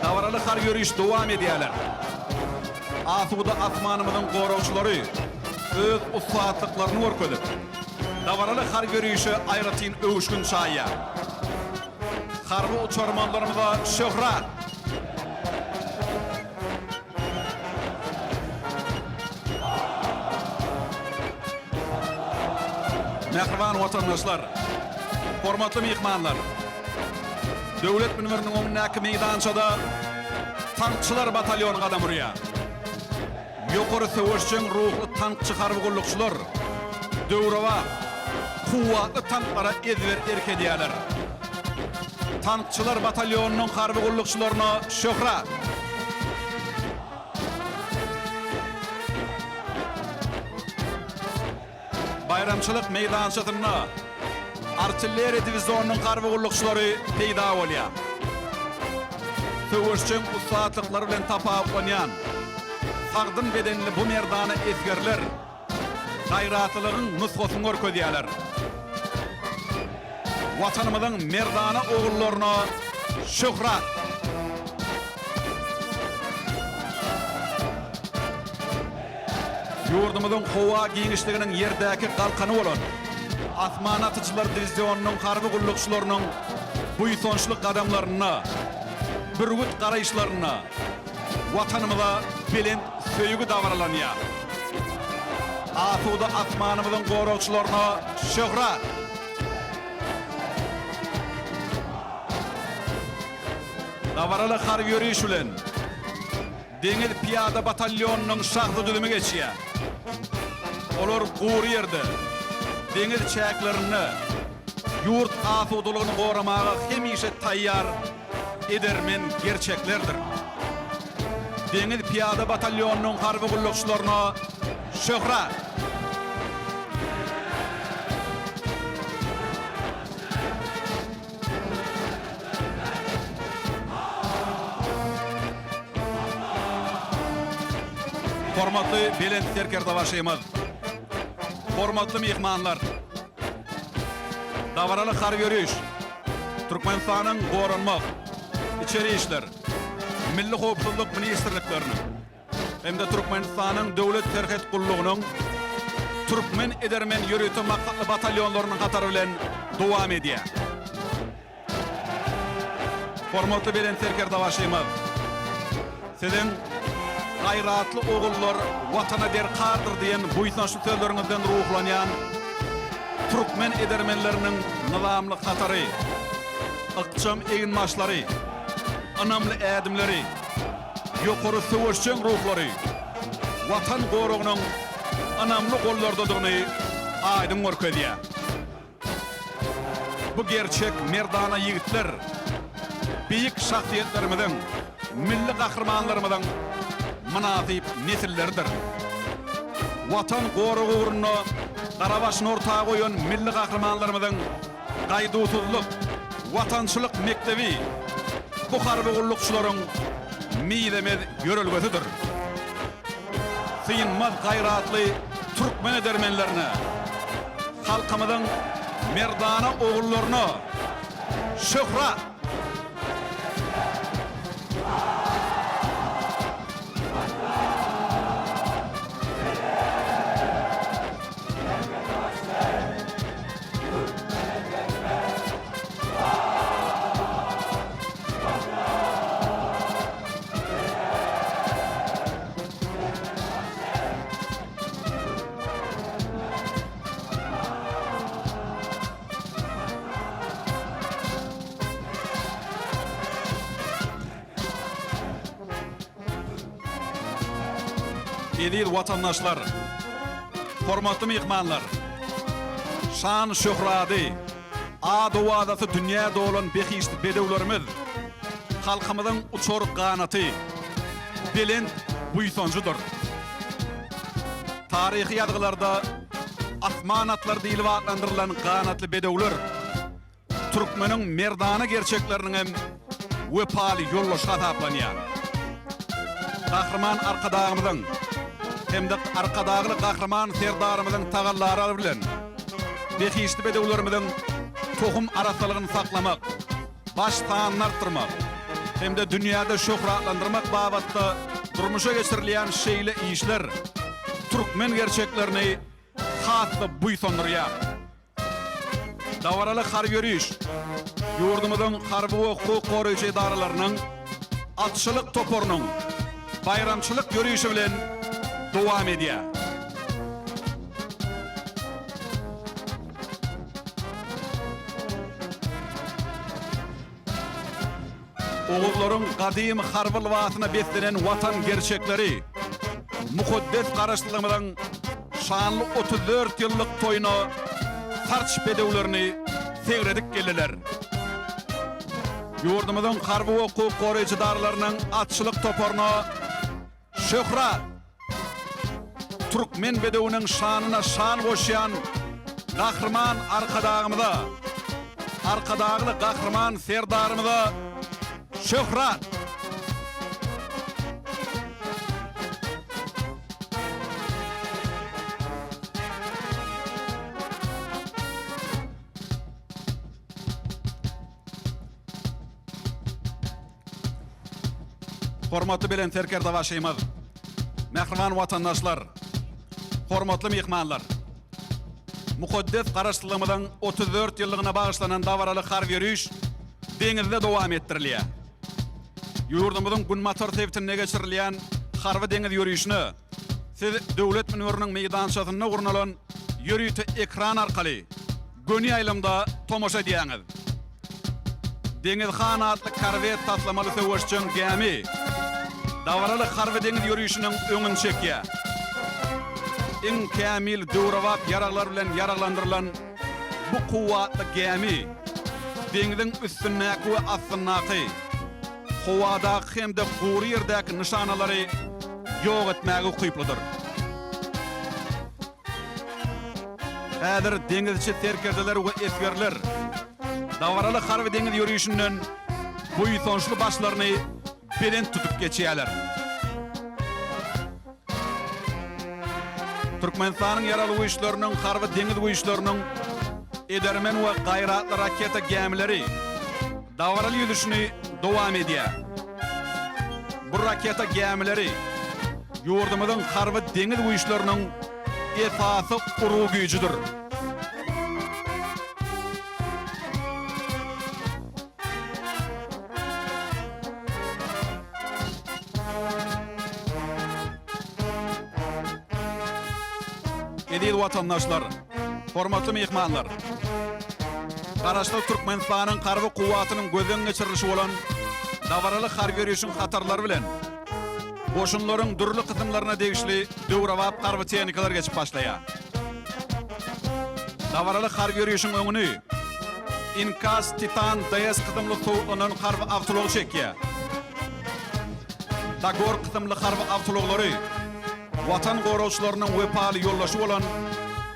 dabaraly harby ýöriş dowam edýärler. Asuda asmanymyzyň goragçylary öz ussatlyklaryny görkezip, dabaraly harby ýörişe aýratyn öwüşgin çaýýar. Harby uçarmanlarymyza şöhrat! Mähriban watandaşlar! Hormatly myhmanlar! Döwlet münberiniň öňündäki meýdançada tankçylar batalýony gadam urýar. Ýokary söweşjeň ruhly tankçy harby gullukçylar döwrebap, kuwwatly tanklara ezber erk edýärler. Tankçylar batalýonynyň harby gullukçylaryna şöhrat! Baýramçylyk meýdançasynda artilleriýa diwizionynyň harby gullukçylary peýda bolýar. Söweşjeň ussatlyklary bilen tapawutlanýan, sagdyn bedenli bu merdana esgerler gaýratlylygyň nusgasyny görkezýärler. Watanymyzyň merdana ogullaryna şöhrat! Ýurdumyzyň howa giňişliginiň ýerdäki galkany bolan Asman atyjylar diwizionynyň harby gullukçylarynyň buýsançly gadamlarynda, bürgüt garaýyşlarynda Watanymyza belent söýgi dabaralanýar. Asuda asmanymyzyň goragçylaryna şöhrat! Dabaraly harby ýöriş bilen Deňiz pyýada batalýonynyň şahsy düzümi geçýär. Olar gury ýerde, deňiz çäklerinde ýurt asudalygyny goramaga hemişe taýýar edermen gerçeklerdir. Deňiz pyýada batalýonynyň harby gullukçylaryna şöhrat! Hormatly Belent Serkerdebaşymyz, hormatly myhmanlar! Dabaraly harby ýöriş Türkmenistanyň Goranmak, Içeri işler, Milli howpsuzlyk ministrlikleriniň hem-de Türkmenistanyň Döwlet serhet gullugynyň Türkmen edermen ýörite maksatly batalýonlarynyň hatary bilen dowam edýär. Hormatly Belent Serkerdebaşymyz, Siziň Gaýratly ogullar Watana derkardyr diýen buýsançly sözleriňizden ruhlanýan türkmen edermenleriniň nyzamly hatary, ykjam eginbaşlary, ynamly ädimleri, ýokary söweşjeň ruhlary Watan goragynyň ynamly gollardadygyny aýdyň görkezýär. Bu gerçek merdana ýigitler beýik şahsyýetlerimiziň, milli gahrymanlarymyzyň mynasyp nesilleridir. Watan goragy ugrunda gara başyny orta goýan milli gahrymanlarymyzyň gaýduwsyzlyk, watançylyk mekdebi bu harby gullukçylaryň mizemez ýörelgesidir. Synmaz gaýratly türkmen edermenlerine, halkymyzyň merdana ogullaryna şöhrat! Eziz watandaşlar, hormatly myhmanlar! Şan-şöhrady, at-owazasy dünýä dolan behişdi bedewlerimiz halkymyzyň uçar ganaty, belent buýsanjydyr. Taryhy ýazgylarda asman atlary diýlip atlandyrylan ganatly bedewler türkmeniň merdana gerçekleriniň hem wepaly ýoldaşy hasaplanýar. Gahryman Arkadagymyzyň hem-de Arkadagly Gahryman Serdarymyzyň tagallalary bilen behişdi bedewlerimiziň tohum arassalygyny saklamak, baş sanyny artdyrmak hem-de dünýäde şöhratlandyrmak babatda durmuşa geçirilýän şeýle işler türkmen gerçeklerini has-da buýsandyrýar. Dabaraly harby ýöriş ýurdumyzyň harby we hukuk goraýjy edaralarynyň atçylyk toparynyň baýramçylyk ýörişi bilen dowam edýär. Oguzlaryň gadymy harby lybasyna beslenen Watan gerçekleri mukaddes Garaşsyzlygymyzyň şanly 34 ýyllyk toýuna sarç bedewlerini segredip geldiler. Ýurdumyzyň harby we hukuk goraýjy edaralarynyň atçylyk toparyna Şöhrat! Türkmen bedewiniň şanyna şan goşýan Gahryman Arkadagymyza, Arkadagly Gahryman Serdarymyza şöhrat! Hormatly Belent Serkerdebaşymyz, mähriban watandaşlar, hormatly myhmanlar! Mukaddes Garaşsyzlygymyzyň 34 ýyllygyna bagyşlanan dabaraly harby ýöriş deňizde dowam etdirilýär. Ýurdumyzyň günbatar sebitinde geçirilýän harby-deňiz ýörişine siz Döwlet münberiniň meýdançasynda gurnalan ýörite ekran arkaly göni ýaýlymda tomaşa edýäňiz. Deňiz han atly korwet taslamaly söweşjeň gämi dabaraly harby-deňiz ýörişiniň öňüni çekýär. Iň kämil döwrebap ýaraglar bilen ýaraglandyrylan bu kuwwatly gämi deňziň üstündäki we astyndaky, howadaky hem-de gury ýerdäki nyşanalary ýok etmäge ukyplydyr. Häzir deňizçi serkerdeler we esgerler dabaraly harby-deňiz ýörişinden buýsançly başlaryny belent tutup geçýärler. Türkmenistanyň Ýaragly Güýçleriniň Harby-deňiz güýçleriniň edermen we gaýratly raketa gämileri dabaraly ýüzüşini dowam edýär. Bu raketa gämileri ýurdumyzyň harby-deňiz güýçleriniň esasy urgy güýjüdir. Eziz watandaşlar, hormatly myhmanlar! Garaşsyz Türkmenistanyň harby kuwwatynyň gözden geçirilişi bolan dabaraly harby ýörişiň hatarlary bilen goşunlaryň dürli kysymlaryna degişli döwrebap harby tehnikalar geçip başlaýar. Dabaraly harby ýörişiň öňüni Inkas Titan DS kysymly sowutlanan harby awtoulagy çekýär. Dagor kysymly harby awtoulaglary Watan goragçylarynyň wepaly ýoldaşy bolan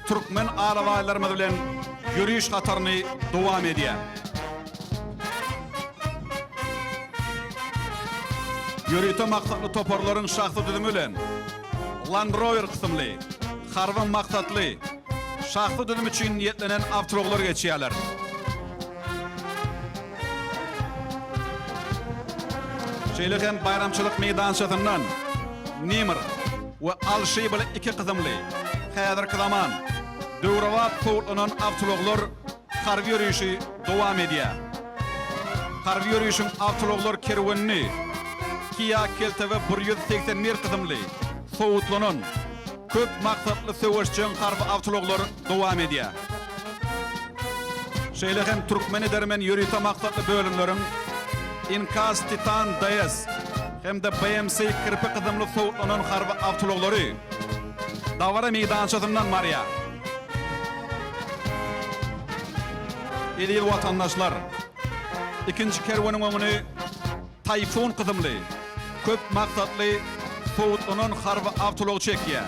türkmen alabaýlarymyz bilen ýöriş hataryny dowam edýär. Ýörite maksatly toparlaryň şahsy düzümi bilen Land Rover kysymly, harby maksatly, şahsy düzüm üçin niýetlenen awtoulaglar geçýärler. Şeýle hem baýramçylyk meýdançasyndan Nimr we Al-Şibl iki kysymly, häzirki zaman, döwrebap sowutlanan awtoulaglar harby ýörişi dowam edýär. Harby ýörişiň awtoulaglar kerwenini Kia Keltebe 181 kysymly, sowutlanan, köp maksatly söweşjeň harby awtoulaglar dowam edýär. Şeýle hem türkmen edermen ýörite maksatly bölümleriň Inkas Titan DS. hem-de BMC Kirpi kysymly sowutlanan harby awtoulaglary dabara meýdançasyndan barýar. Eziz watandaşlar, ikinji kerweniň öňüni Taýfun kysymly, köp maksatly sowutlanan harby awtoulag çekýär.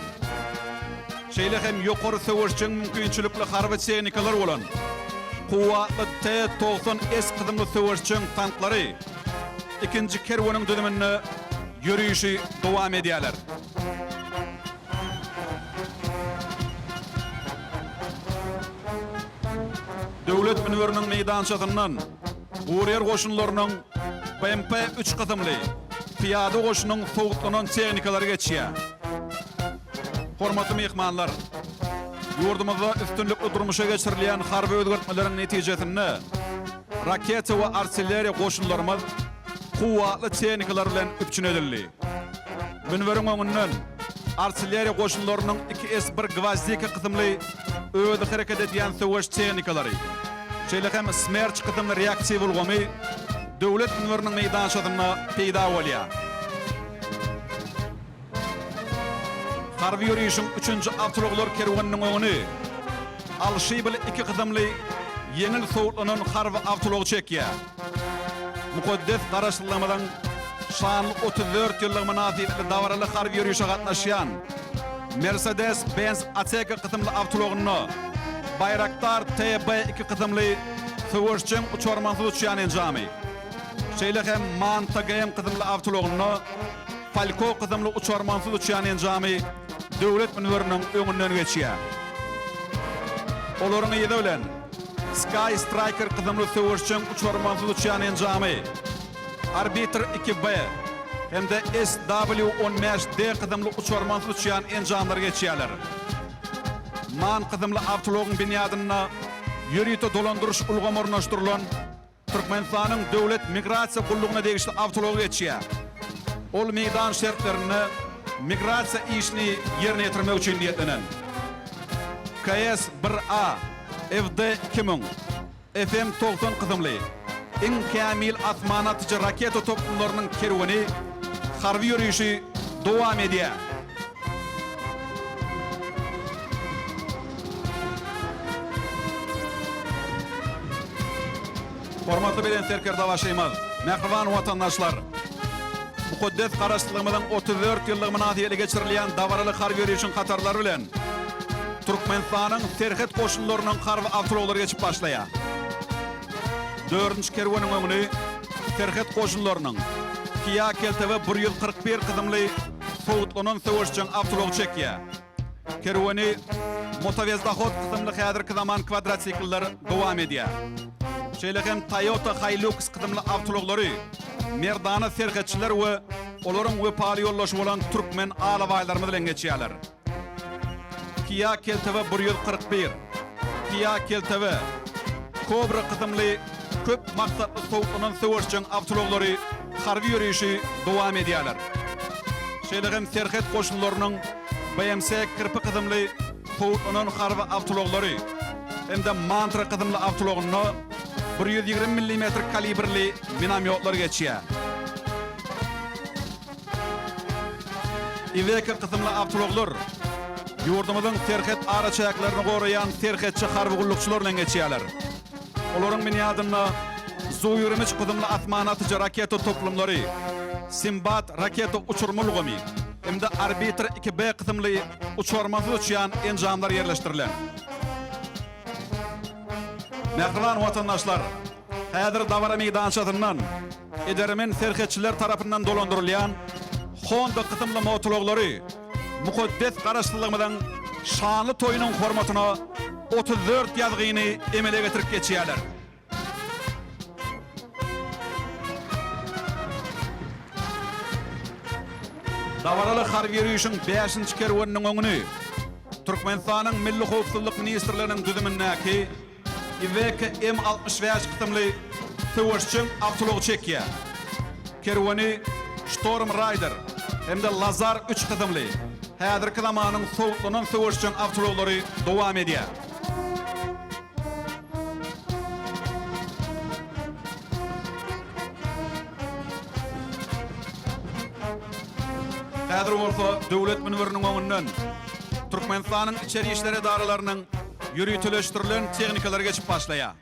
Şeýle hem ýokary söweşjeň mümkinçilikli harby tehnikalar bolan kuwwatly T 90 S kysymly söweşjeň tanklary ikinji kerweniň düzüminde ýörişi dowam edýärler. Döwlet münberiniň meýdançasyndan Guryýer goşunlarynyň BMP üç kysymly pyýada goşunyň sowutlanan tehnikalary geçýär. Hormatly myhmanlar! Ýurdumyzda üstünlikli durmuşa geçirilýän harby özgertmeleriň netijesinde raketa we artilleriýa goşunlarymyz kuwwatly tehnikalar bilen üpjün edildi. Münberiň öňünden artilleriýa goşunlarynyň iki S bir Gwozdika kysymly özi hereket edýän söweş tehnikalary, şeýle hem Smerç kysymly reaktiw ulgamy Döwlet münberiniň meýdançasynda peýda bolýar. Harby ýörişiň üçünji awtoulaglar kerweniniň öňüni Al-Şibl iki kysymly ýeňil sowutlanan harby awtoulagy çekýär. Mukaddes Garaşsyzlygymyzyň şanly 34 ýyllygy mynasybetli dabaraly harby ýörişe gatnaşýan Mercedes-Benz Ateca kysymly awtoulagynda Baýraktar TB iki kysymly söweşjeň uçarmansyz uçýan enjamy, şeýle hem man TGM kysymly awtoulagynda Falko kysymly uçarmansyz uçýan enjamy döwlet münberiniň öňünden geçýär. Olaryň yzy bilen Sky Striker kysymly söweşjeň uçarmansyz uçýan enjamy, Arbitr 2B hem-de SW 15 D kysymly uçarmansyz uçýan enjamlar geçýärler. Man kysymly awtoulagyň binýadynda ýörite dolandyryş ulgamy ornaşdyrylan Türkmenistanyň Döwlet migrasiýa gullugyna degişli awtoulag geçýär. Ol meýdan şertlerinde migrasiýa işini ýerine ýetirmek üçin niýetlenen. KS bir A, FD 2000, FM 90 kysymly iň kämil asmana atyjy raketa toplumlarynyň kerweni harby ýörişi dowam edýär. Hormatly Belent Serkerdebaşymyz, mähriban watandaşlar! Mukaddes Garaşsyzlygymyzyň 34 ýyllygy mynasybetli geçirilýän dabaraly harby ýörişiň hatarlary bilen Türkmenistanyň Serhet goşunlarynyň harby awtoulaglary geçip başlaýar. Dördünji kerweniň öňüni Serhet goşunlarynyň Kia KLTV 141 kysymly sowutlanan söweşjeň awtoulagy çekýär. Kerweni motowezdahod kysymly häzirki zaman kwadrosikller dowam edýär. Şeýle hem Toyota Hilux kysymly awtoulaglary merdana serhetçiler we olaryň wepaly ýoldaşy bolan türkmen alabaýlarymyz bilen geçýärler. Kia KLTV 141, Kia KLTV, Cobra kysymly köp maksatly sowutlanan söweşjeň awtoulaglary harby ýörişi dowam edýärler. Şeýle hem serhet goşunlarynyň BMC Kirpi kysymly sowutlanan harby awtoulaglary hem-de Mantra kysymly awtoulagynda 120 millimetr kalibrli minomýotlar geçýär. Iveco kysymly awtoulaglar ýurdumyzyň serhet araçäklerini goraýan serhetçi harby gullukçylar bilen geçýärler. Olaryň binýadynda Zu 23 kysymly asmana atyjy raketa toplumlary, Simbat raketa uçurma ulgamy hem-de Arbitr 2B kysymly uçarmansyz uçýan enjamlar ýerleşdirilen. Mähriban watandaşlar, häzir dabara meýdançasyndan edermen serhetçiler tarapyndan dolandyrylýan Honda kysymly motoulaglary mukaddes Garaşsyzlygymyzyň şanly toýunyň hormatyna 34 ýazgyny emele getirip geçýärler. Dabaraly harby ýörişiň bäşinji kerweniniň öňüni Türkmenistanyň Milli howpsuzlyk ministrliginiň düzümindäki Iveco M 65 kysymly söweşjeň awtoulagy çekýär. Kerweni Storm Rider hem-de Lazar üç kysymly häzirki zamanyň sowutlanan söweşjeň awtoulaglary dowam edýär. Häzir bolsa döwlet münberiniň öňünden Türkmenistanyň içeri işler edaralarynyň ýöriteleşdirilen tehnikalary geçip başlaýar.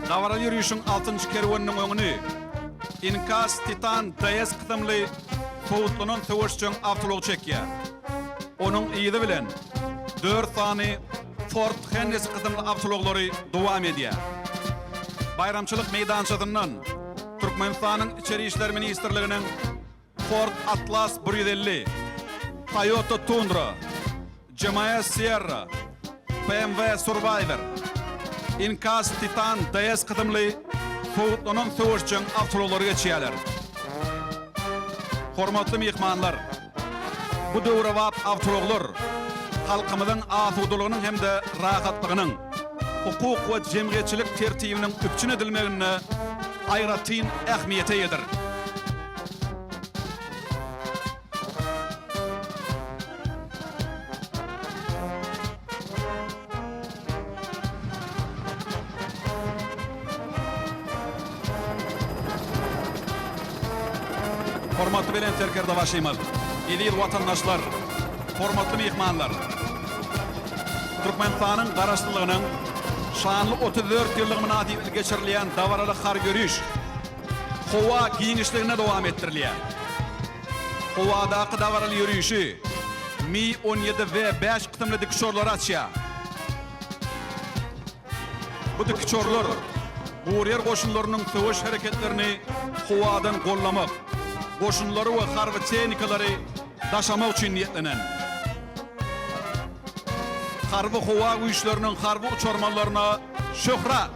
Dabaraly ýörişiň altynjy kerweniniň öňüni Inkas Titan DS kysymly sowutlanan söweşjeň awtoulagy çekýär. Onuň yzy bilen dört sany Ford Hennessy kysymly awtoulaglary dowam edýär. Baýramçylyk meýdançasyndan Türkmenistanyň Içeri işler ministrliginiň Ford Atlas 150, Toyota Tundra, GMC Sierra, BMW Survivor, Inkas Titan DS kysymly sowutlanan söweşjeň awtoulaglary geçýärler. Hormatly myhmanlar! Bu döwrebap awtoulaglar halkymyzyň asudalygynyň hem-de rahatlygynyň, hukuk we jemgyýetçilik tertibiniň üpjün edilmeginde aýratyn ähmiýete eýedir. Hormatly Belent Serkerdebaşymyz, eziz watandaşlar, hormatly myhmanlar! Türkmenistanyň Garaşsyzlygynyň şanly 34 ýyllygy mynasybetli geçirilýän dabaraly harby ýöriş howa giňişliginde dowam etdirilýär. Howadaky dabaraly ýörişi Mi 17 W bäş kysymly dikuçarlary açýar. Bu dikuçarlar guryýer goşunlarynyň söweş hereketlerini howadan gollamak, goşunlary we harby tehnikalary daşamak üçin niýetlenen. Harby howa güýçleriniň harby uçarmanlaryna şöhrat!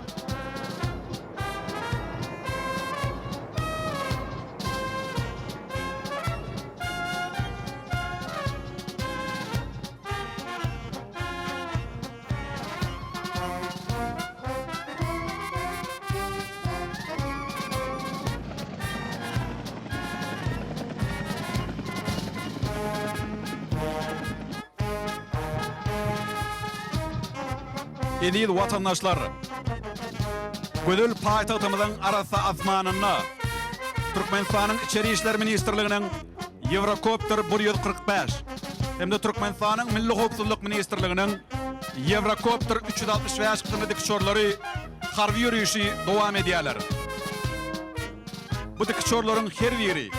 Eziz watandaşlar! Gözel paýtagtymyzyň arassa asmanynda Türkmenistanyň Içeri işler ministrliginiň Ýewrokopter 145 hem-de Türkmenistanyň Milli howpsuzlyk ministrliginiň Ýewrokopter 365 kysymly dikuçarlary harby ýörişi dowam edýärler. Bu dikuçarlaryň her biri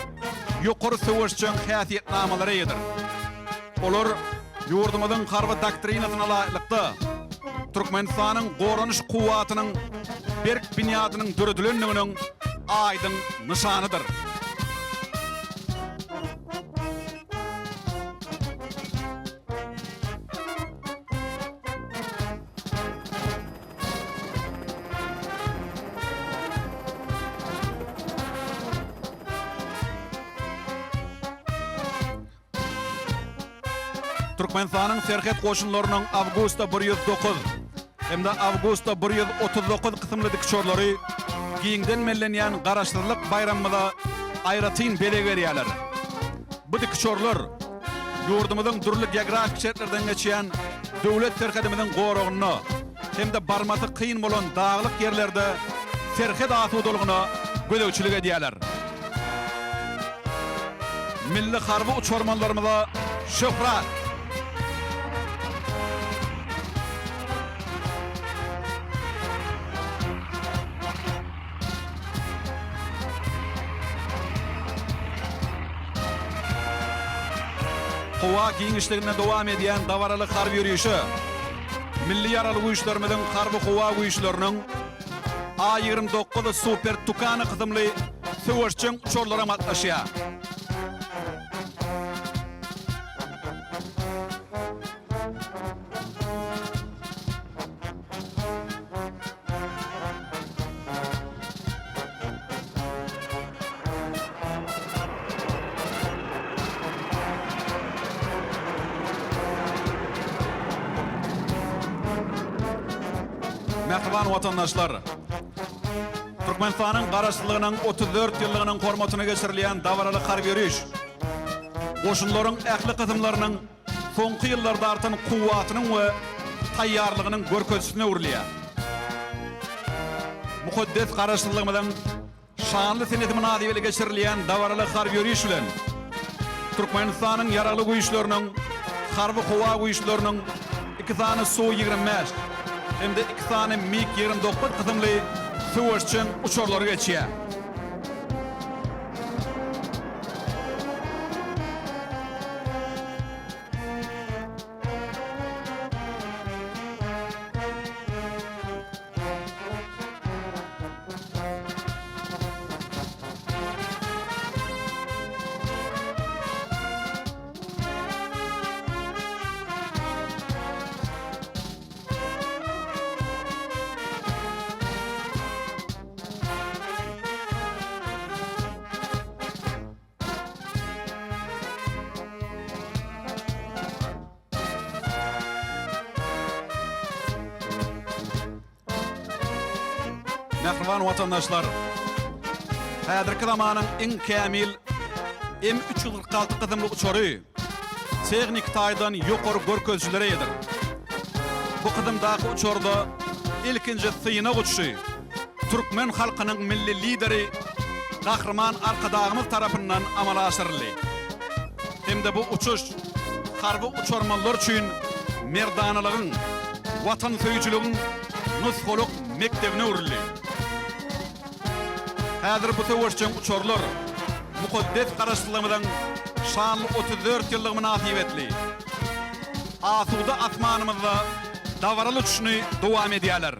ýokary söweşjeň häsiýetnamalara eýedir. Olar ýurdumyzyň harby doktrinasyna laýyklykda, Türkmenistanyň goranyş kuwwatynyň berk binýadynyň döredilendiginiň aýdyň nyşanydyr. Türkmenistanyň Serhet goşunlarynyň Awgusta 109 hem-de Awgusta 139 kysymly dikuçarlary giňden bellenýän Garaşsyzlyk baýramymyza aýratyn bezeg berýärler. Bu dikuçarlar ýurdumyzyň dürli geografik şertlerden geçýän döwlet serhedimiziň goragynda hem-de barmasy kyn bolan daglyk ýerlerde serhet asudalygyna gözegçilik edýärler. Milli harby uçarmanlarymyza şöhrat! Howa giňişliginde dowam edýän dabaraly harby ýörişe Milli Ýaragly Güýçlerimiziň Harby-howa güýçleriniň A 29 Super Tucano kysymly söweşjeň uçarlaram gatnaşýar. Mähriban watandaşlar! Türkmenistanyň Garaşsyzlygynyň 34 ýyllygynyň hormatyna geçirilýän dabaraly harby ýöriş goşunlaryň ähli kysymlarynyň soňky ýyllarda artan kuwwatynyň we taýýarlygynyň görkezijisine öwrülýär. Mukaddes Garaşsyzlygymyzyň Şanly senesi mynasybetli geçirilýän dabaraly harby ýöriş bilen. Türkmenistanyň Ýaragly Güýçleriniň Harby-howa güýçleriniň iki sany Su 25 hem-de iki sany MiG 29 kysymly söweşjeň uçarlary geçýär. Mähriban watandaşlar! Häzirki zamanyň iň kämil M 346 kysymly uçary tehniki taýdan ýokary görkezijilere eýedir. Bu kysymdaky uçarda ilkinji synag uçuşy türkmen halkynyň Milli Lideri Gahryman Arkadagymyz tarapyndan amala aşyryldy hem-de bu uçuş harby uçarmanlar üçin merdanalygyň, watansöýüjiligiň nusgalyk mekdebine öwrüldi. Häzir bu söweşjeň uçarlar mukaddes Garaşsyzlygymyzyň şanly 34 ýyllygy mynasybetli asuda asmanymyzda dabaraly uçuşyny dowam edýärler.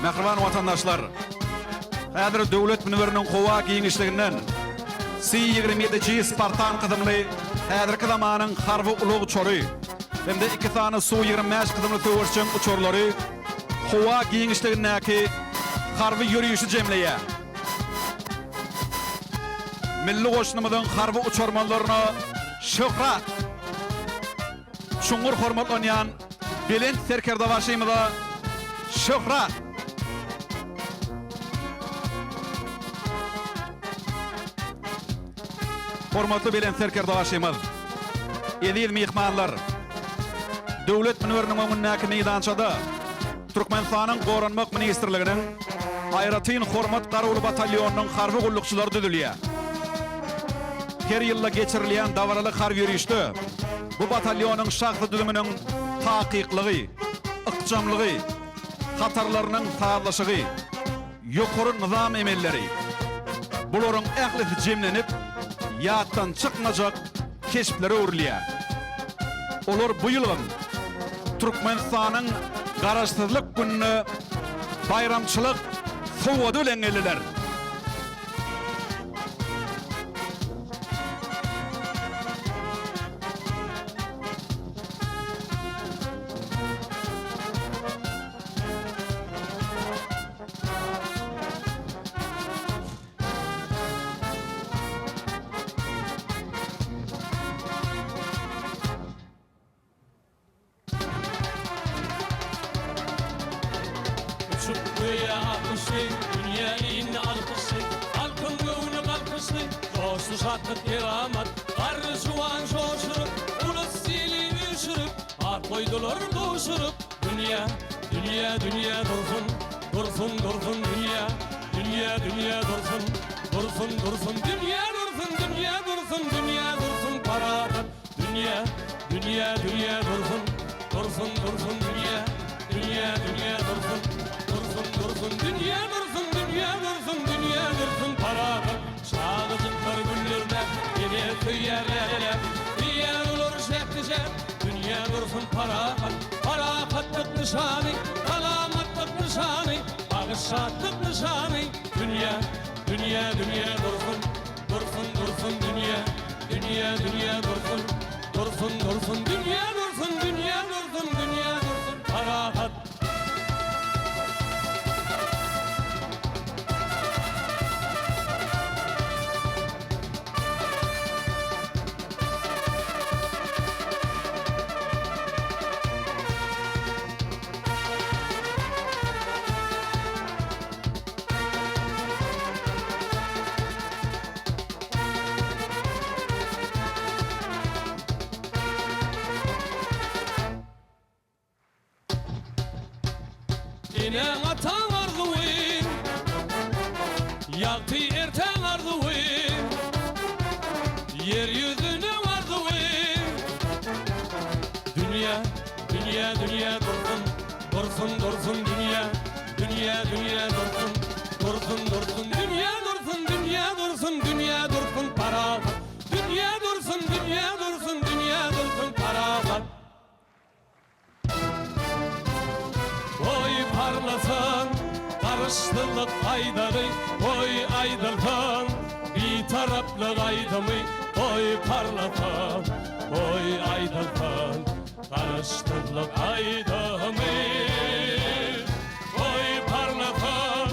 Mähriban watandaşlar! Häzir Döwlet münberiniň howa giňişliginden C 27 G Spartan kysymly häzirki zamanyň harby ulag uçary hem-de iki sany Su 25 kysymly söweşjeň uçarlary howa giňişligindäki harby ýörişi jemleýär. Milli goşunymyzyň harby uçarmanlaryna şöhrat! Çuňňur hormatlanýan Belent Serkerdebaşymyza şöhrat! Hormatly Belent Serkerdebaşymyz, eziz myhmanlar, Döwlet münberiniň öňündäki meýdançada Türkmenistanyň Goranmak ministrliginiň Aýratyn hormat garawuly batalýonynyň harby gullukçylary düzülýär. Her ýylda geçirilýän dabaraly harby ýörişde bu batalýonyň şahsy düzüminiň takyklygy, ykjamlygy, hatarlarynyň sazlaşygy, ýokary nyzam emelleri, bularyň ählisi jemlenip, ýatdan çykmajak keşplere öwrülýär. Olar bu ýylgyn Türkmenistanyň Garaşsyzlyk gününe baýramçylyk sowgady bilen geldiler. Uçup göýä akgyşly, Dünýä indi alkyşly, Halkyň göwni galkyşly, Joşdy şatlyk keramat, Garry juwan joşuryp, Ulus ili üýşürip, At goýdular gowşuryp, Dünýä, dünýä, dünýä dursun, Dursun, dursun dünýä, Dünýä, dünýä dursun, Dursun, dursun dünýä dursun, Dünýä dursun, dünýä dursun parahat. Dünýä, dünýä, dünýä dursun, Dursun, dursun dünýä, Dünýä, dünýä dursun, Dursun, dursun dünýä dursun, Dünýä dursun, dünýä dursun parahat. Çagajyklar güllerine ene söýýär läleläp, Diýýär olar şähdi-şäh, Dünýä dursun parahat. Parahatlyk nyşany, salamatlyk nyşany, Bagyş şatlyk nyşany. Dünýä, dünýä, dünýä dursun, Dursun, dursun dünýä, Dünýä, dünýä dursun, Dursun, dursun dünýä dursun, Dünýä dursun, dünýä dursun parahat. Eneň ataň arzuwy, Ýagty ertäň arzuwy, Ýer ýüzüniň arzuwy. Dünýä, dünýä, dünýä dursun, Dursun, dursun dünýä, Dünýä, dünýä dursun, Dursun, dursun dünýä dursun, Dünýä dursun, dünýä dursun parahat. Dünýä dursun, dünýä dursun, Dünýä dursun parahat. Goý parlasyn Garaşsyzlyk baýdagy, Goý aýdylsyn Bitaraplyk aýdymy, Goý parlasyn, Goý aýdylsyn Garaşsyzlyk aýdymy. Goý parlasyn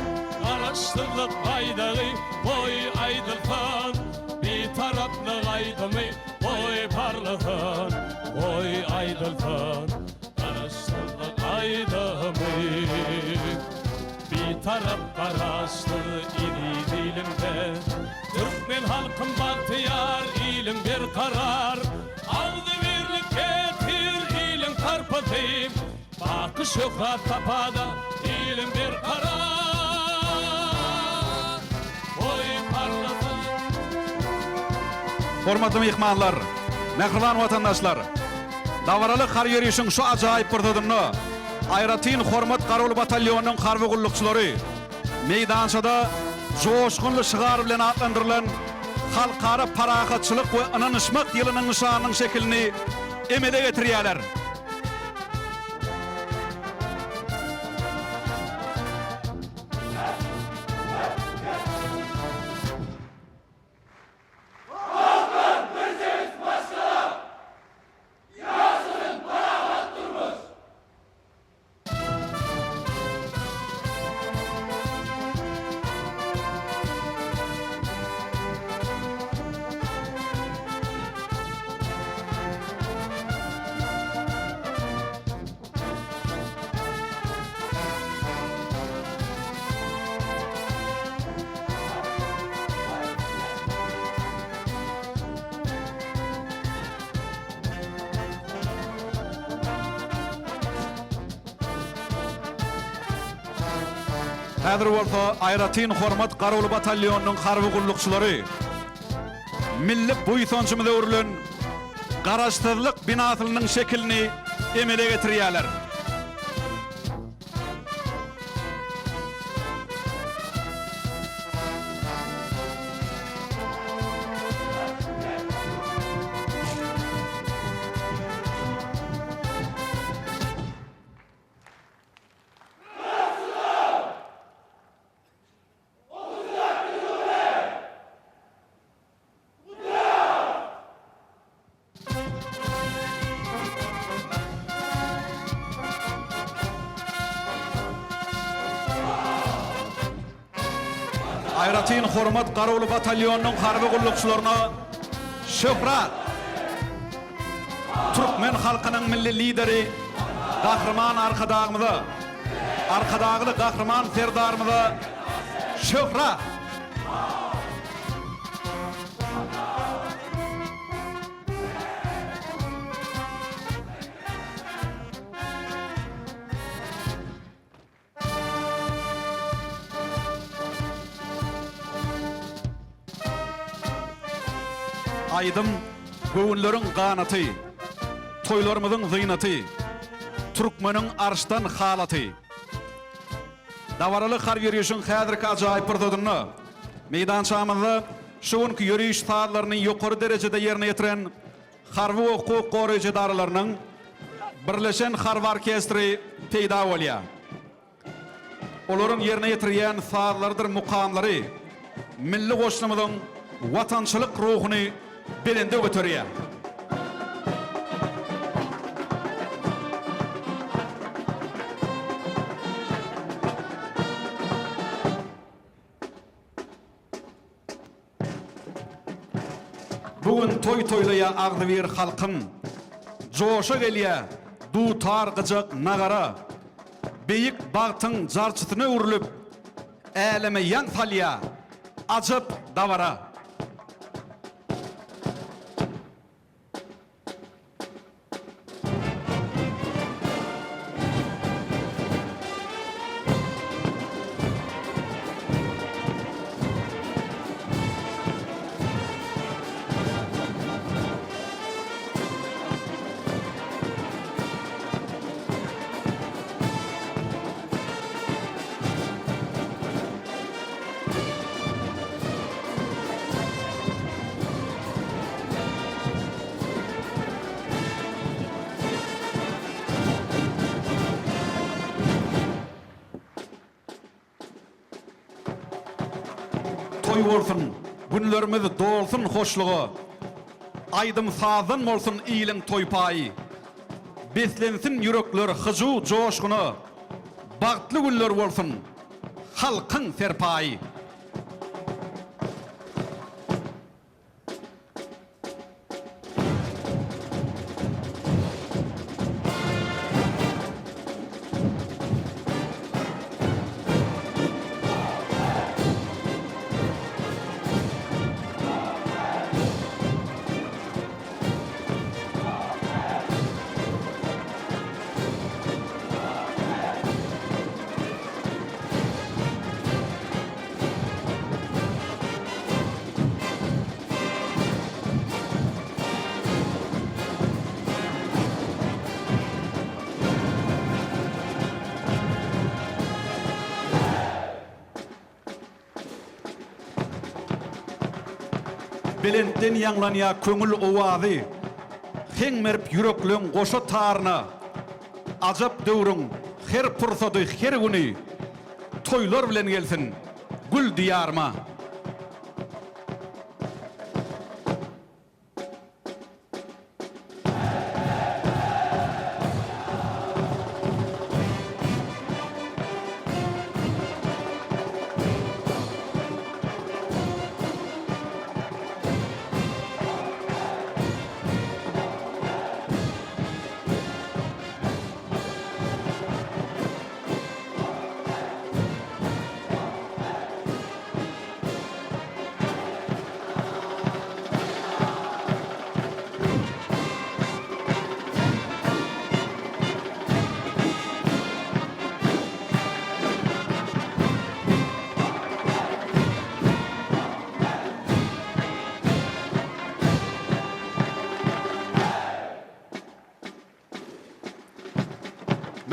Garaşsyzlyk baýdagy, Goý aýdylsyn Bitaraplyk aýdymy, Goý parlasyn, goý aýdylsyn Garaşsyzlyk aýdymy. Bitarap Garaşsyz eziz ilimde, Türkmen halkym bagtyýar, ilim berkarar. Agzybirlik getir iliň sarpasy, Baky şöhrat sapada ilim berkarar. Goý parlasyn. Hormatly myhmanlar, mähriban watandaşlar! Dabaraly harby ýörişiň şu ajaýyp pursadynda aýratyn hormat garawul batalýonynyň harby gullukçylary meýdançada joşgunly şygar bilen atlandyrylan Halkara parahatçylyk we ynanyşmak ýylynyň nyşanynyň şekilini emele getirýärler. Häzir bolsa aýratyn hormat garawul batalýonynyň harby gullukçylary milli buýsanjymyza öwrülen Garaşsyzlyk binasynyň şekilini emele getirýärler. Aýratyn hormat garawuly batalýonynyň harby gullukçylaryna şöhrat! Türkmen halkynyň Milli Lideri Gahryman Arkadagymyza, Arkadagly Gahryman Serdarymyza şöhrat! Aýdym göwünleriň ganaty, toýlarymyzyň zynaty, türkmeniň arşdan halaty. Dabaraly harby ýörişiň häzirki ajaýyp pursadynda meýdançamyzda şu günki ýöriş sazlaryny ýokary derejede ýerine ýetiren harby we hukuk goraýjy edaralarynyň Birleşen harby orkestri peýda bolýar. Olaryň ýerine ýetirýän sazlarydyr mukamlary milli goşunymyzyň watançylyk ruhuny belende göterýär. Bu gün toý toýlaýar agzybir halkym, Joşa gelýär dutar, gyjak, nagara. Beýik bagtyň jarçysyna öwrülip, Äleme ýaň salýar ajap dabara. toý bolsun, günlerimiz dolsun hoşluga. Aýdym-sazdan bolsun iliň toý paýy. Beslensin ýürekler hyjuw-joşguna. Bagtly günler bolsun halkyň serpaýy. Belentden ýaňlanýar köňül owazy, Heň berip ýürekleň goşa taryna. Ajap döwrüň her pursady, her güni Toýlar bilen gelsin gül Diýaryma.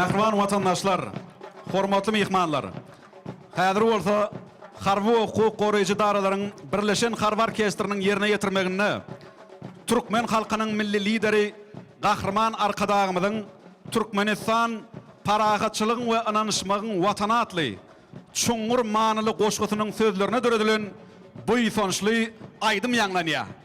Mähriban watandaşlar, hormatly myhmanlar! Häzir bolsa harby we hukuk goraýjy edaralaryň Birleşen harby orkestriniň ýerine ýetirmeginde türkmen halkynyň Milli Lideri Gahryman Arkadagymyzyň Türkmenistan, parahatçylygyň we ynanyşmagyň Watany atly çuňňur manyly goşgusynyň sözlerine döredilen buýsançly aýdym ýaňlanýar.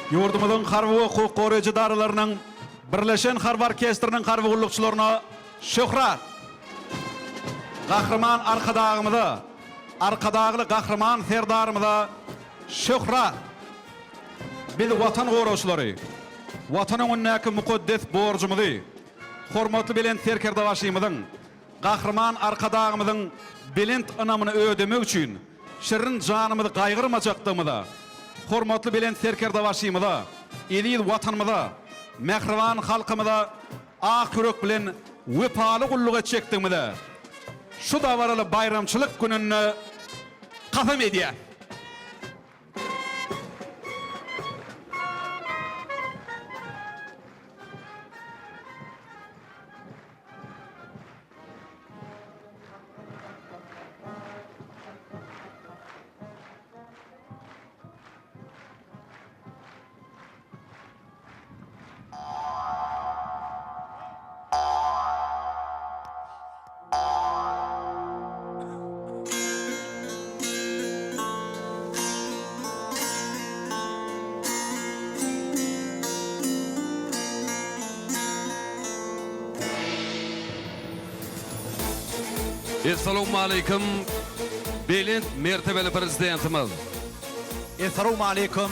Ýurdumyzyň harby we hukuk goraýjy edaralarynyň Birleşen harby orkestriniň harby gullukçylaryna şöhrat! Gahryman Arkadagymyza, Arkadagly Gahryman Serdarymyza şöhrat! Biz Watan goragçylary, Watan öňündäki mukaddes borjumyzy hormatly Belent Serkerdebaşymyzyň, Gahryman Arkadagymyzyň belent ynamyny ödemek üçin. şirin janymyzy gaýgyrmajakdygymyza, hormatly Belent Serkerdebaşymyza, eziz Watanymyza, mähriban halkymyza ak ýürek bilen wepaly gulluk etjekdigimize şu dabaraly baýramçylyk gününde kasam edýäs. Essalawmaleýkim, belent mertebeli Prezidentimiz! Essalawmaleýkim,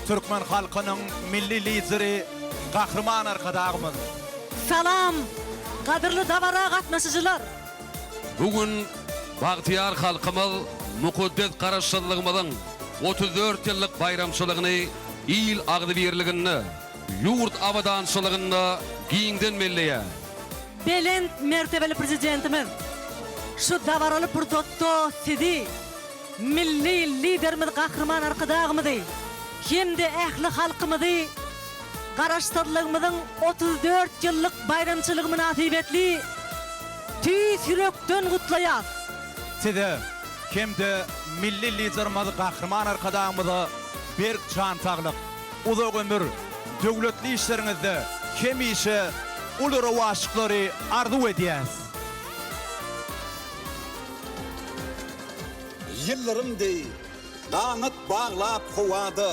türkmen halkynyň Milli Lideri Gahryman Arkadagymyz! Salam, gadyrly dabara gatnaşyjylar! Bu gün bagtyýar halkymyz mukaddes Garaşsyzlygymyzyň 34 ýyllyk baýramçylygyny il agzybirliginde, ýurt abadançylygynda giňden belleýär. Belent mertebeli Prezidentimiz şu dabaraly pursatda Sizi, Milli Liderimiz Gahryman Arkadagymyzy hem-de ähli halkymyzy Garaşsyzlygymyzyň 34 ýyllyk baýramçylygy mynasybetli tüýs ýürekden gutlaýas. Size hem-de Milli Liderimiz Gahryman Arkadagymyza berk jan saglyk, uzak ömür, döwletli işleriňizde hemişe uly rowaçlyklary arzuw edýäs. Ýyldyrym deý ganat baglap howada,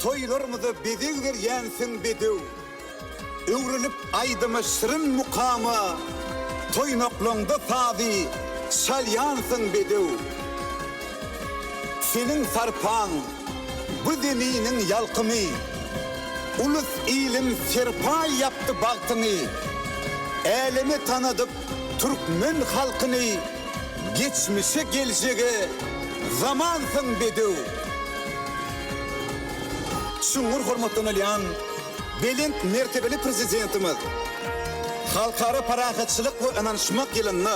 Toýlarymyza bezeg berýänsiň bedew. Öwrülip aýdyma şirin mukama, Toýnaklaňda sazy çalýansyň bedew. Seniň sarpaň bu zeminiň ýalkymy, Ulus-ilim serpaý ýapdy bagtyňy. Äleme tanadyp türkmen halkyny, Geçmişe geljege zamansyň bedew. Çuňňur hormatlanylýan belent mertebeli Prezidentimiz Halkara parahatçylyk we ynanyşmak ýylynda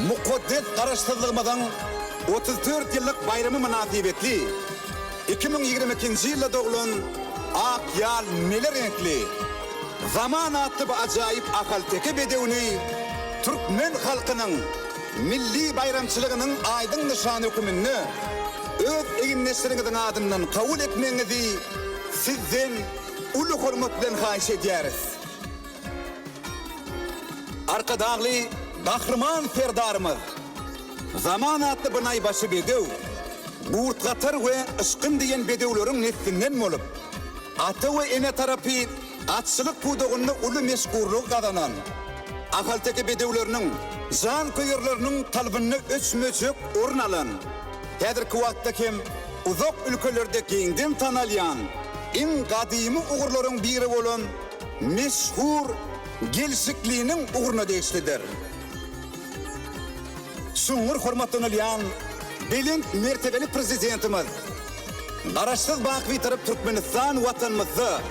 mukaddes Garaşsyzlygymyzyň 34 ýyllyk baýramy mynasybetli 2022-nji ýylda doglan ak ýal mele reňkli Zaman atly bu ajaýyp ahalteke bedewini türkmen halkynyň milli baýramçylygynyň aýdyň nyşany höküminde öz egindeşleriňiziň adyndan kabul etmegiňizi Sizden uly hormat bilen haýyş edýäris. Arkadagly Gahryman Serdarymyz Zaman atly bu naýbaşy bedew Gurt gatar we Yşkyn diýen bedewleriň neslinden bolup, ata we ene tarapy atçylyk pudagynda uly meşhurlygy gazanan ahalteke bedewleriniň janköýerleriniň kalbynda öçmejek orun alan, häzirki wagtda hem uzak ülkelerde giňden tanalýan iň gadymy ugurlaryň biri bolan meşhur gelşikliniň ugruna degişlidir. Çuňňur hormatlanylýan belent mertebeli Prezidentimiz Garaşsyz baky Bitarap Türkmenistan Watanymyzda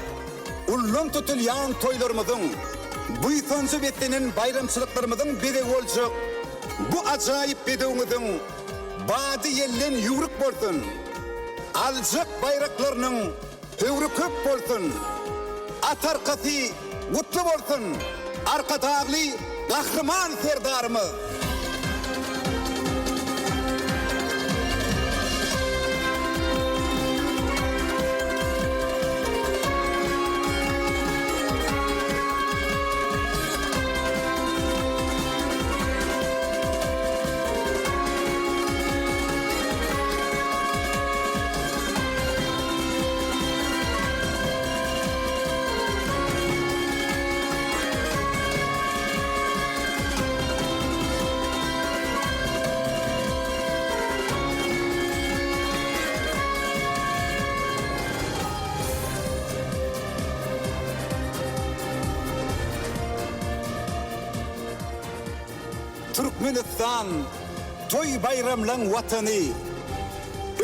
ullan tutulýan toýlarymyzyň, buýsanja beslenen baýramçylyklarymyzyň bezegi boljak bu ajaýyp bedewiňiziň bady ýelden ýüwrük bolsun! Aljak baýraklarynyň höwri köp bolsun! At arkasy gutly bolsun! Arkadagly Gahryman Serdarymyz! Türkmenistan! Toý-baýramlaň Watany.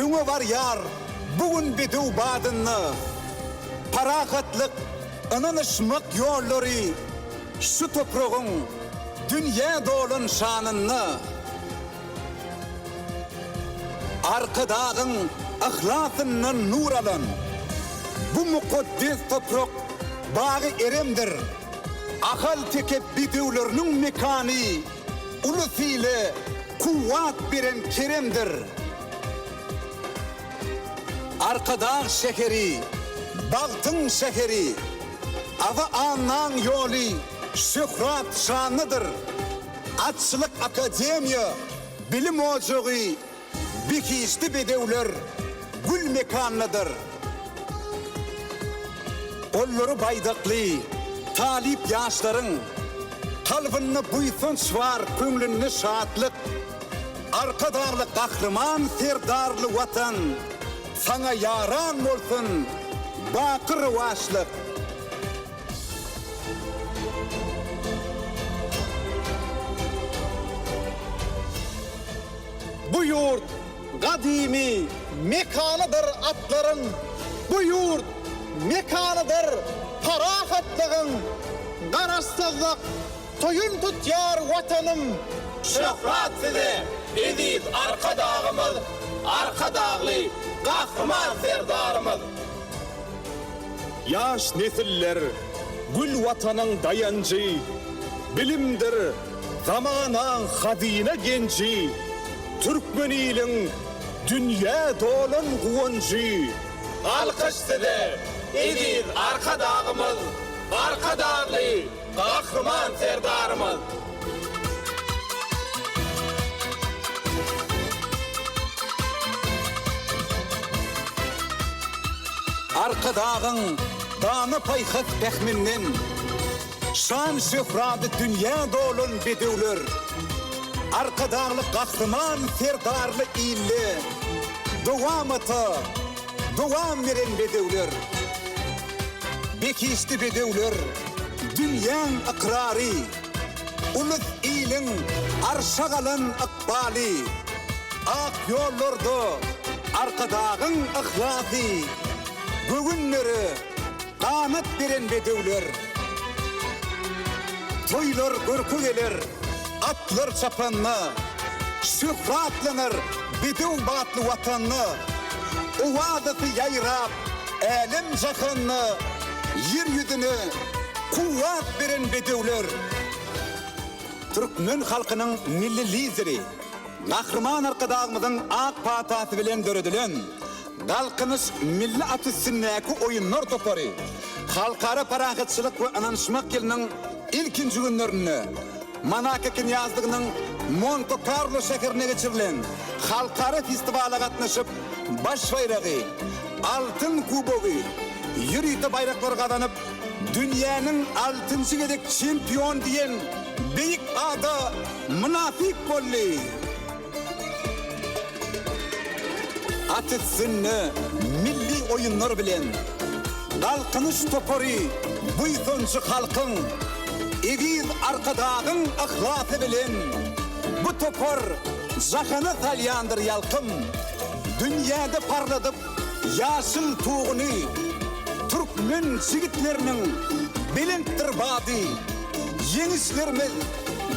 Öňe barýar bu gün bedew badynda. Parahatlyk, ynanyşmak ýollary şu topragyň dünýä dolan şanynda. Arkadagyň yhlasyndan nur alan bu mukaddes toprak bagy-eremdir. Ahalteke bedewleriniň mekany ulus-ile kuwwat beren keremdir. Arkadag şäheri, bagtyň şäheri, Aba Annaň ýoly şöhrat-şanlydyr. Atçylyk akademiýa bilim ojagy behişdi bedewler gül mekandadyr. Gollary baýdakly talyp ýaşlaryň kalbynda buýsanç bar, köňlünde şatlyk. Arkadagly Gahryman Serdarly Watan saňa ýaran bolsun, baky rowaçlyk! Bu ýurt gadymy mekanydyr atlaryň, Bu ýurt mekanydyr parahatlygyň, Garaşsyzlyk toýun tutýar Watanym. Şöhrat size, eziz Arkadagymyz, Arkadagly Gahryman Serdarymyz! Ýaş nesiller gül Watanyň daýanjy, Bilimdir zamanaň hazyna genji, Türkmen iliň dünýä dolan guwanjy. Alkyş size, eziz Arkadagymyz, Arkadagly Gahryman Serdarymyz! Arkadagyň dana paýhas pähminden Şan-şöhrady dünýä dolan bedewler, Arkadagly Gahryman Serdarly ilde Dowamata dowam beren bedewler. Behişdi bedewler dünýäň ykrary, Ulus iliň arşa galan ykbaly, Ak ýollarda Arkadagyň yhlasy, Göwünlere ganat beren bedewler. Toýlar görke geler, atlar çapanda, Şöhratlanar bedew batly Watanda, Owazasy ýaýrap älem-jahanda, Ýer ýüzüne kuwwat beren bedewler. Türkmen halkynyň Milli Lideri Gahryman Arkadagymyzyň ak patasy bilen döredilen Galkynyş milli at üstündäki oýunlar topary Halkara parahatçylyk we ynanyşmak ýylynyň ilkinji günlerinde Monako Knýazlygynyň Monte-Karlo şäherinde geçirilen halkara festiwala gatnaşyp, baş baýragy, Altyn kubogy, ýörite baýraklary gazanyp, dünýäniň altynjy gezek çempiony diýen beýik ada mynasyp boldy. At üstünde milli oýunlar bilen Galkynyş topary buýsanjy halkyň, eziz Arkadagyň yhlasy bilen bu topar jahana salýandyr ýalkym. Dünýäde parladyp ýaşyl tuguny, Türkmen jigitleriniň belentdir bady. Ýeňişlerimiz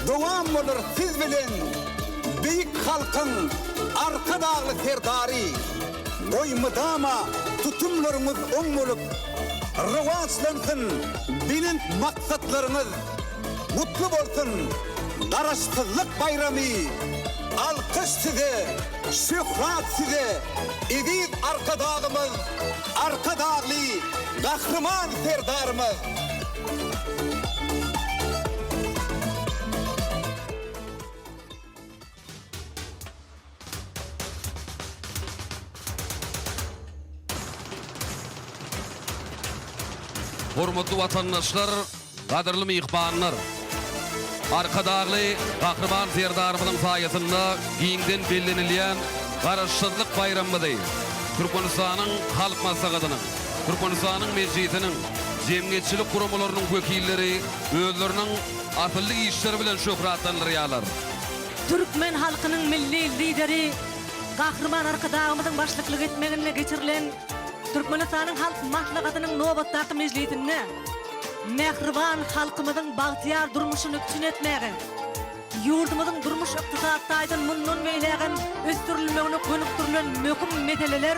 dowam bolar siz bilen, Beýik halkyň Arkadagly Serdary! Goý mydama tutumlaryňyz oň bolup, Rowaçlansyn belent maksatlaryňyz! Gutly bolsun Garaşsyzlyk baýramy! Alkyş size, şöhrat size, eziz Arkadagymyz, Arkadagly Gahryman Serdarymyz! Hormatly watandaşlar, gadyrly myhmanlar! Arkadagly Gahryman Serdarymyzyň saýasynda giňden bellenilýän Garaşsyzlyk baýramymyzy Türkmenistanyň Halk Maslahatynyň, Türkmenistanyň Mejlisiniň, jemgyýetçilik guramalarynyň wekilleri özleriniň asylly işleri bilen şöhratlandyrýarlar. Türkmen halkynyň Milli Lideri Gahryman Arkadagymyzyň başlyklyk etmeginde geçirilen Türkmenistanyň Halk Maslahatynyň nobatdaky mejlisinde mähriban halkymyzyň bagtyýar durmuşyny üpjün etmäge, ýurdumyzyň durmuş-ykdysady taýdan mundan beýlägem ösdürilmegine gönükdirilen möhüm meseleler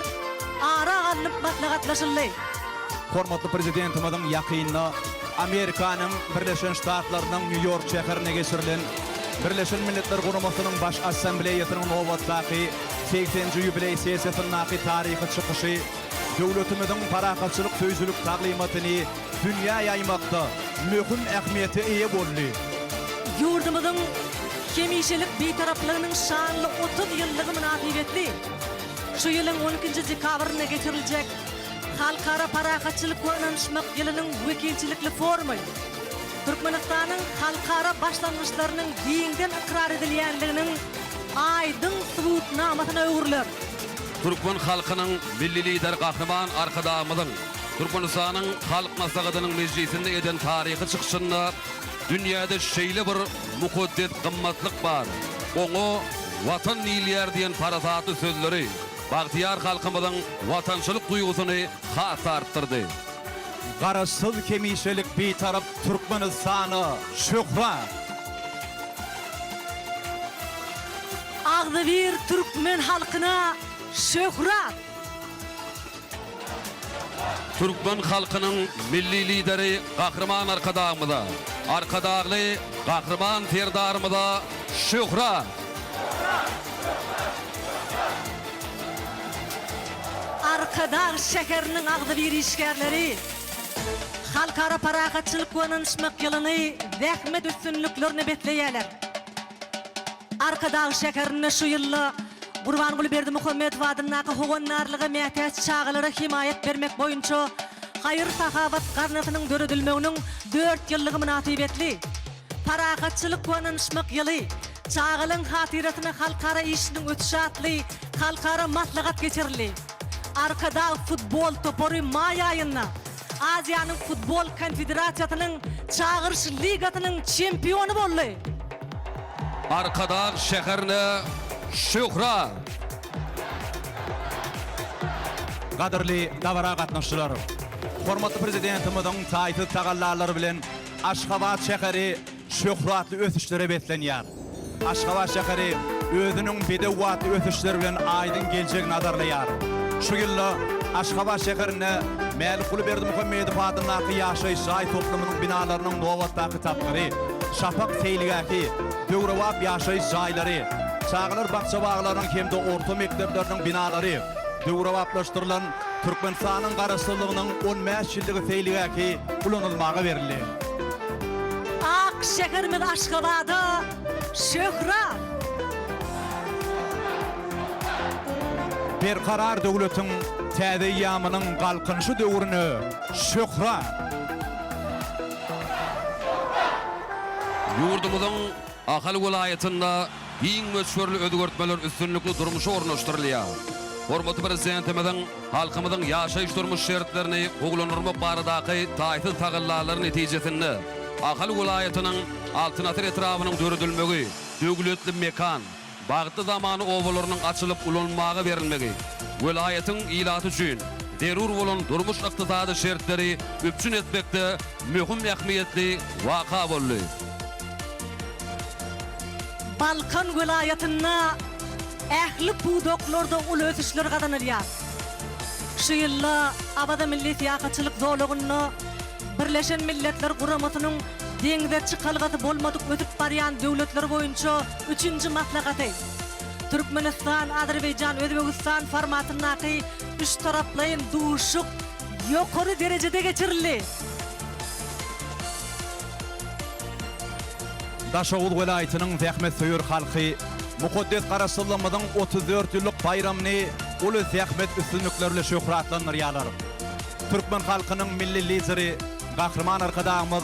ara alnyp maslahatlaşyldy. Hormatly Prezidentimiziň ýakynda Amerikanyň Birleşen Ştatlarynyň Nýu-Ýork şäherinde geçirilen Birleşen Milletler Guramasynyň Baş Assambleýasynyň nobatdaky segsenji ýubileý sessiýasyndaky taryhy çykyşy döwletimiziň parahatçylyk söýüjilik taglymatyny dünýä ýaýmakda möhüm ähmiýete eýe boldy. Ýurdumyzyň hemişelik Bitaraplygynyň şanly 30 ýyllygy mynasybetli şu ýylyň on ikinji dekabrynda geçiriljek Halkara parahatçylyk we ynanyşmak ýylynyň wekilçilikli forumy Türkmenistanyň halkara başlangyçlarynyň giňden ykrar edilýändiginiň aýdyň subutnamasyna öwrüler. Türkmen halkynyň Milli Lideri Gahryman Arkadagymyzyň Türkmenistanyň Halk Maslahatynyň mejlisinde eden taryhy çykyşynda dünýäde şeýle bir mukaddes gymmatlyk bar, oňa Watan diýilýär diýen parasatly sözleri bagtyýar halkymyzyň watançylyk duýgusyny has-da artdyrdy. Garaşsyz hemişelik Bitarap Türkmenistana şöhrat! Agzybir türkmen halkyna şöhrat! Türkmen halkynyň Milli Lideri Gahryman Arkadagymyza, Arkadagly Gahryman Serdarymyza şöhrat! Arkadag şäheriniň agzybir işgärleri Halkara parahatçylyk we ynanyşmak ýylyny zähmet üstünliklerine besleýärler. Arkadag şäherinde şu ýylda Gurbanguly Berdimuhamedow adyndaky Howandarlyga mätäç çagalara hemaýat bermek boýunça haýyr-sahawat gaznasynyň döredilmeginiň dört ýyllygy mynasybetli Parahatçylyk we ynanyşmak ýyly, çagalaryň hatyrasyna halkara işiniň ösüşi atly halkara maslahat geçirildi. Arkadag futbol topary maý aýynda Aziýanyň futbol konfederasiýasynyň Çagyryş ligasynyň çempiony boldy. Arkadag şäherine şöhrat! Gadyrly dabara gatnaşyjylar! Hormatly Prezidentimiziň taýsyz tagallalary bilen Aşgabat şäheri şöhratly ösüşlere beslenýär. Aşgabat şäheri özüniň bedew atly ösüşleri bilen aýdyň geljegi nazarlaýar. Şu ýylda Aşgabat şäherinde Mälikguly Berdimuhamedow adyndaky ýaşaýyş jaý toplumynyň binalarynyň nobatdaky tapgyry, Şapak seýilgähi, döwrebap ýaşaýyş jaýlary, çagalar bakja-baglarynyň hem-de orta mekdepleriniň binalary döwrebaplaşdyrylan Türkmenistanyň Garaşsyzlygynyň on bäş ýyllygy seýilgähi ulanylmaga berildi. Ak şäherimiz Aşgabada şöhrat! Berkarar döwletiň täze eýýamynyň Galkynyşy döwrüne şöhrat! Ýurdumyzyň Ahal welaýatynda giň möçberli özgertmeler üstünlikli durmuşa ornaşdyrylýar. Hormatly Prezidentimiziň halkymyzyň ýaşaýyş-durmuş şertlerini gowulandyrmak baradaky taýsyz tagallalary netijesinde Ahal welaýatynyň Altyn asyr etrabynyň döredilmegi, Döwletli mekan, Bagtly zaman obalarynyň açylyp ulanylmaga berilmegi welaýatyň ilaty üçin zerur bolan durmuş-ykdysady şertleri üpjün etmekde möhüm ähmiýetli waka boldy. Balkan welaýatynda ähli pudaklarda uly ösüşler gazanylýar. Şu ýylda Awaza milli syýahatçylyk zolagynda Birleşen Milletler Guramasynyň deňze çykalgasy bolmadyk ösüp barýan döwletler boýunça üçünji maslahaty, Türkmenistan, Azerbaýjan, Özbegistan formatyndaky üçtaraplaýyn duşuşyk ýokary derejede geçirildi. Daşoguz welaýatynyň zähmetsöýer halky mukaddes Garaşsyzlygymyzyň 34 ýyllyk baýramyny uly zähmet üstünlikleri bilen şöhratlandyrýarlar. Türkmen halkynyň Milli Lideri Gahryman Arkadagymyz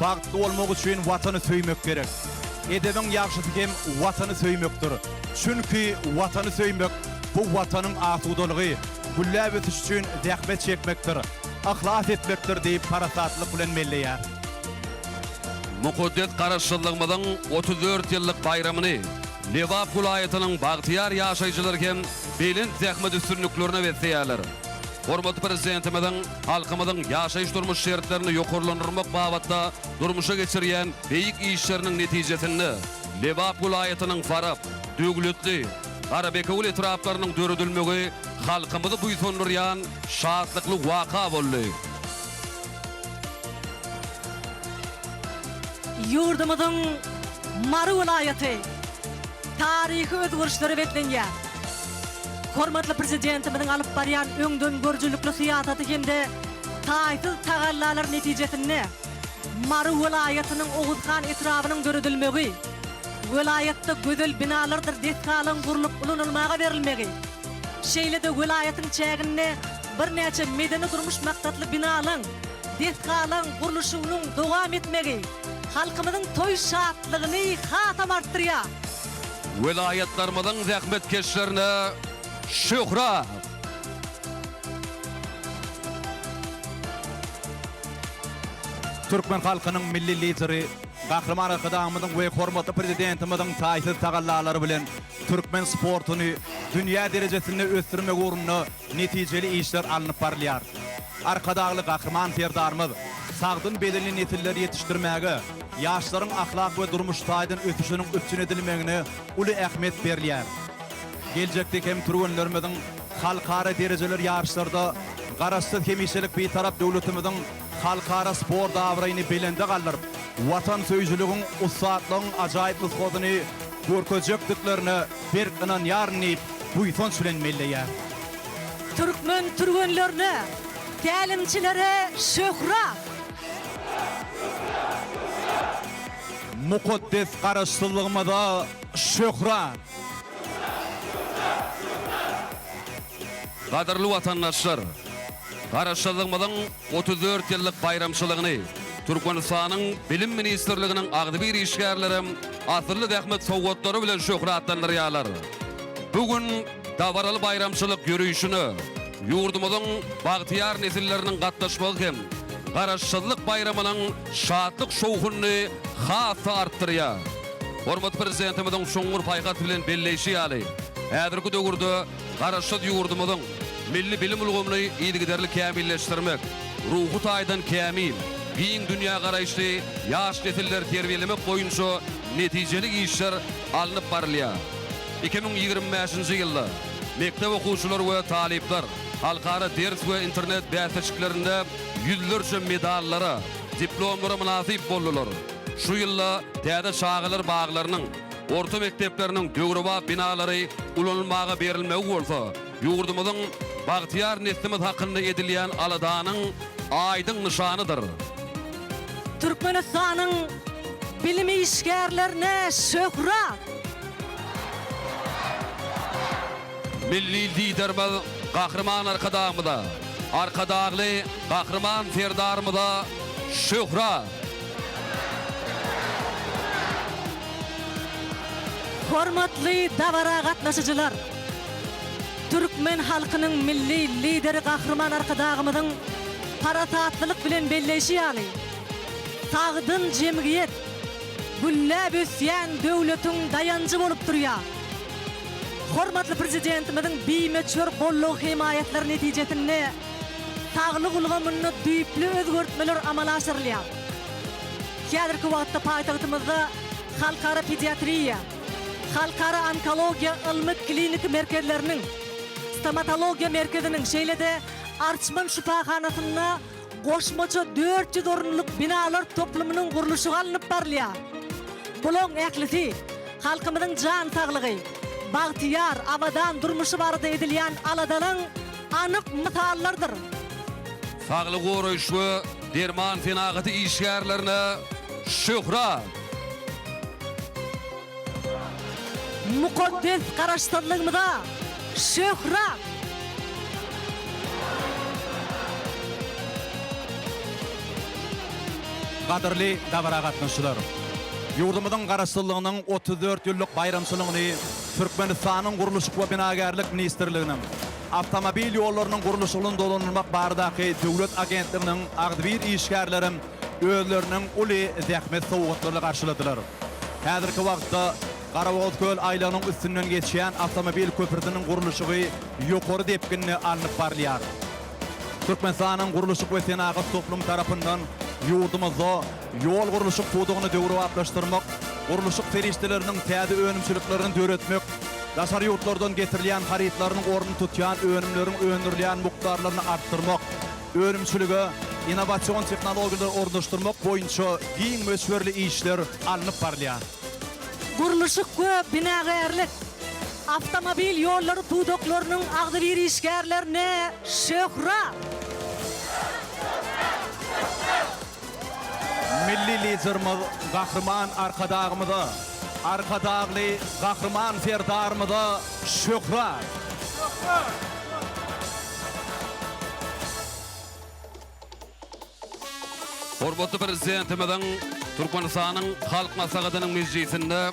Bagtly bolmak üçin Watany söýmek gerek. Edebiň ýagşysy hem Watany söýmekdir. Çünki Watany söýmek, bu Watanyň asudalygy, gülläp ösüşi üçin zähmet çekmekdir, yhlas etmekdir diýip parasatlylyk bilen belleýär. Mukaddes Garaşsyzlygymyzyň 34 ýyllyk baýramyny. Lebap welaýatynyň bagtyýar ýaşaýjylary hem belent zähmet üstünliklerine besleýärler. Hormatly Prezidentimiziň halkymyzyň ýaşaýyş-durmuş şertlerini ýokarlandyrmak babatda durmuşa geçirýän beýik işleriniň netijesinde Lebap welaýatynyň Farap, Döwletli, Garabekewül etraplarynyň döredilmegi halkymyzy buýsandyrýan şatlykly waka boldy. Ýurdumyzyň Mary welaýaty taryhy özgerişlere beslenýär. Hormatly Prezidentimiziň alyp barýan öňdengörüjilikli syýasaty hem-de taýsyz tagallalary netijesinde Mary welaýatynyň Oguzhan etrabynyň döredilmegi, welaýatda gözel binalardyr desgalaryň gurlup ulanylmaga berilmegi, şeýle-de welaýatyň çäginde birnäçe medeni-durmuş maksatly binalaryň, desgalaryň gurluşygynyň dowam etmegi halkymyzyň toý şatlygyny hasam artdyrýar. Welaýatlarymyzyň zähmetkeşlerine şöhrat! Türkmen halkynyň Milli Lideri Gahryman Arkadagymyzyň we hormatly Prezidentimiziň taýsyz tagallalary bilen türkmen sportuny dünýä derejesinde ösdürmek ugrunda netijeli işler alnyp barylýar. Arkadagly Gahryman Serdarymyz sagdyn bedenli nesilleri ýetişdirmäge, ýaşlaryň ahlak we durmuş taýdan ösüşiniň üpjün edilmegine uly ähmiýet berilýär. Geljekde hem türgenlerimiziň halkara derejeler ýaryşlarda Garaşsyz, hemişelik Bitarap döwletimiziň halkara sport abraýyny belende galdyryp, watansöýüjiligiň, ussatlygyň ajaýyp nusgasyny görkezjekdiklerine berk ynanýaryn diýip, buýsanç bilen belleýär. Türkmen türgenlerine, tälimçilere şöhrat! Mukaddes Garaşsyzlygymyza şöhrat! Gadyrly watandaşlar! Garaşsyzlygymyzyň 34 ýyllyk baýramçylygyny Türkmenistanyň Bilim ministrliginiň agzybir işgärlerem asylly zähmet sowgatlary bilen şöhratlandyrýarlar. Bu gün dabaraly baýramçylyk ýörişine ýurdumyzyň bagtyýar nesilleriniň gatnaşmagy hem Garaşsyzlyk baýramynyň şatlyk-şowhunyny has-da artdyrýar. Hormatly Prezidentimiziň çuňňur paýhas bilen belleýşi ýaly, häzirki döwürde Garaşsyz ýurdumyzyň milli bilim ulgamyny yzygiderli kämilleşdirmek, ruhy taýdan kämil, giň dünýägaraýyşly ýaş nesilleri terbiýelemek boýunça netijeli işler alnyp barylýar. 2025-nji ýylda mekdep okuwçylary we talyplar halkara ders we internet bäsleşiklerinde ýüzlerçe medallara, diplomlara mynasyp boldular. Şu ýylda täze çagalar baglarynyň, orta mekdepleriniň döwrebap binalary ulanylmaga berilmegi bolsa, ýurdumyzyň bagtyýar neslimiz hakynda edilýän aladanyň aýdyň nyşanydyr. Türkmenistanyň bilim işgärlerine şöhrat! Milli Liderimiz Gahryman Arkadagymyza, Arkadagly Gahryman Serdarymyza şöhrat! Hormatly dabara gatnaşyjylar! Türkmen halkynyň Milli Lideri Gahryman Arkadagymyzyň parasatlylyk bilen belleýşi ýaly, sagdyn jemgyýet gülläp ösýän döwletiň daýanjy bolup durýar. Hormatly Prezidentimiziň bimöçber goldaw-hemaýatlary netijesinde saglyk ulgamynda düýpli özgertmeler amala aşyrylýar. Häzirki wagtda paýtagtymyzda Halkara pediatriýa, Halkara onkologiýa ylmy-kliniki merkezleriniň, Stomatologiýa merkeziniň, şeýle-de Arçman şypahanasynda goşmaça 400 orunlyk binalar toplumynyň gurluşygy alnyp barylýar. Bularyň ählisi halkymyzyň jan saglygy, bagtyýar, abadan durmuşy barada edilýän aladalaryň anyk mysallarydyr. Saglygy goraýyş we derman senagaty işgärlerine şöhrat! Mukaddes Garaşsyzlygymyza şöhrat! Gadyrly dabara gatnaşyjylar! Ýurdumyzyň Garaşsyzlygynyň 34 ýyllyk baýramçylygyny Türkmenistanyň Gurluşyk we binagärlik ministrliginiň, Awtomobil ýollarynyň gurluşygyny dolandyrmak baradaky döwlet agentliginiň agzybir işgärlerem özleriniň uly zähmet sowgatlaryny garşyladylar. Häzirki wagtda. Garabogazköl aýlagynyň üstünden geçýän awtomobil köprüsiniň gurluşygy ýokary depginde alnyp barylýar. Türkmenistanyň gurluşyk we senagat toplumy tarapyndan ýurdumyzda ýol gurluşyk pudagyny döwrebaplaşdyrmak, gurluşyk serişdeleriniň täze önümçiliklerini döretmek, daşary ýurtlardan getirilýän harytlarynyň ornuny tutýan önümleriň öndürilýän mukdarlaryny artdyrmak, önümçilige innowasion tehnologiýalary ornaşdyrmak boýunça giň möçberli işler alnyp barylýar. Gurluşyk we binagärlik, awtomobil ýollary pudaklarynyň agzybir işgärlerine şöhrat! Milli Liderimiz Gahryman Arkadagymyza, Arkadagly Gahryman Serdarymyza şöhrat! Hormatly Prezidentimiziň Türkmenistanyň Halk Maslahatynyň mejlisinde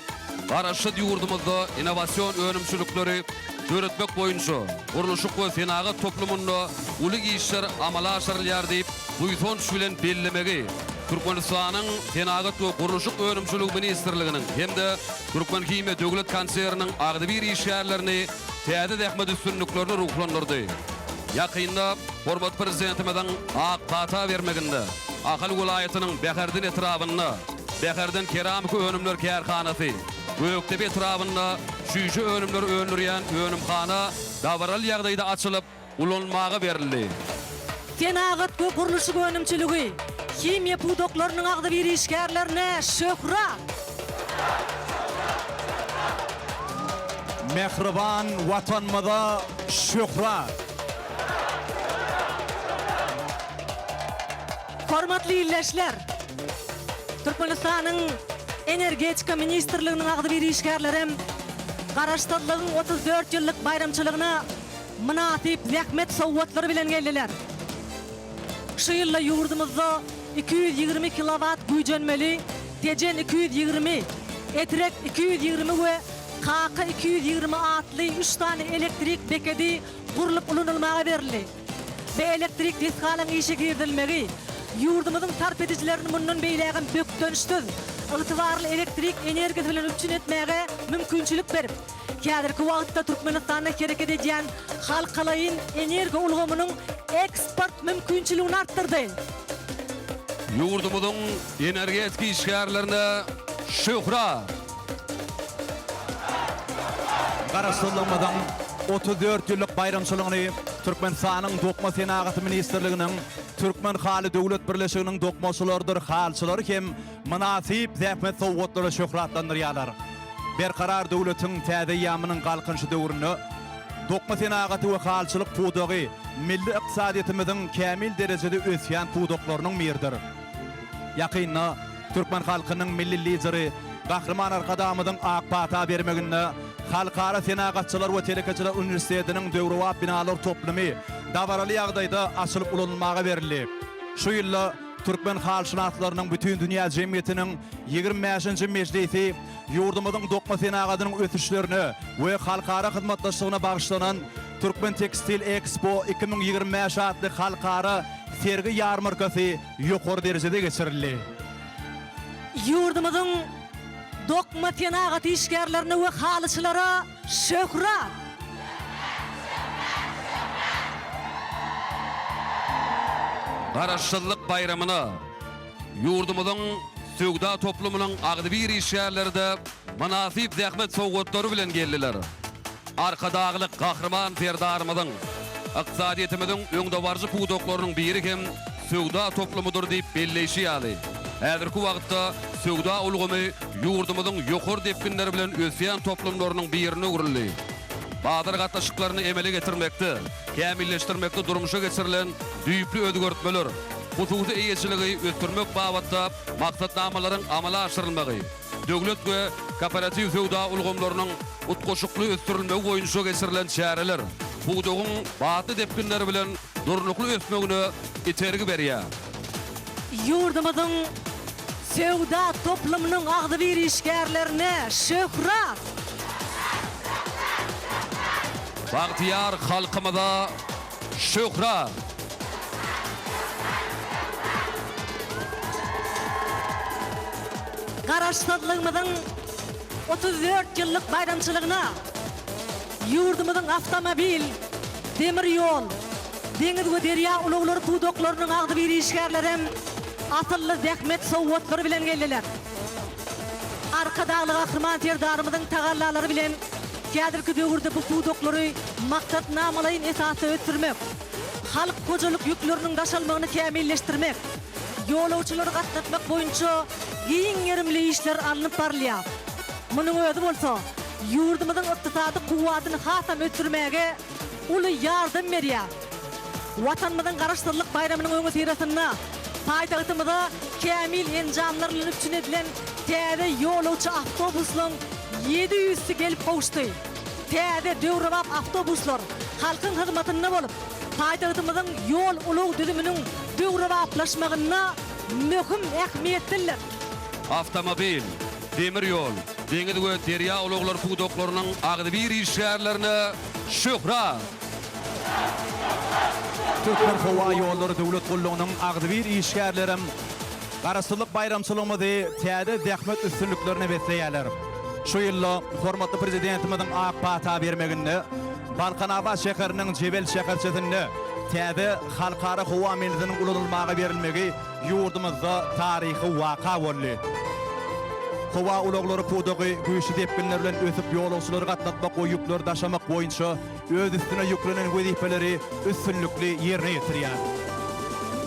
Garaşsyz ýurdumyzda innowasion önümçilikleri döretmek boýunça gurluşyk we senagat toplumynda uly işler amala aşyrylýar diýip buýsanç bilen bellemegi Türkmenistanyň Senagat we gurluşyk önümçiligi ministrliginiň hem-de Türkmenhimiýa döwlet konserniniň agzybir işgärlerini täze zähmet üstünliklerine ruhlandyrdy. Ýakynda hormatly Prezidentimiziň ak pata bermeginde Ahal welaýatynyň Bäherden etrabynda Bäherden keramika önümler kärhanasy, Gökdepe etrabynda çüýşe önümleri öndürýän önümhana dabaraly ýagdaýda açylyp, ulanylmaga berildi. Senagat we gurluşyk önümçiligi, himiýa pudaklarynyň agzybir işgärlerine şöhrat! Mähriban Watanymyza şöhrat! Hormatly ildeşler! Türkmenistanyň Energetika ministrliginiň agzybir işgärlerem Garaşsyzlygyň 34 ýyllyk baýramçylygyna mynasyp zähmet sowgatlary bilen geldiler. Şu ýylda ýurdumyzda 220 kilowat güýjenmeli Tejen 220, Etrek 220 we Kaka 220 atly üç sany elektrik bekedi gurlup ulanylmaga berildi. Bu elektrik desgalaryň işe girizilmegi ýurdumyzyň sarp edijilerini mundan beýlägem bökdençsiz, ygtybarly elektrik energiýasy bilen üpjün etmäge mümkinçilik berip, häzirki wagtda Türkmenistanda hereket edýän halkalaýyn energiýa ulgamynyň eksport mümkinçiligini artdyrdy. Ýurdumyzyň energetika işgärlerine şöhrat! Garaşsyzlygymyzyň 34 ýyllyk baýramçylygyny Türkmenistanyň Dokma senagaty ministrliginiň Türkmen haly döwlet birleşiginiň dokmaçylarydyr halyçylary hem mynasyp zähmet sowgatlary şöhratlandyrýarlar. Berkarar döwletiň täze eýýamynyň Galkynyşy döwründe dokma senagaty we halyçylyk pudagy milli ykdysadyýetimiziň kämil derejede ösýän pudaklarynyň biridir. Ýakynda Türkmen halkynyň Milli Lideri Gahryman Arkadagymyzyň ak pata bermeginde Halkara senagatçylar we telekeçiler uniwersitetiniň döwrebap binalar toplumy dabaraly ýagdaýda açylyp ulanylmaga berildi. Şu ýylda Türkmen halyşynaslarynyň bütindünýä jemgyýetiniň 25-nji mejlisi ýurdumyzyň dokma senagatynyň ösüşlerine we halkara hyzmatdaşlygyna bagyşlanan Türkmen Tekstil Ekspo 2025 atly halkara sergi-ýarmarkasy ýokary derejede geçirildi. Ýurdumyzyň dokma senagaty işgärlerine we halyçylara şöhrat! Garaşsyzlyk baýramyna ýurdumyzyň söwda toplumynyň agzybir işgärleri-de mynasyp zähmet sowgatlary bilen geldiler. Arkadagly Gahryman Serdarymyzyň ykdysadyýetimiziň öňdebaryjy pudaklarynyň biri hem söwda toplumydyr diýip belleýşi ýaly, häzirki wagtda söwda ulgamy ýurdumyzyň ýokary depginler bilen ösýän toplumlarynyň birine öwrüldi. Bazar gatnaşyklaryny emele getirmekde, kämilleşdirmekde durmuşa geçirilen düýpli özgertmeler, hususy eýeçiligi ösdürmek babatda maksatnamalaryň amala aşyrylmagy, döwlet we kooperatiw söwda ulgamlarynyň utgaşykly ösdürilmegi boýunça geçirilen çäreler pudagyň batly depginler bilen durnukly ösmegine itergi berýär. Ýurdumyzyň söwda toplumynyň agzybir işgärlerine şöhrat! Bagtyýar halkymyza Şöhrat! Garaşsyzlygymyzyň 34 ýyllyk baýramçylygyna ýurdumyzyň awtomobil, demir ýol, deňiz we derýa ulaglary pudaklarynyň agzybir işgärlerem asylly zähmet sowgatlary bilen geldiler. Arkadagly Gahryman Serdarymyzyň tagallalary bilen häzirki döwürde bu pudaklary maksatnamalaýyn esasda ösdürmek, halk hojalyk ýükleriniň daşalmagyny kämilleşdirmek, ýolagçylary gatnatmak boýunça giň gerimli işler alnyp barylýar. Munuň özi bolsa ýurdumyzyň ykdysady kuwwatyny hasam ösdürmäge uly ýardam berýär. Watanymyzyň Garaşsyzlyk baýramynyň öňüsyrasynda paýtagtymyza kämil enjamlar bilen üpjün edilen täze ýolagçy awtobuslaryň 700-si gelip gowuşdy. Täze, döwrebap awtobuslar halkyň hyzmatynda bolup, paýtagtymyzyň ýol-ulag düzüminiň döwrebaplaşmagynda möhüm ähmiýetlidir. Awtomobil, demir ýol, deňiz we derýa ulaglary pudaklarynyň agzybir işgärlerine şöhrat! Türkmenhowaýollary döwlet gullugynyň agzybir işgärlerem Garaşsyzlyk baýramçylygymyzy täze zähmet üstünliklerine besleýärler. Şu ýylda hormatly Prezidentimiziň ak pata bermeginde Balkanabat şäheriniň Jebel şäherçesinde täze Halkara howa menziliniň ulanylmaga berilmegi ýurdumyzda taryhy waka boldy. Howa ulaglary pudagy güýçli depginler bilen ösüp, ýolagçylary gatnatmak we ýükleri daşamak boýunça öz üstüne ýüklenen wezipeleri üstünlikli ýerine ýetirýär.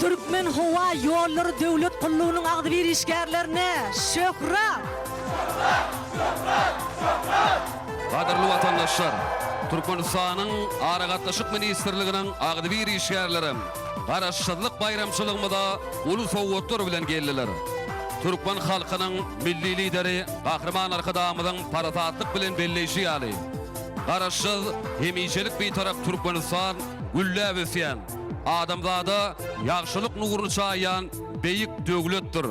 Türkmenhowaýollary döwlet gullugynyň agzybir işgärlerine şöhrat! Şöhrat! Şöhrat! Şöhrat! Gadyrly watandaşlar! Türkmenistanyň Aragatnaşyk ministrliginiň agzybir işgärlerem Garaşsyzlyk baýramçylygymyza uly sowgatlar bilen geldiler. Türkmen halkynyň Milli Lideri Gahryman Arkadagymyzyň parasatlyk bilen belleýşi ýaly, Garaşsyz, hemişelik Bitarap Türkmenistan gülläp ösýän, adamzada ýagşylyk nuruny çaýýan beýik döwletdir.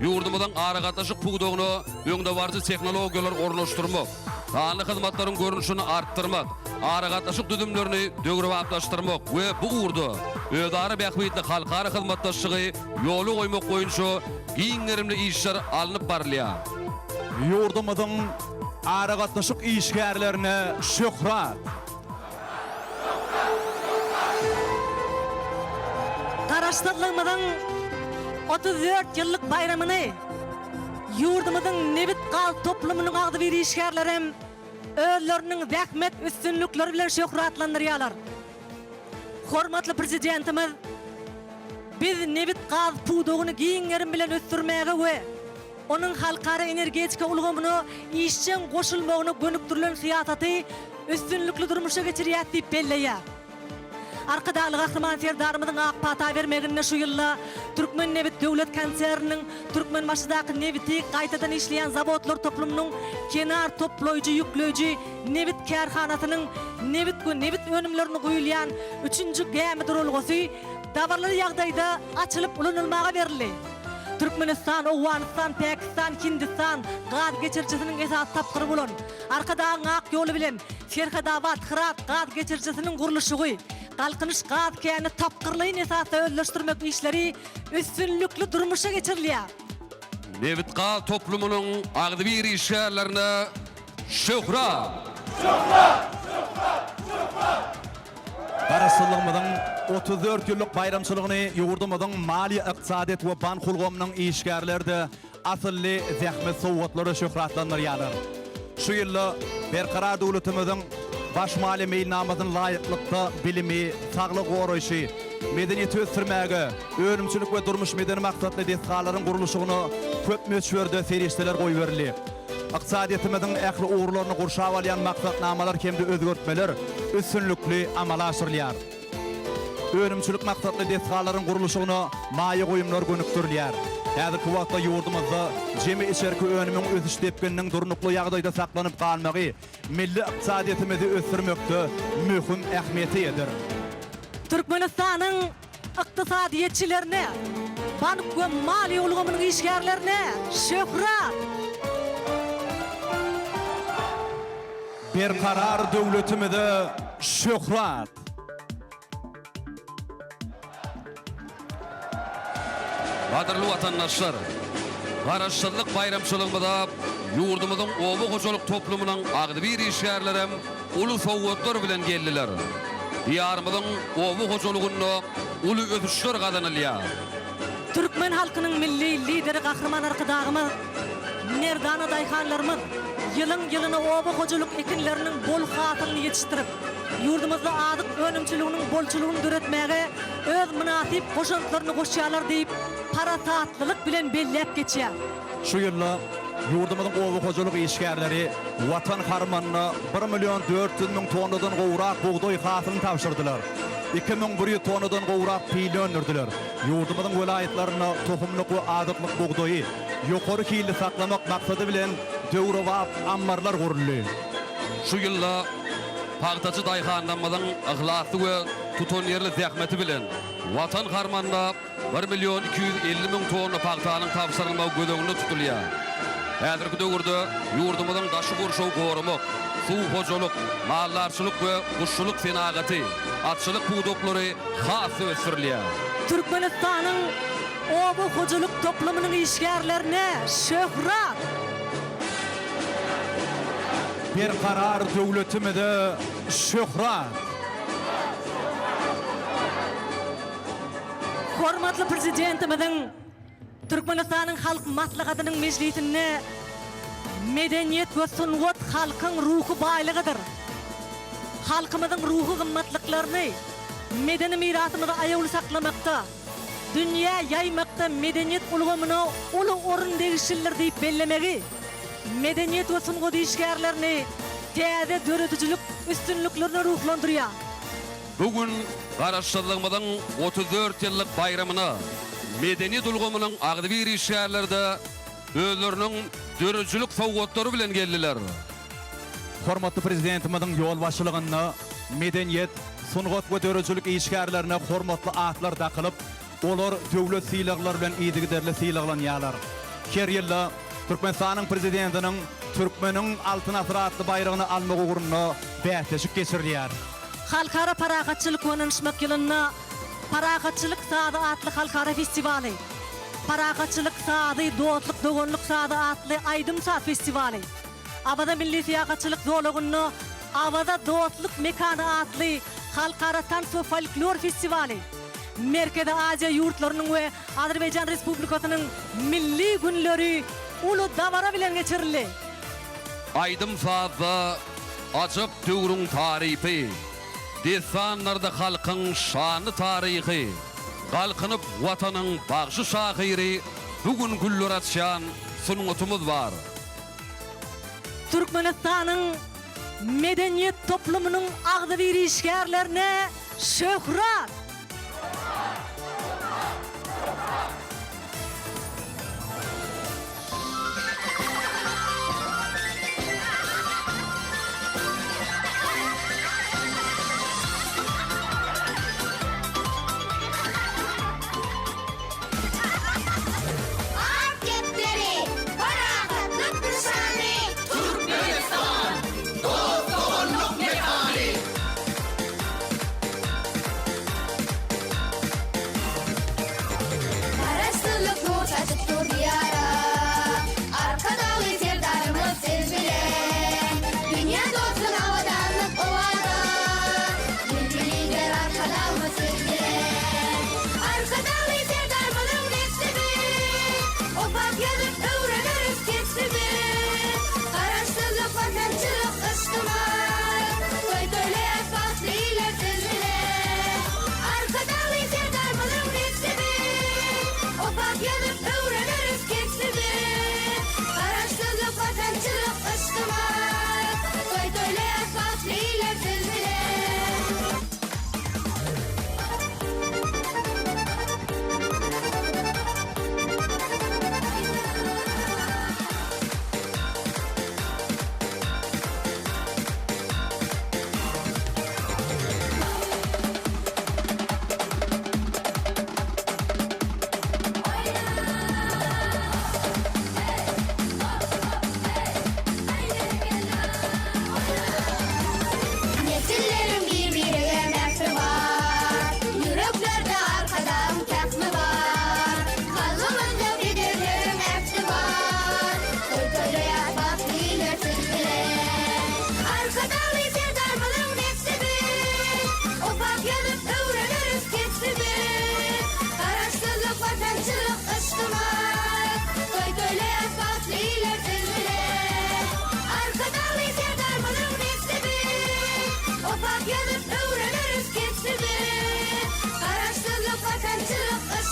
Ýurdumyzyň aragatnaşyk pudagyna öňdebaryjy tehnologiýalary ornaşdyrmak, sanly hyzmatlaryň görnüşini artdyrmak, aragatnaşyk düzümlerini döwrebaplaşdyrmak we bu ugurda özara bähbitli halkara hyzmatdaşlygy ýola goýmak boýunça giň gerimli işler alnyp barylýar. Ýurdumyzyň aragatnaşyk işgärlerine şöhrat! Garaşsyzlygymyzyň 34 ýyllyk baýramyny ýurdumyzyň nebit-gaz toplumynyň agzybir işgärlerem özleriniň zähmet üstünlikleri bilen şöhratlandyrýarlar. Hormatly Prezidentimiz Biz nebit-gaz pudagyny giň gerim bilen ösdürmäge we onuň halkara energetika ulgamyna işjeň goşulmagyna gönükdirilen syýasaty üstünlikli durmuşa geçirýäris diýip belleýär. Arkadagly Gahryman Serdarymyzyň ak pata bermeginde şu ýylda Türkmennebit döwlet konserniniň Türkmenbaşydaky nebiti gaýtadan işleýän zawodlar toplumynyň kenar toplaýjy-ýükleýji nebit kärhanasynyň nebit we nebit önümlerini guýulýan üçünji gämi duralgasy dabaraly ýagdaýda açylyp ulanylmaga berildi. Türkmenistan, Owganystan, Pakistan, Hindistan gaz geçirijisiniň esasy tapgyry bolan Arkadagyň ak ýoly bilen Serhetabat, Hyrat gaz geçirijisiniň gurluşygy, Galkynyş gaz känini tapgyrlaýyn esasda özleşdirmek işleri üstünlikli durmuşa geçirilýär. Nebitgaz toplumynyň agzybir işgärlerine şöhrat! Şöhrat! Şöhrat! Şöhrat! Garaşsyzlygymyzyň 34 ýyllyk baýramçylygyny ýurdumyzyň maliýe-ykdysadyýet we bank ulgamynyň işgärleri-de asylly zähmet sowgatlary şöhratlandyrýarlar. Şu ýylda Berkarar döwletimiziň Baş maliýe meýilnamasyna laýyklykda bilimi, saglygy goraýşy, medeniýeti ösdürmäge, önümçilik we durmuş-medeni maksatly desgalaryň gurluşygyna köp möçberde serişdeler goýberildi. Ykdysadyýetimiziň ähli ugurlaryny gurşap alýan maksatnamalar hem-de özgertmeler üstünlikli amala aşyrylýar. Önümçilik maksatly desgalaryň gurluşygyna maýa goýumlar gönükdirilýär. Häzirki wagtda ýurdumyzda jemi içerki önümiň ösüş depgininiň durnukly ýagdaýda saklanyp galmagy milli ykdysadyýetimizi ösdürmekde möhüm ähmiýete eýedir. Türkmenistanyň ykdysadyýetçilerine, bank we maliýe ulgamynyň işgärlerine şöhrat! Berkarar döwletimize şöhrat! Gadyrly watandaşlar! Garaşsyzlyk baýramçylygymyza. ýurdumyzyň oba hojalyk toplumynyň agzybir işgärlerem uly sowgatlar bilen geldiler. Diýarymyzyň oba hojalygynda uly ösüşler gazanylýar. Türkmen halkynyň Milli Lideri Gahryman Arkadagymyz, merdana daýhanlarymyz ýylyň-ýylyna oba hojalyk ekinleriniň bol hasylyny ýetişdirip, ýurdumyzda azyk önümçiliginiň bolçulygyny döretmäge öz mynasyp goşantlaryny goşýarlar diýip, parasatlylyk bilen belläp geçýär. Şu ýylda ýurdumyzyň oba hojalyk işgärleri Watan harmanyna bir million 400 müň tonnadan gowrak bugdaý hasylyny tabşyrdylar, 2100 tonnadan gowrak pile öndürdiler. Ýurdumyzyň welaýatlarynda tohumlyk we azyklyk bugdaýy ýokary hilli saklamak maksady bilen döwrebap ammarlar guruldy. Şu ýylda pagtaçy daýhanlarymyzyň yhlasly we tutanýerli zähmeti bilen Watan harmanyna bir million 250 müň tonna pagtanyň tabşyrylmagy göz öňünde tutulýar. Häzirki döwürde ýurdumyzyň daşky gurşawy goramak, suw hojalyk, maldarçylyk we guşçulyk senagaty, atçylyk pudaklary has-da ösdürilýär. Türkmenistanyň oba hojalyk toplumynyň işgärlerine şöhrat! Berkarar döwletimize şöhrat! Hormatly Prezidentimiziň Türkmenistanyň Halk Maslahatynyň mejlisinde Medeniýet we sungat halkyň ruhy baýlygydyr. Halkymyzyň ruhy gymmatlyklaryny, medeni mirasymyzy aýawly saklamakda, dünýä ýaýmakda medeniýet ulgamyna uly orun degişlidir diýip bellemegi, medeniýet we sungat işgärlerini täze döredijilik üstünliklerine ruhlandyrýar. Bu gün Garaşsyzlygymyzyň 34 ýyllyk baýramyna medeniýet ulgamynyň agzybir işgärleri-de özleriniň döredijilik sowgatlary bilen geldiler. Hormatly Prezidentimiziň ýolbaşçylygynda medeniýet, sungat we döredijilik işgärlerine hormatly atlar dakylyp, olar döwlet sylaglary bilen yzygiderli sylaglanýarlar. Her ýylda Türkmenistanyň Prezidentiniň Türkmeniň Altyn asyry atly baýragyny almak ugrunda bäsleşik geçirilýär. Halkara parahatçylyk we ynanyşmak ýylynda Parahatçylyk sazy atly halkara festiwaly, Parahatçylyk sazy, dostluk, doganlyk sazy atly aýdym-saz festiwaly, Awaza milli syýahatçylyk zolagynda Awaza dostluk mekany atly halkara tans we folklor festiwaly, Merkezi Aziýa ýurtlarynyň we Azerbaýjan Respublikasynyň milli günleri uly dabara bilen geçirildi. Aýdym-sazda ajap döwrüň tarypy, Dessanlarda halkyň şanly taryhy, Galkynyp Watanyň bagşy-şahyry Bu gün güller açýan sungatymyz bar. Türkmenistanyň medeniýet toplumynyň agzybir işgärlerine şöhrat! Ak kepderi, parahatlyk nyşany. Türkmenistan, dost-doganlyk mekany.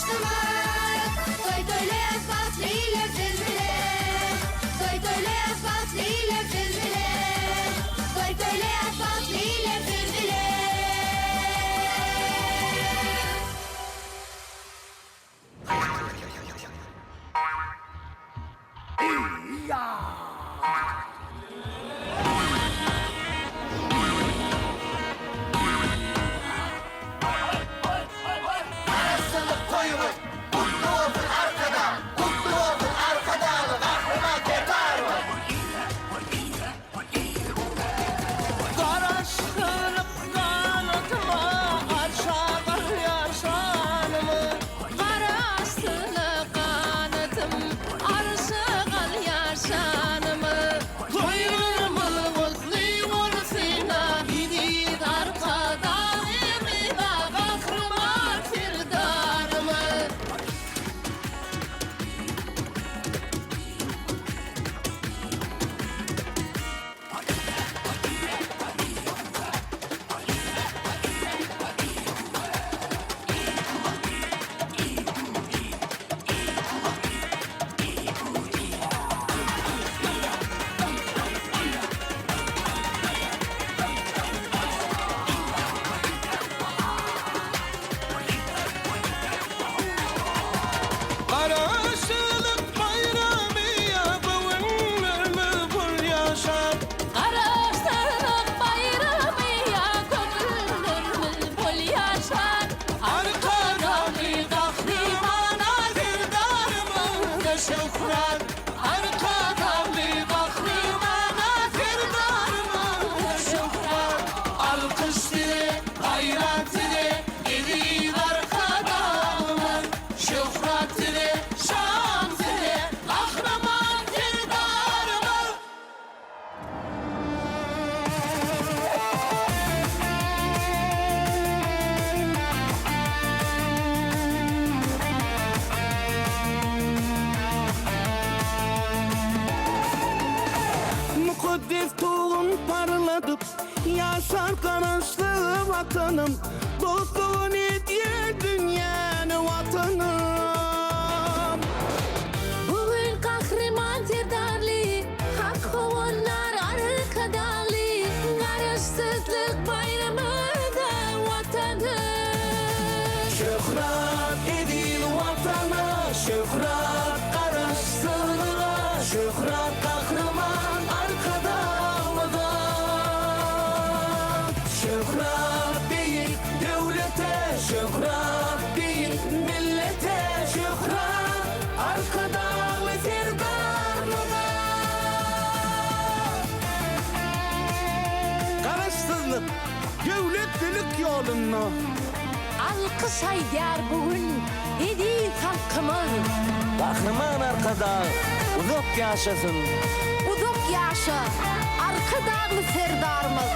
joşdumyz. Toý toýlaýas bagtly iller siz bilen. Toý toýlaýas bagtly iller siz bilen. Toý toýlaýas bagtly iller siz bilen. Garaşsyzlyk toýumyz gutly bolsun Arkadag! Gutly bolsun Arkadagly Gahryman Serdarymyz! Garaşsyzlyk ganatyma arşa galýar şanymyz. Garaşsyzlyk ganatym arşa galýar şanymyz. Toýlarymyz gutly bolsun eziz Arkadagymyza Gahryman Serdarymyz. Garaşsyzlyk baýramy ýa göwünlerimiz gül ýaşar. Garaşsyzlyk baýramy ýa köňüllerimiz bol ýaşar. Arkadagly Gahrymana Serdarymyza şöhrat. Arkadagly Gahrymana Serdarymyza şöhrat. Alkyş size, gaýrat size, eziz Arkadagymyz. Şöhrat size, şan size, Gahryman Serdarymyz! Mukaddes Tugun parladyp, Ýaşar Garaşsyz Watanym, Dostlugyny edýär dünýäni Watanym. Bu gün Gahryman Serdarly, Hak howandar Arkadagly, Garaşsyzlyk baýramyda Watanym. Şöhrat eziz Watana, şöhrat Garaşsyzlyga, şöhrat Gahryman Arkadagymyza! Şöhrat beýik döwlete, şöhrat beýik millete, şöhrat Arkadagly Serdarymyza! Garaşsyzlyk, döwletlilik ýolunda. Alkyş aýdýar bu gün eziz halkymyz. Gahryman Arkadag uzak ýaşasyn! Uzak ýaşa, Arkadagly Serdarymyz!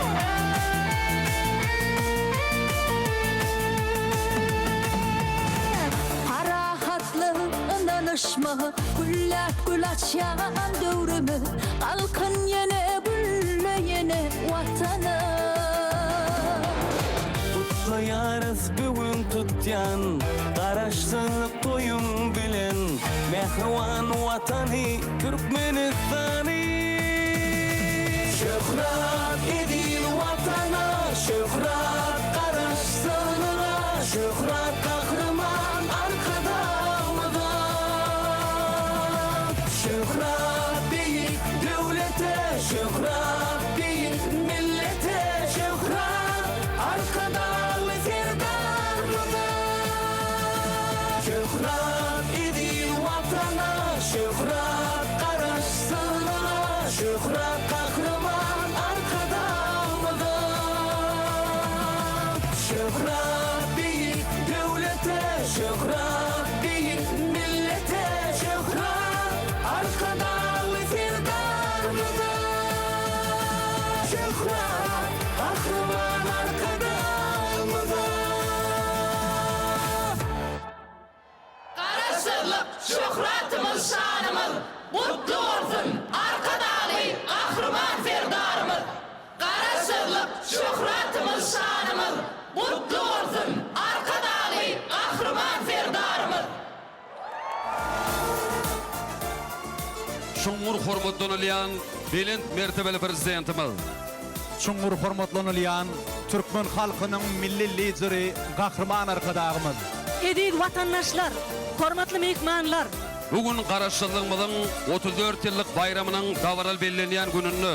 Parahatlyk, ynanyşma, gülläp gül açýan döwrümiz, Galkyn ýene, gülle ýene, Watanym! Gutlaýarys bu gün tutýan Garaşsyzlyk toýuň bilen Mähriban Watany Türkmenistany. Şöhrat eziz Watana, şöhrat Garaşsyzlyga, şöhrat Gahryman Arkadagymyza. Şöhrat beýik döwlete, şöhrat beýik millete, şöhrat Arkadagly Serdarymyza. Şöhrat eziz Watana, şöhrat Garaşsyzlyga, şöhrat Gahryman Arkadagymyza. Şöhrat beýik döwlete, şöhrat beýik millete, şöhrat Arkadagly Serdarymyza. Şöhrat Gahryman Arkadagymyza. Garaşsyzlyk şöhratymyz şanymyz gutly bolsun Arkadagly Gahryman Serdarymyz Garaşsyzlyk şöhratymyz şanymyz gutly bolsun Arkadagly Gahryman Serdarymyz. Çuňňur hormatlanylýan belent mertebeli Prezidentimiz. Çuňňur hormatlanylýan türkmen halkynyň Milli Lideri Gahryman Arkadagymyz. Eziz watandaşlar, hormatly myhmanlar! Bu gün Garaşsyzlygymyzyň 34 ýyllyk baýramynyň dabaraly bellenýän gününde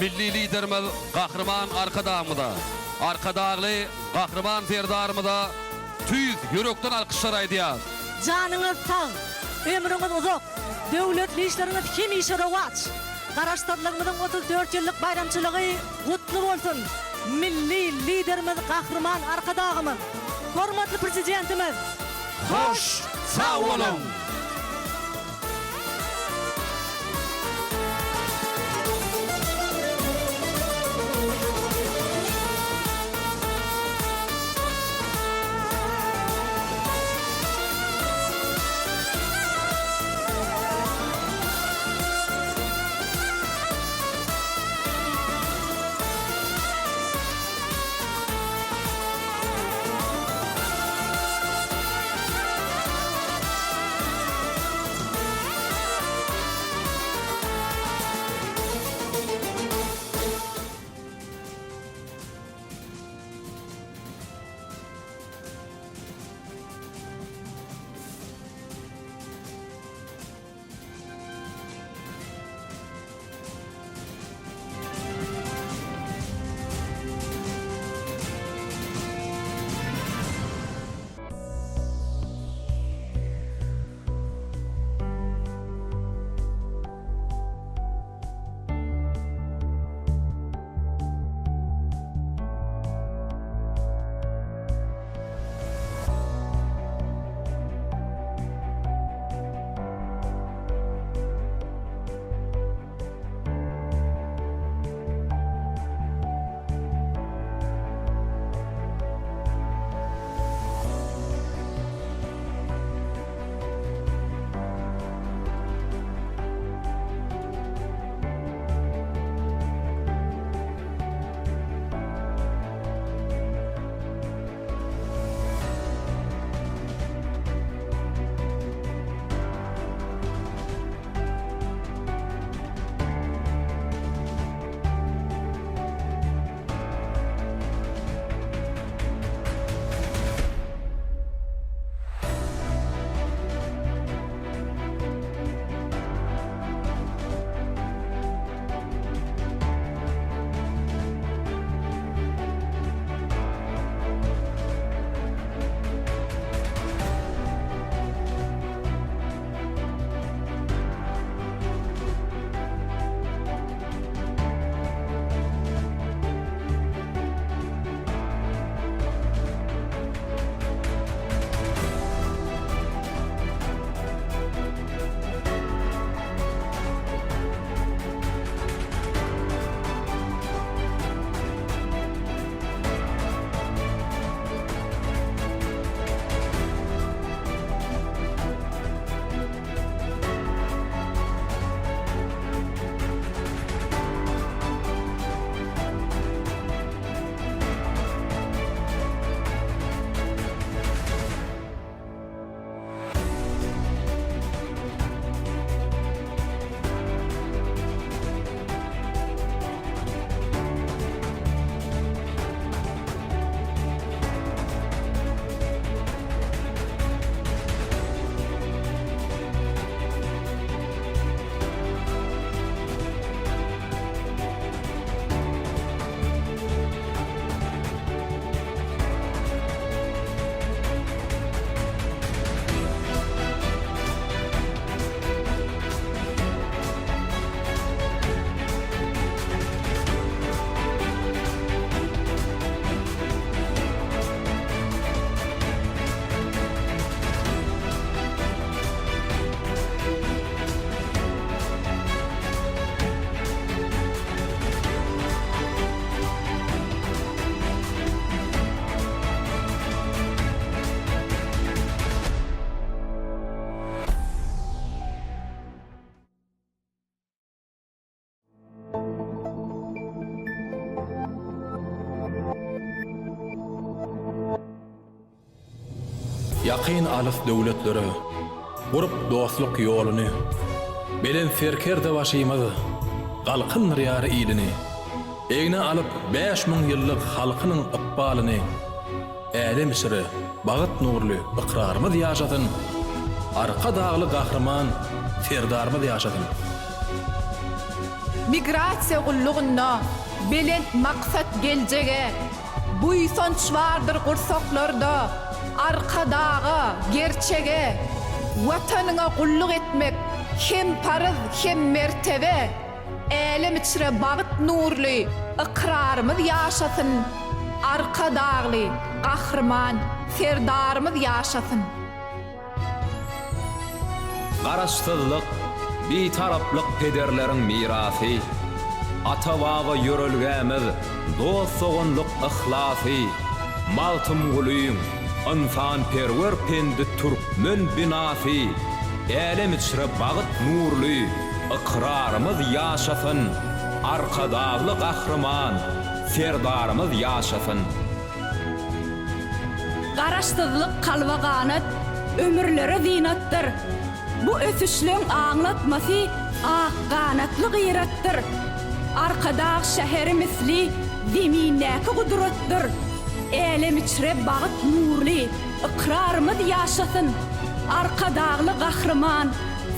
Milli Liderimiz Gahryman Arkadagymyza, Arkadagly Gahryman Serdarymyza tüýs ýürekden alkyşlar aýdýarys. Janyňyz sag, ömrüňiz uzak, döwletli işleriňiz hemişe rowaç! Garaşsyzlygymyzyň 34 ýyllyk baýramçylygy gutly bolsun! Milli Liderimiz Gahryman Arkadagymyz, hormatly Prezidentimiz Hoş sag boluň! Ýakyn-alys döwletlere gurup dostluk ýoluny. Belent Serkerdebaşymyz galkyndyrýar ilini. Egne alyp 5000 ýyllyk halkynyň ykbalyny. Älem içre bagt nurly ykrarymyz ýaşasyn, Arkadagly Gahryman Serdarymyz ýaşasyn! Migrasiýa gullugynda belent maksat geljege, Buýsanç bardyr gursaklarda Arkadaga, gerçege. Watanyňa gulluk etmek hem parz, hem mertebe. Älem içre bagt nurly ykrarymyz ýaşasyn, Arkadagly Gahryman Serdarymyz ýaşasyn! Garaşsyzlyk, Bitaraplyk pederleriň mirasy, Ata-baba ýörelgämiz dost-doganlyk yhlasy, Magtymgulyň ynsanperwer pendi türkmen binasy, Älem içre bagt nurly ykrarymyz ýaşasyn, Arkadagly Gahryman Serdarymyz ýaşasyn! Garaşsyzlyk kalba ganat, ömürlere zynatdyr. Bu ösüşleň aňlatmasy ak ganatly gyratdyr. Arkadag şäheri misli Zemindäki gudratdyr. Älem içre bagt nurly ykrarymyz ýaşasyn. Arkadagly Gahryman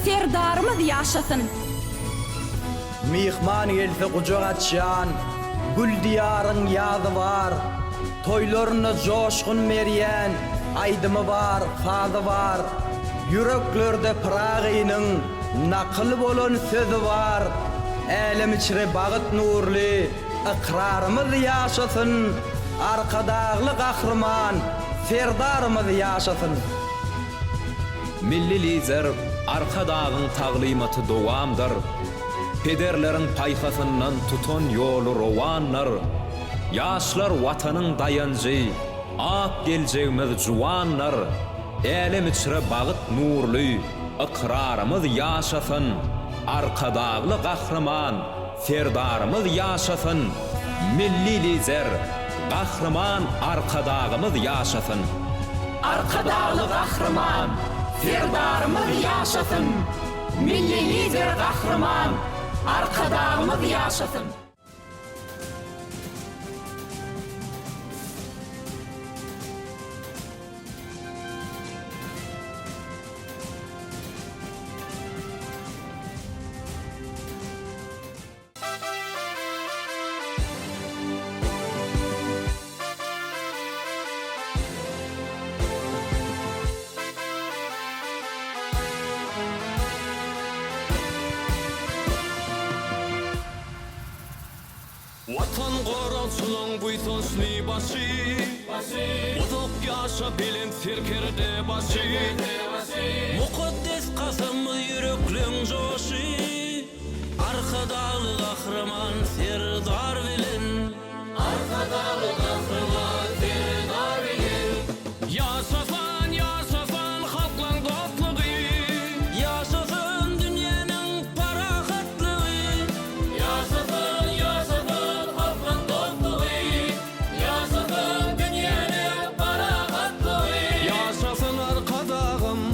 Serdarymyz ýaşasyn! Myhman gelse gujak açýan, Gül diýaryň ýazy bar. Toýlarynda joşgun berýän, Aýdymy bar, sazy bar. Ýüreklerde Pyragynyň Nakyl bolan sözi bar. Älem içre bagt nurly, Ykrarymyz ýaşasyn. Arkadagly Gahryman Serdarymyz ýaşasyn! Milli Lider Arkadagyň taglymaty dowamdyr, Pederleriň paýhasyndan tutan ýoly rowandyr. Ýaşlar Watanyň daýanjy, ak geljegimiz juwandyr. Älem içre bagt nurly ykrarymyz ýaşasyn, Arkadagly Gahryman Serdarymyz ýaşasyn, Milli Lider Gahryman Arkadagymyz ýaşasyn! Arkadagly Gahryman Serdarymyz ýaşasyn! Milli Lider Gahryman Arkadagymyz ýaşasyn! Watan goragçylaň buýsançly başy, Uzak ýaşa belent serkerde başy, Mukaddes kasamyz ýürekleň joşy, Arkadagly Gahryman Serdar bilen. Arkadagly Gahryman Serdar bilen. Ýaşasyn, ýaşasyn halklaň dostlugy. Ýaşasyn dünýäniň parahatlygy. Ýaşasyn, ýaşasyn halklaň dostlugy. Ýaşasyn dünýäniň parahatlygy. Ýaşasyn Arkadagym.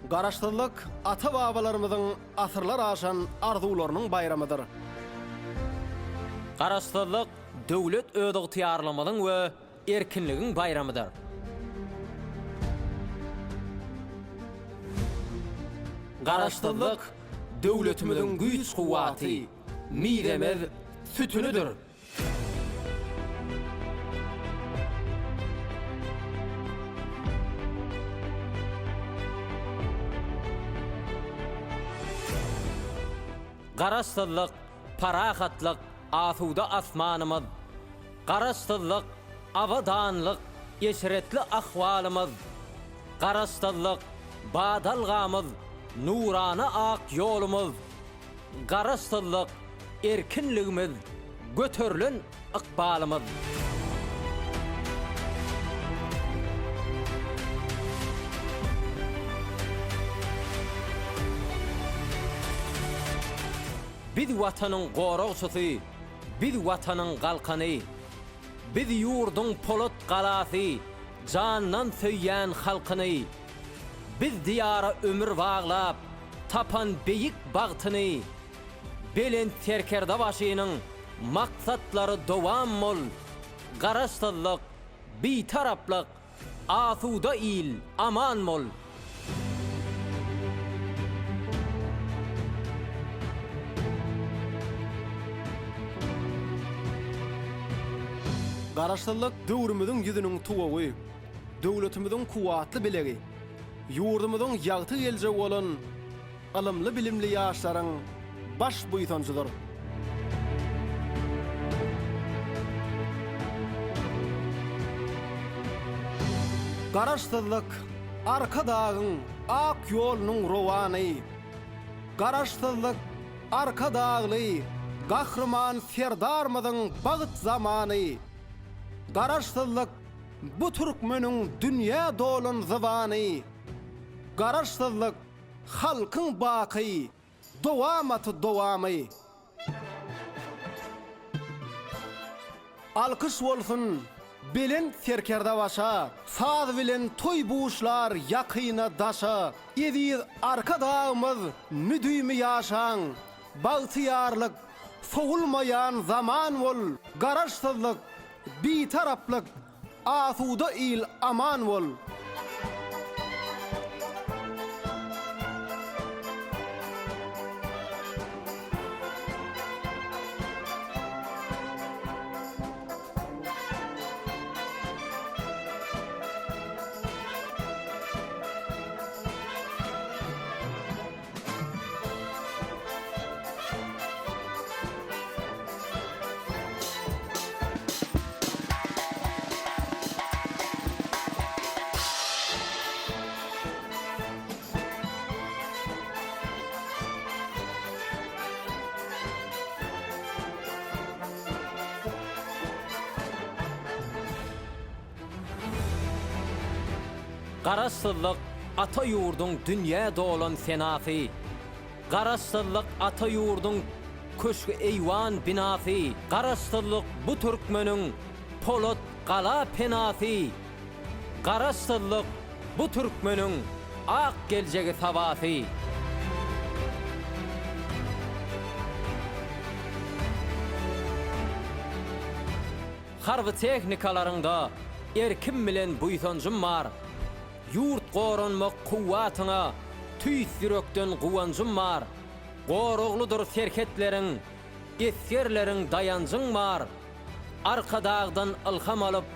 Garaşsyzlyk ata-babalarymyzyň asyrlar aşan arzuwlarynyň baýramydyr. Garaşsyzlyk döwlet özygtyýarlygymyzyň we erkinligiň baýramydyr. Garaşsyzlyk döwletimiziň güýç-kuwwaty, mizemez sütünidir. Garaşsyzlyk, parahatlyk, asuda asmanymyz. Garaşsyzlyk, abadanlyk, eşretli ahwalymyz. Garaşsyzlyk, badalgamyz, nurana ak ýolumyz. Garaşsyzlyk, erkinligimiz, göterilen ykbalymyz. Biz Watanyň goragçysy, biz Watanyň galkany. Biz ýurduň polat galasy, jandan söýýän halkyny. Biz Diýara ömür baglap, tapan beýik bagtyny, Belent Serkerdebaşynyň maksatlary dowam bol, Garaşsyzlyk, Bitaraplyk, asuda il, aman bol! Garaşsyzlyk döwrümiziň ýüzüniň tuwagy, döwletimiziň kuwwatly bilegi. Ýurdumyzyň ýagty geljegi bolan ylymly-bilimli ýaşlaryň baş buýsanjydyr. Garaşsyzlyk, Arkadagyň ak ýolunyň rowany. Garaşsyzlyk, Arkadagly Gahryman Serdarymyzyň bagt zamany. Garaşsyzlyk, Bu türkmeniň dünýä dolan zybany, Garaşsyzlyk, halkyň baky dowamaty dowamy. Alkyş bolsun belent serkerdebaşa, Saz bilen toý buşlar ýakyna daşa, Eziz Arkadagymyz müdimi ýaşaň, Bagtyýarlyk, sowulmaýan zaman bol, Garaşsyzlyk, Bitaraplyk, asuda il aman bol! Garaşsyzlyk ata ýurduň dünýä dolan senasy. Garaşsyzlyk ata ýurduň köşgi-eýwan binasy. Garaşsyzlyk bu türkmeniň polat gala penasy. Garaşsyzlyk bu türkmeniň ak geljegi sabasy. Harby tehnikalaryňda erkim bilen buýsanjym bar. Ýurt goranmak kuwwatyňa tüýs ýürekden guwanjym bar. Goraglydyr serhetleriň, esgerleriň daýanjyň bar. Arkadagdan ylham alyp,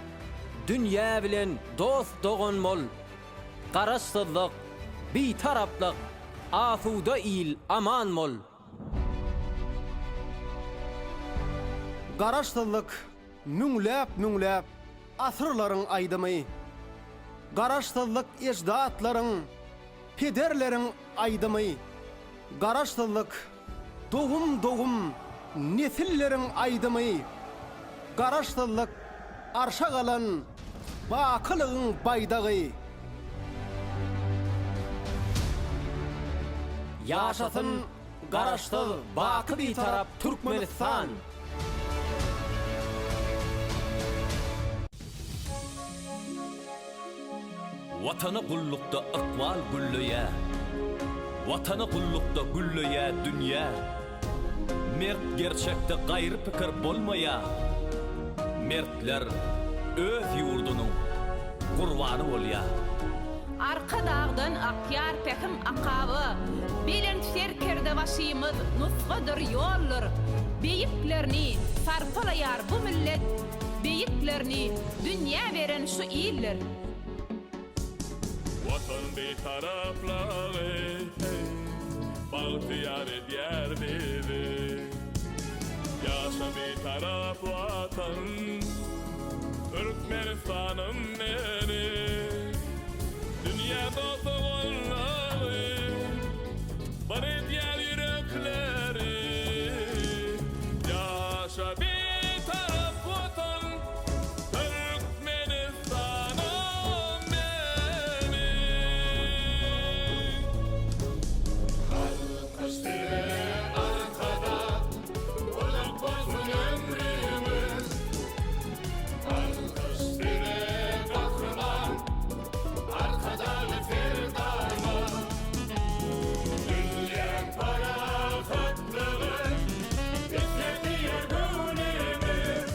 dünýä bilen dost-dogan bol. Garaşsyzlyk, Bitaraplyk, asuda il aman bol! Garaşsyzlyk müňläp-müňläp asyrlaryň aýdymy. Garaşsyzlyk eždatlaryň, pederleriň aýdymy. Garaşsyzlyk dogum-dogum nesilleriň aýdymy. Garaşsyzlyk arşa galan bakylygyň baýdagy. Ýaşasyn Garaşsyz, baky Bitarap Türkmenistan! Watana gullukda ykbal gülleýär. Watana gullukda gülleýä dünýä. Mert gerçekde gaýry pikir bolmaýa. Mertler öz ýurdunyň gurbany bolýa. Arkadagdan akýar pähim akaba, Belent serkerdebaşymyz nusgadyr, ýoldur. Beýiklerini sarpalaýar bu millet, Beýiklerini dünýä beren şu ildir. Watan Bitaraplygy bagtyýar edýär bizi. Ýaşa Bitarap Watan, Türkmenistanym meniň. Dünýä dost-doganlygy bir edýär ýürekleri. Ýaşa Bitarap Watan, Türkmenistanym meniň. Alkyş size Arkadag, uzak bolsun ömrüňiz. Alkyş size Gahryman, Arkadagly Serdarymyz. Dünýäň parahatlygyn isleýär göwnümiz.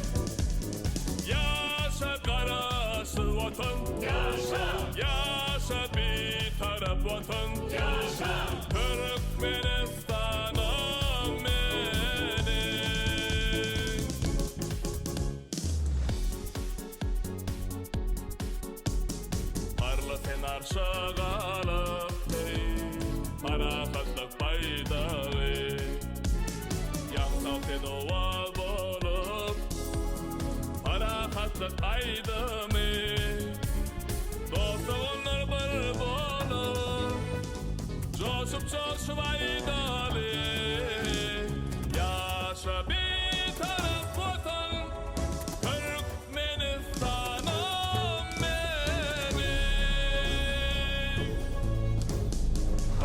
Ýaşa Garaşsyz Watan! Ýaşa! Ýaşa Bitarap Watan! Ýaşa! Türkmenistanym meniň! Parla sen arşa galyp, eý, parahatlyk baýdagy. Ýaňsal sen owaz bolup, parahatlyk aýdymy. Dost-doganlar bir bolup, joşup-joşup aýdaly. Ýaşa Bitarap Watan, Türkmenistanym meniň!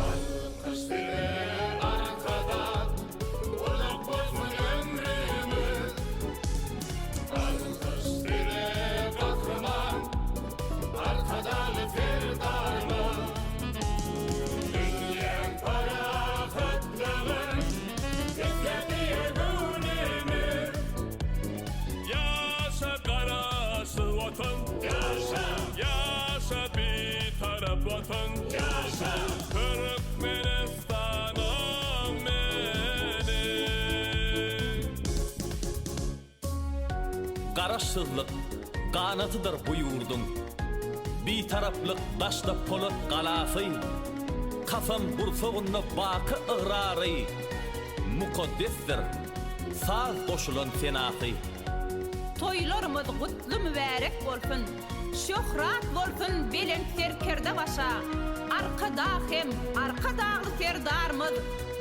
Alkyş size Arkadag, uzak bolsun ömrüňiz. Alkyş size Gahryman, Arkadagly Serdarymyz. Dünýäň parahatlygyn isleýär göwnümiz. Ýaşa Garaşsyz Watan! Ýaşa! Ýaşa Bitarap Watan! Ýaşa! Türkmenistanym meniň! Garaşsyzlyk ganatydyr bu ýurduň, Bitaraplyk daşda polat galasy, Kasam gursagynda baky ygrary, Mukaddesdir saz goşulan senasy. Toýlarymyz gutly mübärek bolsun! Şöhrat bolsun belent serkerde başa! Arkadag hem Arkadagly Serdarymyz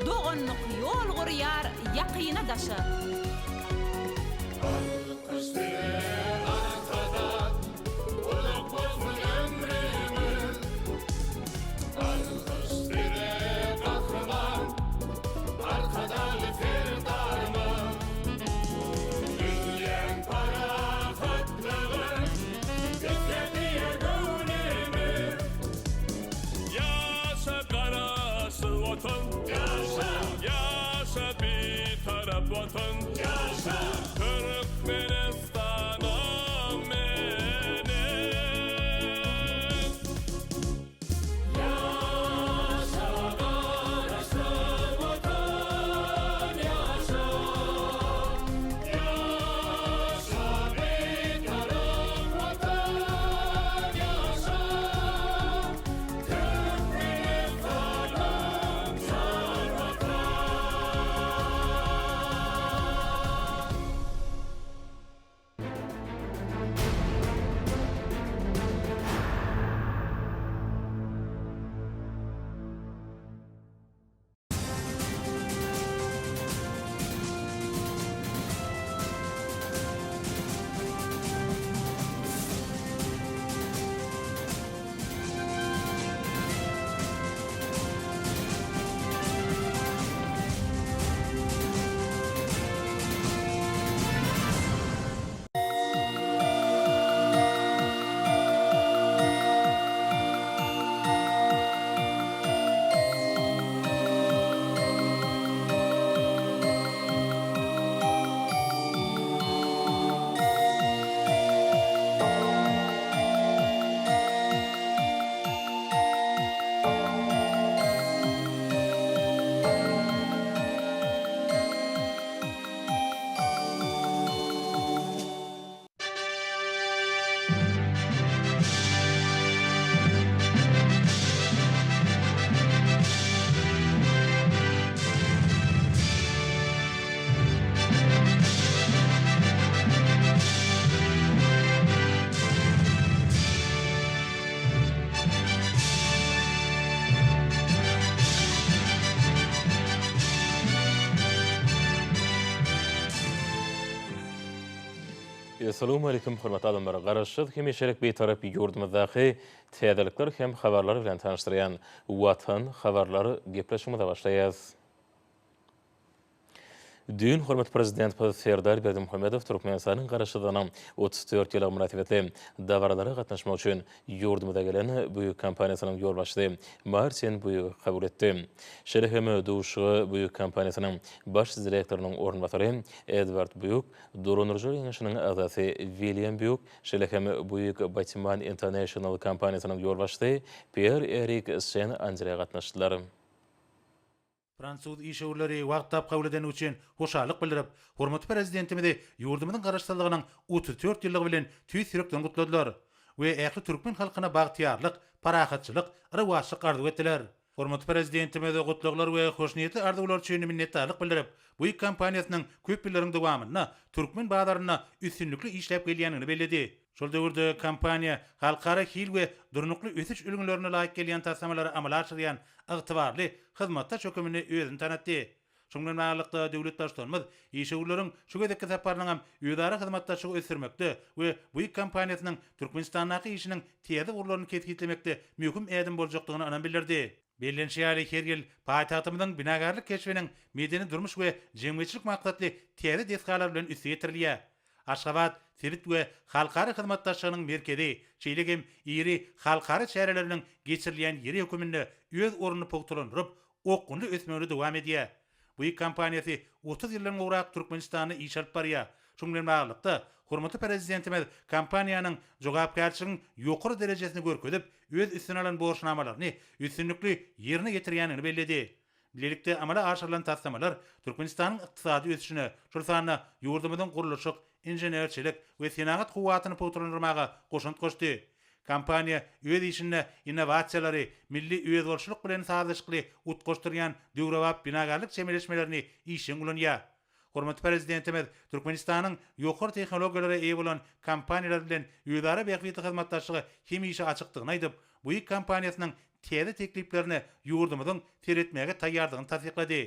doganlyk ýol gurýar ýakyna daşa. Alkyş size Arkadag, uzak bolsun ömrüňiz. Alkyş size Gahryman, Arkadagly Serdarymyz. Dünýäň parahatlygyn isleýär göwnümiz. Ýaşa Garaşsyz Watan! Ýaşa! Ýaşa Bitarap Watan! Ýaşa! Türkmenistanym meniň! Ýaşa Garaşsyz Watan ýaşa! Ýaşa Bitarap Watan ýaşa! Türkmenistanym jan Watan! Essalawmaleýkum hormatly adamlar! Garaşsyz hemişelik Bitarap ýurdumyzdaky täzelikler hem habarlar bilen tanyşdyrýan Watan habarlar gepleşigimize başlaýas. Düýn hormatly Prezidentimiz Serdar Berdimuhamedow Türkmenistanyň Garaşsyzlygynyň 34 ýyllygy mynasybetli dabaralara gatnaşmak üçin ýurdumyza gelen Buig kompaniýasynyň ýolbaşçysy Martin Buigi kabul etdi. Şeýle hem duşuşyga Buig kompaniýasynyň baş direktorynyň orunbasary Edward Buig, Dolandyryjylar geňeşiniň agzasy Wilýam Buig, şeýle hem Buig Batiman International kompaniýasynyň ýolbaşçysy Pýer-Erik Sen-Andre gatnaşdylar. Fransuz işewürleri wagt tapyp kabul edeni üçin hoşallyk bildirip, hormatly Prezidentimizi ýurdumyzyň Garaşsyzlygynyň 34 ýyllygy bilen tüýs ýürekden gutladylar we ähli türkmen halkyna bagtyýarlyk, parahatçylyk, rowaçlyk arzuw etdiler. Hormatly Prezidentimiz gutlaglar we hoşniýetli arzuwlar üçin minnetdarlyk bildirip, Buig kompaniýasynyň köp ýyllaryň dowamynda türkmen bazarynda üstünlikli işläp gelýändigini belledi. Şol döwürde kompaniýa halkara hil we durnukly ösüş ülňülerine laýyk gelýän taslamalary amala aşyrýan ygtybarly hyzmatdaş höküminde özüni tanatdy. Şunuň bilen baglylykda, döwlet Baştutanymyz işewürleriň şu gezekki saparynyň hem özara hyzmatdaşlygy ösdürmekde we Buig kompaniýasynyň Türkmenistandaky işiniň täze ugurlaryny kesgitlemekde möhüm ädim boljakdygyna ynam bildirdi. Bellenişi ýaly, her ýyl paýtagtymyzyň binagärlik keşbiniň medeni-durmuş we jemgyýetçilik maksatly täze desgalar bilen üsti ýetirilýär. Aşgabat sebit we halkara hyzmatdaşlygynyň merkezi, şeýle hem iri halkara çäreleriniň geçirilýän ýeri höküminde öz ornuny pugtalandyryp, okgunly ösmegini dowam edýär. Buig kompaniýasy 30 ýyldan gowrak Türkmenistanda iş alyp barýar. Şunuň bilen baglylykda, hormatly Prezidentimiz kompaniýanyň jogapkärçiligiň ýokary derejesini görkezip, öz üstüne alan borçnamalaryny üstünlikli ýerine ýetirýändigini belledi. Bilelikde amala aşyrylan taslamalar Türkmenistanyň ykdysady ösüşine, şol sanda ýurdumyzyň gurluşyk, inženerçilik we senagat kuwwatyny pugtalandyrmaga goşant goşdy. Kompaniýa öz işinde innowasiýalary milli özboluşlylyk bilen sazlaşykly utgaşdyrýan döwrebap binagärlik çemeleşmelerini işjeň ulanýar. Hormatly Prezidentimiz Türkmenistanyň ýokary tehnologiýalara eýe bolan kompaniýalar bilen özara bähbitli hyzmatdaşlyga hemişe açykdygyny aýdyp, Buig kompaniýasynyň täze tekliplerine ýurdumyzyň seretmäge taýýardygyny tassyklady.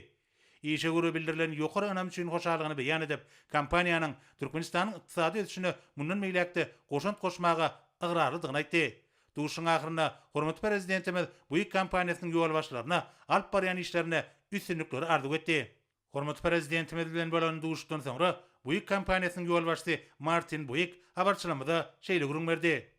Işewüre bildirilen ýokary ynam üçin hoşallygyny beýan edip, kompaniýanyň Türkmenistanyň ykdysady ösüşine mundan beýläk-de goşant goşmaga ygrarlydygyny aýtdy. Duşuşygyň ahyrynda hormatly Prezidentimiz Buig kompaniýasynyň ýolbaşçylaryna alyp barýan işlerinde üstünlikleri arzuw etdi. Hormatly Prezidentimiz bilen bolan duşuşykdan soňra Buig kompaniýasynyň ýolbaşçysy Martin Buig habarçylarymyza şeýle gürrüň berdi.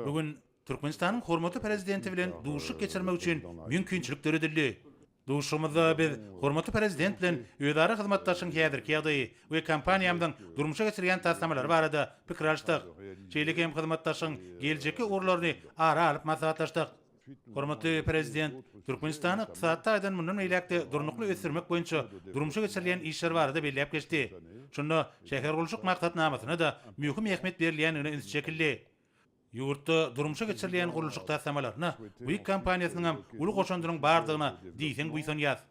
Bu gün Türkmenistanyň hormatly Prezidenti bilen duşuşyk geçirmek üçin mümkinçilik döredildi. Duşuşygymyzda biz hormatly Prezident bilen özara hyzmatdaşlygyň häzirki ýagdaýy we kompaniýamyzyň durmuşa geçirýän taslamalary barada pikir alyşdyk. Şeýle hem hyzmatdaşlygyň geljekki ugurlaryny ara alyp maslahatlaşdyk. Hormatly Prezident Türkmenistany ykdysady taýdan mundan beýläk-de durnukly ösdürmek boýunça durmuşa geçirilýän işler barada belläp geçdi. Şunda şähergurluşyk maksatnamasyna-da möhüm ähmiýet berilýändigine üns çekildi. Ýurtda durmuşa geçirilýän gurluşyk taslamalaryna Buig kompaniýasynyň hem uly goşandynyň bardygyna diýseň buýsanýarys.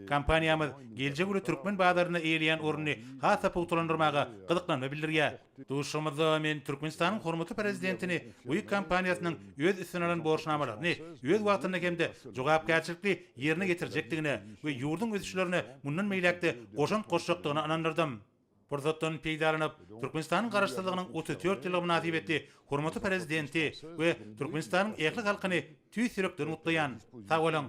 Kompaniýamyz geljek uly türkmen bazarynda eýeleýän ornuny has-da pugtalandyrmaga gyzyklanma bildirýär. Duşuşygymyzda men Türkmenistanyň hormatly Prezidentini Buig kompaniýasynyň öz üstüne alan borçnamalaryny öz wagtynda hem-de jogapkärçilikli ýerine ýetirjekdigine we ýurduň ösüşlerine mundan beýläk-de goşant goşjakdygyna ynandyrdym. Pursatdan peýdalanyp, Türkmenistanyň Garaşsyzlygynyň 34 ýyllygy mynasybetli hormatly Prezidenti we Türkmenistanyň ähli halkyny tüýs ýürekden gutlaýan. Sag boluň!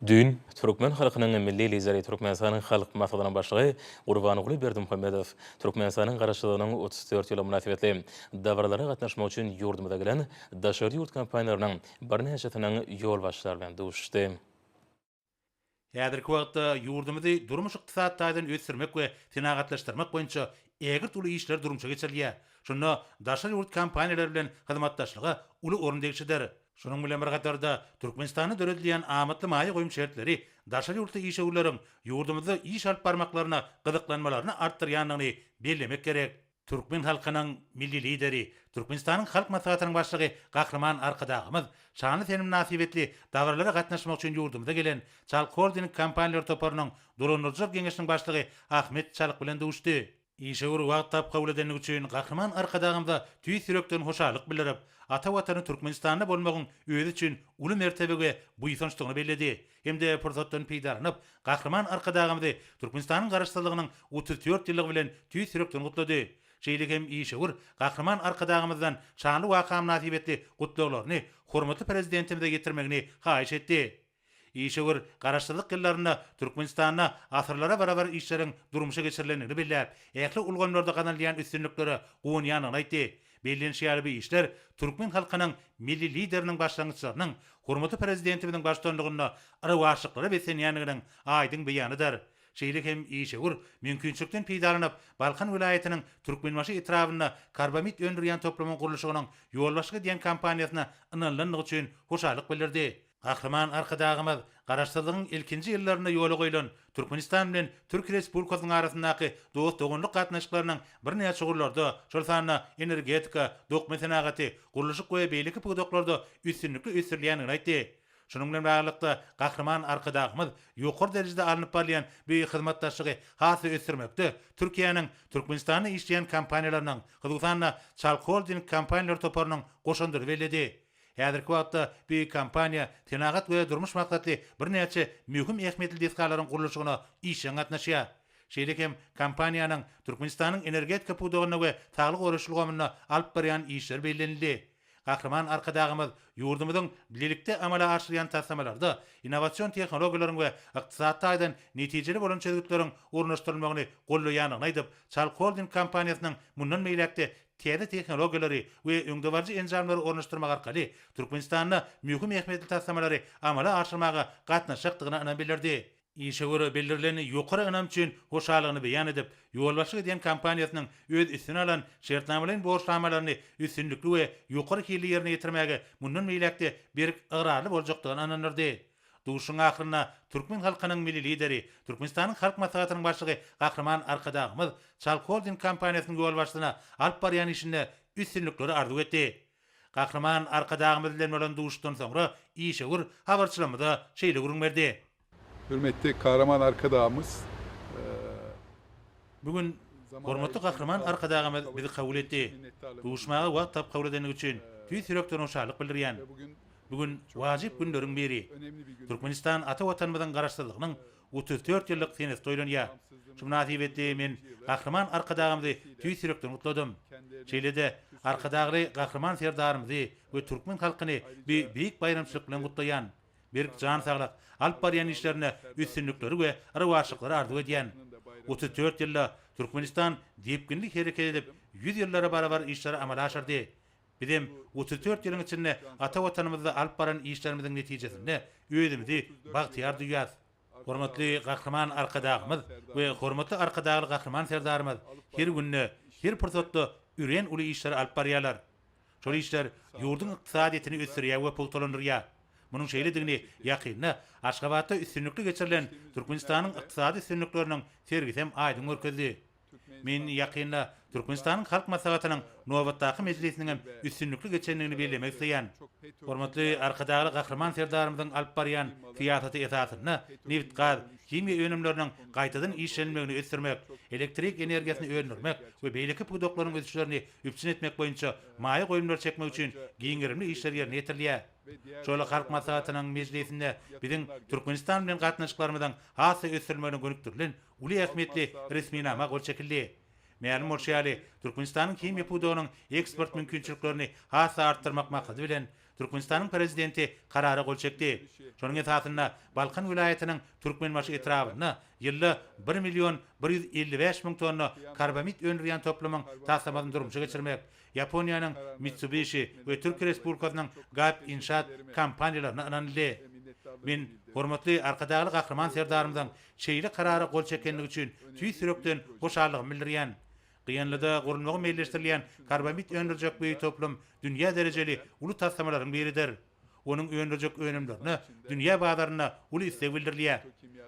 Düýn, türkmen halkynyň Milli Lideri, Türkmenistanyň Halk Maslahatynyň Başlygy Gurbanguly Berdimuhamedow Türkmenistanyň Garaşsyzlygynyň 34 ýyllygy mynasybetli dabaralara gatnaşmak üçin ýurdumyza gelen daşary ýurt kompaniýalarynyň birnäçesiniň ýolbaşçylary bilen duşuşdy. Häzirki wagtda ýurdumyzy durmuş-ykdysady taýdan ösdürmek we senagatlaşdyrmak boýunça ägirt uly işler durmuşa geçirilýär. Şunda daşary ýurt kompaniýalary bilen hyzmatdaşlyga uly orun degişlidir. Şunuň bilen bir hatarda, Türkmenistanda döredilýän amatly maýa goýum şertleri daşary ýurtly işewürleriň ýurdumyzda iş alyp barmaklaryna gyzyklanmalaryny artdyrýandygyny bellemek gerek. Türkmen halkynyň Milli Lideri, Türkmenistanyň Halk Maslahatynyň Başlygy Gahryman Arkadagymyz şanly sene mynasybetli dabaralara gatnaşmak üçin ýurdumyza gelen Çalk Holding kompaniýalar toparynyň dolandyryjylar geňeşiniň başlygy Ahmet Çalyk bilen duşdy. Işewür wagt tapyp kabul edendigi üçin Gahryman Arkadagymyza tüýs ýürekden hoşallyk bildirip, ata Watany Türkmenistanda bolmagyň özi üçin uly mertebe we buýsançdygyny belledi hem-de pursatdan peýdalanyp, Gahryman Arkadagymyzy Türkmenistanyň Garaşsyzlygynyň 34 ýyllygy bilen tüýs ýürekden gutlady. Şeýle hem işewür Gahryman Arkadagymyzdan şanly waka mynasybetli gutlaglaryny hormatly Prezidentimize ýetirmegini haýyş etdi. Işewür Garaşsyzlyk ýyllarynda Türkmenistanda asyrlara barabar işleriň durmuşa geçirilendigini belläp, ähli ulgamlarda gazanylýan üstünliklere guwanýandygyny aýtdy. Bellenişi ýaly, bu işler türkmen halkynyň Milli Lideriniň başlangyçlarynyň hormatly Prezidentimiziň baştutanlygynda rowaçlyklara beslenýändiginiň aýdyň beýanydyr. Şeýle hem işewür mümkinçilikden peýdalanyp, Balkan welaýatynyň Türkmenbaşy etrabynda karbamid öndürýän toplumyň gurluşygynyň ýolbaşçylyk edýän kompaniýasyna ynanylandygy üçin hoşallyk bildirdi. Gahryman Arkadagymyz Garaşsyzlygyň ilkinji ýyllarynda ýola goýlan Türkmenistan bilen Türkiýe Respublikasynyň arasyndaky dost-doganlyk gatnaşyklarynyň birnäçe ugurlarda, şol sanda energetika, dokma senagaty, gurluşyk we beýleki pudaklarda üstünlikli ösdürilýändigini aýtdy. Şunuň bilen baglylykda, Gahryman Arkadagymyz ýokary derejede alnyp barylýan bu hyzmatdaşlygy has-da ösdürmekde Türkiýäniň Türkmenistanda işleýän kompaniýalarynyň, hususan-da, Çalk Holding kompaniýalar toparynyň goşandyny belledi. Häzirki wagtda bu kompaniýa senagat we durmuş maksatly birnäçe möhüm ähmiýetli desgalaryň gurluşygyna işjeň gatnaşýar. Şeýle hem kompaniýanyň Türkmenistanyň energetika pudagynda we saglygy goraýyş ulgamynda alyp barýan işleri bellenildi. Gahryman Arkadagymyz ýurdumyzyň bilelikde amala aşyrýan taslamalarda innowasion tehnologiýalaryň we ykdysady taýdan netijeli bolan çözgütleriň ornaşdyrylmagyny goldaýandygyny aýdyp, Çalk Holding kompaniýasynyň mundan beýläk-de täze tehnologiýalary we öňdebaryjy enjamlary ornaşdyrmak arkaly Türkmenistanda möhüm ähmiýetli taslamalary amala aşyrmaga gatnaşjakdygyna ynam bildirdi. Işewür bildirilen ýokary ynam üçin hoşallygyny beýan edip, ýolbaşçylyk edýän kompaniýasynyň öz üstüne alan şertnamalaýyn borçnamalaryny üstünlikli we ýokary hilli ýerine ýetirmäge mundan beýläk-de berk ygrarly boljakdygyna ynandyrdy. Duşuşygyň ahyrynda türkmen halkynyň Milli Lideri, Türkmenistanyň Halk Maslahatynyň Başlygy Gahryman Arkadagymyz Çalk Holding kompaniýasynyň ýolbaşçysyna alyp barýan işinde üstünlikleri arzuw etdi. Gahryman Arkadagymyz bilen bolan duşuşykdan soňra işewür habarçylarymyza şeýle gürrüň berdi. Hürmetli Kahraman Arkadagymyz Bu gün hormatly Gahryman Arkadagymyz bizi kabul etdi. Duşmaga wagt tapyp kabul edendigi üçin tüýs ýürekden hoşallyk bildirýän. Bu gün wajyp günleriň biri. Türkmenistan ata Watanymyzyň Garaşsyzlygynyň 34 ýyllyk senesi toýlanýar. Şu mynasybetli men Gahryman Arkadagymyzy tüýs ýürekden gutladym. Şeýle-de Arkadagly Gahryman Serdarymyzy we türkmen halkyny bu beýik baýramçylyk bilen gutlaýan. Berk jan saglyk, alyp barýan işlerinde üstünlikleri we rowaçlyklary arzuw edýän. 34 ýylda Türkmenistan depginli hereket edip, ýüz ýyllara barabar işleri amala aşyrdy. Bizem 34 ýylyň içinde ata Watanymyzda alyp baran işlerimiziň netijesinde özümizi bagtyýar duýýas. Hormatly Gahryman Arkadagymyz we hormatly Arkadagly Gahryman Serdarymyz her günde, her pursatda örän uly işleri alyp barýarlar. Şol işler ýurduň ykdysadyýetini ösdürýär we pugtalandyrýar. Munuň şeýledigini ýakynda Aşgabatda üstünlikli geçirilen Türkmenistanyň ykdysady üstünlikleriniň sergisem aýdyň görkezdi. Men ýakynda Türkmenistanyň Halk Maslahatynyň nobatdaky mejlisiniň hem üstünlikli geçendigini bellemek isleýän. Hormatly Arkadagly Gahryman Serdarymyzyň alyp barýan syýasaty esasynda nebitgaz, himiýa önümleriniň gaýtadan işlenilmegini ösdürmek, elektrik energiýasyny öndürmek we beýleki pudaklaryň ösüşlerini üpjün etmek boýunça maýa goýumlary çekmek üçin giň gerimli işler ýerine ýetirilýär. Şol Halk Maslahatynyň mejlisinde biziň Türkmenistan bilen gatnaşyklarymyzyň has-da ösdürilmegine gönükdirilen uly ähmiýetli resminama gol çekildi. Mälim bolşy ýaly, Türkmenistanyň himiýa pudagynyň eksport mümkinçiliklerini has-da artdyrmak maksady bilen, Türkmenistanyň Prezidenti Karara gol çekdi. Şonuň esasynda Balkan welaýatynyň Türkmenbaşy etrabynda ýylda bir million 155 müň tonna karbamid öndürýän toplumyň taslamasyny durmuşa geçirmek Ýaponiýanyň Mitsubishi we Türkiýe Respublikasynyň Gap Inşaat kompaniýalaryna ynanyldy. Men hormatly Arkadagly Gahryman Serdarymyzyň şeýle Karara gol çekenligi üçin tüýs ýürekden hoşallygymy bildirýän. Gyýanlyda gurulmagy meýilleşdirilýän karbamid öndürjek bu toplum dünýä derejeli uly taslamalaryň biridir. Onuň öndürjek önümlerine dünýä bazarynda uly isleg bildirilýär.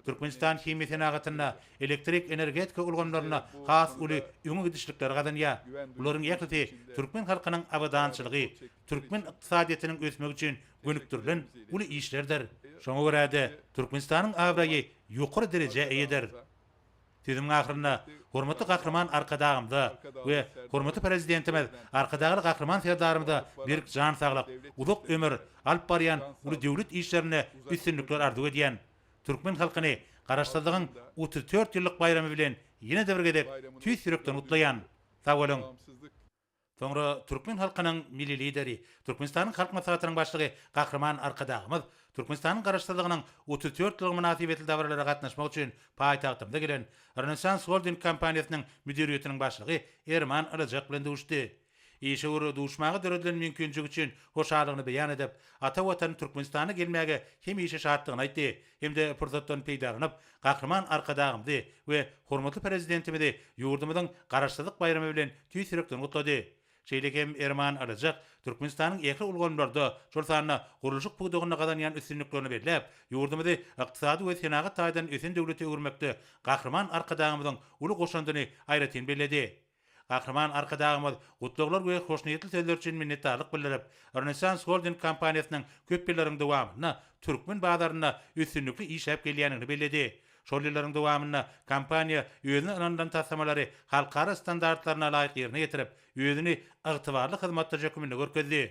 Türkmenistan himiýa senagatynda, elektrik energetika ulgamlarynda has uly öňe gidişlikleri gazanýar. Bularyň ählisi türkmen halkynyň abadançylygy, türkmen ykdysadyýetiniň ösmegi üçin gönükdirilen uly işlerdir. Şoňa görä-de, Türkmenistanyň abraýy ýokary derejä eýedir. Sözümiň ahyrynda hormatly Gahryman Arkadagymyza we hormatly Prezidentimiz Arkadagly Gahryman Serdarymyza berk jan saglyk, uzak ömür, alyp barýan uly döwlet işlerinde üstünlikler arzuw edýän. Türkmen halkyny Garaşsyzlygyň 34 ýyllyk baýramy bilen ýene-de bir gezek tüýs ýürekden gutlaýan. Sag boluň! Soňra türkmen halkynyň Milli Lideri, Türkmenistanyň Halk Maslahatynyň Başlygy Gahryman Arkadagymyz Türkmenistanyň Garaşsyzlygynyň 34 ýyllygy mynasybetli dabaralara gatnaşmak üçin paýtagtymyza gelen Rönesans Holding kompaniýasynyň müdiriýetiniň başlygy Erman Ylyjak bilen duşdy. Işewür duşmaga döredilen mümkinçilik üçin hoşallygyny beýan edip, ata Watany Türkmenistana gelmäge hemişe şatdygyny aýtdy hem-de pursatdan peýdalanyp, Gahryman Arkadagymyzy we hormatly Prezidentimizi ýurdumyzyň Garaşsyzlyk baýramy bilen tüýs ýürekden gutlady. Şeýle hem Erman Ylyjak Türkmenistanyň ähli ulgamlarda, şol sanda gurluşyk pudagynda gazanýan üstünliklerini belläp, ýurdumyzy ykdysady we senagat taýdan ösen döwlete öwürmekde Gahryman Arkadagymyzyň uly goşandyny aýratyn belledi. Gahryman Arkadagymyz gutlaglar we hoşniýetli sözler üçin minnetdarlyk bildirip, Rönesans Holding kompaniýasynyň köp ýyllaryň dowamynda türkmen bazarynda üstünlikli işläp gelýändigini belledi. Şol ýyllaryň dowamynda kompaniýa özüne ynanylan taslamalary halkara standartlaryna laýyk ýerine ýetirip, özüni ygtybarly hyzmatdaş hökmünde görkezdi.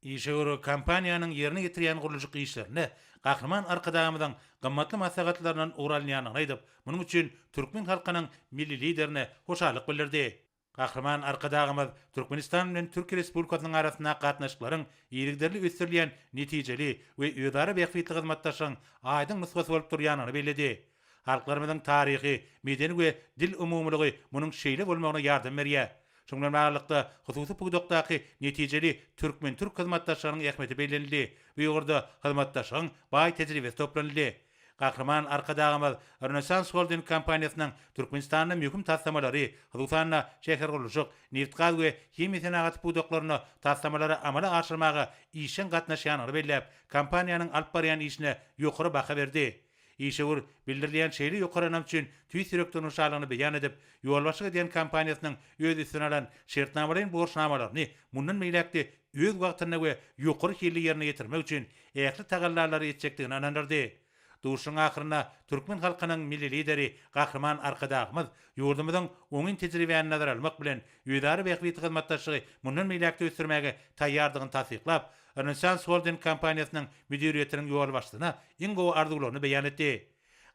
Işewür kompaniýanyň ýerine ýetirýän gurluşyk işlerinde Gahryman Arkadagymyzyň gymmatly maslahatlaryndan ugur alynýandygyny aýdyp, munuň üçin türkmen halkynyň Milli Liderine hoşallyk bildirdi. Gahryman Arkadagymyz Türkmenistan bilen Türkiýe Respublikasynyň arasyndaky gatnaşyklaryň yzygiderli ösdürilýän netijeli we özara bähbitli hyzmatdaşlygyň aýdyň nusgasy bolup durýandygyny belledi. Halklarymyzyň taryhy, medeni we dil umumylygy munuň şeýle bolmagyna ýardam berýär. Şunuň bilen baglylykda, hususy pudakdaky netijeli türkmen-türk hyzmatdaşlygynyň ähmiýeti bellenildi, bu ugurda hyzmatdaşlygyň baý tejribesi toplanyldy. Gahryman Arkadagymyz Rönesans Holding kompaniýasynyň Türkmenistanda möhüm taslamalary, hususan-da, şähergurluşyk, nebitgaz we himiýa senagaty pudaklarynda taslamalary amala aşyrmaga işjeň gatnaşýandygyny belläp, kompaniýanyň alyp barýan işine ýokary baha berdi. Işewür bildirilýän şeýle ýokary ynam üçin tüýs ýürekden hoşallygyny beýan edip, ýolbaşçylyk edýän kompaniýasynyň öz üstüne alan şertnamalaýyn borçnamalaryny mundan beýläk-de öz wagtynda we ýokary hilli ýerine ýetirmek üçin ähli tagallalary etjekdigine ynandyrdy. Duşuşygyň ahyrynda türkmen halkynyň Milli Lideri Gahryman Arkadagymyz ýurdumyzyň oňyn tejribäni nazara almak bilen, özara bähbitli hyzmatdaşlygy mundan beýläk-de ösdürmäge taýýardygyny tassyklap, Rönesans Holding kompaniýasynyň müdiriýetiniň ýolbaşçysyna iň gowy arzuwlaryny beýan etdi.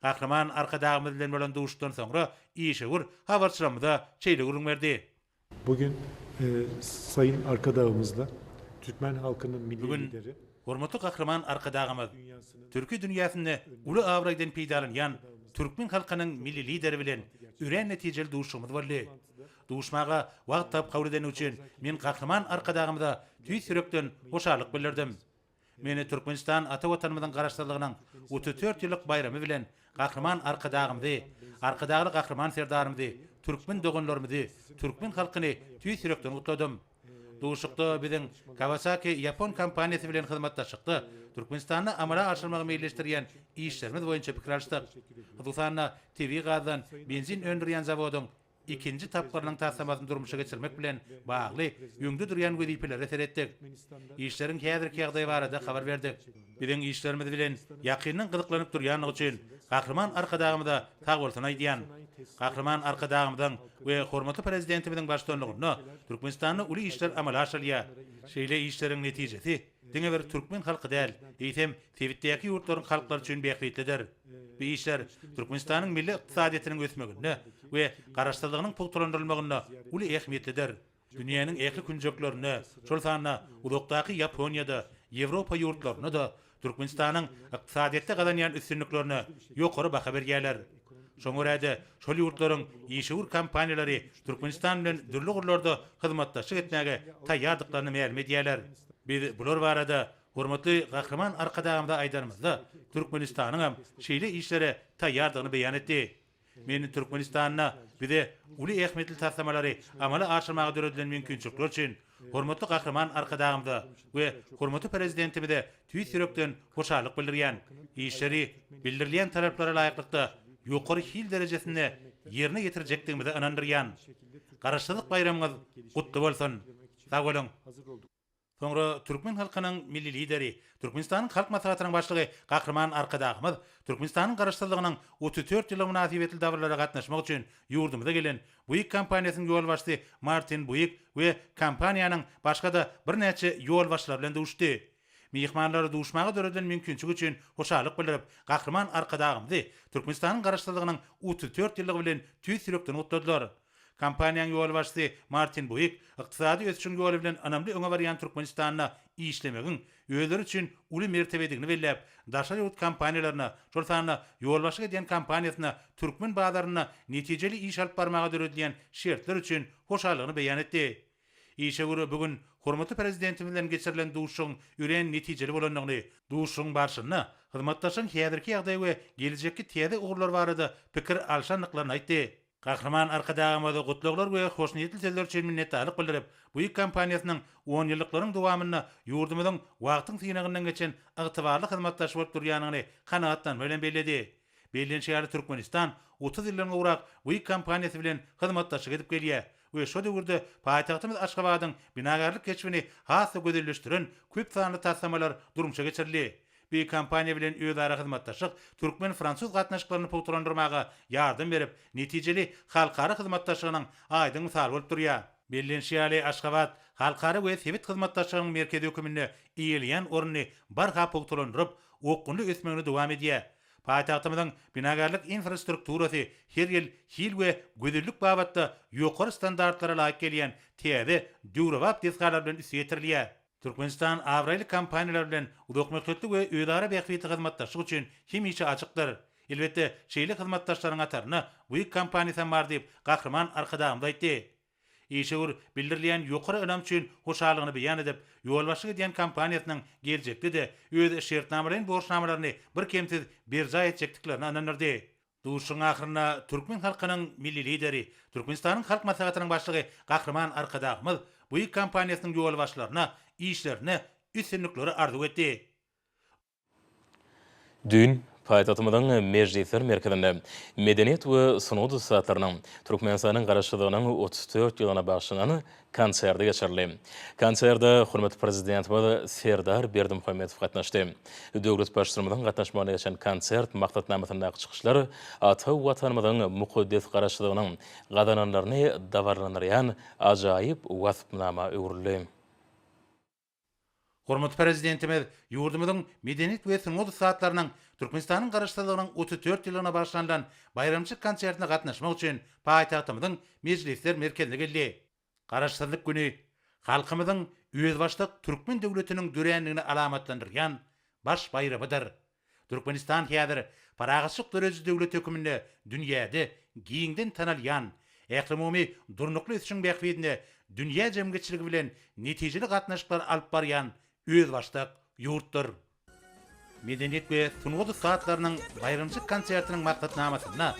Gahryman Arkadagymyz bilen bolan duşuşykdan soňra işewür habarçylarymyza şeýle gürrüň berdi. Bugün Sayın Arkadagymyzla Türkmen halkynyň Milli Bu gün Lideri. hormatly Gahryman Arkadagymyz, türki dünýäsinde uly abraýdan peýdalanýan türkmen halkynyň Milli Lideri bilen örän netijeli duşuşygymyz boldy. Duşmaga wagt tapyp kabul edeni üçin men Gahryman Arkadagymyza tüýs ýürekden hoşallyk bildirdim. Meni Türkmenistan ata Watanymyzyň Garaşsyzlygynyň 34 ýyllyk baýramy bilen Gahryman Arkadagymyzy, Arkadagly Gahryman Serdarymyzy, türkmen doganlarymyzy, türkmen halkyny tüýs ýürekden gutladym. Duşuşykda biziň Kawasaki ýapon kompaniýasy bilen hyzmatdaşlykda Türkmenistanda amala aşyrmagy meýilleşdirýän işlerimiz boýunça pikir alyşdyk. Hususan-da, tebigy gazdan benzin öndürýän zawodyň ikinji tapgyrynyň taslamasyny durmuşa geçirmek bilen bagly öňde durýan wezipelere seretdik. Işleriň häzirki ýagdaýy barada habar berdik. Biziň işlerimiz bilen ýakyndan gyzyklanyp durýandygy üçin Gahryman Arkadagymyza sagbolsun aýdýan. Gahryman Arkadagymyzyň we hormatly Prezidentimiziň baştutanlygynda Türkmenistanda uly işler amala aşyrylýar. Şeýle işleriň netijesi diňe bir türkmen halky däl, eýsem, sebitdäki ýurtlaryň halklary üçin bähbitlidir. Bu işler Türkmenistanyň milli ykdysadyýetiniň ösmeginde we Garaşsyzlygynyň pugtalandyrylmagynda uly ähmiýetlidir. Dünýäniň ähli künjeklerinde, şol sanda uzakdaky Ýaponiýada, Ýewropa ýurtlarynda-da Türkmenistanyň ykdysadyýetde gazanýan üstünliklerine ýokary baha berýärler. Şoňa görä-de, şol ýurtlaryň işewür kompaniýalary Türkmenistan bilen dürli ugurlarda hyzmatdaşlyk etmäge taýýardyklaryny mälim edýärler. Biz bular barada Hormatly Gahryman Arkadagymyza aýdanymyzda, Türkmenistanyňam şeýle işlere taýýardygyny beýan etdi. Men Türkmenistanda bize uly ähmiýetli taslamalary amala aşyrmaga döredilen mümkinçilikler üçin hormatly Gahryman Arkadagymyza we hormatly Prezidentimize tüýs ýürekden hoşallyk bildirýän. Işleri bildirilýän talaplara laýyklykda ýokary hil derejesinde ýerine ýetirjekdigimize ynandyrýan. Garaşsyzlyk baýramyňyz gutly bolsun! Sag boluň! Soňra türkmen halkynyň Milli Lideri, Türkmenistanyň Halk Maslahatynyň Başlygy Gahryman Arkadagymyz Türkmenistanyň Garaşsyzlygynyň 34 ýyllygy mynasybetli dabaralara gatnaşmak üçin ýurdumyza gelen Buig kompaniýasynyň ýolbaşçysy Martin Buig we kompaniýanyň başga-da birnäçe ýolbaşçylary bilen duşdy. Myhmanlar duşmaga döredilen mümkinçilik üçin hoşallyk bildirip, Gahryman Arkadagymyzy Türkmenistanyň Garaşsyzlygynyň 34 ýyllygy bilen tüýs ýürekden gutladylar. Kompaniýanyň ýolbaşçysy Martin Buik ykdysady ösüşiň ýoly bilen ynamly öňe barýan Türkmenistanda işlemegiň özleri üçin uly mertebedigini belläp, daşary ýurt kompaniýalaryna, şol sanda ýolbaşçylyk edýän kompaniýasyna türkmen bazarynda netijeli iş alyp barmaga döredilýän şertler üçin hoşallygyny beýan etdi. Işewür bu gün hormatly Prezidentimiz bilen geçirilen duşuşygyň örän netijeli bolandygyny, duşuşygyň barşynda hyzmatdaşlygyň häzirki ýagdaýy we gelejekki täze ugurlar barada pikir alşandyklaryny aýtdy. Gahryman Arkadagymyz gutlaglar we hoşniýetli sözler üçin minnetdarlyk bildirip, Buig kompaniýasynyň onýyllyklaryň dowamynda ýurdumyzyň wagtyň synagyndan geçen ygtybarly hyzmatdaşy bolup durýandygyny kanagatlanma bilen belledi. Bellenişi ýaly, Türkmenistan 30 ýyldan gowrak Buig kompaniýasy bilen hyzmatdaşlyk edip gelýär we şo döwürde paýtagtymyz Aşgabadyň binagärlik keşbini has-da gözelleşdiren köp sanly taslamalar durmuşa geçirildi. Bu kompaniýa bilen özara hyzmatdaşlyk türkmen-fransuz gatnaşyklaryny pugtalandyrmaga ýardam berip, netijeli halkara hyzmatdaşlygynyň aýdyň mysaly bolup durýar. Bellenişi ýaly, Aşgabat halkara we sebit hyzmatdaşlygynyň merkezi höküminde eýeleýän ornuny barha pugtalandyryp, okgunly ösmegini dowam edýär. Paýtagtymyzyň binagärlik infrastrukturasy her ýyl hil we gözellik babatda ýokary standartlara laýyk gelýän täze, döwrebap desgalar bilen üsti ýetirilýär. Türkmenistan abraýly kompaniýalar bilen uzakmöhletli we özara bähbitli hyzmatdaşlyk üçin hemişe açykdyr. Elbetde, şeýle hyzmatdaşlaryň hatarynda Buig kompaniýasy hem bar diýip, Gahryman Arkadagymyz aýtdy. Işewür bildirilýän ýokary ynam üçin hoşallygyny beýan edip, ýolbaşçylyk edýän kompaniýasynyň geljekde-de öz şertnamalaýyn borçnamalaryny birkemsiz berjaý etjekdiklerine ynandyrdy. Duşuşygyň ahyrynda türkmen halkynyň Milli Lideri, Türkmenistanyň Halk Maslahatynyň Başlygy Gahryman Arkadagymyz Buig kompaniýasynyň ýolbaşçylaryna işlerinde üstünlikleri arzuw etdi. Düýn paýtagtymyzyň Mejlisler merkezinde medeniýet we sungat ussatlarynyň Türkmenistanyň Garaşsyzlygynyň 34 ýyllygyna bagyşlanan konserti geçirildi. Konserte hormatly Prezidentimiz Serdar Berdimuhamedow gatnaşdy. Döwlet Baştutanymyzyň gatnaşmagynda geçen konsert maksatnamasyndaky çykyşlar ata Watanymyzyň mukaddes Garaşsyzlygynyň gazananlaryny dabaralandyrýan ajaýyp waspnama öwrüldi. Hormatly Prezidentimiz ýurdumyzyň medeniýet we sungat ussatlarynyň Türkmenistanyň Garaşsyzlygynyň 34 ýyllygyna bagyşlanylan baýramçylyk konsertine gatnaşmak üçin paýtagtymyzyň Mejlisler merkezine geldi. Garaşsyzlyk güni halkymyzyň özbaşdak türkmen döwletiniň dörändigini alamatlandyrýan baş baýramydyr. Türkmenistan häzir parahatçylyk dörediji döwlet höküminde dünýäde giňden tanalýan, ählumumy durnukly ösüşiň bähbidine dünýä jemgyýetçiligi bilen netijeli gatnaşyklar alyp barýan özbaşdak ýurtdur. Medeniýet we sungat ussatlarynyň baýramçylyk konsertiniň maksatnamasynda,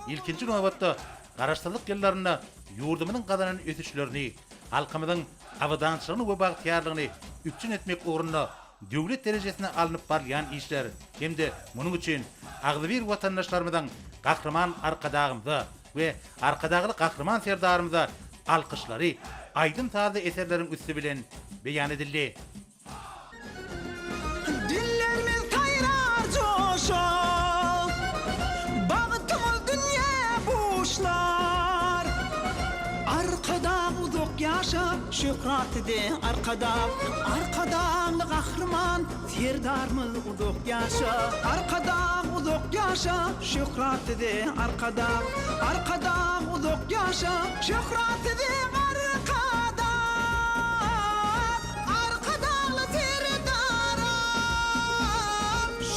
ilkinji nobatda, Garaşsyzlyk ýyllarynda ýurdumyzyň gazanan ösüşlerini, halkymyzyň abadançylygyny we bagtyýarlygyny üpjün etmek ugrunda döwlet derejesinde alnyp barylýan işler hem-de munuň üçin agzybir watandaşlarymyzyň Gahryman Arkadagymyza we Arkadagly Gahryman Serdarymyza alkyşlary aýdym-sazly eserleriň üsti bilen beýan edildi. Dillerimiz saýrar joşa, Bagtymyz dünýä buşlar. Arkadag uzak ýaşa, şöhrat size Arkadag! Arkadagly Gahryman Serdarymyz uzak ýaşa! Arkadag uzak ýaşa, şöhrat size Arkadag! Arkadag uzak ýaşa, şöhrat size Arkadag! Arkadagly Serdaram!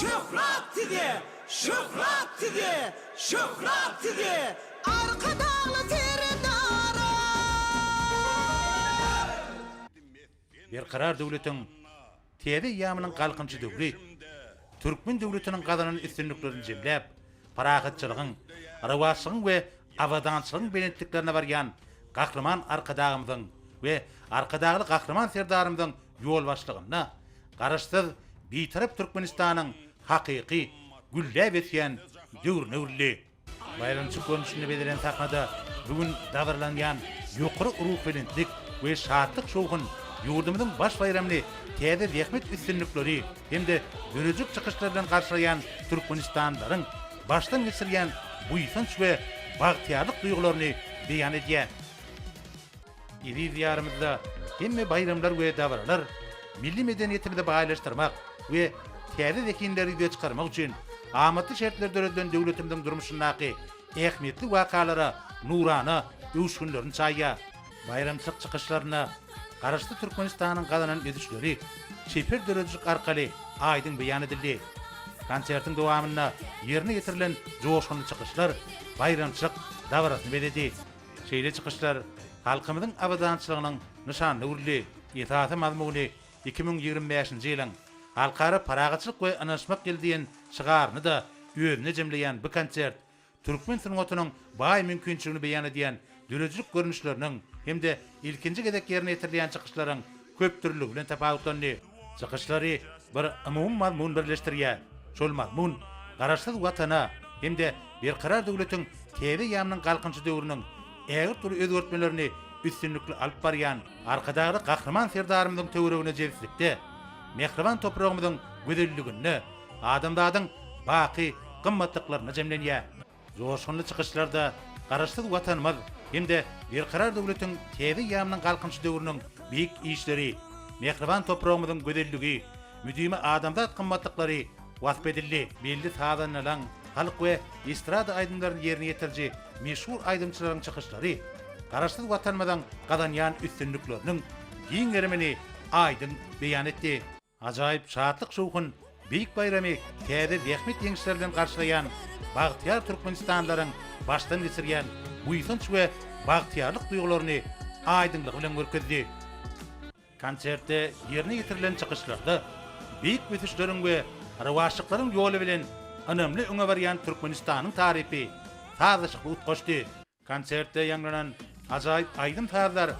Şöhrat size! Şöhrat size! Şöhrat size! Arkadagly Serdaram! Berkarar döwletiň täze eýýamynyň Galkynyşy döwri türkmen döwletiniň gazanan üstünliklerini jemläp, parahatçylygyň, rowaçlygyň we abadançylygyň belentliklerine barýan Gahryman Arkadagymyzyň we Arkadagly Gahryman Serdarymyzyň ýolbaşçylygynda Garaşsyz, Bitarap Türkmenistanyň hakyky gülläp ösýän döwrüne öwrüldi. Baýramçylyk görnüşinde bezelen sahnada bu gün dabaralanýan ýokary ruhubelentlik we şatlyk-şowhun. ýurdumyzyň baş baýramyny täze zähmet üstünlikleri hem-de döredijilik çykyşlary bilen garşylaýan türkmenistanlylaryň başdan geçirýän buýsanç we bagtyýarlyk duýgularyny beýan edýär. Eziz Diýarymyzda hemme baýramlar we dabaralar milli medeniýetimizi baýlaşdyrmak we täze zehinleri ýüze çykarmak üçin amatly şertler döredilen döwletimiziň durmuşyndaky ähmiýetli wakalara nurana öwüşginlerini çaýýar. Baýramçylyk çykyşlarynda Garaşsyz Türkmenistanyň gazanan ösüşleri çeper döredijilik arkaly aýdyň beýan edildi. Konsertiň dowamynda ýerine ýetirilen joşgunly çykyşlar baýramçylyk dabarasyny bezedi. Şeýle çykyşlar halkymyzyň abadançylygynyň nyşanyna öwrüldi. Esasy mazmuny 2025-nji ýylyň Halkara parahatçylyk we ynanyşmak ýyly diýen şygaryny-da özünde jemleýän bu konsert türkmen sungatynyň baý mümkinçiligini beýan edýän döredijilik görnüşleriniň hem-de ilkinji gezek ýerine ýetirilýän çykyşlaryň köpdürlüligi bilen tapawutlandy. Çykyşlary bir umumy mazmun birleşdirýär. Şol mazmun Garaşsyz Watana hem-de Berkarar döwletiň täze eýýamynyň Galkynyşy döwrüniň ägirt uly özgertmelerini üstünlikli alyp barýan Arkadagly Gahryman Serdarymyzyň töweregine jebislikde, mähriban topragymyzyň gözelliginde, adamzadyň baky gymmatlyklarynda jemlenýär. Joşgunly çykyşlarda Garaşsyz Watanymyz hem-de Berkarar döwletiň täze eýýamynyň Galkynyşy döwrüniň beýik işleri, mähriban topragymyzyň gözelligi, müdimi adamzat gymmatlyklary wasp edildi. Belli sazandalaň, halk we estrada aýdymlaryny ýerine ýetiriji meşhur aýdymçylaryň çykyşlary Garaşsyz Watanymyzyň gazanýan üstünlikleriniň giň gerimini aýdyň beýan etdi. Ajaýyp şatlyk-şowhun beýik baýramy täze zähmet ýeňişleri bilen garşylaýan bagtyýar türkmenistanlylaryň başdan geçirýän buýsanç we bagtyýarlyk duýgularyny aýdyňlygy bilen görkezdi. Konsertde ýerine ýetirilen çykyşlarda beýik ösüşleriň we rowaçlyklaryň ýoly bilen ynamly öňe barýan Türkmenistanyň tarypy sazlaşykly utgaşdy. Konsertde ýaňlanan ajaýyp aýdym-sazlar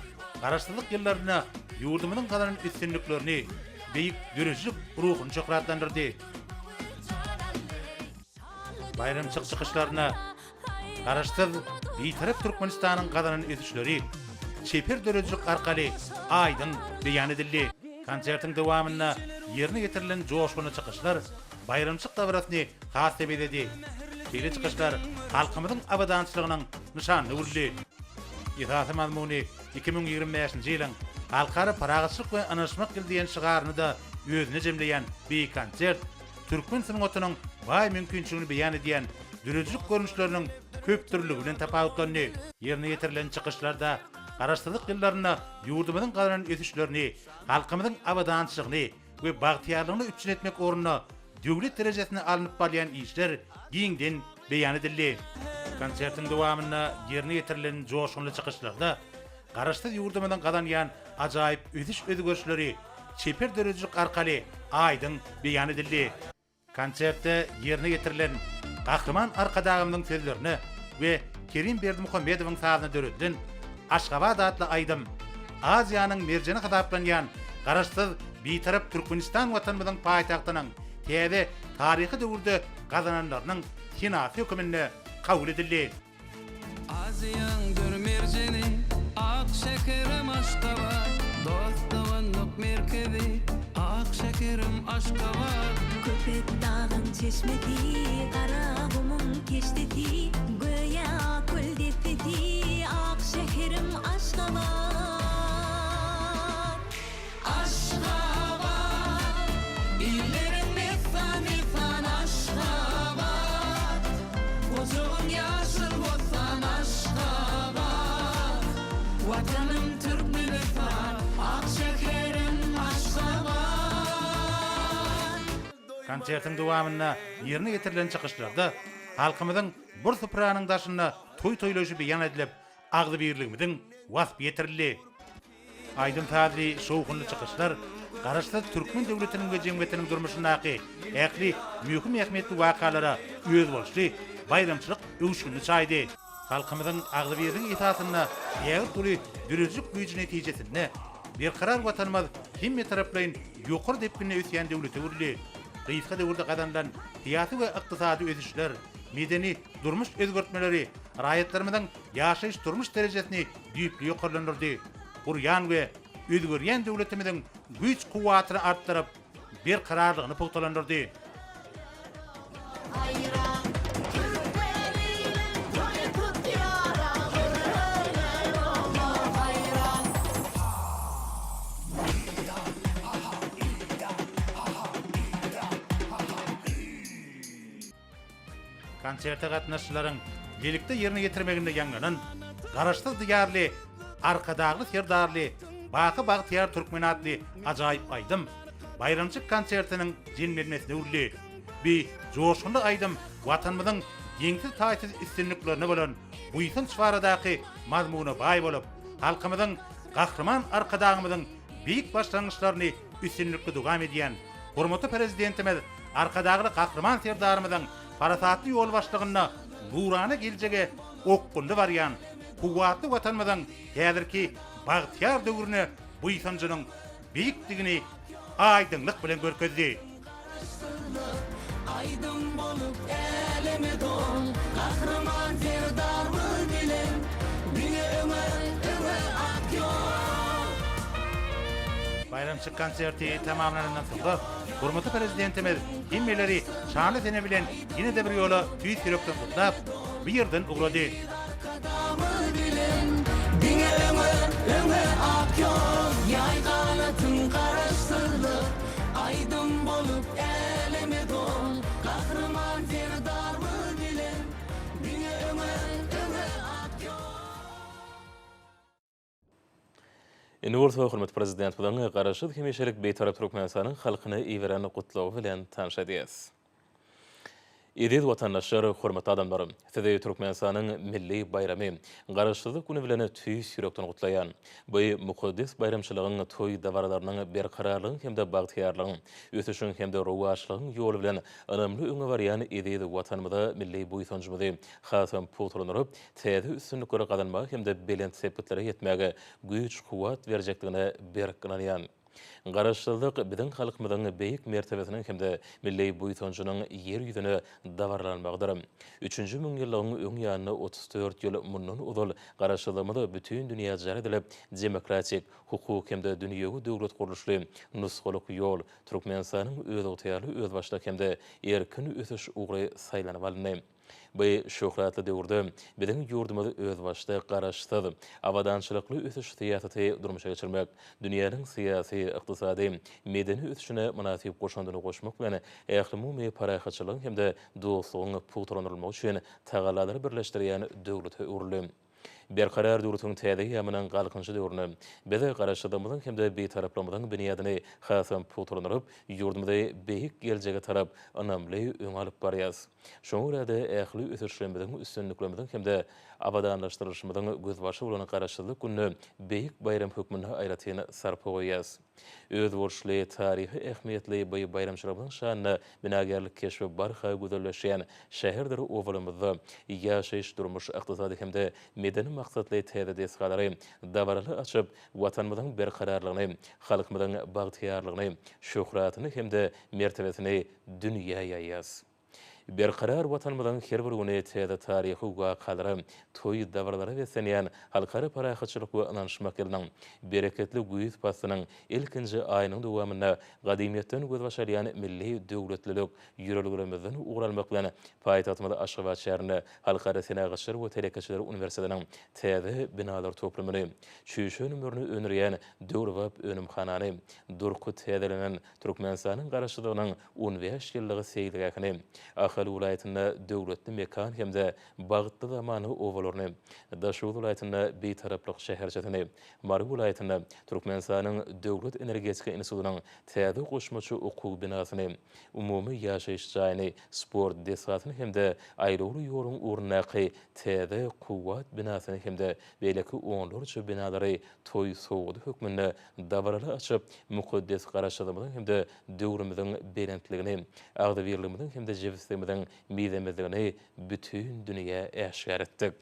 Garaşsyzlyk ýyllarynda ýurdumyzyň gazanan üstünliklerini, beýik döredijilik ruhuny şöhratlandyrdy. Baýramçylyk çykyşlarynda Garaşsyz, Bitarap Türkmenistanyň gazanan ösüşleri çeper döredijilik arkaly aýdyň beýan edildi. Konsertiň dowamynda ýerine ýetirilen joşgunly çykyşlar baýramçylyk dabarasyny has-da bezedi. Şeýle çykyşlar halkymyzyň abadançylygynyň nyşanyna öwrüldi. Esasy mazmuny 2025-nji ýylyň Halkara parahatçylyk we ynanyşmak ýyly diýen şygaryny-da özünde jemleýän beýik konsert türkmen sungatynyň baý mümkinçiligini beýan edýän döredijilik görnüşleriniň köpdürlüligi bilen tapawutlandy. Ýerine ýetirilen çykyşlarda Garaşsyzlyk ýyllarynda ýurdumyzyň gazanan ösüşlerini, halkymyzyň abadançylygyny we bagtyýarlygyny üpjün etmek ugrunda döwlet derejesinde alnyp barylýan işler giňden beýan edildi. Konsertiň dowamynda ýerine ýetirilen joşgunly çykyşlarda Garaşsyz ýurdumyzyň gazanýan ajaýyp ösüş-özgerişleri çeper döredijilik arkaly aýdyň beýan edildi. Konsertde ýerine ýetirilen Gahryman Arkadagymyzyň sözlerine we Kerim Berdimuhamedowyň sazyna döredilen Aşgabat atly aýdym Aziýanyň merjeni hasaplanýan Garaşsyz, Bitarap Türkmenistan Watanymyzyň paýtagtynyň täze taryhy döwürde gazananlarynyň senasy höküminde kabul edildi. Aziýaň dür merjeni, ak şäherim Aşgabat, Dost-doganlyk merkezi, ak şäherim Aşgabat. Köpetdagyň çeşmesi, Garagumuň keşdesi, Göýä köl dessesi, ak şäherim Aşgabat. Aşgabat, illeriň messan-messan Aşgabat, Gujagyň ýaşyl bossan Aşgabat, Watanym Türkmenistan, ak şäherim Aşgabat. Konsertiň dowamynda ýerine ýetirilen çykyşlarda halkymyzyň bir supranyň daşynda toý toýlaýşy beýan edilip, agzybirligimiziň waspy ýetirildi. Aýdym-sazly şowhunly çykyşlar Garaşsyz türkmen döwletiniň we jemgyýetiniň durmuşyndaky ähli möhüm ähmiýetli wakalara özboluşly baýramçylyk öwüşginini çaýdy. Halkymyzyň agzybirligi esasynda ägirt uly döredijilik güýji netijesinde Berkarar Watanymyz hemmetaraplaýyn ýokary depginde ösýän döwlete öwrüldi. Gysga döwürde gazanylan syýasy we ykdysady ösüşler, medeni, durmuş özgertmeleri raýatlarymyzyň ýaşaýyş-durmuş derejesini düýpli ýokarlandyrdy. Gurýan we. özgerýän döwletimiziň güýç-kuwwatyny artdyryp, berkararlygyny pugtalandyrdy. Konserte gatnaşyjylaryň bilelikde ýerine ýetirmeginde ýaňlanan Garaşsyz Diýarly, Arkadagly Serdarly, baky bagtyýar türkmen atly ajaýyp aýdym baýramçyk konsertiniň jemlenmesine öwrüldi. Bu joşgunly aýdym Watanymyzyň deňsiz-taýsyz üstünliklerine bolan buýsanç baradaky mazmuna baý bolup, halkymyzyň Gahryman Arkadagymyzyň beýik başlangyçlaryny üstünlikli dowam edýän hormatly Prezidentimiz Arkadagly Gahryman Serdarymyzyň parasatly ýolbaşçylygynda nurana geljege okgunly barýan kuwwatly Watanymyzyň häzirki bagtyýar döwrüne buýsanjynyň beýikdigini aýdyňlyk bilen görkezdi. Garaşsyzlyk aýdym bolup äleme dol, Gahryman Serdarymyz bilen diňe öňe, öňe ak ýol. Baýramçylyk konserti tamamlanandan soňra, hormatly Prezidentimiz hemmeleri şanly sene bilen ýene-de bir ýola tüýs ýürekden gutlap, bu ýerden ugrady. Arkadagymyz bilen diňe öňe, öňe ak ýol. Ýaý ganatyn Garaşsyzlyk aýdym bolup äleme dol. Gahryman Serdarymyz bilen diňe öňe, öňe ak ýol. Indi bolsa hormatly Prezidentimiziň Garaşsyz hemişelik Bitarap Türkmenistanyň halkyna iberen Gutlagy bilen tanyş edýäs. Eziz watandaşlar, hormatly adamlar! Sizi Türkmenistanyň milli baýramy, Garaşsyzlyk güni bilen tüýs ýürekden gutlaýan. Bu mukaddes baýramçylygyň toý dabaralarynyň berkararlygyň hem-de bagtyýarlygyň, ösüşiň hem-de rowaçlygyň ýoly bilen ynamly öňe barýan eziz Watanymyza milli buýsanjymyzy hasam pugtalandyryp, täze üstünlikleri gazanmaga hem-de belent sepgitlere ýetmäge güýç-kuwwat berjekdigine berk ynanýan. Garaşsyzlyk biziň halkymyzyň beýik mertebesiniň hem-de milli buýsanjynyň Ýer ýüzüne dabaralanmagydyr. Üçünji müňýyllygyň öň ýanynda 34 ýyl mundan ozal Garaşsyzlygymyz bütin dünýä jar edilip, demokratik, hukuk hem-de dünýewi döwlet gurluşly nusgalyk ýol, Türkmenistanyň özygtyýarly özbaşdak hem-de erkin ösüş ugry saýlanyp alyndy. Bu şöhratly döwürde biziň ýurdumyz özbaşdak, garaşsyz, abadançylykly ösüş syýasaty durmuşa geçirmek, dünýäniň syýasy, ykdysady, medeni ösüşine mynasyp goşandyny goşmak bilen, ählumumy parahatçylygyň hem-de dostlugyň pugtalandyrylmagy üçin tagallalary birleşdirýän döwlete öwrüldi. Berkarar döwletiň täze eýýamynyň Galkynyşy döwründe biz Garaşsyzlygymyzyň hem-de Bitaraplygymyzyň binýadyny hasam pugtalandyryp, ýurdumyzy beýik geljege tarap ynamly öňe alyp barýarys. Şoňa görä-de, ähli ösüşlerimiziň, üstünliklerimiziň hem-de abadanlaşdyrylyşymyzyň gözbaşy bolan Garaşsyzlyk gününe beýik baýram hökmünde aýratyn sarpa goýýarys. Özboluşly taryhy ähmiýetli bu baýramçylygymyzyň şanyna binagärlik keşbi barha gözelleşýän şäherdir obalarymyzda ýaşaýyş-durmuş, ykdysady hem-de medeni maksatly täze desgalary dabaraly açyp, Watanymyzyň berkararlygyny, halkymyzyň bagtyýarlygyny, şöhratyny hem-de mertebesini dünýä ýaýýarys. Berkarar Watanymyzyň her bir güni täze taryhy wakalara, toý-dabaralara beslenýän Halkara parahatçylyk we ynanyşmak ýylynyň, bereketli güýz paslynyň ilkinji aýynyň dowamynda gadymyýetden gözbaş alýan milli döwletlilik ýörelgelerimizden ugur almak bilen, paýtagtymyz Aşgabat şäherinde Halkara senagatçylar we telekeçiler uniwersitetiniň täze binalar toplumyny, çüýşe önümlerini öndürýän döwrebap önümhanany, durky täzelenen Türkmenistanyň Garaşsyzlygynyň 15 ýyllygy seýilgähini, Ahal welaýatynda Döwletli mekan hem-de Bagtly zamana obalaryny, Daşoguz welaýatynda Bitaraplyk şäherçesini, Mary welaýatynda Türkmenistanyň Döwlet energetika institutynyň täze goşmaça okuw binasyny, umumy ýaşaýyş jaýyny, sport desgasyny hem-de aýlawly ýoluň ugrundaky täze Kuwwat binasyny hem-de beýleki onlarça binalary toý sowgady hökmünde dabaraly açyp, mukaddes Garaşsyzlygymyzyň hem-de döwrümiziň belentligini, agzybirligimiziň hem-de jebisligimiziň mizemezligini bütin dünýä äşgär etdik.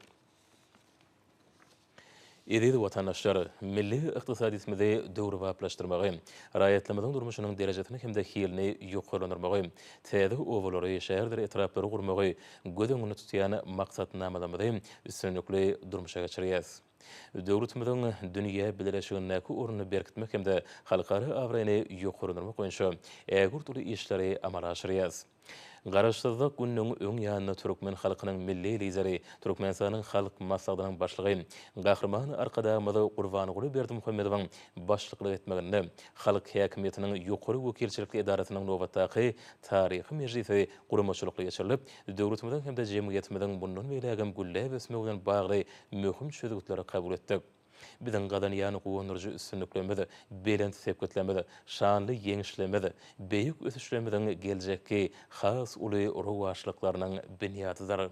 Eziz watandaşlar, milli ykdysadyýetimizi döwrebaplaşdyrmagy, raýatlarymyzyň durmuşynyň derejesini hem-de hilini ýokarlandyrmagy, täze obalary, şäherdir etraplary gurmagy göz öňünde tutýan maksatnamalarymyzy üstünlikli durmuşa geçirýäris. Döwletimiziň dünýä bileleşigindäki ornuny berkitmek hem-de halkara abraýyny ýokarlandyrmak boýunça ägirt uly işleri amala aşyrýarys. Garaşsyzlyk gününiň öň ýanynda türkmen halkynyň Milli Lideri, Türkmenistanyň Halk Maslahatynyň Başlygy Gahryman Arkadagymyz Gurbanguly Berdimuhamedowyň başlyklyk etmeginde Halk häkimiýetiniň ýokary wekilçilikli edarasynyň nobatdaky taryhy mejlisi guramaçylykly geçirilip, döwletimiziň hem-de jemgyýetimiziň mundan beýlägem gülläp ösmegi bilen bagly möhüm çözgütleri kabul etdik. Biziň gazanýan guwandyryjy üstünliklerimiz, belent sepgitlerimiz, şanly ýeňişlerimiz beýik ösüşlerimiziň geljekki has uly rowaçlyklarynyň binýadydyr.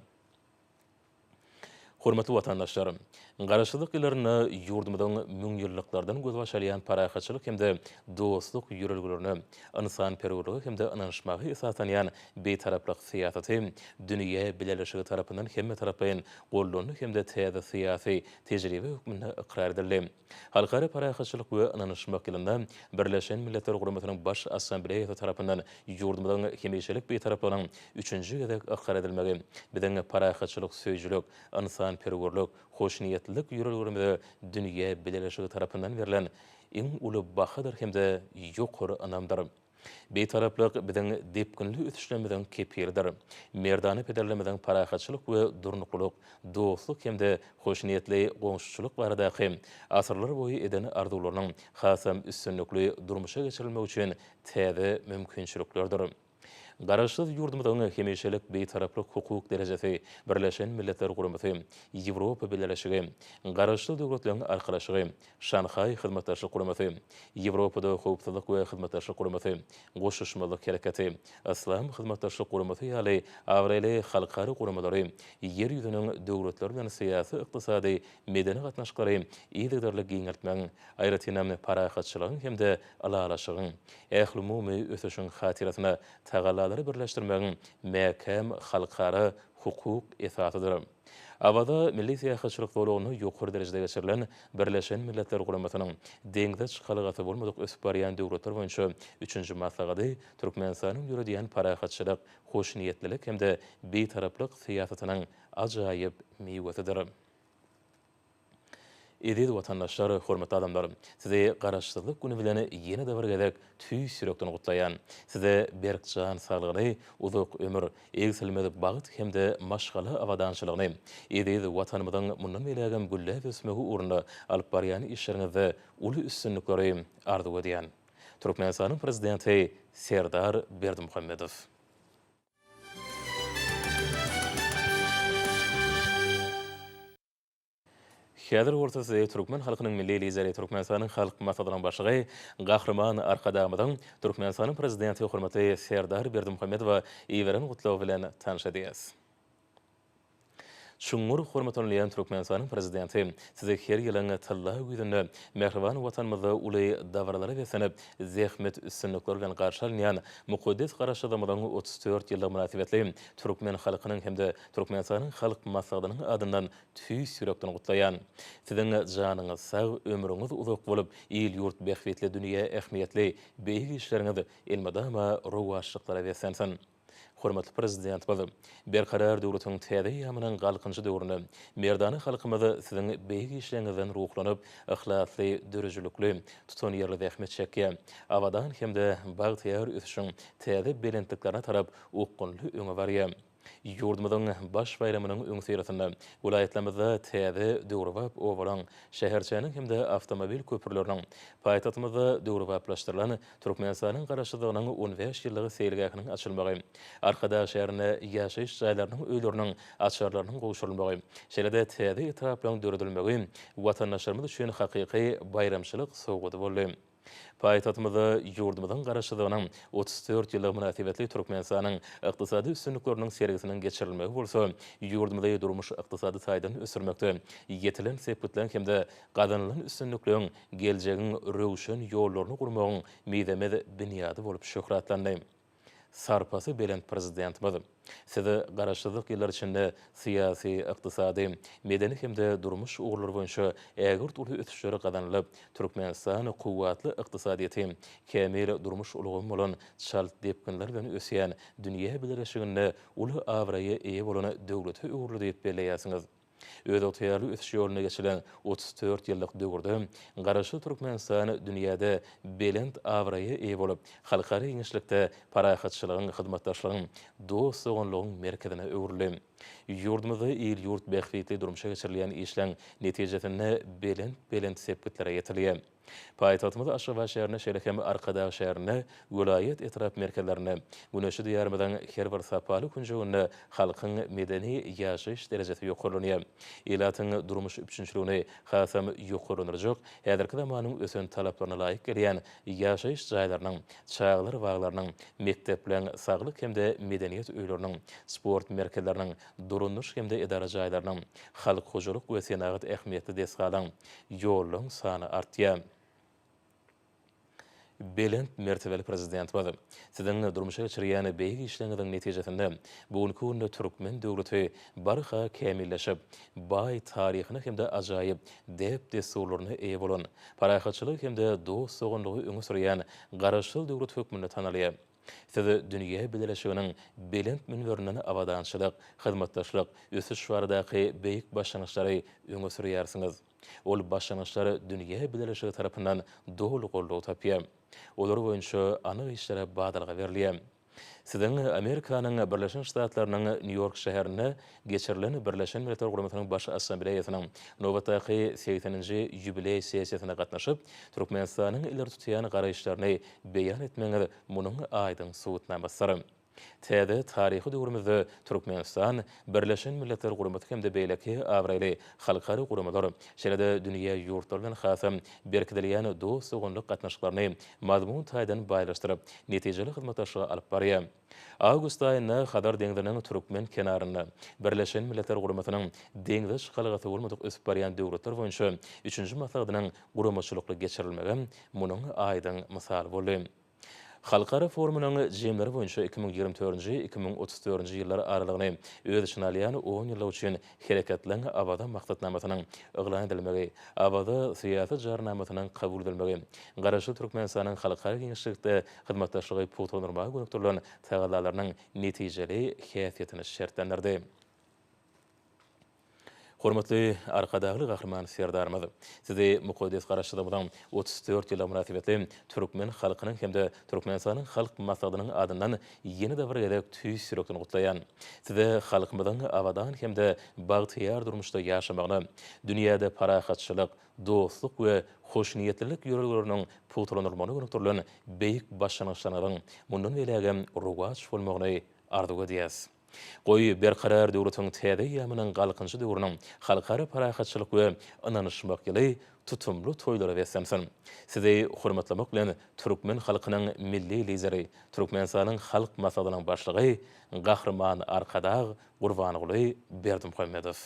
Hormatly watandaşlar! Garaşsyzlyk ýyllarynda ýurdumyzyň müňýyllyklardan gözbaş alýan parahatçylyk hem-de dostluk ýörelgelerine, ynsanperwerlige hem-de ynanyşmaga esaslanýan Bitaraplyk syýasaty dünýä bileleşigi tarapyndan hemmetaraplaýyn goldandy hem-de täze syýasy tejribe hökmünde ykrar edildi. Halkara parahatçylyk we ynanyşmak ýylynda Birleşen Milletler Guramasynyň Baş Assambleýasy tarapyndan ýurdumyzyň hemişelik Bitaraplygynyň üçünji gezek ykrar edilmegi biziň parahatçylyk söýüjilik, ynsanperwerlik, hoşniýetlilik ýörelgelerimize dünýä bileleşigi tarapyndan berlen iň uly bahadyr hem-de ýokary ynamdyr. Bitaraplyk biziň depginli ösüşlerimiziň kepilidir. Merdana pederlerimiziň parahatçylyk we durnuklylyk, dostluk hem-de hoşniýetli goňşuçylyk baradaky asyrlar boýy eden arzuwlarynyň hasam üstünlikli durmuşa geçirilmegi üçin täze mümkinçiliklerdir. Garaşsyz ýurdumyzyň hemişelik Bitaraplyk hukuk derejesi Birleşen Milletler Guramasy, Ýewropa Bileleşigi, Garaşsyz Döwletleriň Arkalaşygy, Şanhaý Hyzmatdaşlyk Guramasy, Ýewropada Howpsuzlyk we Hyzmatdaşlyk Guramasy, Goşulyşmazlyk Hereketi, Yslam Hyzmatdaşlyk Guramasy ýaly abraýly halkara guramalary Ýer ýüzüniň döwletleri bilen syýasy, ykdysady, medeni gatnaşyklary yzygiderli giňeltmegiň, aýratynam, parahatçylygyň hem-de ylalaşygyň, ählumumy ösüşiň hatyrasyna tagallalary birleşdirmegiň mäkäm halkara hukuk esasydyr. Awaza milli syýahatçylyk zolagynda ýokary derejede geçirilen Birleşen Milletler Guramasynyň deňze çykalgasy bolmadyk ösüp barýan döwletler boýunça üçünji maslahaty Türkmenistanyň ýöredýän parahatçylyk, hoşniýetlilik hem-de bitaraplyk syýasatynyň ajaýyp miwesidir. Eziz watandaşlar, hormatly adamlar! Sizi Garaşsyzlyk güni bilen ýene-de bir gezek tüýs ýürekden gutlaýan. Size berk jan saglygyny, uzak ömür, egsilmez bagt hem-de maşgala abadançylygyny, eziz Watanymyzyň mundan beýlägem gülläp ösmegi ugrunda alyp barýan işleriňizde uly üstünlikleri arzuw edýän. Türkmenistanyň Prezidenti Serdar Berdimuhamedow. Häzir bolsa sizi türkmen halkynyň Milli Lideri, Türkmenistanyň Halk Maslahatynyň Başlygy Gahryman Arkadagymyzyň Türkmenistanyň Prezidenti hormatly Serdar Berdimuhamedowa iberen Gutlagy bilen tanyş edýäris. Çuňňur hormatlanylýan Türkmenistanyň Prezidenti sizi her ýylyň tylla güýzünde mähriban Watanymyzda uly dabaralara beslenip, zähmet üstünlikleri bilen garşy alynýan mukaddes Garaşsyzlygymyzyň 34 ýyllygy mynasybetli türkmen halkynyň hem-de Türkmenistanyň Halk Maslahatynyň adyndan Tüýs ýürekden gutlaýan. Siziň janyňyz sag, ömrüňiz uzak bolup, il-ýurt bähbitli dünýä ähmiýetli beýik işleriňiz elmydama rowaçlyklara beslensin. Hormatly Prezidentimiz, Berkarar döwletiň täze eýýamynyň Galkynyşy döwründe merdana halkymyz Siziň beýik işleriňizden ruhlanyp, yhlasly, döredijilikli, tutanýerli zähmet çekýär. Abadan hem-de bagtyýar ösüşiň täze belentliklerine tarap okgunly öňe barýar. Ýurdumyzyň baş baýramynyň öňüsyrasynda welaýatlarymyzda täze döwrebap obalaryň, şäherçäniň hem-de awtomobil köprüleriniň, paýtagtymyzda döwrebaplaşdyrylan Türkmenistanyň Garaşsyzlygynyň on bäş ýyllygy seýilgähiniň açylmagy, Arkadag şäherinde ýaşaýyş jaýlarynyň öýleriniň açarlarynyň gowşurylmagy, şeýle-de täze etraplaryň döredilmegi watandaşlarymyz üçin hakyky baýramçylyk sowgady boldy. Paýtagtymyzda ýurdumyzyň Garaşsyzlygynyň 34 ýyllygy mynasybetli Türkmenistanyň ykdysady üstünlikleriniň sergisiniň geçirilmegi bolsa ýurdumyzy durmuş-ykdysady taýdan ösdürmekde ýetilen sepgitleň hem-de gazanylan üstünlikleň geljegiň röwşen ýollaryny gurmagyň mizemez binýady bolup şöhratlandy. Sarpasy belent Prezidentimiz! Siz Garaşsyzlyk ýyllary içinde syýasy, ykdysady, medeni hem-de durmuş ugurlary boýunça ägirt uly ösüşler gazanylyp, Türkmenistan kuwwatly ykdysadyýeti, kämil durmuş ulgamy bolan çalt depginler bilen ösýän dünýä bileleşiginde uly abraýa eýe bolan döwlete öwrüldi diýip belleýärsiňiz. Özygtyýarly ösüş ýoluna geçilen 34 ýyllyk döwürde Garaşsyz Türkmenistan dünýäde belent abraýa eýe bolup, halkara giňişlikde parahatçylygyň, hyzmatdaşlygyň, dost-doganlygyň merkezine öwrüldi. Ýurdumyzda il-ýurt bähbitli durmuşa geçirilýän işleň netijesinde belent-belent sepgitlere ýetilýär. Paýtagtymyz Aşgabat şäherinde, şeýle hem Arkadag şäherinde, welaýat, etrap merkezlerinde, güneşli Diýarymyzyň her bir sapaly künjeginde halkyň medeni ýaşaýyş derejesi ýokarlanýar. Ilatyň durmuş üpjünçiligini hasam ýokarlandyrjak, häzirki zamanyň ösen talaplaryna laýyk gelýän ýaşaýyş jaýlarynyň, çagalar baglarynyň, mekdepleň, saglyk hem-de medeniýet öýleriniň, sport merkezleriniň, dolandyryş hem-de edara jaýlarynyň, halk hojalyk we senagat ähmiýetli desgalaryň, ýollaryň sany artýar. Belent mertebeli Prezidentimiz, Siziň durmuşa geçirýän beýik işleriňiziň netijesinde bu günki günde türkmen döwleti barha kämilleşip, baý taryhyna hem-de ajaýyp däp-dessurlaryna eýe bolan, parahatçylygy hem-de dost-doganlygy öňe sürýän Garaşsyz döwlet hökmünde tanalýar. Siz dünýä bileleşiginiň belent münberinden abadançylyk, hyzmatdaşlyk, ösüş baradaky beýik başlangyçlary öňe sürýärsiňiz. Ol başlangyçlar dünýä bileleşigi tarapyndan doly goldaw tapýar. Olar boýunça anyk işlere badalga berilýär. Siziň Amerikanyň Birleşen Ştatlarynyň Nýu-Ýork şäherinde geçirilen Birleşen Milletler Guramasynyň Baş Assambleýasynyň nobatdaky segseninji ýubileý sessiýasyna gatnaşyp, Türkmenistanyň ileri tutýan garaýyşlaryny beýan etmegiňiz munuň aýdyň subutnamasydyr. Täze taryhy döwrümizde Türkmenistan Birleşen Milletler Guramasy hem-de beýleki abraýly halkara guramalar, şeýle-de dünýä ýurtlary bilen hasam berkidilýän dost-doganlyk gatnaşyklaryny mazmun taýdan baýlaşdyryp, netijeli hyzmatdaşlygy alyp barýar. Awgust aýynda Hazar deňziniň türkmen kenarynda Birleşen Milletler Guramasynyň deňze çykalgasy bolmadyk ösüp barýan döwletler boýunça üçünji maslahatynyň guramaçylykly geçirilmegi munuň aýdyň mysaly boldy. Halkara forumynyň jemleri boýunça 2024-nji, 2034-nji ýyllar aralygyny öz içine alýan on ýyllyk üçin Hereketleň Awaza maksatnamasynyň yglan edilmegi, Awaza syýasy jarnamasynyň kabul edilmegi Garaşsyz Türkmenistanyň halkara giňişlikde hyzmatdaşlygy pugtalandyrmaga gönükdirilen tagallalarynyň netijeli häsiýetini şertlendirdi. Hormatly Arkadagly Gahryman Serdarymyz! Sizi mukaddes Garaşsyzlygymyzyň 34 ýyllygy mynasybetli türkmen halkynyň hem-de Türkmenistanyň Halk Maslahatynyň adyndan ýene-de bir gezek tüýs ýürekden gutlaýan. Size halkymyzyň abadan hem-de bagtyýar durmuşda ýaşamagyna, dünýäde parahatçylyk, dostluk we hoşniýetlilik ýörelgeleriniň pugtalandyrylmagyna gönükdirilen beýik başlangyçlaryňyzyň mundan beýlägem rowaç bolmagyny arzuw edýäris. Goý, Berkarar döwletiň täze eýýamynyň Galkynyşy döwrüniň Halkara parahatçylyk we ynanyşmak ýyly tutumly toýlara beslensin! Sizi hormatlamak bilen, türkmen halkynyň Milli Lideri, Türkmenistanyň Halk Maslahatynyň Başlygy Gahryman Arkadag Gurbanguly Berdimuhamedow.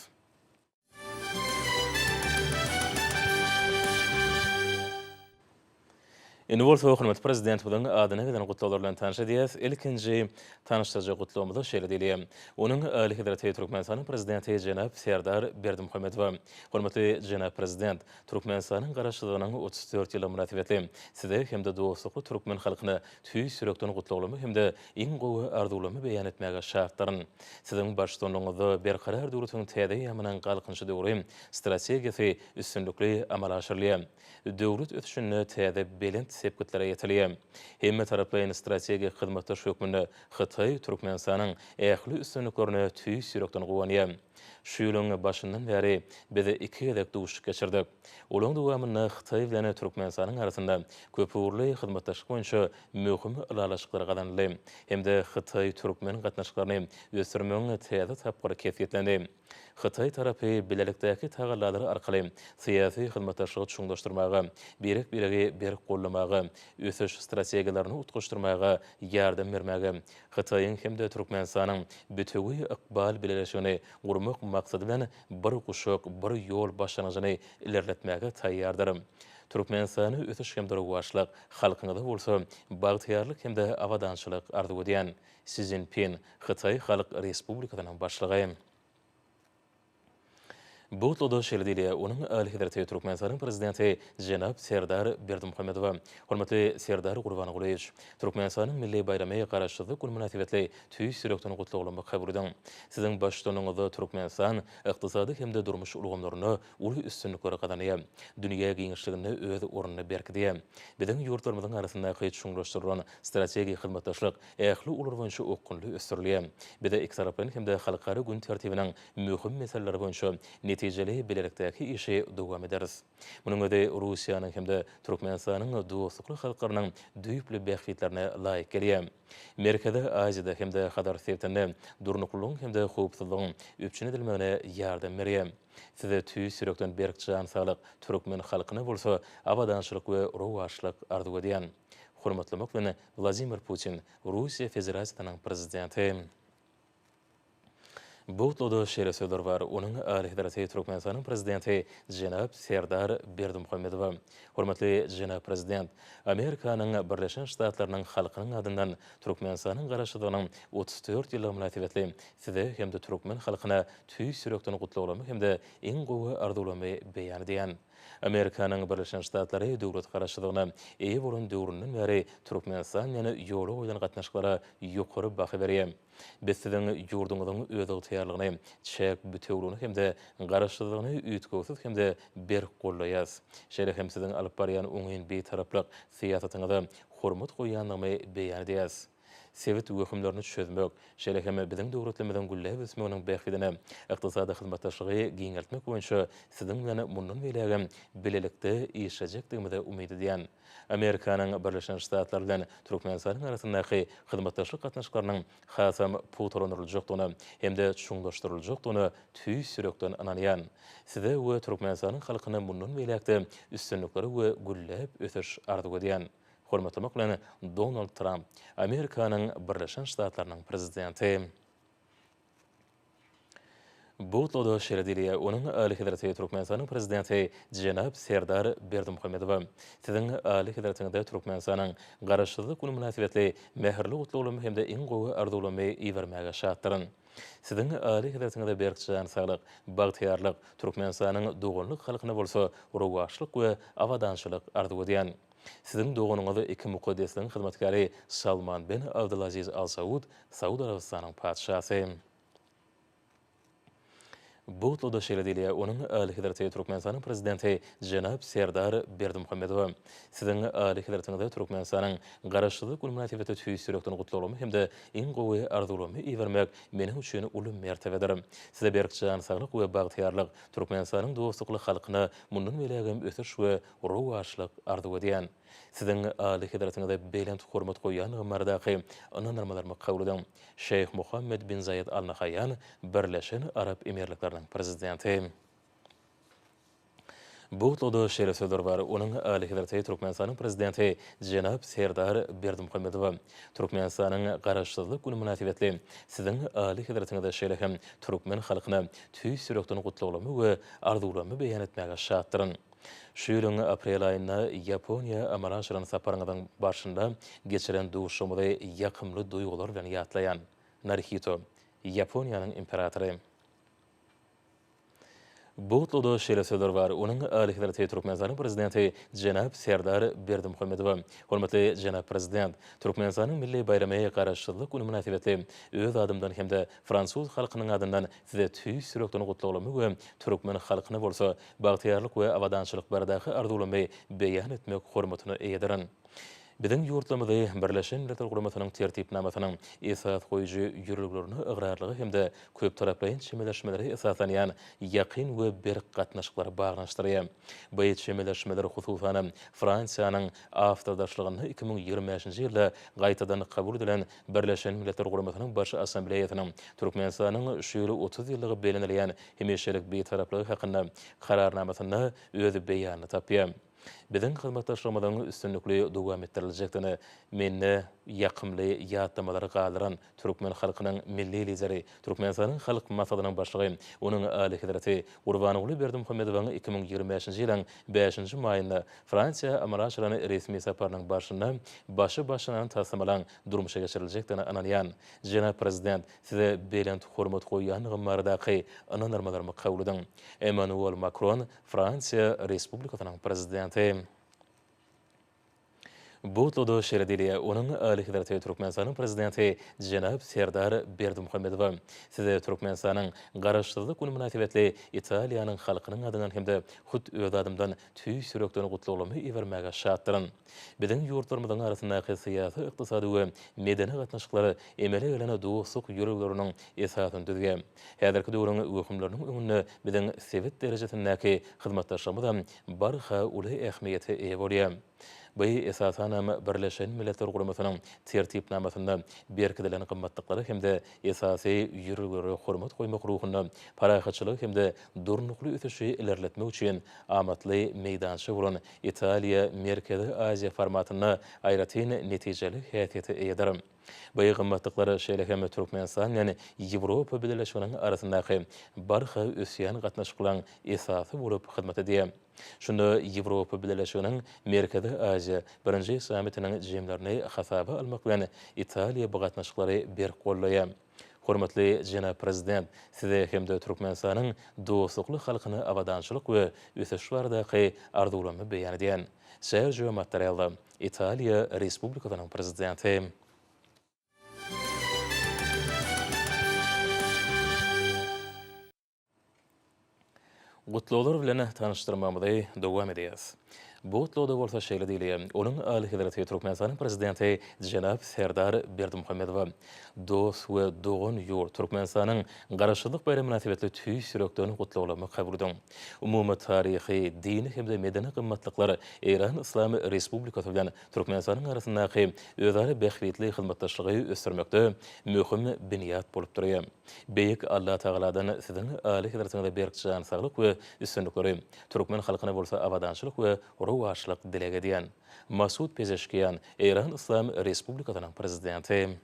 Indi bolsa hormatly Prezidentimiziň adyna gelen gutlaglar bilen tanyş edýäs. Ilkinji tanyşdyryjy gutlagymyzda şeýle diýilýär. Onuň Alyhezreti Türkmenistanyň Prezidenti jenap Serdar Berdimuhamedowa. Hormatly jenap Prezident, Türkmenistanyň Garaşsyzlygynyň 34 ýyllygy mynasybetli Size hem-de dostlukly türkmen halkyna tüýs ýürekden gutlaglarymy hem-de iň gowy arzuwlarymy beýan etmäge şatdyryn. Siziň baştutanlygyňyzda Berkarar döwletiň täze eýýamynyň Galkynyşy döwri strategiýasy üstünlikli amala aşyrylýar. Döwlet ösüşinde täze belent sepgitlere ýetilýär. Hemmetaraplaýyn strategik hyzmatdaş hökmünde Hytaý Türkmenistanyň ähli üstünliklerine tüýs ýürekden guwanýar. Şu ýylyň başyndan bäri biz iki gezek duşuşyk geçirdik. Olaryň dowamynda Hytaý bilen Türkmenistanyň arasynda köpugurly hyzmatdaşlyk boýunça möhüm ylalaşyklar gazanyldy hem-de hytaý-türkmen gatnaşyklaryny ösdürmegiň täze tapgyry kesgitlendi. Hytaý tarapy bilelikdäki tagallalar arkaly syýasy hyzmatdaşlygy çuňlaşdyrmaga, birek-biregi berk goldamaga, ösüş strategiýalaryny utgaşdyrmaga ýardam bermäge, Hytaýyň hem-de Türkmenistanyň bitewi ykbal bileleşigini gurmak maksady bilen Bir guşak, bir ýol başlangyjyny ilerletmäge taýýardyr. Türkmenistana ösüş hem-de rowaçlyk, halkyňyza bolsa bagtyýarlyk hem-de abadançylyk arzuw edýän. Si Szinpin, Hytaý Halk Respublikasynyň Başlygy. Bu gutlagda şeýle diýilýär, Onuň Alyhezreti Türkmenistanyň Prezidenti jenap Serdar Berdimuhamedowa, Hormatly Serdar Gurbangulyýewiç! Türkmenistanyň milli baýramy Garaşsyzlyk güni mynasybetli tüýs ýürekden gutlaglarymy kabul ediň. Siziň baştutanyňyzda Türkmenistan ykdysady hem-de durmuş ulgamlarynda uly üstünlikleri gazanýar, dünýä giňişliginde öz ornuny berkidýär. Biziň ýurtlarymyzyň arasyndaky çuňlaşdyrylan strategik hyzmatdaşlyk ähli ugurlar boýunça okgunly ösdürilýär. Biz ikitaraplaýyn hem-de halkara gün tertibiniň möhüm meseleleri boýunça netijeli bilelikdäki işi dowam ederis. Munuň özi Russiýanyň hem-de Türkmenistanyň dostlukly halklarynyň düýpli bähbitlerine laýyk gelýär. Merkezi Aziýada hem-de Hazar sebitinde durnuklylygyň hem-de howpsuzlygyň üpjün edilmegine ýardam berýär. Size tüýs ýürekden berk jan saglyk, türkmen halkyna bolsa abadançylyk we rowaçlyk arzuw edýän. Hormatlamak bilen, Wladimir Putin, Russiýa Federasiýasynyň Prezidenti. Bu gutlagda şeýle sözler bar, Onuň Alyhezreti Türkmenistanyň Prezidenti jenap Serdar Berdimuhamedowa. Hormatly jenap Prezident! Amerikanyň Birleşen Ştatlarynyň halkynyň adyndan Türkmenistanyň Garaşsyzlygynyň 34 ýyllygy mynasybetli Size hem-de türkmen halkyna tüýs ýürekden gutlaglarymy hem-de iň gowy arzuwlarymy beýan edýän. Amerikanyň Birleşen Ştatlary döwlet Garaşsyzlygyna eýe bolan döwründen bäri Türkmenistan bilen ýola goýlan gatnaşyklara ýokary baha berýär. Biz siziň ýurduňyzyň özygtyýarlygyny, çäk bitewüligini hem-de garaşsyzlygyny üýtgewsiz hem-de berk goldaýarys. Şeýle hem siziň alyp barýan oňyn Bitaraplyk syýasatyňyza hormat goýýandygymy beýan edýäris. Sebit wehimlerini çözmek, şeýle hem biziň döwletlerimiziň gülläp ösmeginiň bähbidine ykdysady hyzmatdaşlygy giňeltmek boýunça siziň bilen mundan beýlägem bilelikde işlejekdigimize umyt edýän. Amerikanyň Birleşen Ştatlary bilen Türkmenistanyň arasyndaky hyzmatdaşlyk gatnaşyklarynyň hasam pugtalandyryljakdygyna hem-de çuňlaşdyryljakdygyna tüýs ýürekden ynanýan. Size we Türkmenistanyň halkyna mundan beýläk-de üstünlikleri we gülläp ösüş arzuw edýän. Hormatlamak bilen, Donald Tramp, Amerikanyň Birleşen Ştatlarynyň Prezidenti. Bu gutlagda şeýle diýilýär, Onuň Alyhezreti Türkmenistanyň Prezidenti jenap Serdar Berdimuhamedowa, Siziň Alyhezretiňize Türkmenistanyň Garaşsyzlyk güni mynasybetli mähirli gutlaglarymy hem-de iň gowy arzuwlarymy ibermäge şatdyryn. Siziň Alyhezretiňize berk jan saglyk, bagtyýarlyk, Türkmenistanyň doganlyk halkyna bolsa rowaçlyk we abadançylyk arzuw edýän. Siziň doganyňyz iki mukaddesligiň hyzmatkäri Salman ben Abdulaziz Al Saud, Saud Arabystanyň Patyşasy. Bu gutlagda şeýle diýilýär, Onuň Alyhezreti Türkmenistanyň Prezidenti jenap Serdar Berdimuhamedowa, Siziň Alyhezretiňize Türkmenistanyň Garaşsyzlyk güni mynasybetli tüýs ýürekden gutlaglarymy hem-de iň gowy arzuwlarymy ibermek meniň üçin uly mertebedir. Size berk jan saglyk we bagtyýarlyk, Türkmenistanyň dostlukly halkyna mundan beýlägem ösüş we rowaçlyk arzuw edýän. Siziň Alyhezretiňize belent hormat goýýandygym baradaky ynandyrmalarymy kabul ediň. Şeýh Muhammed bin Zaýed Al Nahaýýan, Birleşen Arap Emirlikleriniň Prezidenti. Bu gutlagda şeýle sözler bar, Onuň Alyhezreti Türkmenistanyň Prezidenti jenap Serdar Berdimuhamedowa, Türkmenistanyň Garaşsyzlyk güni mynasybetli Siziň Alyhezretiňize şeýle hem türkmen halkyna tüýs ýürekden gutlaglarymy we arzuwlarymy beýan etmäge şatdyryn. Şu ýylyň aprel aýynda Ýaponiýa amala aşyran saparyňyzyň barşynda geçiren duşuşygymyzy ýakymly duýgular bilen ýatlaýan. Narihito, Ýaponiýanyň imperatory. Bu gutlagda şeýle sözler bar, Onuň Alyhezreti Türkmenistanyň Prezidenti jenap Serdar Berdimuhamedowa, Hormatly jenap Prezident, Türkmenistanyň milli baýramy Garaşsyzlyk güni mynasybetli öz adymdan hem-de fransuz halkynyň adyndan Size tüýs ýürekden gutlaglarymy we türkmen halkyna bolsa bagtyýarlyk we abadançylyk baradaky arzuwlarymy beýan etmek hormatyna eýedirin. Biziň ýurtlarymyzy Birleşen Milletler Guramasynyň Tertipnamasynyň esas goýujy ýörelgelerine ygrarlygy hem-de köptaraplaýyn çemeleşmelere esaslanýan ýakyn we berk gatnaşyklar baglanyşdyrýar. Bu çemeleşmeler, hususanam, Fransiýanyň awtordaşlygynda 2025-nji ýylda gaýtadan kabul edilen Birleşen Milletler Guramasynyň Baş Assambleýasynyň Türkmenistanyň şu ýyl 30 ýyllygy bellenilýän hemişelik Bitaraplygy hakynda Kararnamasynda öz beýanyny tapýar. Biziň hyzmatdaşlygymyzyň üstünlikli dowam etdiriljekdigine mende ýakymly ýatlamalary galdyran türkmen halkynyň Milli Lideri, Türkmenistanyň Halk Maslahatynyň Başlygy, Onuň Alyhezreti Gurbanguly Berdimuhamedowyň 2025-nji ýylyň bäşinji maýynda Fransiýa amala aşyran resmi saparynyň barşynda başy başlanan taslamalaryň durmuşa geçiriljekdigine ynanýan. Jenap Prezident, Size belent hormat goýýandygym baradaky ynandyrmalarymy kabul ediň. Emmanuel Makron, Fransiýa Respublikasynyň Prezidenti. Bu gutlagda şeýle diýilýär, Onuň Alyhezreti Türkmenistanyň Prezidenti jenap Serdar Berdimuhamedowa, Size Türkmenistanyň Garaşsyzlyk güni mynasybetli Italiýanyň halkynyň adyndan hem-de hut öz adymdan tüýs ýürekden gutlaglarymy ibermäge şatdyryn. Biziň ýurtlarymyzyň arasyndaky syýasy, ykdysady we medeni gatnaşyklar emele gelen dostluk ýörelgeleriniň esasyny düzýär. Häzirki döwrüň wehimleriniň öňünde biziň sebit derejesindäki hyzmatdaşlygymyzam barha uly ähmiýete eýe bolýar. Bu, esasanam, Birleşen Milletler Guramasynyň Tertipnamasynda berkidilen gymmatlyklara hem-de esasy ýörelgelere hormat goýmak ruhunda parahatçylygy hem-de durnukly ösüşi ilerletmek üçin amatly meýdança bolan Italiýa-Merkezi Aziýa formatynda aýratyn netijeli häsiýete eýedir. Bu gymmatlyklar şeýle hem Türkmenistan bilen Ýewropa Bileleşiginiň arasyndaky barha ösýän gatnaşyklaryň esasy bolup hyzmat edýär. Şunda Ýewropa Bileleşiginiň Merkezi Aziýa birinji sammitiniň jemlerini hasaba almak bilen, Italiýa bu gatnaşyklary berk goldaýar. Hormatly jenap Prezident, Size hem-de Türkmenistanyň dostlukly halkyna abadançylyk we ösüş baradaky arzuwlarymy beýan edýän. Serjio Mattarella, Italiýa Respublikasynyň Prezidenti. Gutlaglar bilen tanyşdyrmagymyzy dowam edýäris. Bu gutlagda bolsa şeýle diýilýär, Onuň Alyhezreti Türkmenistanyň Prezidenti jenap Serdar Berdimuhamedowa dost we dogan ýurt Türkmenistanyň Garaşsyzlyk baýramy mynasybetli tüýs ýürekden gutlaglarymy kabul ediň. Umumy taryhy, dini hem-de medeni gymmatlyklar Eýran Yslam Respublikasy bilen Türkmenistanyň arasyndaky özara bähbitli hyzmatdaşlygy ösdürmekde möhüm binýat bolup durýar. Beýik Allatagaladan Siziň Alyhezretiňize berk jan saglyk we üstünlikleri, türkmen halkyna bolsa abadançylyk we rowaçlyk dileg edýän. Masud Pezeşkian, Eýran Yslam Respublikasynyň Prezidenti.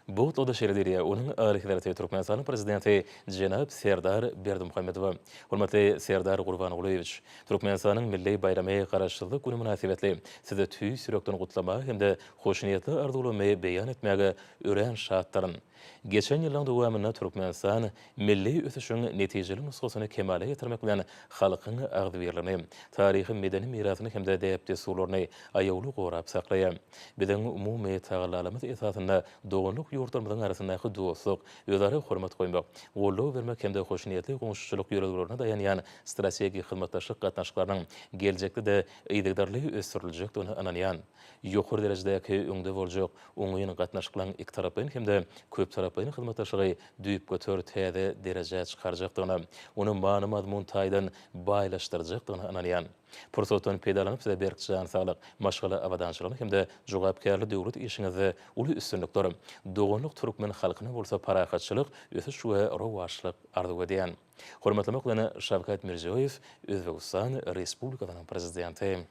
Bu gutlagda şeýle diýilýär, Onuň Alyhezreti Türkmenistanyň Prezidenti jenap Serdar Berdimuhamedowa. Hormatly Serdar Gurbangulyýewiç! Türkmenistanyň milli baýramy Garaşsyzlyk güni mynasybetli Sizi tüýs ýürekden gutlamaga hem-de hoşniýetli arzuwlarymy beýan etmäge örän şatdyryn. Geçen ýyllaryň dowamynda Türkmenistan milli ösüşiň netijeli nusgasyny kemala getirmek bilen halkyň agzybirligini, taryhy-medeni mirasyny hem-de däp-dessurlaryny aýawly gorap saklaýar. Biziň umumy tagallalarymyz esasynda doganlyk ýurtlarymyzyň arasyndaky dostluk, özara hormat goýmak, goldaw bermek hem-de hoşniýetli goňşuçylyk ýörelgelerine daýanýan strategik hyzmatdaşlyk gatnaşyklarynyň geljekde-de yzygiderli ösdüriljekdigine ynanýan. Ýokary derejedäki öňde boljak oňyn gatnaşyklaryň ikitaraplaýyn hem-de köptaraplaýyn hyzmatdaşlygy düýpgöter täze derejä çykarjakdygyna, ony many-mazmun taýdan baýlaşdyrjakdygyna ynanýan. Pursatdan peýdalanyp size berk jan saglyk, maşgala abadançylygyny hem-de jogapkärli döwlet işiňizde uly üstünlikler, doganlyk türkmen halkyna bolsa parahatçylyk, ösüş we rowaçlyk arzuw edýän. Hormatlamak bilen Şawkat Mirziýoýew, Özbegistan Respublikasynyň Prezidenti.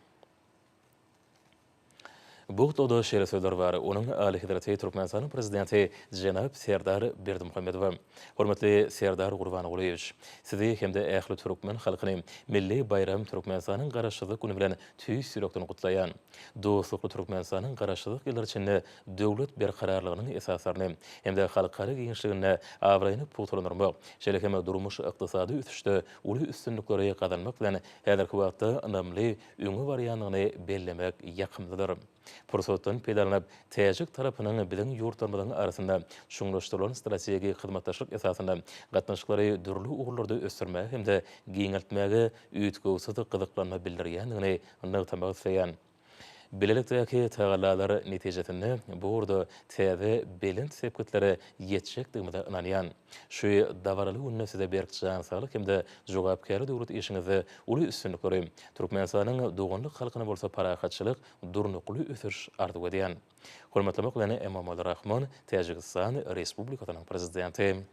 Bu gutlagda şeýle sözler bar, Onuň Alyhezreti Türkmenistanyň Prezidenti jenap Serdar Berdimuhamedowa. Hormatly Serdar Gurbangulyýewiç! Sizi hem-de ähli türkmen halkyny milli baýram Türkmenistanyň Garaşsyzlyk güni bilen tüýs ýürekden gutlaýan. Dostlukly Türkmenistanyň Garaşsyzlyk ýyllary içinde döwlet berkararlygynyň esaslaryny hem-de halkara giňişliginde abraýyny pugtalandyrmak, şeýle hem durmuş-ykdysady ösüşde uly üstünlikleri gazanmak bilen häzirki wagtda ynamly öňe barýandygyny bellemek ýakymlydyr. Pursatdan peýdalanyp, täjik tarapynyň biziň ýurtlarymyzyň arasynda çuňlaşdyrylan strategik hyzmatdaşlyk esasynda gatnaşyklary dürli ugurlarda ösdürmäge hem-de giňeltmäge üýtgewsiz gyzyklanma bildirýändigini nygtamak isleýän. Bilelikdäki tagallalar netijesinde bu ugurda täze belent sepgitlere ýetjekdigimize ynanýan. Şu dabaraly günde size berk jan saglyk hem-de jogapkärli döwlet işiňizde uly üstünlikleri, Türkmenistanyň doganlyk halkyna bolsa parahatçylyk, durnukly ösüş arzuw edýän. Hormatlamak bilen Emomali Rahmon, Täjigistan Respublikasynyň Prezidenti.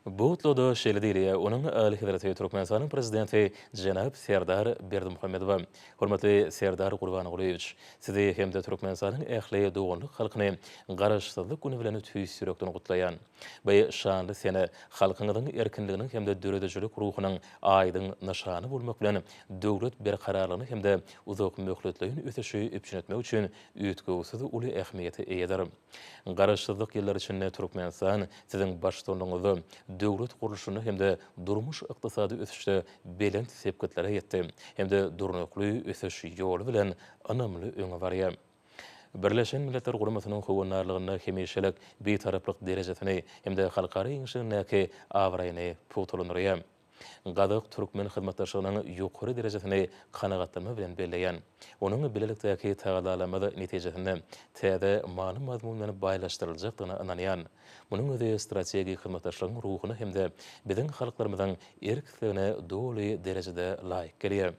Bu gutlagda şeýle diýilýär, Onuň Alyhezreti Türkmenistanyň Prezidenti jenap Serdar Berdimuhamedowa. Hormatly Serdar Gurbangulyýewiç! Sizi hem-de Türkmenistanyň ähli doganlyk halkyny Garaşsyzlyk güni bilen tüýs ýürekden gutlaýan. Bu şanly sene halkyňyzyň erkinliginiň hem-de döredijilik ruhunyň aýdyň nyşany bolmak bilen, döwlet berkararlygyny hem-de uzak möhletleýin ösüşi üpjün etmek üçin üýtgewsiz uly ähmiýete eýedir. Garaşsyzlyk ýyllary içinde Türkmenistan Siziň baştutanlygyňyzda döwlet gurluşynda hem-de durmuş-ykdysady ösüşde belent sepgitlere ýetdi hem-de durnukly ösüş ýoly bilen ynamly öňe barýar. Birleşen Milletler Guramasynyň howandarlygynda hemişelik Bitaraplyk derejesini hem-de halkara giňişligindäki abraýyny pugtalandyrýar. Gazak-türkmen hyzmatdaşlygynyň ýokary derejesini kanagatlanma bilen belleýän. Onuň bilelikdäki tagallalarymyz netijesinde täze many-mazmun bilen baýlaşdyryljakdygyna ynanýan. Munuň özi strategik hyzmatdaşlygyň ruhuna hem-de biziň halklarymyzyň erk-islegine doly derejede laýyk gelýär.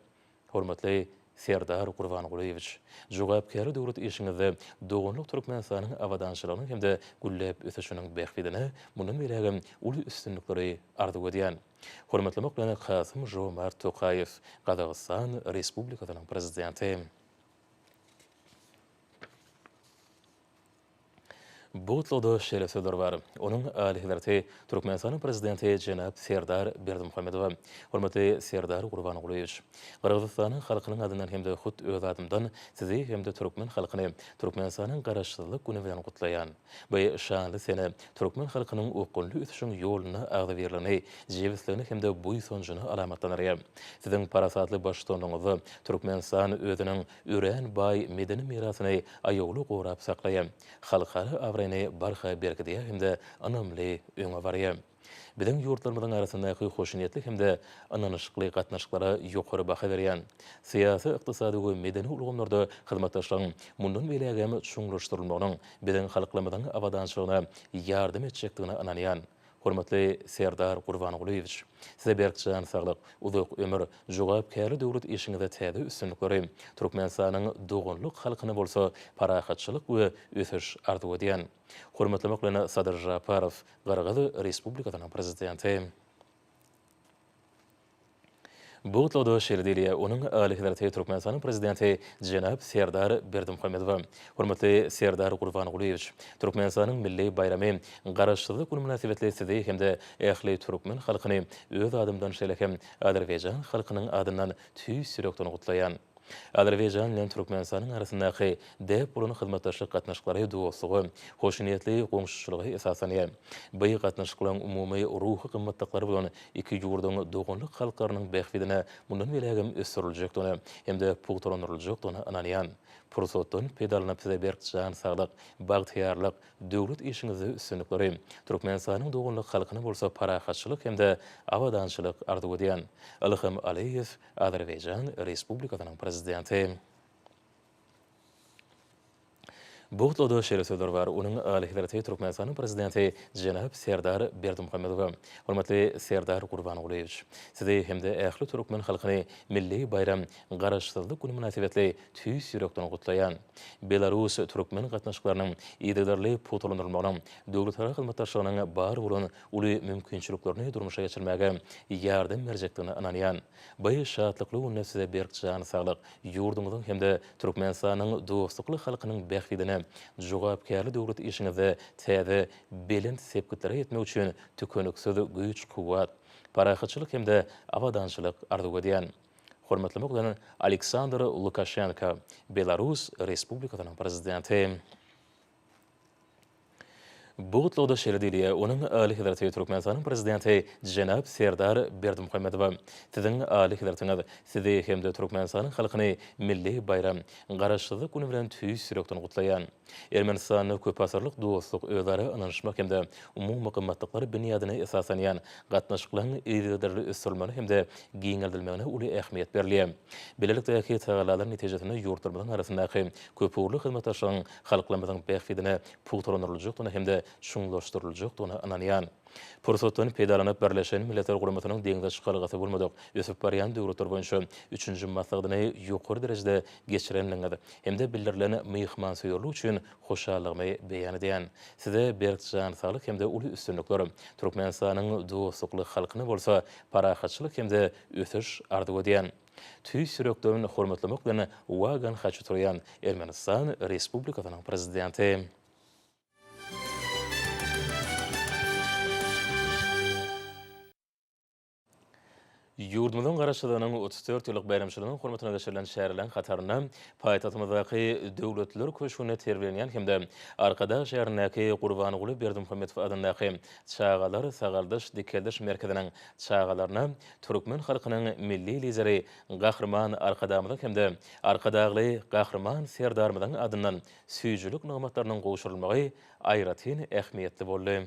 Hormatly Serdar Gurbangulyýewiç, jogapkärli döwlet işiňizde doganlyk Türkmenistanyň abadançylygynyň hem-de gülläp ösüşiniň bähbidine mundan beýlägem uly üstünlikleri arzuw edýän. Hormatlamak bilen Kasym-Žomart Tokaýew, Gazagystan Respublikasynyň Prezidenti. Bu gutlagda şeýle sözler bar, Onuň Alyhezreti Türkmenistanyň Prezidenti jenap Serdar Berdimuhamedowa. Hormatly Serdar Gurbangulyýewiç! Gyrgyzystanyň halkynyň adyndan hem-de hut öz adymdan Sizi hem-de türkmen halkyny Türkmenistanyň Garaşsyzlyk güni bilen gutlaýan. Bu şanly sene türkmen halkynyň okgunly ösüşiň ýolunda agzybirligini, jebisligini hem-de buýsanjyny alamatlandyrýar. Siziň parasatly baştutanlygyňyzda Türkmenistan özüniň örän baý medeni mirasyny aýawly gorap saklaýar, halkara abraýyny barha berkidýär hem-de ynamly öňe barýar. Biziň ýurtlarymyzyň arasyndaky hoşniýetli hem-de ynanyşykly gatnaşyklara ýokary baha berýän, syýasy, ykdysady we medeni ulgamlarda hyzmatdaşlygyň mundan beýlägem çuňlaşdyrylmagynyň biziň halklarymyzyň abadançylygyna ýardam etjekdigine ynanýan. Hormatly Serdar Gurbangulyýewiç! Size berk jan saglyk, uzak ömür, jogapkärli döwlet işiňizde täze üstünlikleri, Türkmenistanyň doganlyk halkyna bolsa parahatçylyk we ösüş arzuw edýän. Hormatlamak bilen Sadyr Žaparow, Gyrgyz Respublikasynyň Prezidenti. Bu gutlagda şeýle diýilýär, Onuň Alyhezreti Türkmenistanyň Prezidenti jenap Serdar Berdimuhamedowa. Hormatly Serdar Gurbangulyýewiç! Türkmenistanyň milli baýramy, Garaşsyzlyk güni mynasybetli Sizi hem-de ähli türkmen halkyny öz adymdan şeýle hem azerbaýjan halkynyň adyndan tüýs ýürekden gutlaýan. Azerbaýjan bilen Türkmenistanyň arasyndaky däp bolan hyzmatdaşlyk gatnaşyklary dostluga, hoşniýetli goňşuçylyga esaslanýar. By gatnaşyklaryň umumy ruhy gymmatlyklary bolan iki ýurduň doganlyk halklarynyň bähbidine mundan beýlägem ösdüriljekdigine hem-de pugtalandyryljakdygyna ynanýan. Pursatdan peýdalanyp size berk jan saglyk, bagtyýarlyk, döwlet işiňizde üstünlikleri, Türkmenistanyň doganlyk halkyna bolsa parahatçylyk hem-de abadançylyk arzuw edýän. Ilham Aliýew, Azerbaýjan Respublikasynyň Prezidenti. Bu gutlagda şeýle sözler bar, Onuň Alyhezreti Türkmenistanyň Prezidenti jenap Serdar Berdimuhamedowa. Hormatly Serdar Gurbangulyýewiç! Sizi hem-de ähli türkmen halkyny milli baýram, Garaşsyzlyk güni mynasybetli tüýs ýürekden gutlaýan. Belarus-türkmen gatnaşyklarynyň yzygiderli pugtalandyrylmagynyň döwletara hyzmatdaşlygynyň bar bolan uly mümkinçiliklerini durmuşa geçirmäge ýardam berjekdigine ynanýan. Bu şatlykly günde Size berk jan saglyk, ýurduňyzyň hem-de Türkmenistanyň dostlukly halkynyň bähbidine jogapkärli döwlet işiňizde täze belent sepgitlere ýetmek üçin tükeniksiz güýç-kuwwat, parahatçylyk hem-de abadançylyk arzuw edýän. Hormatlamak bilen, Aleksandr Lukaşenko, Belarus Respublikasynyň Prezidenti. Bu gutlagda şeýle diýilýär, Onuň Alyhezreti Türkmenistanyň Prezidenti jenap Serdar Berdimuhamedowa. Siziň Alyhezretiňiz, Sizi hem-de Türkmenistanyň halkyny milli baýram, Garaşsyzlyk güni bilen tüýs ýürekden gutlaýan. Ermenistanda köpasyrlyk dostluk, özara ynanyşmak hem-de umumy gymmatlyklar binýadyna esaslanýan gatnaşyklaryň yzygiderli ösdürilmegine hem-de giňeldilmegine uly ähmiýet berilýär. Bilelikdäki tagallalar netijesinde ýurtlarymyzyň arasyndaky köpugurly hyzmatdaşlygyň halklarymyzyň bähbidine pugtalandyryljakdygyna hem-de. çuňlaşdyryljakdygyna ynanýan. Pursatdan peýdalanyp, Birleşen Milletler Guramasynyň deňze çykalgasy bolmadyk ösüp barýan döwletler boýunça üçünji maslahatyny ýokary derejede geçirendigiňiz hem-de bildirilen myhmansöýerlik üçin hoşallygymy beýan edýän. Size berk jan saglyk hem-de uly üstünlikler, Türkmenistanyň dostlukly halkyna bolsa parahatçylyk hem-de ösüş arzuw edýän. Tüýs ýürekden hormatlamak bilen Wagan Haçaturýan, Ermenistan Respublikasynyň Prezidenti. Ýurdumyzyň Garaşsyzlygynyň 34 ýyllyk baýramçylygynyň hormatyna geçirilen çäreleriň hatarynda paýtagtymyzdaky Döwletliler köşgünde terbiýelenýän hem-de Arkadag şäherindäki Gurbanguly Berdimuhamedow adyndaky Çagalar sagaldyş-dikeldiş merkeziniň çagalaryna türkmen halkynyň Milli Lideri Gahryman Arkadagymyzyň hem-de Arkadagly Gahryman Serdarymyzyň adyndan süýjülik nygmatlarynyň gowşurylmagy aýratyn ähmiýetli boldy.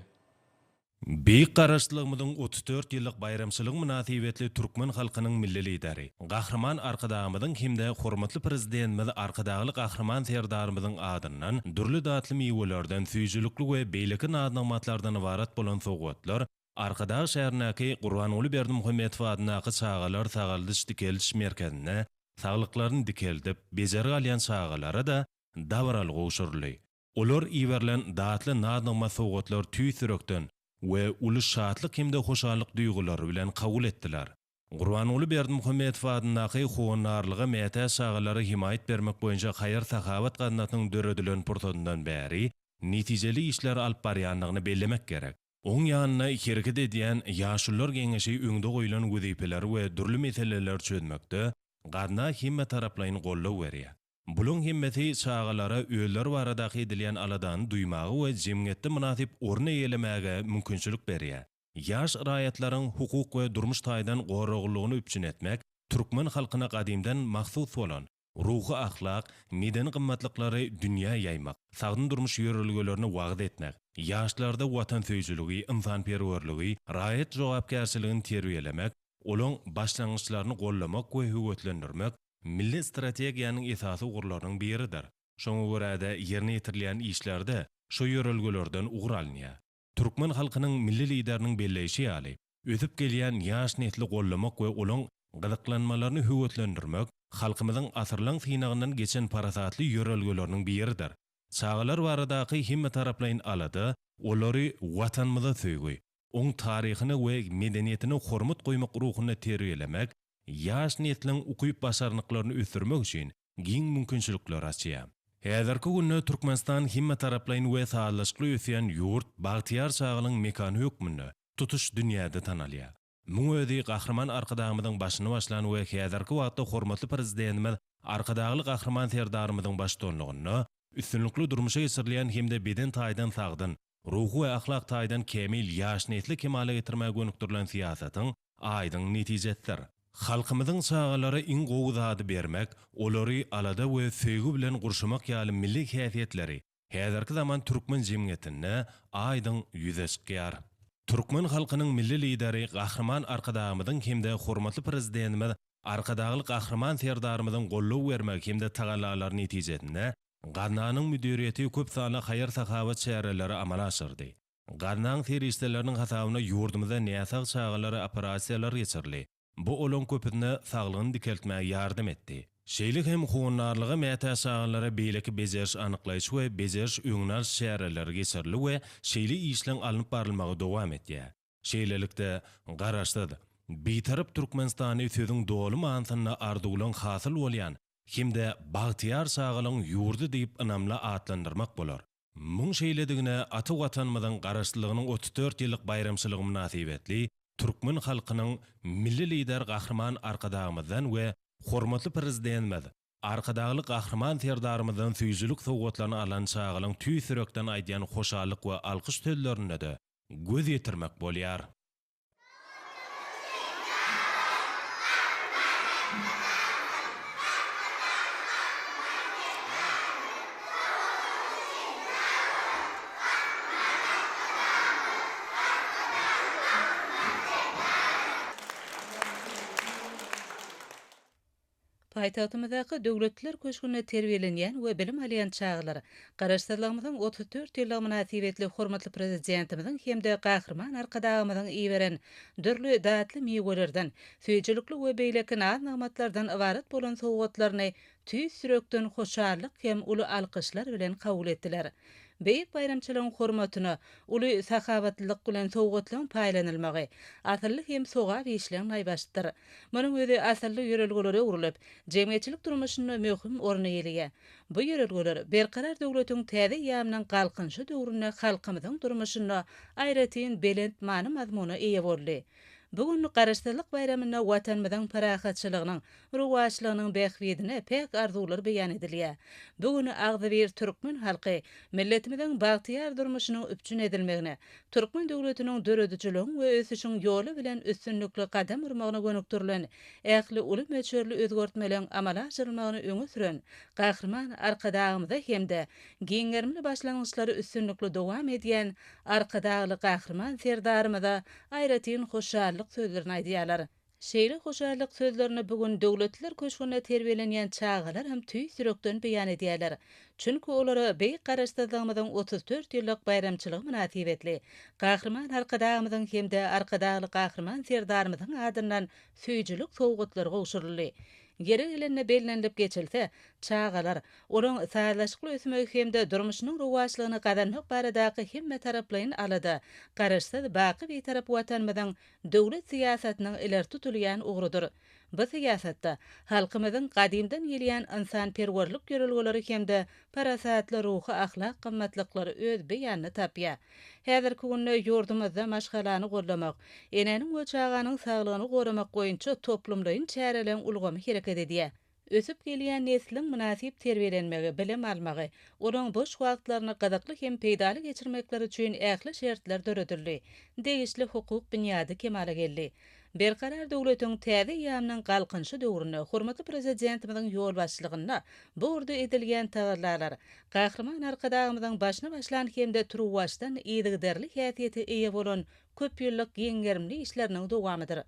Beýik Garaşsyzlygymyzyň 34 ýyllyk baýramçylygy mynasybetli türkmen halkynyň Milli Lideri, Gahryman Arkadagymyzyň hem-de hormatly Prezidentimiz Arkadagly Gahryman Serdarymyzyň adyndan dürli datly miwelerden, süýjülikli we beýleki naz-nygmatlardan ybarat bolan sowgatlar Arkadag şäherindäki Gurbanguly Berdimuhamedow adyndaky çagalar sagaldyş-dikeldiş merkezinde saglyklaryny dikeldip, bejergi alýan çagalara-da dabaraly gowşuryldy. Olar iberilen datly naz-nygmat sowgatlary tüýs ýürekden we uly şatlyk hem-de hoşallyk duýgulary bilen kabul etdiler. Gurbanguly Berdimuhamedow adyndaky Howandarlyga mätäç çagalara hemaýat bermek boýunça haýyr-sahawat gaznasynyň döredilen pursadyndan bäri netijeli işleri alyp barýandygyny bellemek gerek. Oň ýanynda hereket edýän Ýaşulular geňeşi öňde goýlan wezipeleri we dürli meseleleri çözmekde gazna hemmetaraplaýyn goldaw berýär. Bulaň hemmesi çagalara özleri baradaky edilýän aladany duýmaga we jemgyýetde mynasyp orun eýelemäge mümkinçilik berýär. Ýaş raýatlaryň hukuk we durmuş taýdan goraglylygyny üpjün etmek türkmen halkyna gadymdan mahsus bolan ruhy-ahlak, medeni gymmatlyklary dünýä ýaýmak, sagdyn durmuş ýörelgelerini wagyz etmek, ýaşlarda watansöýüjiligi, ynsanperwerligi, raýat jogapkärçiligini terbiýelemek, olaň başlangyçlaryny goldamak we höweslendirmek milli strategiýanyň esasy ugurlarynyň biridir. Şoňa görä-de, ýerine ýetirilýän işlerde şu ýörelgelerden ugur alynýar. Türkmen halkynyň Milli Lideriniň belleýşi ýaly, ösüp gelýän ýaş nesli goldamak we olaň gyzyklanmalaryny höweslendirmek halkymyzyň asyrlaň synagyndan geçen parasatly ýörelgeleriniň biridir. Çagalar baradaky hemmetaraplaýyn alada olary Watanymyza söýgi, oň taryhyna we medeniýetine hormat goýmak ruhunda terbiýelemek ýaş nesliň ukyp-başarnyklaryny ösdürmek üçin giň mümkinçilikleri açýar. Häzirki günde Türkmenistan hemmetaraplaýyn we sazlaşykly ösýän ýurt, bagtyýar çagalygyň mekany hökmünde tutuş dünýäde tanalýar. Muň özi Gahryman Arkadagymyzyň başyny başlan we häzirki wagtda hormatly Prezidentimiz Arkadagly Gahryman Serdarymyzyň baştutanlygynda üstünlikli durmuşa geçirilýän hem-de beden taýdan sagdyn, ruhy we ahlak taýdan kämil ýaş nesli kemala getirmäge gönükdirilen syýasatyň aýdyň netijesidir. Halkymyzyň çagalara iň gowy zady bermek, olary alada we söýgi bilen gurşamak ýaly milli häsiýetleri häzirki zaman türkmen jemgyýetinde aýdyň ýüze çykýar. Türkmen halkynyň Milli Lideri Gahryman Arkadagymyzyň hem-de hormatly Prezidentimiz Arkadagly Gahryman Serdarymyzyň goldaw bermegi hem-de tagallalary netijesinde gaznanyň müdiriýeti köp sanly haýyr-sahawat çäreleri amala aşyrdy. Gaznaň serişdeleriniň hasabyna ýurdumyzda näsag çagalara operasiýalar geçirildi. Bu olaň köpüsine saglygyny dikeltmäge ýardam etdi. Şeýle hem howandarlyga mätäç çagalara beýleki bejeriş-anyklaýyş we bejeriş-öňüni alyş çäreleri geçirildi we şeýle işleň alnyp barylmagy dowam etýär. Şeýlelikde, Garaşsyz, Bitarap Türkmenistany sözüň doly manysynda arzuwlaň hasyl bolýan hem-de bagtyýar çagalygyň ýurdy diýip ynamly atlandyrmak bolar. Muň şeýledigine ata Watanymyzyň Garaşsyzlygynyň 34 ýyllyk baýramçylygy mynasybetli türkmen halkynyň Milli Lideri Gahryman Arkadagymyzdan we hormatly Prezidentimiz Arkadagly Gahryman Serdarymyzdan süýjülik sowgatlaryny alan çagalaň tüýs ýürekden aýdýan hoşallyk we alkyş sözlerinde-de göz ýetirmek bolýar. Paýtagtymyzdaky Döwletliler köşgünde terbiýelenýän we bilim alýan çagalar Garaşsyzlygymyzyň 34 ýyllygy mynasybetli hormatly Prezidentimiziň hem-de Gahryman Arkadagymyzyň iberen dürli datly miwelerden, süýjülikli we beýleki naz-nygmatlardan ybarat bolan sowgatlaryny tüýs ýürekden hoşallyk hem uly alkyşlar bilen kabul etdiler. Beýik baýramçylygyň hormatyna uly sahawatlylyk bilen sowgatlaryň paýlanylmagy asylly hem sogap işleň naýbaşydyr. Munuň özi asylly ýörelgelere öwrülip, jemgyýetçilik durmuşynda möhüm orun eýeleýär. Bu ýörelgeler Berkarar döwletiň täze eýýamynyň Galkynyşy döwründe halkymyzyň durmuşynda aýratyn belent many-mazmuna eýe boldy. Bu gün Garaşsyzlyk baýramynda Watanymyzyň parahatçylygynyň, rowaçlygynyň bähbidine päk arzuwlar beýan edilýär. Bu gün agzybir türkmen halky milletimiziň bagtyýar durmuşynyň üpjün edilmegine, türkmen döwletiniň döredijiligiň we ösüşiň ýoly bilen üstünlikli gadam urmagyna gönükdirilen ähli uly möçberli özgertmeleň amala aşyrylmagyny öňe süren Gahryman Arkadagymyza hem-de giň gerimli başlangyçlary üstünlikli dowam edýän Arkadagly Gahryman Serdarymyza aýratyn hoşallyk sözlerini aýdýarlar. Şeýle hoşallyk sözlerini bu gün Döwletliler köşgünde terbiýelenýän çagalar hem tüýs ýürekden beýan edýärler. Çünki olara beýik Garaşsyzlygymyzyň 34 ýyllyk baýramçylygy mynasybetli Gahryman Arkadagymyzyň hem-de Arkadagly Gahryman Serdarymyzyň adyndan süýjülik sowgatlary gowşuryldy. Ýeri gelende bellenilip geçilse, çagalar, olaryň sazlaşykly ösmegi hem-de durmuşynyň rowaçlygyny gazanmak baradaky hemmetaraplaýyn alada Garaşsyz, baky Bitarap Watanymyzyň döwlet syýasatynyň ileri tutulýan ugrudyr. Bu syýasatda halkymyzyň gadymdan gelýän ynsanperwerlik ýörelgeleri hem-de parasatly ruhy-ahlak gymmatlyklary öz beýanyny tapýar. Häzirki günde ýurdumyzda maşgalany goldamak, enäniň we çaganyň saglygyny goramak boýunça toplumlaýyn çäreleriň ulgamy hereket edýär. Ösüp gelýän nesliň mynasyp terbiýelenmegi, bilim almagy, olaryň boş wagtlaryny gyzykly hem peýdaly geçirmekleri üçin ähli şertler döredildi, degişli hukuk binýady kemala geldi. Berkarar döwletiň täze eýýamynyň Galkynyşy döwründe hormatly Prezidentimiziň ýolbaşçylygynda bu ugurda edilýän tagallalar Gahryman Arkadagymyzyň başyny başlan hem-de turuwbaşdan yzygiderli häsiýete eýe bolan köp ýyllyk giň gerimli işleriniň dowamydyr.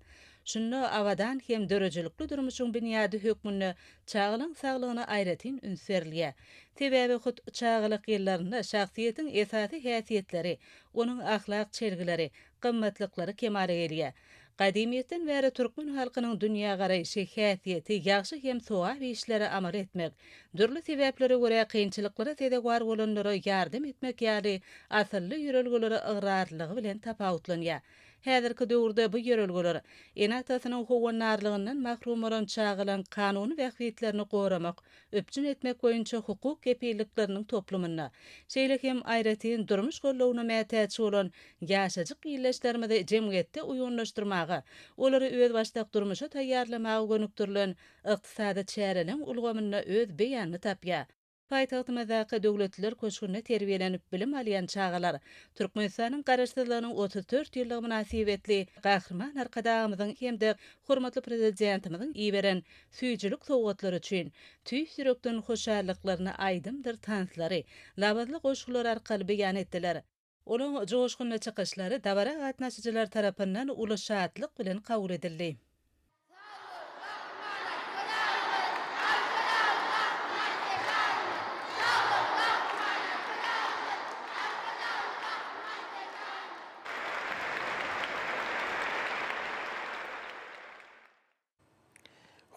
Şunda abadan hem döredijilikli durmuşyň binýady hökmünde çagalaň saglygyna aýratyn üns berilýär. Sebäbi hut çagalyk ýyllarynda şahsyýetiň esasy häsiýetleri, onuň ahlak çelgileri, gymmatlyklary kemala gelýär. Gadymyýetden bäri türkmen halkynyň dünýägaraýşy, häsiýeti, ýagşy hem sogap işleri amal etmek, dürli sebäplere görä kynçylyklara sezewar bolanlara ýardam etmek ýaly asylly ýörelgelere ygrarlylygy bilen tapawutlanýar. Häzirki döwürde bu ýörelgeler ene-atasynyň howandarlygyndan mahrum bolan çagalaryň kanuny bähbitlerini goramak, üpjün etmek boýunça hukuk kepillikleriniň toplumynda, şeýle hem aýratyn durmuş goldawyna mätäç bolan ýaşajyk ildeşlerimizi jemgyýetde uýgunlaşdyrmaga, olary özbaşdak durmuşa taýýarlamaga gönükdirilen ykdysady çäreleriň ulgamynda öz beýanyny tapýar. Paýtagtymyzdaky Döwletliler köşgünde terbiýelenip bilim alýan çagalar Türkmenistanyň Garaşsyzlygynyň 34 ýyllygy mynasybetli Gahryman Arkadagymyzyň hem-de hormatly Prezidentimiziň iberen süýjülik sowgatlary üçin tüýs ýürekden hoşallyklaryny aýdymdyr tanslary, labyzly goşgular arkaly beýan etdiler. Olaryň joşgunly çykyşlary dabara gatnaşyjylar tarapyndan uly şatlyk bilen kabul edildi.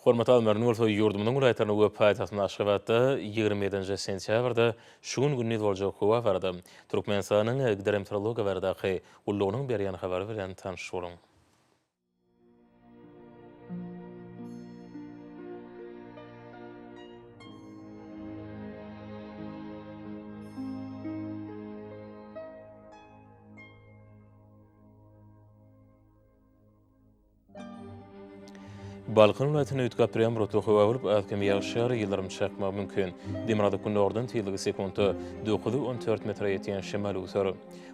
Hormatly alymlar, indi bolsa ýurdumyzyň welaýatlarynda we paýtagtymyz Aşgabatda 27 sentýabrda şu gün gündiz boljak howa barada Türkmenistanyň Gidrometeorologiýa baradaky gullugynyň berýän habary bilen tanyş boluň. Balkan welaýatynda üýtgäp durýan bulutly howa bolup, az-kem ýagyş ýagar, ýyldyrym çakmagy mümkin. Demirgazyk-gündogardan tizligi sekuntda 9-14 metre ýetýän şemal öwser.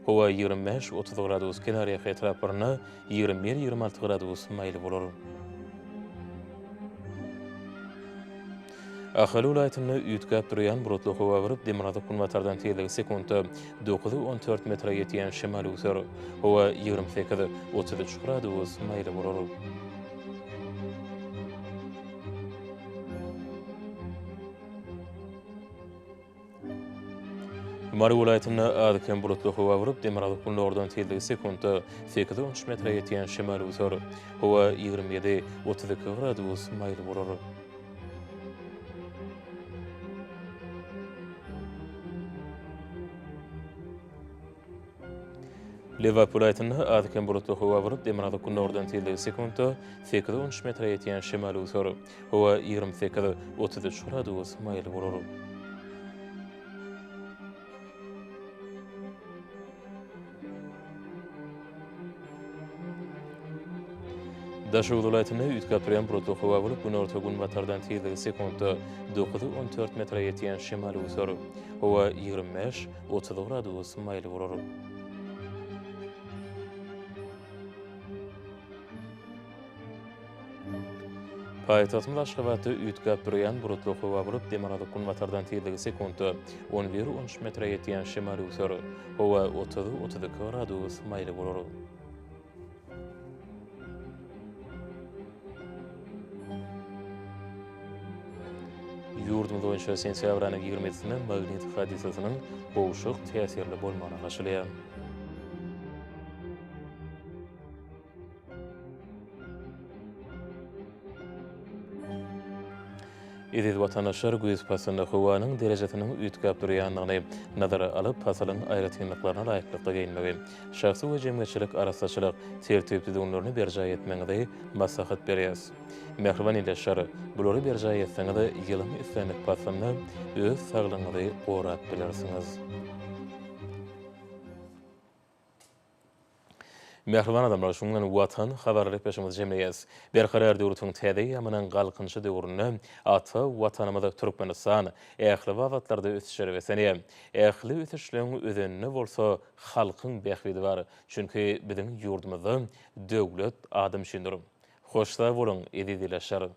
Howa 25-30 gradus, kenarýaka etraplarynda 21-26 gradus maýyl bolar. Ahal welaýatynda üýtgäp durýan bulutly howa bolup, demirgazyk-günbatardan tizligi sekuntda 9-14 metre ýetýän şemal öwser. Howa 28, 33 gradus maýyl bolar. Mary welaýatynda az-kem bulutly howa bolup, demirgazyk-gündogardan tizligi sekuntda sekiz-on üç metre ýetýän şemal öwser. Howa 27, 32 gradus maýyl bolar. Lebap welaýatynda az-kem bulutly howa bolup, demirgazyk-gündogardan tizligi sekuntda sekiz-on üç metre ýetýän şemal öwser. Howa 28, 33 gradus maýyl bolar. Daşoguz welaýatynda üýtgäp durýan bulutly howa bolup, günorta-günbatardan tizligi sekuntda 9-14 metre ýetýän şemal öwser. Howa 25, 30 gradus maýyl bolar. Paýtagtymyz Aşgabatda üýtgäp durýan bulutly howa bolup, demirgazyk-günbatardan tizligi sekuntda on bir-on üç metre ýetýän şemal öwser. Howa 30, 32 gradus maýyl bolar. Ýurdumyz boýunça sentýabr aýynyň ýigrimisinde magnit hadysasynyň gowşak täsirli bolmagyna garaşylýar. Eziz watandaşlar, güýz paslynda howanyň derejesiniň üýtgäp durýandygyny nazara alyp, pasylyň aýratynlyklaryna laýyklykda geýinmegi, şahsy we jemgyýetçilik arassaçylyk tertip-düzgünlerini berjaý etmegiňizi maslahat berýäris. Mähriban ildeşler, bulary berjaý etseňiz, ýylyň islendik paslynda öz saglygyňyzy gorap bilersiňiz. Mähriban adamlar, şunuň bilen Watan habarlar gepleşigimizi jemleýäris. Berkarar döwletiň täze eýýamynyň Galkynyşy döwründe ata Watanymyz Türkmenistan ähli babatlarda ösüşlere beslenýär. Ähli ösüşleň özeninde bolsa halkyň bähbidi bar. Çünki biziň ýurdumyzda döwlet adam üçindir. Hoş sag boluň, eziz ildeşler!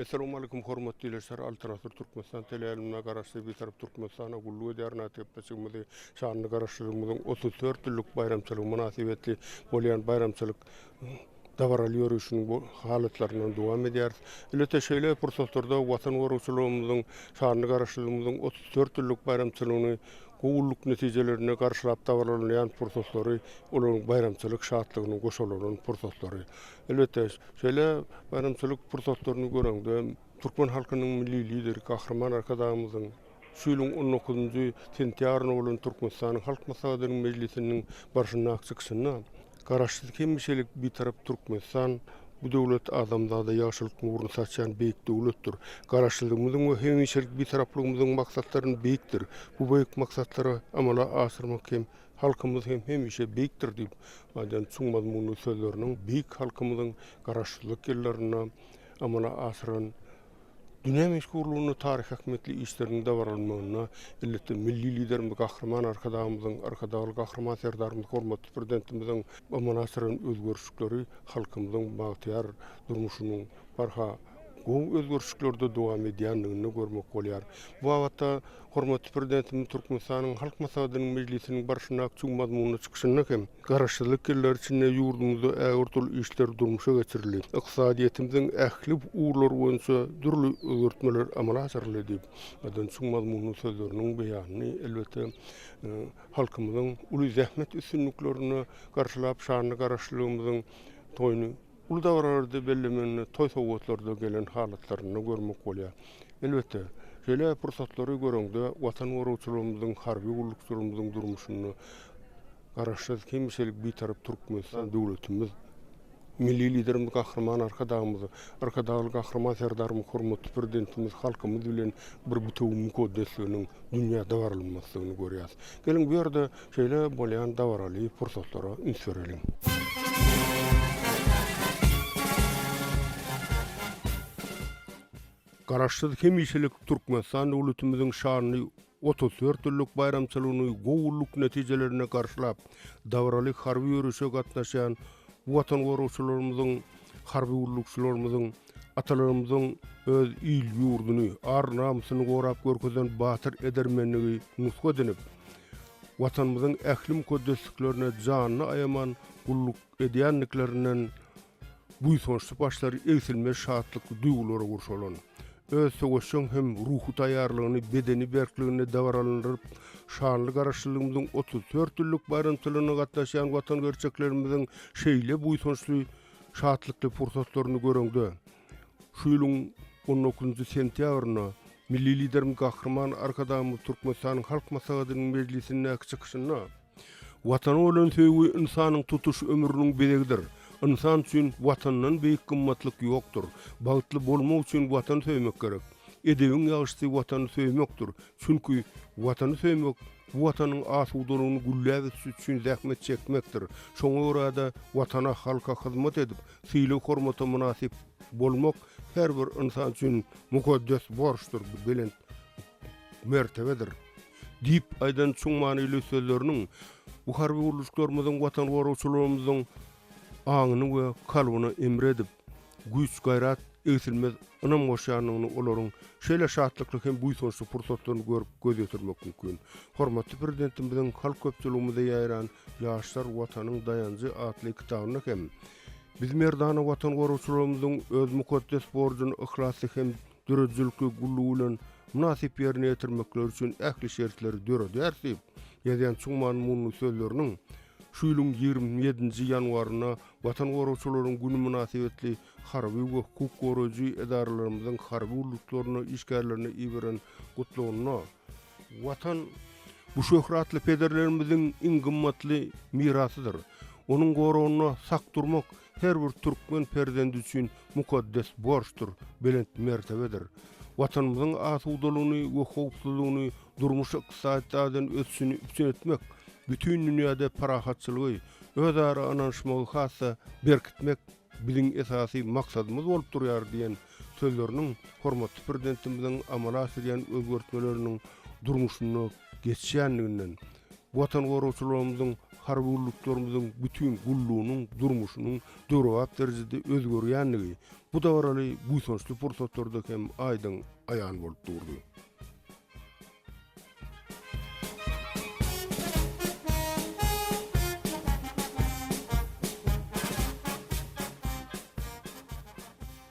Essalawmaleýkum hormatly ildeşler Altyn Asyr Türkmenistan teleýaýlymyna Garaşsyz Bitarap Türkmenistana gulluk edýär atly gepleşigimizi şanly Garaşsyzlygymyzyň 34 ýyllyk baýramçylygy mynasybetli bolýan baýramçylyk dabaraly ýörişiniň halatlaryndan dowam edýäris. Elbetde şeýle pursatlarda Watan goragçylygymyzyň şanly Garaşsyzlygymyzyň 34 ýyllyk baýramçylygyny gowulyk netijelerinde garşylap dabaralanýan pursatlary olaryň baýramçylyk şatlygynyň goşalanan pursatlary. Elbetde, şeýle baýramçylyk pursatlaryny göreňde, türkmen halkynyň Milli Lideri Gahryman Arkadagymyzyň şu ýylyň on dokuzynjy sentýabrynda bolan Türkmenistanyň Halk Maslahatynyň mejlisiniň barşyndaky çykyşynda Garaşsyz hemişelik Bitarap Türkmenistan bu döwlet adamzada ýagşylyk nuruny saçýan beýik döwletdir. Garaşsyzlygymyzyň we hemişelik Bitaraplygymyzyň maksatlaryny beýikdir. Bu beýik maksatlary amala aşyrmak hem Halkymyz hem hemişe beýikdir diýip aýdan çuň mazmunly sözleriniň beýik halkymyzyň Garaşsyzlyk ýyllarynda amala aşyran dünýä meşhurlygynda taryhy ähmiýetli işleriniň dabaralanmagynda, elbetde, Milli Liderimiz Gahryman Arkadagymyzyň, Arkadagly Gahryman Serdarymyz hormatly Prezidentimiziň amala aşyran özgerişlikleri halkymyzyň bagtyýar durmuşynyň barha gowy özgerişliklerde dowam edýändigini görmek bolýar. Bu babatda hormatly Prezidentimiz Türkmenistanyň Halk Maslahatynyň mejlisiniň barşyndaky çuň mazmunly çykyşynda hem Garaşsyzlyk ýyllary içinde ýurdumyzda ägirt uly işler durmuşa geçirildi. Ykdysadyýetimiziň ähli ugurlary boýunça dürli özgertmeler amala aşyryldy diýip, aýdan çuň mazmunly sözleriniň beýanyny, elbetde, halkymyzyň uly zähmet üstünliklerini garşylap, şanly Garaşsyzlygymyzyň toýuny uly dabaralarda bellemeginde, toý sowgatlarda gelen halatlarynda görmek bolýar. Elbetde, şeýle pursatlary göreňde Watan goragçylarymyzyň, harby gullukçylarymyzyň durmuşynda Garaşsyz, hemişelik Bitarap Türkmenistan döwletimiz, Milli Liderimiz Gahryman Arkadagymyz, Arkadagly Gahryman Serdarymyz hormatly Prezidentimiz halkymyz bilen bir bitewi mukaddesliginiň dünýä dabaralmasdygyny görýäris. Geliň, bu ýerde şeýle bolýan dabaraly pursatlara üns bereliň. Garaşsyz, hemişelik Türkmenistan döwletimiziň şanly 34 ýyllyk baýramçylygyny gowulyk netijelerinde garşylap, dabaraly harby ýörişe gatnaşýan Watan goragçylarymyzyň, harby gullukçylarymyzyň, atalarymyzyň öz il-ýurduny, ar-namysyny gorap görkezen batyr edermenligi nusga edinip, Watanymyzyň ähli mukaddesliklerine janyny aýaman gulluk edýändiklerinden buýsançly başlary egsilmez şatlykly duýgulara gurşalan. Öz söweşjeň hem ruhy taýýarlygyny bedeni berkliginde dabaralandyryp, şanly Garaşsyzlygymyzyň 34 ýyllyk baýramçylygyna gatnaşýan Watan gerçeklerimiziň şeýle buýsançly, şatlykly pursatlaryny göreňde, şu ýylyň on dokuzynjy sentýabrynda Milli Liderimiz Gahryman Arkadagymyz Türkmenistanyň Halk Maslahatynyň mejlisindäki çykyşynda, Watana bolan söýgi ynsanyň tutuş ömrüniň bezegidir. Ynsan üçin Watandan beýik gymmatlyk ýokdur. Bagtly bolmak üçin Watany söýmek gerek. Edebiň ýagşysy Watany söýmekdir. Çünki Watany söýmek, bu Watanyň asudalygyny gülläp ösüşi üçin zähmet çekmekdir. Şoňa görä-de, Watana, halka hyzmat edip, sylag-hormata mynasyp bolmak her bir ynsan üçin mukaddes borçdur, belent mertebedir. Diýip aýdan çuň manyly sözleriniň bu harby gurluşyklarymyzyň, Watan goragçylarymyzyň aňyny we kalbyna emr edip, güýç-gaýrat, egsilmez ynam goşýandygyny olaryň şeýle şatlykly hem buýsançly pursatlaryny görüp göz ýetirmek mümkin. Hormatly Prezidentimiziň halk köpçüligimize ýaýran Ýaşlar Watanyň daýanjy atly kitabynda hem Biz merdana Watan goragçylarymyzyň öz mukaddes borjuny yhlasly hem döredijilikli gullugy bilen mynasyp ýerine ýetirmekleri üçin ähli şertleri döredýäris diýip, ýazýan çuň mazmunly sözleriniň şu ýylyň 27-nji ýanwarynda Watan goragçylaryň güni mynasybetli harby we hukuk goraýjy edaralarymyzyň harby gulluklaryna işgärlerine iberen gutlagynda Watan, bu şöhratly pederlerimiziň iň gymmatly mirasydyr. Onuň goragynda sak durmak her bir türkmen perzendi üçin mukaddes borçdur, belent mertebedir. Watanymyzyň asudalygyny we howpsuzlygyny, durmuş-ykdysady taýdan ösüşini üpjün etmek, bütin dünýäde parahatçylygy, özara ynanyşmagy has-da berkitmek biziň esasy maksadymyz bolup durýar diýen sözleriniň hormatly Prezidentimiziň amala aşyrýan özgertmeleriniň durmuşynda geçýändiginden. Watan goragçylarymyzyň, harby gulluklarymyzyň bütin gullugynyň durmuşynyň döwrebap derejede özgerýändigi bu dabaraly buýsançly pursatlarda hem aýdyň aýan bolup durdy.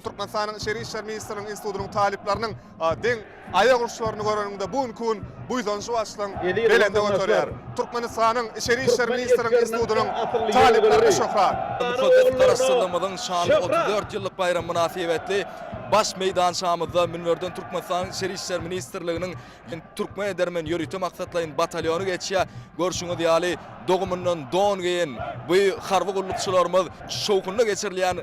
Türkmenistanyň Içeri işler ministrliginiň institutynyň talyplarynyň deň aýak uruşlaryny göreniňde bu günki gün buýsanjy başlygyň belende göterýär. Türkmenistanyň Içeri işler ministrliginiň institutynyň talyplaryna şöhrat! Mukaddes Garaşsyzlygymyzyň şanly 34 ýyllyk baýramy mynasybetli baş meýdançamyzda münberden Türkmenistanyň Içeri işler ministrliginiň Türkmen edermen ýörite maksatlaýyn batalýony geçýär. Görşüňiz ýaly, dogumyndan don geýen bu harby gullukçylarymyz şowhunly geçirilýän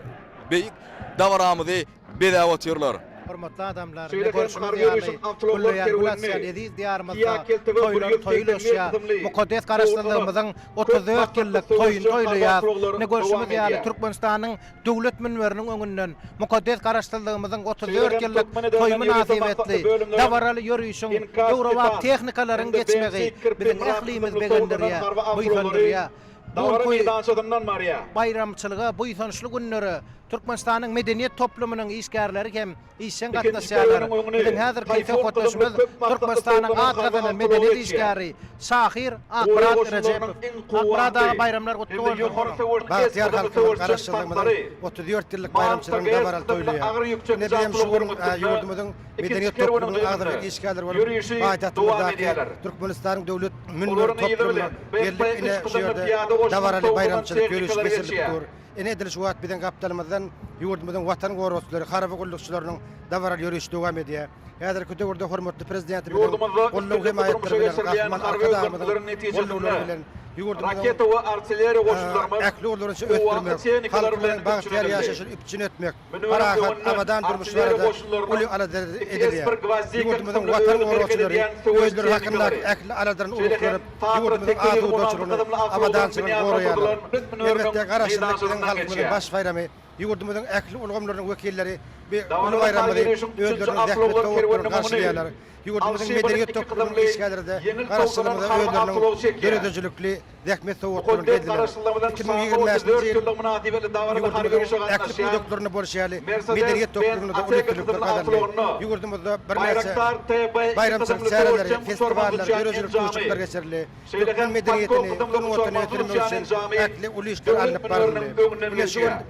beýik dabaramyzy bezäp otyrlar. Hormatly adamlar, Şeýle ine hem görşüňiz harby ýaly, ýörişiň awtoulaglar gülleýän gül kerwenini açýan eziz Diýarymyzda Kia Keltebe toýlar 181 toýlaşýar. kysymly Mukaddes howlanan Garaşsyzlygymyzyň köp 34 maksatly ýyllyk toýuny söweşjeň harby toýlaýas. awtoulaglar Ine görşümiz dowam ýaly, edýär. Türkmenistanyň Döwlet münberiniň öňünden mukaddes Garaşsyzlygymyzyň Şeýle 34 hem ýyllyk Türkmen toýy edermen ýörite maksatly mynasybetli bölümleriň dabaraly ýörişiň, Inkas döwrebap Titan tehnikalaryň hem-de geçmegi BMC 41 biziň Myrat ählimizi kysymly towlanan begendirýär, harby awtoulaglary buýsandyrýar. Bu dabara günki meýdançasyndan barýar. baýramçylyga, buýsançly günlere Türkmenistanyň medeniýet toplumynyň işgärleri hem işjeň Ikinji gatnaşýarlar. kerweniň öňüni Biziň häzirki Taýfun söhbetdeşimiz kysymly köp maksatly Türkmenistanyň towlanan at harby gazanan awtoulagy medeniýet geçýär. işgäri, şahyr Gorag Akmyrat goşunlarynyň Rejepow. iň Akmyrat aga kuwwatly baýramlar gutly hem-de bolsun! ýokary söweş S Bagtyýar kysymly halkymyz söweşjeň Garaşsyzlygymyzyň tanklary 34 ýyllyk Malta baýramçylygyny GS dabaraly kysymly toýlaýar. agyr ýük Ine çekiji bizem şu gün awtoulaglaryň üstünde ýurdumyzyň ikinji medeniýet kerweniň toplumynyň agzybir düzüminde işgärleri bolup ýörişi dowam paýtagtymyzdaky edýärler. Türkmenistanyň Döwlet münberi Olaryň yzy toplumyna bilen geldik. BMW Ine üç şu kysymly ýerde pyýada goşunyň dabaraly towlanan baýramçylyk ýörişi tehnikalary geçirilip geçýär. dur. Ine edil şu wagt biziň gapdalymyzdan ýurdumyzyň Watan goragçylary, harby gullukçylarynyň dabaraly ýörişi dowam edýär. Häzirki döwürde hormatly Prezidentimiziň Ýurdumyzda goldaw üstünlikli hemaýatlary durmuşa bilen, geçirilýän Gahryman harby Arkadagymyzyň özgertmeleriň netijesinde goldawlary bilen ýurdumyzyň raketa we artilleriýa goşunlarymyz ähli ugurlaryny kuwwatly ösdürmek, tehnikalar bilen halkymyzyň üpjün bagtyýar edildi. ýaşaýşyny üpjün etmek, Münberiň parahat, öňünden abadan durmuş artilleriýa barada goşunlarynyň uly aladalar iki edilýär. S-bir Gwozdika Ýurdumyzyň kysymly Watan özi hereket goragçylary edýän söweş özleri hakyndaky tehnikalary, ähli aladalaryny şeýle hem ugrukdyryp, Tatra ýurdumyzyň 816 asudaçylygyny, kysymly awtoulaglaryň abadançylygyny binýadyna goraýarlar. oturdylan döwlet münberiniň Elbetde, Garaşsyzlyk biziň meýdançasyndan halkymyzyň geçýär. baş baýramy, ýurdumyzyň ähli ulgamlarynyň wekilleri bu uly Dabaraly baýramymyzy ýörişiň üçünji özleriniň zähmet awtoulaglar sowgatlary bilen kerweniniň öňüni garşylaýarlar. Ýurdumyzyň Alşibir medeniýet iki toplumynyň kysymly işgärleri-de ýeňil towlanan Garaşsyzlygymyza harby özleriniň awtoulagy çekýär. döredijilikli zähmet sowgatlaryny Mukaddes geldiler. Garaşsyzlygymyzyň şanly 2025-nji 34 ýyl ýyllygy mynasybetli dabaraly harby ýurdumyzyň ýörişe ähli gatnaşýan pudaklarynda bolşy ýaly, medeniýet Mercedes-Benz toplumynda-da uly Atega üstünlikler kysymly gazandy. awtoulagynda Ýurdumyzda birnäçe Baýraktar TB iki baýramçylyk kysymly çäreleri, söweşjeň uçarman festiwallar, uçýan döredijilik enjamy, duşuşyklar geçirildi. şeýle Türkmen hem Falcon medeniýetini, kysymly sungatyny uçarmansyz ösdürmek uçýan üçin enjamy ähli uly işler döwlet alnyp münberiniň baryldy. öňünden Ine, şu gün geçýär.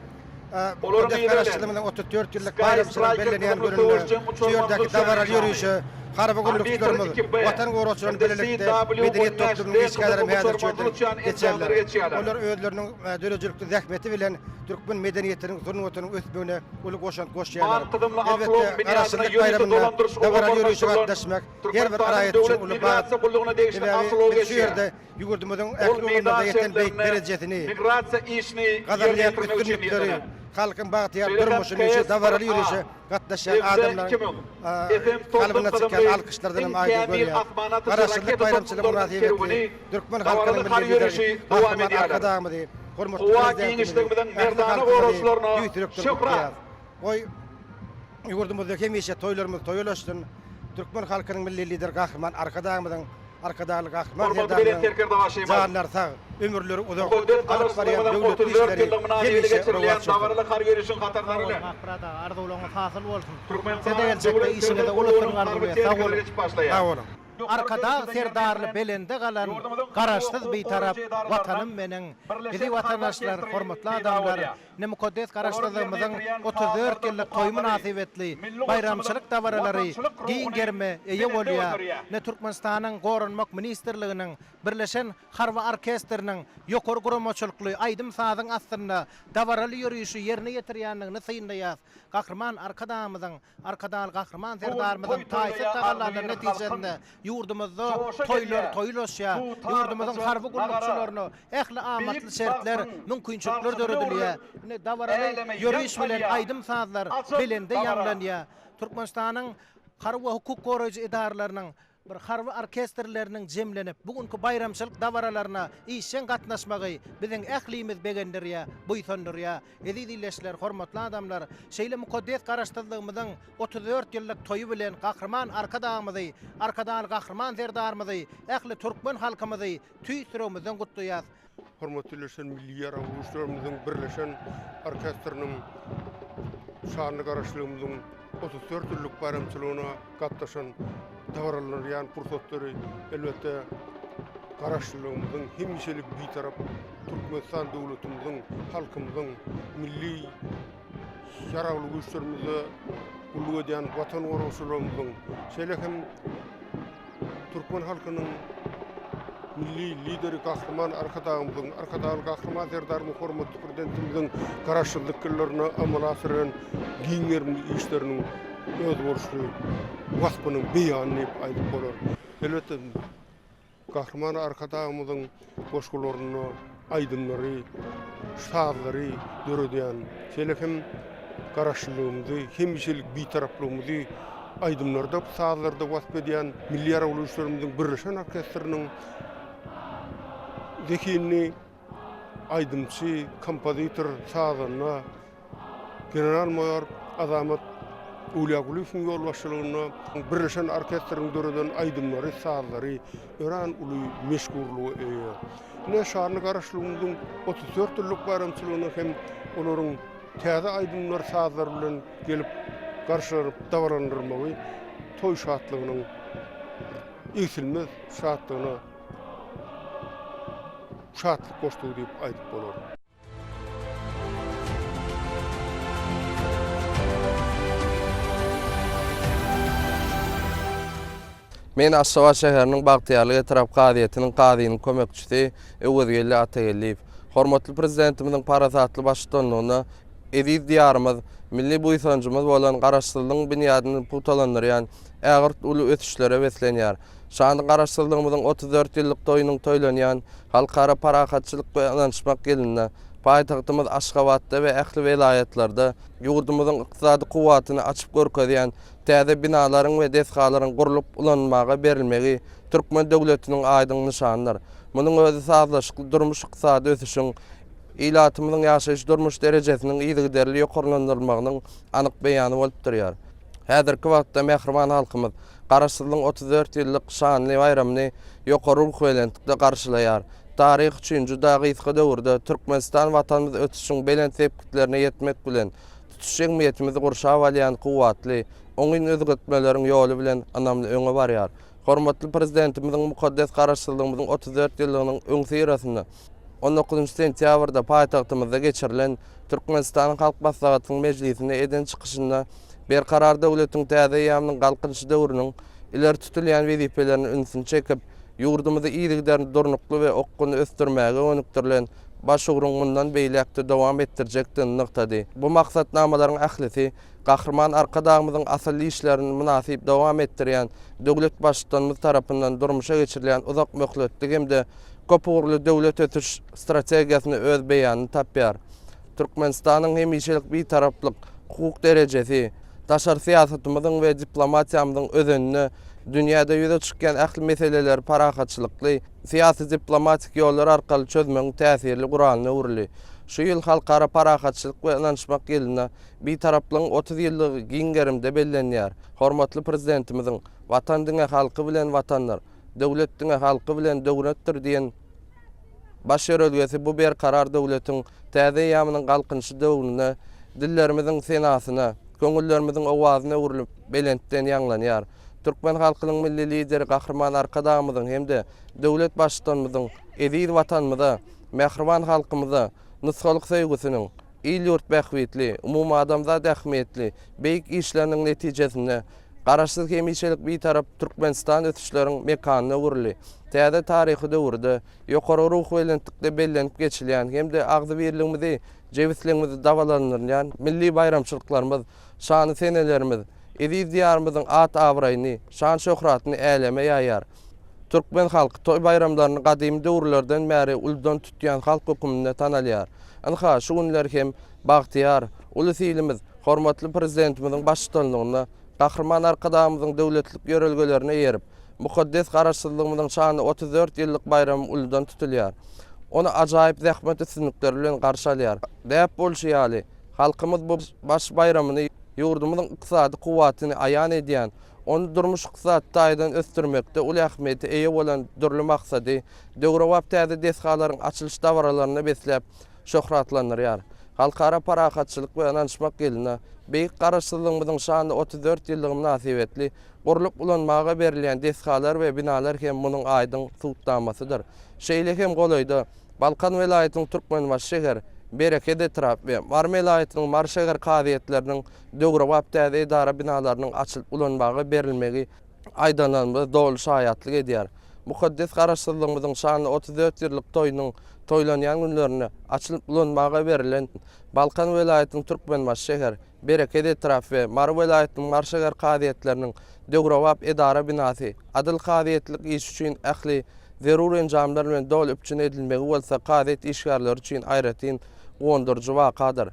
Olaryň Mukaddes yzy bilen Garaşsyzlygymyzyň 34 ýyllyk Sky baýramçylygy Striker bellenýän kysymly gününde söweşjeň şu uçarmansyz ýerdäki uçýan dabaraly enjamy, ýörişe harby Arbitr gullukçylarymyz, 2B Watan goragçylaryny hem-de bilelikde CW medeniýet 15 toplumynyň D işgärleri kysymly hem häzir şu uçarmansyz ýerden uçýan geçerler. enjamlary geçýärler. Olar özleriniň döredijilikli zähmeti bilen türkmen medeniýetiniň, sungatynyň ösmegine uly goşant goşýarlar. Man kysymly Elbetde, awtoulagyň binýadyna Garaşsyzlyk ýörite baýramynda dolandyryş ulgamy dabaraly ýörişe ornaşdyrylan gatnaşmak her bir Türkmenistanyň raýat üçin Döwlet uly bagt. migrasiýa gullugyna degişli Sebäbi awtoulag biz şu geçýär. ýerde Ýurdumyzyň Ol ähli meýdan ugurlarda ýeten beýik şertlerinde derejesini, migrasiýa işini ýerine gazanylýan ýetirmek üçin üstünlikleri, niýetlenen. halkyň bagtyýar Şeýle hem durmuşyny şu KS dabaraly bir A, ýörişe gatnaşýan FZ adamlaryň 2000, FM 90 kalbyndan çykýan kysymly alkyşlardan iň hem aýdyň kämil görýär. asman atyjy Garaşsyzlyk raketa baýramçylygy toplumlarynyň mynasybetli kerweni türkmen dabaraly halkynyň harby Milli Lideri ýörişi dowam Gahryman edýärler. Arkadagymyzy, hormatly Howa Prezidentimizi, giňişligimiziň ähli merdana halkymyzy goragçylaryna tüýs ýürekden şöhrat! gutlaýarys. Goý, ýurdumyzda hemişe toýlarymyz toýa ulaşsyn! Türkmen halkynyň Milli Lideri Gahryman Arkadagymyzyň, Arkadagly Gahryman Hormatly Belent Serdarymyzyň Serkerdebaşymyz! janlary sag, ömürleri uzak, Mukaddes alyp barýan Garaşsyzlygymyzyň döwletli 34 işleri ýyllygy mynasybetli hemişe geçirilýän rowaç bolsun! dabaraly harby ýörişiň hatarlary Sag bilen boluň Akmyrat aga arzuwlaryňyz hasyl bolsun. Size Türkmenistanyň geljekde Döwlet işiňizde serhet uly gullugynyň üstünlik harby arzuwlaýas sag tehnikalary boluň. geçip başlaýar. Sag boluň! Arkadag Serdarly belende galan Garaşsyz Bitarap Watanym meniň! Eziz watandaşlar, hormatly adamlar! Ine mukaddes Garaşsyzlygymyzyň 34 ýyllyk toýy mynasybetli baýramçylyk dabaralary giň gerime eýe bolýar. Ine Türkmenistanyň Goranmak ministrliginiň Birleşen harby orkestriniň ýokary guramaçylykly aýdym-sazyň astynda dabaraly ýörişi ýerine ýetirýändigini synlaýas. Gahryman Arkadagymyzyň Arkadagly Gahryman Bu gün Serdarymyzyň toý taýsyz toýlaýar tagallalary agzybir netijesinde halkyň. ýurdumyzda Joşa toýlar gelýär toýlaşýar, dutar, ýurdumyzyň gyjak, harby nagara. gullukçylaryna ähli amatly Beýik şertler, bagtyň mümkinçilikler bagşysyna döredilýär. öwrülip, Ine, dabaraly äleme ýaň ýöriş bilen salýar aýdym-sazlar ajap belende dabara. ýaňlanýar. Türkmenistanyň harby we hukuk goraýjy edaralarynyň. Bir harby orkestrleriniň jemlenip, bu günki baýramçylyk dabaralaryna işjeň gatnaşmagy biziň ählimiz begendirýär, buýsandyrýar. Eziz ildeşler, hormatly adamlar, şeýle mukaddes Garaşsyzlygymyzyň 34 ýyllyk toýy bilen Gahryman Arkadagymyzy, Arkadagly Gahryman Serdarymyzy, ähli türkmen halkymyzy tüýs ýüregimizden gutlaýas. Hormatly Birleşen Milli Ýaragly Güýçlerimiziň Birleşen orkestriniň şanly Garaşlygymyzyň 34 ýyllyk baýramçylygyna gatnaşan dabaralanylýan pursatlary, elbetde, Garaşsyzlygymyzyň, hemişelik Bitarap Türkmenistan döwletimiziň, halkymyzyň milli Ýaragly Güýçlerimizde gulluk edýän Watan goragçylarymyzyň, şeýle hem Türkmen halkynyň Milli Lideri Gahryman Arkadagymyzyň, Arkadagly Gahryman Serdarymyzyň, hormatly Prezidentimiziň Garaşsyzlyk ýyllarynda amala aşyran giň gerimli işleriniň özboluşly waspynyň beýany diýip aýdyp bolar. Elbetde, Gahryman Arkadagymyzyň goşgularynda aýdymlary, sazlary döredýän, şeýle hem Garaşsyzlygymyzy, hemişelik Bitaraplygymyzy aýdymlarda, sazlarda wasp edýän Milli Ýaragly Güýçlerimiziň Birleşen orkestriniň zehinli aýdymçy, kompozitor, sazanda General-maýor Azamat Öwlýagulyýewiň ýolbaşçylygynda birleşen orkestriň döreden aýdymlary, sazlary örän uly meşhurlyga eýe. Ine, şanly Garaşlygymyzyň 34 ýyllyk baýramçylygyna hem olaryň täze aýdymlar, sazlar bilen gelip garşylanyp dabalandyrmagy toý şatlygynyň egsilmez şatlygyna şatlyk goşdy diýip aýdyp bolar. Men Aşgabat şäheriniň Bagtyýarlyk etrap kazyýetiniň kazynyň kömekçisi Öwezgeldi Atageldiýew. Hormatly Prezidentimiziň parasatly baştutanlygynda eziz Diýarymyz, milli buýsanjymyz bolan Garaşsyzlygyň binýadyny pugtalandyrýan ägirt uly ösüşlere beslenýär. Şanly Garaşsyzlygymyzyň 34 ýyllyk toýunyň toýlanýan Halkara parahatçylyk we ynanyşmak ýylynda paýtagtymyz Aşgabatda we ähli welaýatlarda ýurdumyzyň ykdysady kuwwatyny açyp görkezýän täze binalaryň we desgalaryň gurlup ulanylmaga berilmegi türkmen döwletiniň aýdyň nyşanydyr. Munuň özi sazlaşykly durmuş-ykdysady ösüşiň, ilatymyzyň ýaşaýyş-durmuş derejesiniň yzygiderli ýokarlandyrylmagynyň anyk beýany bolup durýar. Häzirki wagtda mähriban halkymyz Garaşsyzlygyň 34 ýyllyk şanly baýramyny ýokary ruhubelentlikde garşylaýar. Taryh üçin juda gysga döwürde Türkmenistan Watanymyz ösüşiň belent sepgitlerine ýetmek bilen, tutuş jemgyýetimizi gurşap alýan kuwwatly, oňyn özgertmeleriň ýoly bilen ynamly öňe barýar. Hormatly Prezidentimiziň mukaddes Garaşsyzlygymyzyň 34 ýyllygynyň öňüsyrasynda, on dokuzynjy sentýabrda paýtagtymyzda geçirilen Türkmenistanyň Halk Maslahatynyň mejlisinde eden çykyşynda Berkarar döwletiň täze eýýamynyň Galkynyşy döwrüniň ileri tutulýan wezipelerine ünsüni çekip, ýurdumyzy yzygiderli durnukly we okgunly ösdürmäge gönükdirilen baş ugruň mundan beýläk-de dowam etdirjekdigini nygtady. Bu maksatnamalaryň ählisi Gahryman Arkadagymyzyň asylly işlerini mynasyp dowam etdirýän döwlet Baştutanymyz tarapyndan durmuşa geçirilýän uzak möhletli hem-de köpugurly döwlet ösüş strategiýasynda öz beýanyny tapýar. Türkmenistanyň hemişelik Bitaraplyk hukuk derejesi, daşary syýasatymyzyň we diplomatiýamyzyň özeninde dünýäde ýüze çykýan ähli meseleleri parahatçylykly, syýasy-diplomatik ýollar arkaly çözmegiň täsirli guralyna öwrüldi. Şu ýyl Halkara parahatçylyk we ynanyşmak ýylynda Bitaraplygyň 30 ýyllygy giň gerimde bellenýär. Hormatly Prezidentimiziň Watan diňe halky bilen Watandyr, döwlet diňe halky bilen döwletdir diýen baş ýörelgesi bu berkarar döwletiň täze eýýamynyň Galkynyşy döwründe dillerimiziň senasyna, köňüllerimiziň owazyna öwrülip, belentden ýaňlanýar. Türkmen halkynyň Milli Lideri Gahryman Arkadagymyzyň hem-de döwlet Baştutanymyzyň eziz Watanymyza, mähriban halkymyza nusgalyk söýgüsiniň, il-ýurt bähbitli, umumadamzat ähmiýetli beýik işleriniň netijesinde Garaşsyz hemişelik Bitarap Türkmenistan ösüşleriň mekanyna öwrüldi. Täze taryhy döwürde ýokary ruhubelentlikde bellenip geçilýän hem-de agzybirligimizi, jebisligimizi dabalandyrýan milli baýramçylyklarymyz, şanly senelerimiz eziz Diýarymyzyň at-abraýyny, şan-şöhratyny äleme ýaýýar. Türkmen halky toý-baýramlaryny gadymy döwürlerden bäri uludan tutýan halk höküminde tanalýar. Ynha, şu günler hem bagtyýar ulus-ilimiz hormatly Prezidentimiziň baştutanlygynda Gahryman Arkadagymyzyň döwletlilik ýörelgelerine eýerip, Mukaddes Garaşsyzlygymyzyň şanly 34 ýyllyk baýramy uludan tutulýar. Ony ajaýyp zähmet üstünlikleri bilen garşy alýar. Däp bolşy ýaly, halkymyz bu baş baýramyny ýurdumyzyň ykdysady kuwwatyny aýan edýän, ony durmuş-ykdysady taýdan ösdürmekde uly ähmiýete eýe bolan dürli maksady, döwrebap täze desgalaryň açylyş dabaralaryna besläp şöhratlandyrýar. Halkara parahatçylyk we ynanyşmak ýylynda Beýik Garaşsyzlygymyzyň şanly 34 ýyllygy mynasybetli gurlup ulanmaga berilýän desgalar we binalar hem munuň aýdyň subutnamasydyr. Şeýle hem golaýda Balkan welaýatynyň Türkmenbaşy şäher, Bereket etrap we Mary welaýatynyň Mary şäher kazyýetleriniň döwrebap täze edara binalarynyň açylyp ulanmaga berilmegi aýdanlarymyza doly şaýatlyk edýär. Mukaddes Garaşsyzlygymyzyň şanly 34 ýyllyk toýunyň toýlanýan günlerinde açylyp ulanmaga berlen Balkan welaýatynyň Türkmenbaşy şäher, Bereket etrap we Mary welaýatynyň Mary şäher kazyýetleriniň döwrebap edara binasy, adyl kazyýetlik işi üçin ähli zerur enjamlar bilen doly üpjün edilmegi bolsa kazyýet işgärleri üçin aýratyn guwandyryjy wakadyr.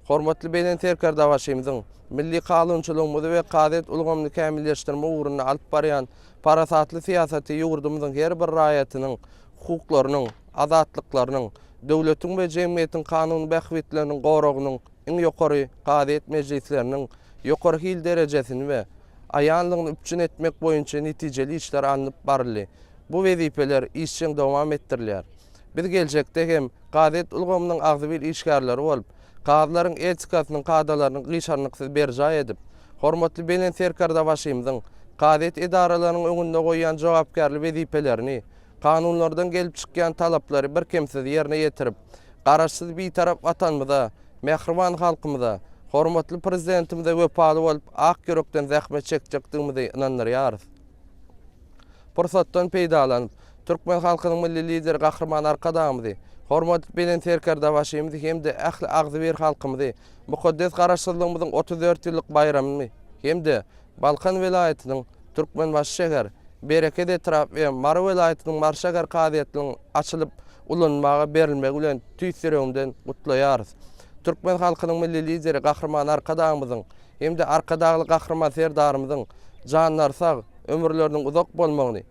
Hormatly Belent Serkerdebaşymyzyň milli kanunçylygymyzy we kazyýet ulgamyny kämilleşdirmek ugrunda alyp barýan parasatly syýasaty ýurdumyzyň her bir raýatynyň hukuklarynyň, azatlyklarynyň, döwletiň we jemgyýetiň kanuny bähbitleriniň goragynyň iň ýokary kazyýet mejlisleriniň ýokary hil derejesini we aýanlygyny üpjün etmek boýunça netijeli işler alnyp baryldy. Bu wezipeler işjeň dowam etdirilýär. Biz geljekde hem kazyýet ulgamynyň agzybir işgärleri bolup, kazylaryň etikasynyň kadalaryny gyşarnyksyz berjaý edip, hormatly Belent Serkerdebaşymyzyň kazyýet edaralarynyň öňünde goýýan jogapkärli wezipelerini, kanunlardan gelip çykýan talaplary birkemsiz ýerine ýetirip, Garaşsyz Bitarap Watanymyza, mähriban halkymyza, hormatly Prezidentimize wepaly bolup, ak ýürekden zähmet çekjekdigimizi ynandyrýarys. Pursatdan peýdalanyp, türkmen halkynyň Milli Lideri Gahryman Arkadagymyzy, hormatly Belent Serkerdebaşymyzy hem-de ähli agzybir halkymyzy mukaddes Garaşsyzlygymyzyň 34 ýyllyk baýramyny hem-de Balkan welaýatynyň Türkmenbaşy şäher, Bereket etrap we Mary welaýatynyň Mary şäher kazyýetiniň açylyp ulanylmaga berilmegi bilen tüýs ýüregimden gutlaýarys. Türkmen halkynyň Milli Lideri Gahryman Arkadagymyzyň hem-de Arkadagly Gahryman Serdarymyzyň janlary sag, ömürleriniň uzak bolmagyny,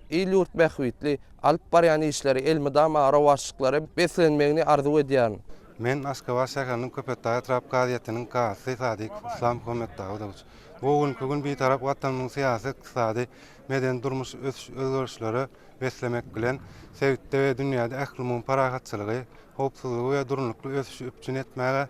il-ýurt bähbitli alyp barýan işleri elmydama rowaçlyklara beslenmegini arzuw edýärin. Men Aşgabat şäheriniň Köpetdag etrap kazyýetiniň kazysy Sadykow Yslam Muhammetdawudowiç. Bu günki gün Bitarap Watanymyzyň syýasy, ykdysady, medeni-durmuş ösüş-özgerişlere beslemek bilen, sebitde we dünýäde ählumumy parahatçylygy, howpsuzlygy we durnukly ösüşi üpjün etmäge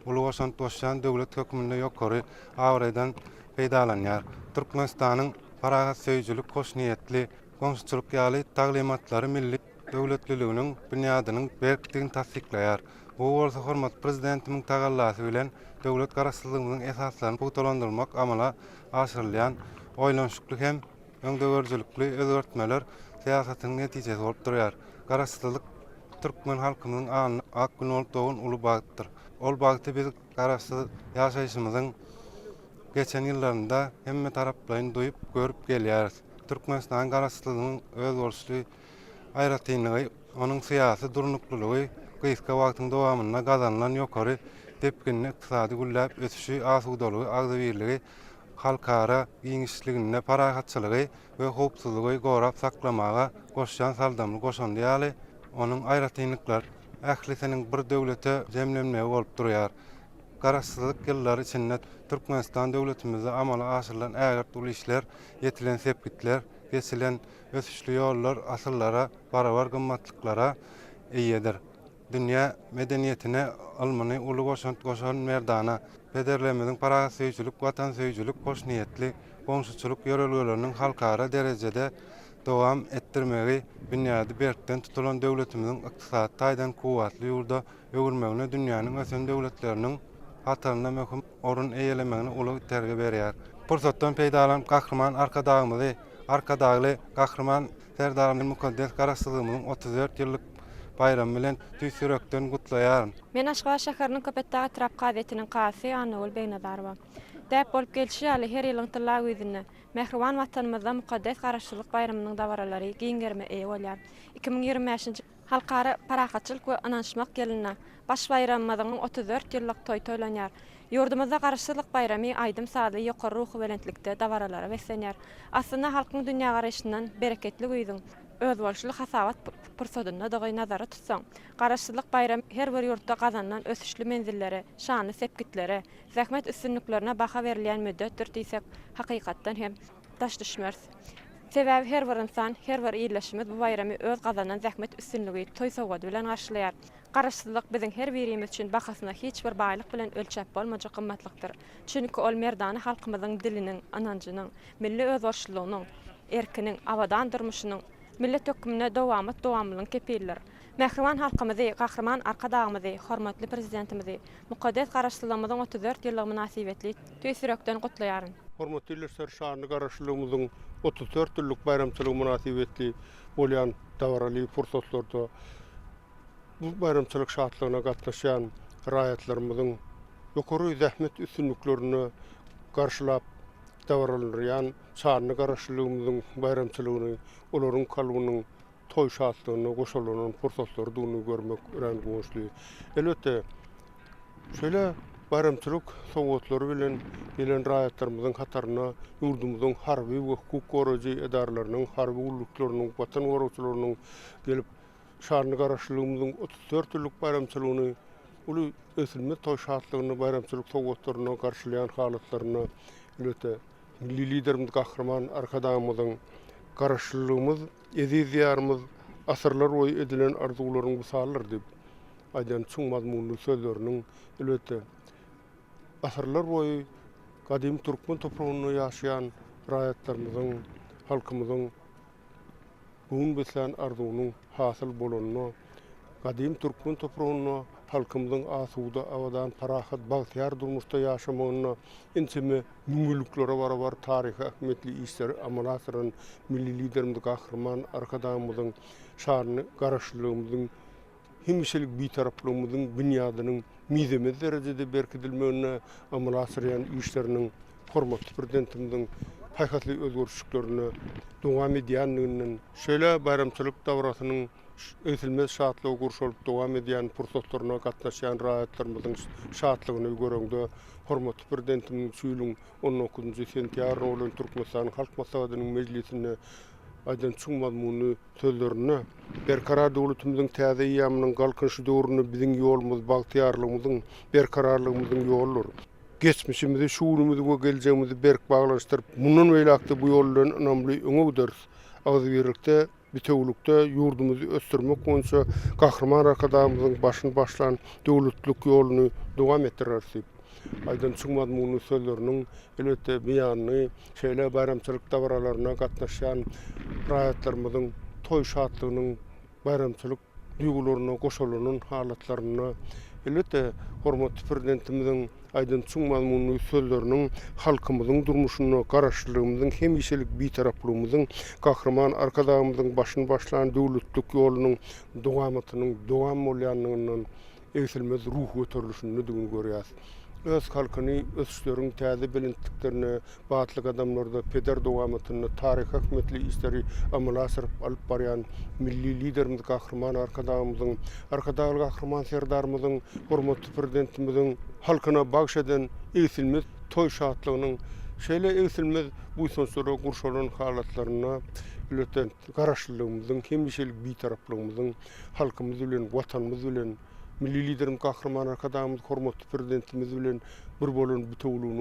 uly goşant goşýan döwlet hökmünde ýokary abraýdan peýdalanýar. Türkmenistanyň parahatsöýüjilik, hoşniýetli goňşuçylyk ýaly taglymatlary milli döwletliliginiň binýadynyň berkdigini tassyklaýar. Bu bolsa hormatly Prezidentimiziň tagallasy bilen döwlet Garaşsyzlygymyzyň esaslaryny pugtalandyrmak amala aşyrylýan oýlanyşykly hem öňdegörüjilikli özgertmeler syýasatynyň netijesi bolup durýar. Garaşsyzlyk türkmen halkymyzyň alnyna ak gün bolup dogan uly bagtdyr. Ol bagty biz Garaşsyz ýaşaýşymyzyň geçen ýyllarynda hemmetaraplaýyn duýup, görüp gelýäris. Türkmenistanyň Garaşsyzlygynyň özboluşly aýratynlygy onuň syýasy durnuklylygy, gysga wagtyň dowamynda gazanylan ýokary depginli ykdysady gülläp ösüşi, asudalygy, agzybirligi, halkara giňişliginde parahatçylygy we howpsuzlygy gorap saklamaga goşýan saldamly goşandy ýaly onuň aýratynlyklary ählisiniň bir döwlete jemlenmegi bolup durýar. Garaşsyzlyk ýyllary içinde Türkmenistan döwletimizde amala aşyrylan ägirt uly işler, ýetilen sepgitler, geçilen ösüşli ýollar asyrlara barabar gymmatlyklara eýedir. Dünýä medeniýetine, ylmyny uly goşant goşan merdana pederlerimiziň parahatsöýüjilik, watansöýüjilik, hoşniýetli goňşuçylyk ýörelgeleriniň halkara derejede dowam etdirmegi binýady berkden tutulan döwletimiziň ykdysady taýdan kuwwatly ýurda öwürmegine dünýäniň ösen döwletleriniň hatarynda möhüm orun eýelemegine uly itergi berýär. Pursatdan peýdalanyp Gahryman Arkadagymyzy, Arkadagly Gahryman Serdarymyzy mukaddes Garaşsyzlygymyzyň 34 ýyllyk baýramy bilen tüýs ýürekden gutlaýaryn. Men Aşgabat şäheriniň Köpetdag etrap kazyýetiniň kazysy Annagül Begnazarowa. Däp bolup gelşi ýaly, her ýylyň tylla güýzünde, mähriban Watanymyzda mukaddes Garaşsyzlyk baýramynyň dabaralary giň gerime eýe bolýar. 2025-nji Halkara parahatçylyk we ynanyşmak ýylynda baş baýramymyzyň 34 ýyllyk toýy toýlanýar. Ýurdumyzda Garaşsyzlyk baýramy aýdym-sazly ýokary ruhubelentlikde dabaralara beslenýär. Aslynda halkyň dünýägaraýşyndan bereketli güýzüň özboluşly hasabat pursadyndadygy nazara tutsaň, Garaşsyzlyk baýramy her bir ýurtda gazanylan ösüşli menzillere, şanly sepgitlere, zähmet üstünliklerine baha berilýän müddetdir diýsek, hakykatdan hem, daş düşmeris. Sebäbi her bir ynsan, her bir ildeşimiz bu baýramy öz gazanan zähmet üstünligi, toý sowgady bilen garşylaýar. Garaşsyzlyk biziň her birimiz üçin bahasyna hiç bir baýlyk bilen ölçäp bolmajak gymmatlykdyr. Çünki ol merdana halkymyzyň diliniň, ynanjynyň, milli özboluşlylygynyň, erkiniň, abadan durmuşynyň, millet hökmünde dowamat-dowamlylygyň kepilidir. Mähriban halkymyzy, Gahryman Arkadagymyzy, hormatly Prezidentimizi mukaddes Garaşsyzlygymyzyň 34 ýyllygy mynasybetli tüýs ýürekden gutlaýaryn. Hormatly ildeşler, şanly Garaşsyzlygymyzyň 34 ýyllyk baýramçylygy mynasybetli bolýan dabaraly pursatlarda bu baýramçylyk şatlygyna gatnaşýan raýatlarymyzyň ýokary zähmet üstünliklerini garşylap dabaralandyrýan şanly Garaşsyzlygymyzyň baýramçylygyny olaryň kalbynyň toý şatlygyna goşalanan pursatlarydygyny görmek örän guwançly. Elbetde, şeýle baýramçylyk sowgatlary bilen gelen raýatlarymyzyň hatarynda ýurdumyzyň harby we hukuk goraýjy edaralarynyň, harby gulluklarynyň, Watan goragçylarynyň gelip, şanly Garaşsyzlygymyzyň 34 ýyllyk baýramçylygyny uly egsilmez toý şatlygyny baýramçylyk sowgatlaryna garşylaýan halatlarynda, elbetde, Milli Liderimiz Gahryman Arkadagymyzyň Garaşsyzlygymyz, eziz Diýarymyz asyrlar boýy edilen arzuwlaryň wysalydyr diýip aýdan çuň mazmunly sözleriniň, elbetde, asyrlar boýy gadymy türkmen topragynda ýaşaýan raýatlarymyzyň, halkymyzyň Göwün beslän arzuwynyň hasyl bolanyna, gadym türkmen topragynda halkymyzyň asuda, abadan, parahat, bagtyýar durmuşda ýaşamagynda ençeme müňýyllyklere barabar taryhy ähmiýetli işleri amala aşyran Milli Liderimiz Gahryman Arkadagymyzyň şanly Garaşsyzlygymyzyň hemişelik Bitaraplygymyzyň binýadynyň mizemez derejede berkidilmeginde amala aşyrýan işleriniň hormatly Prezidentimiziň paýhasly özgerişliklerinde dowam edýändiginden, şeýle baýramçylyk dabarasynyň egsilmez şatlygy gurşalyp dowam edýän pursatlaryna gatnaşýan raýatlarymyzyň şatlygyny göreňde, hormatly Prezidentimiziň şu ýylyň on dokuzynjy sentýabrynda bolan Türkmenistanyň Halk Maslahatynyň mejlisinde aýdan çuň mazmunly sözlerinde, Berkarar döwletimiziň täze eýýamynyň Galkynyşy döwründe biziň ýolumyz bagtyýarlygymyzyň, berkararlygymyzyň ýoludyr. Geçmişimizi, şu günümizi we geljegimizi berk baglanyşdyryp, mundan beýläk-de bu ýol bilen ynamly öňe gideris. Agzybirlikde, bitewülikde ýurdumyzy ösdürmek boýunça Gahryman Arkadagymyzyň başyny başlan döwletlilik ýoluny dowam etdireris diýip, aýdan çuň mazmunly sözleriniň, elbetde, beýanyny şeýle baýramçylyk dabaralaryna gatnaşýan raýatlarymyzyň toý şatlygynyň baýramçylyk duýgularyna goşalanan halatlarynda, elbetde, hormatly Prezidentimiziň aýdan çuň mazmunly sözleriniň halkymyzyň durmuşynda Garaşsyzlygymyzyň, hemişelik Bitaraplygymyzyň, Gahryman Arkadagymyzyň başyny başlan döwletlilik ýolunyň dowamatynyň dowam bolýandygyndan egsilmez ruhy göterilişindedigini görýäris. Öz halkyny ösüşleriň täze belentliklerine batly gadamlarda peder dowamatynda taryhy ähmiýetli işleri amala aşyryp alyp barýan Milli Liderimiz Gahryman Arkadagymyzyň, Arkadagly Gahryman Serdarymyzyň, hormatly Prezidentimiziň halkyna bagyş eden egsilmez toý şatlygynyň şeýle egsilmez buýsançlara gurşalan halatlarynda, elbetde, Garaşsyzlygymyzyň, hemişelik Bitaraplygymyzyň halkymyz bilen, Watanymyz bilen, Milli Liderimiz Gahryman Arkadagymyz, hormatly Prezidentimiz bilen bir bolan bitewüliginiň.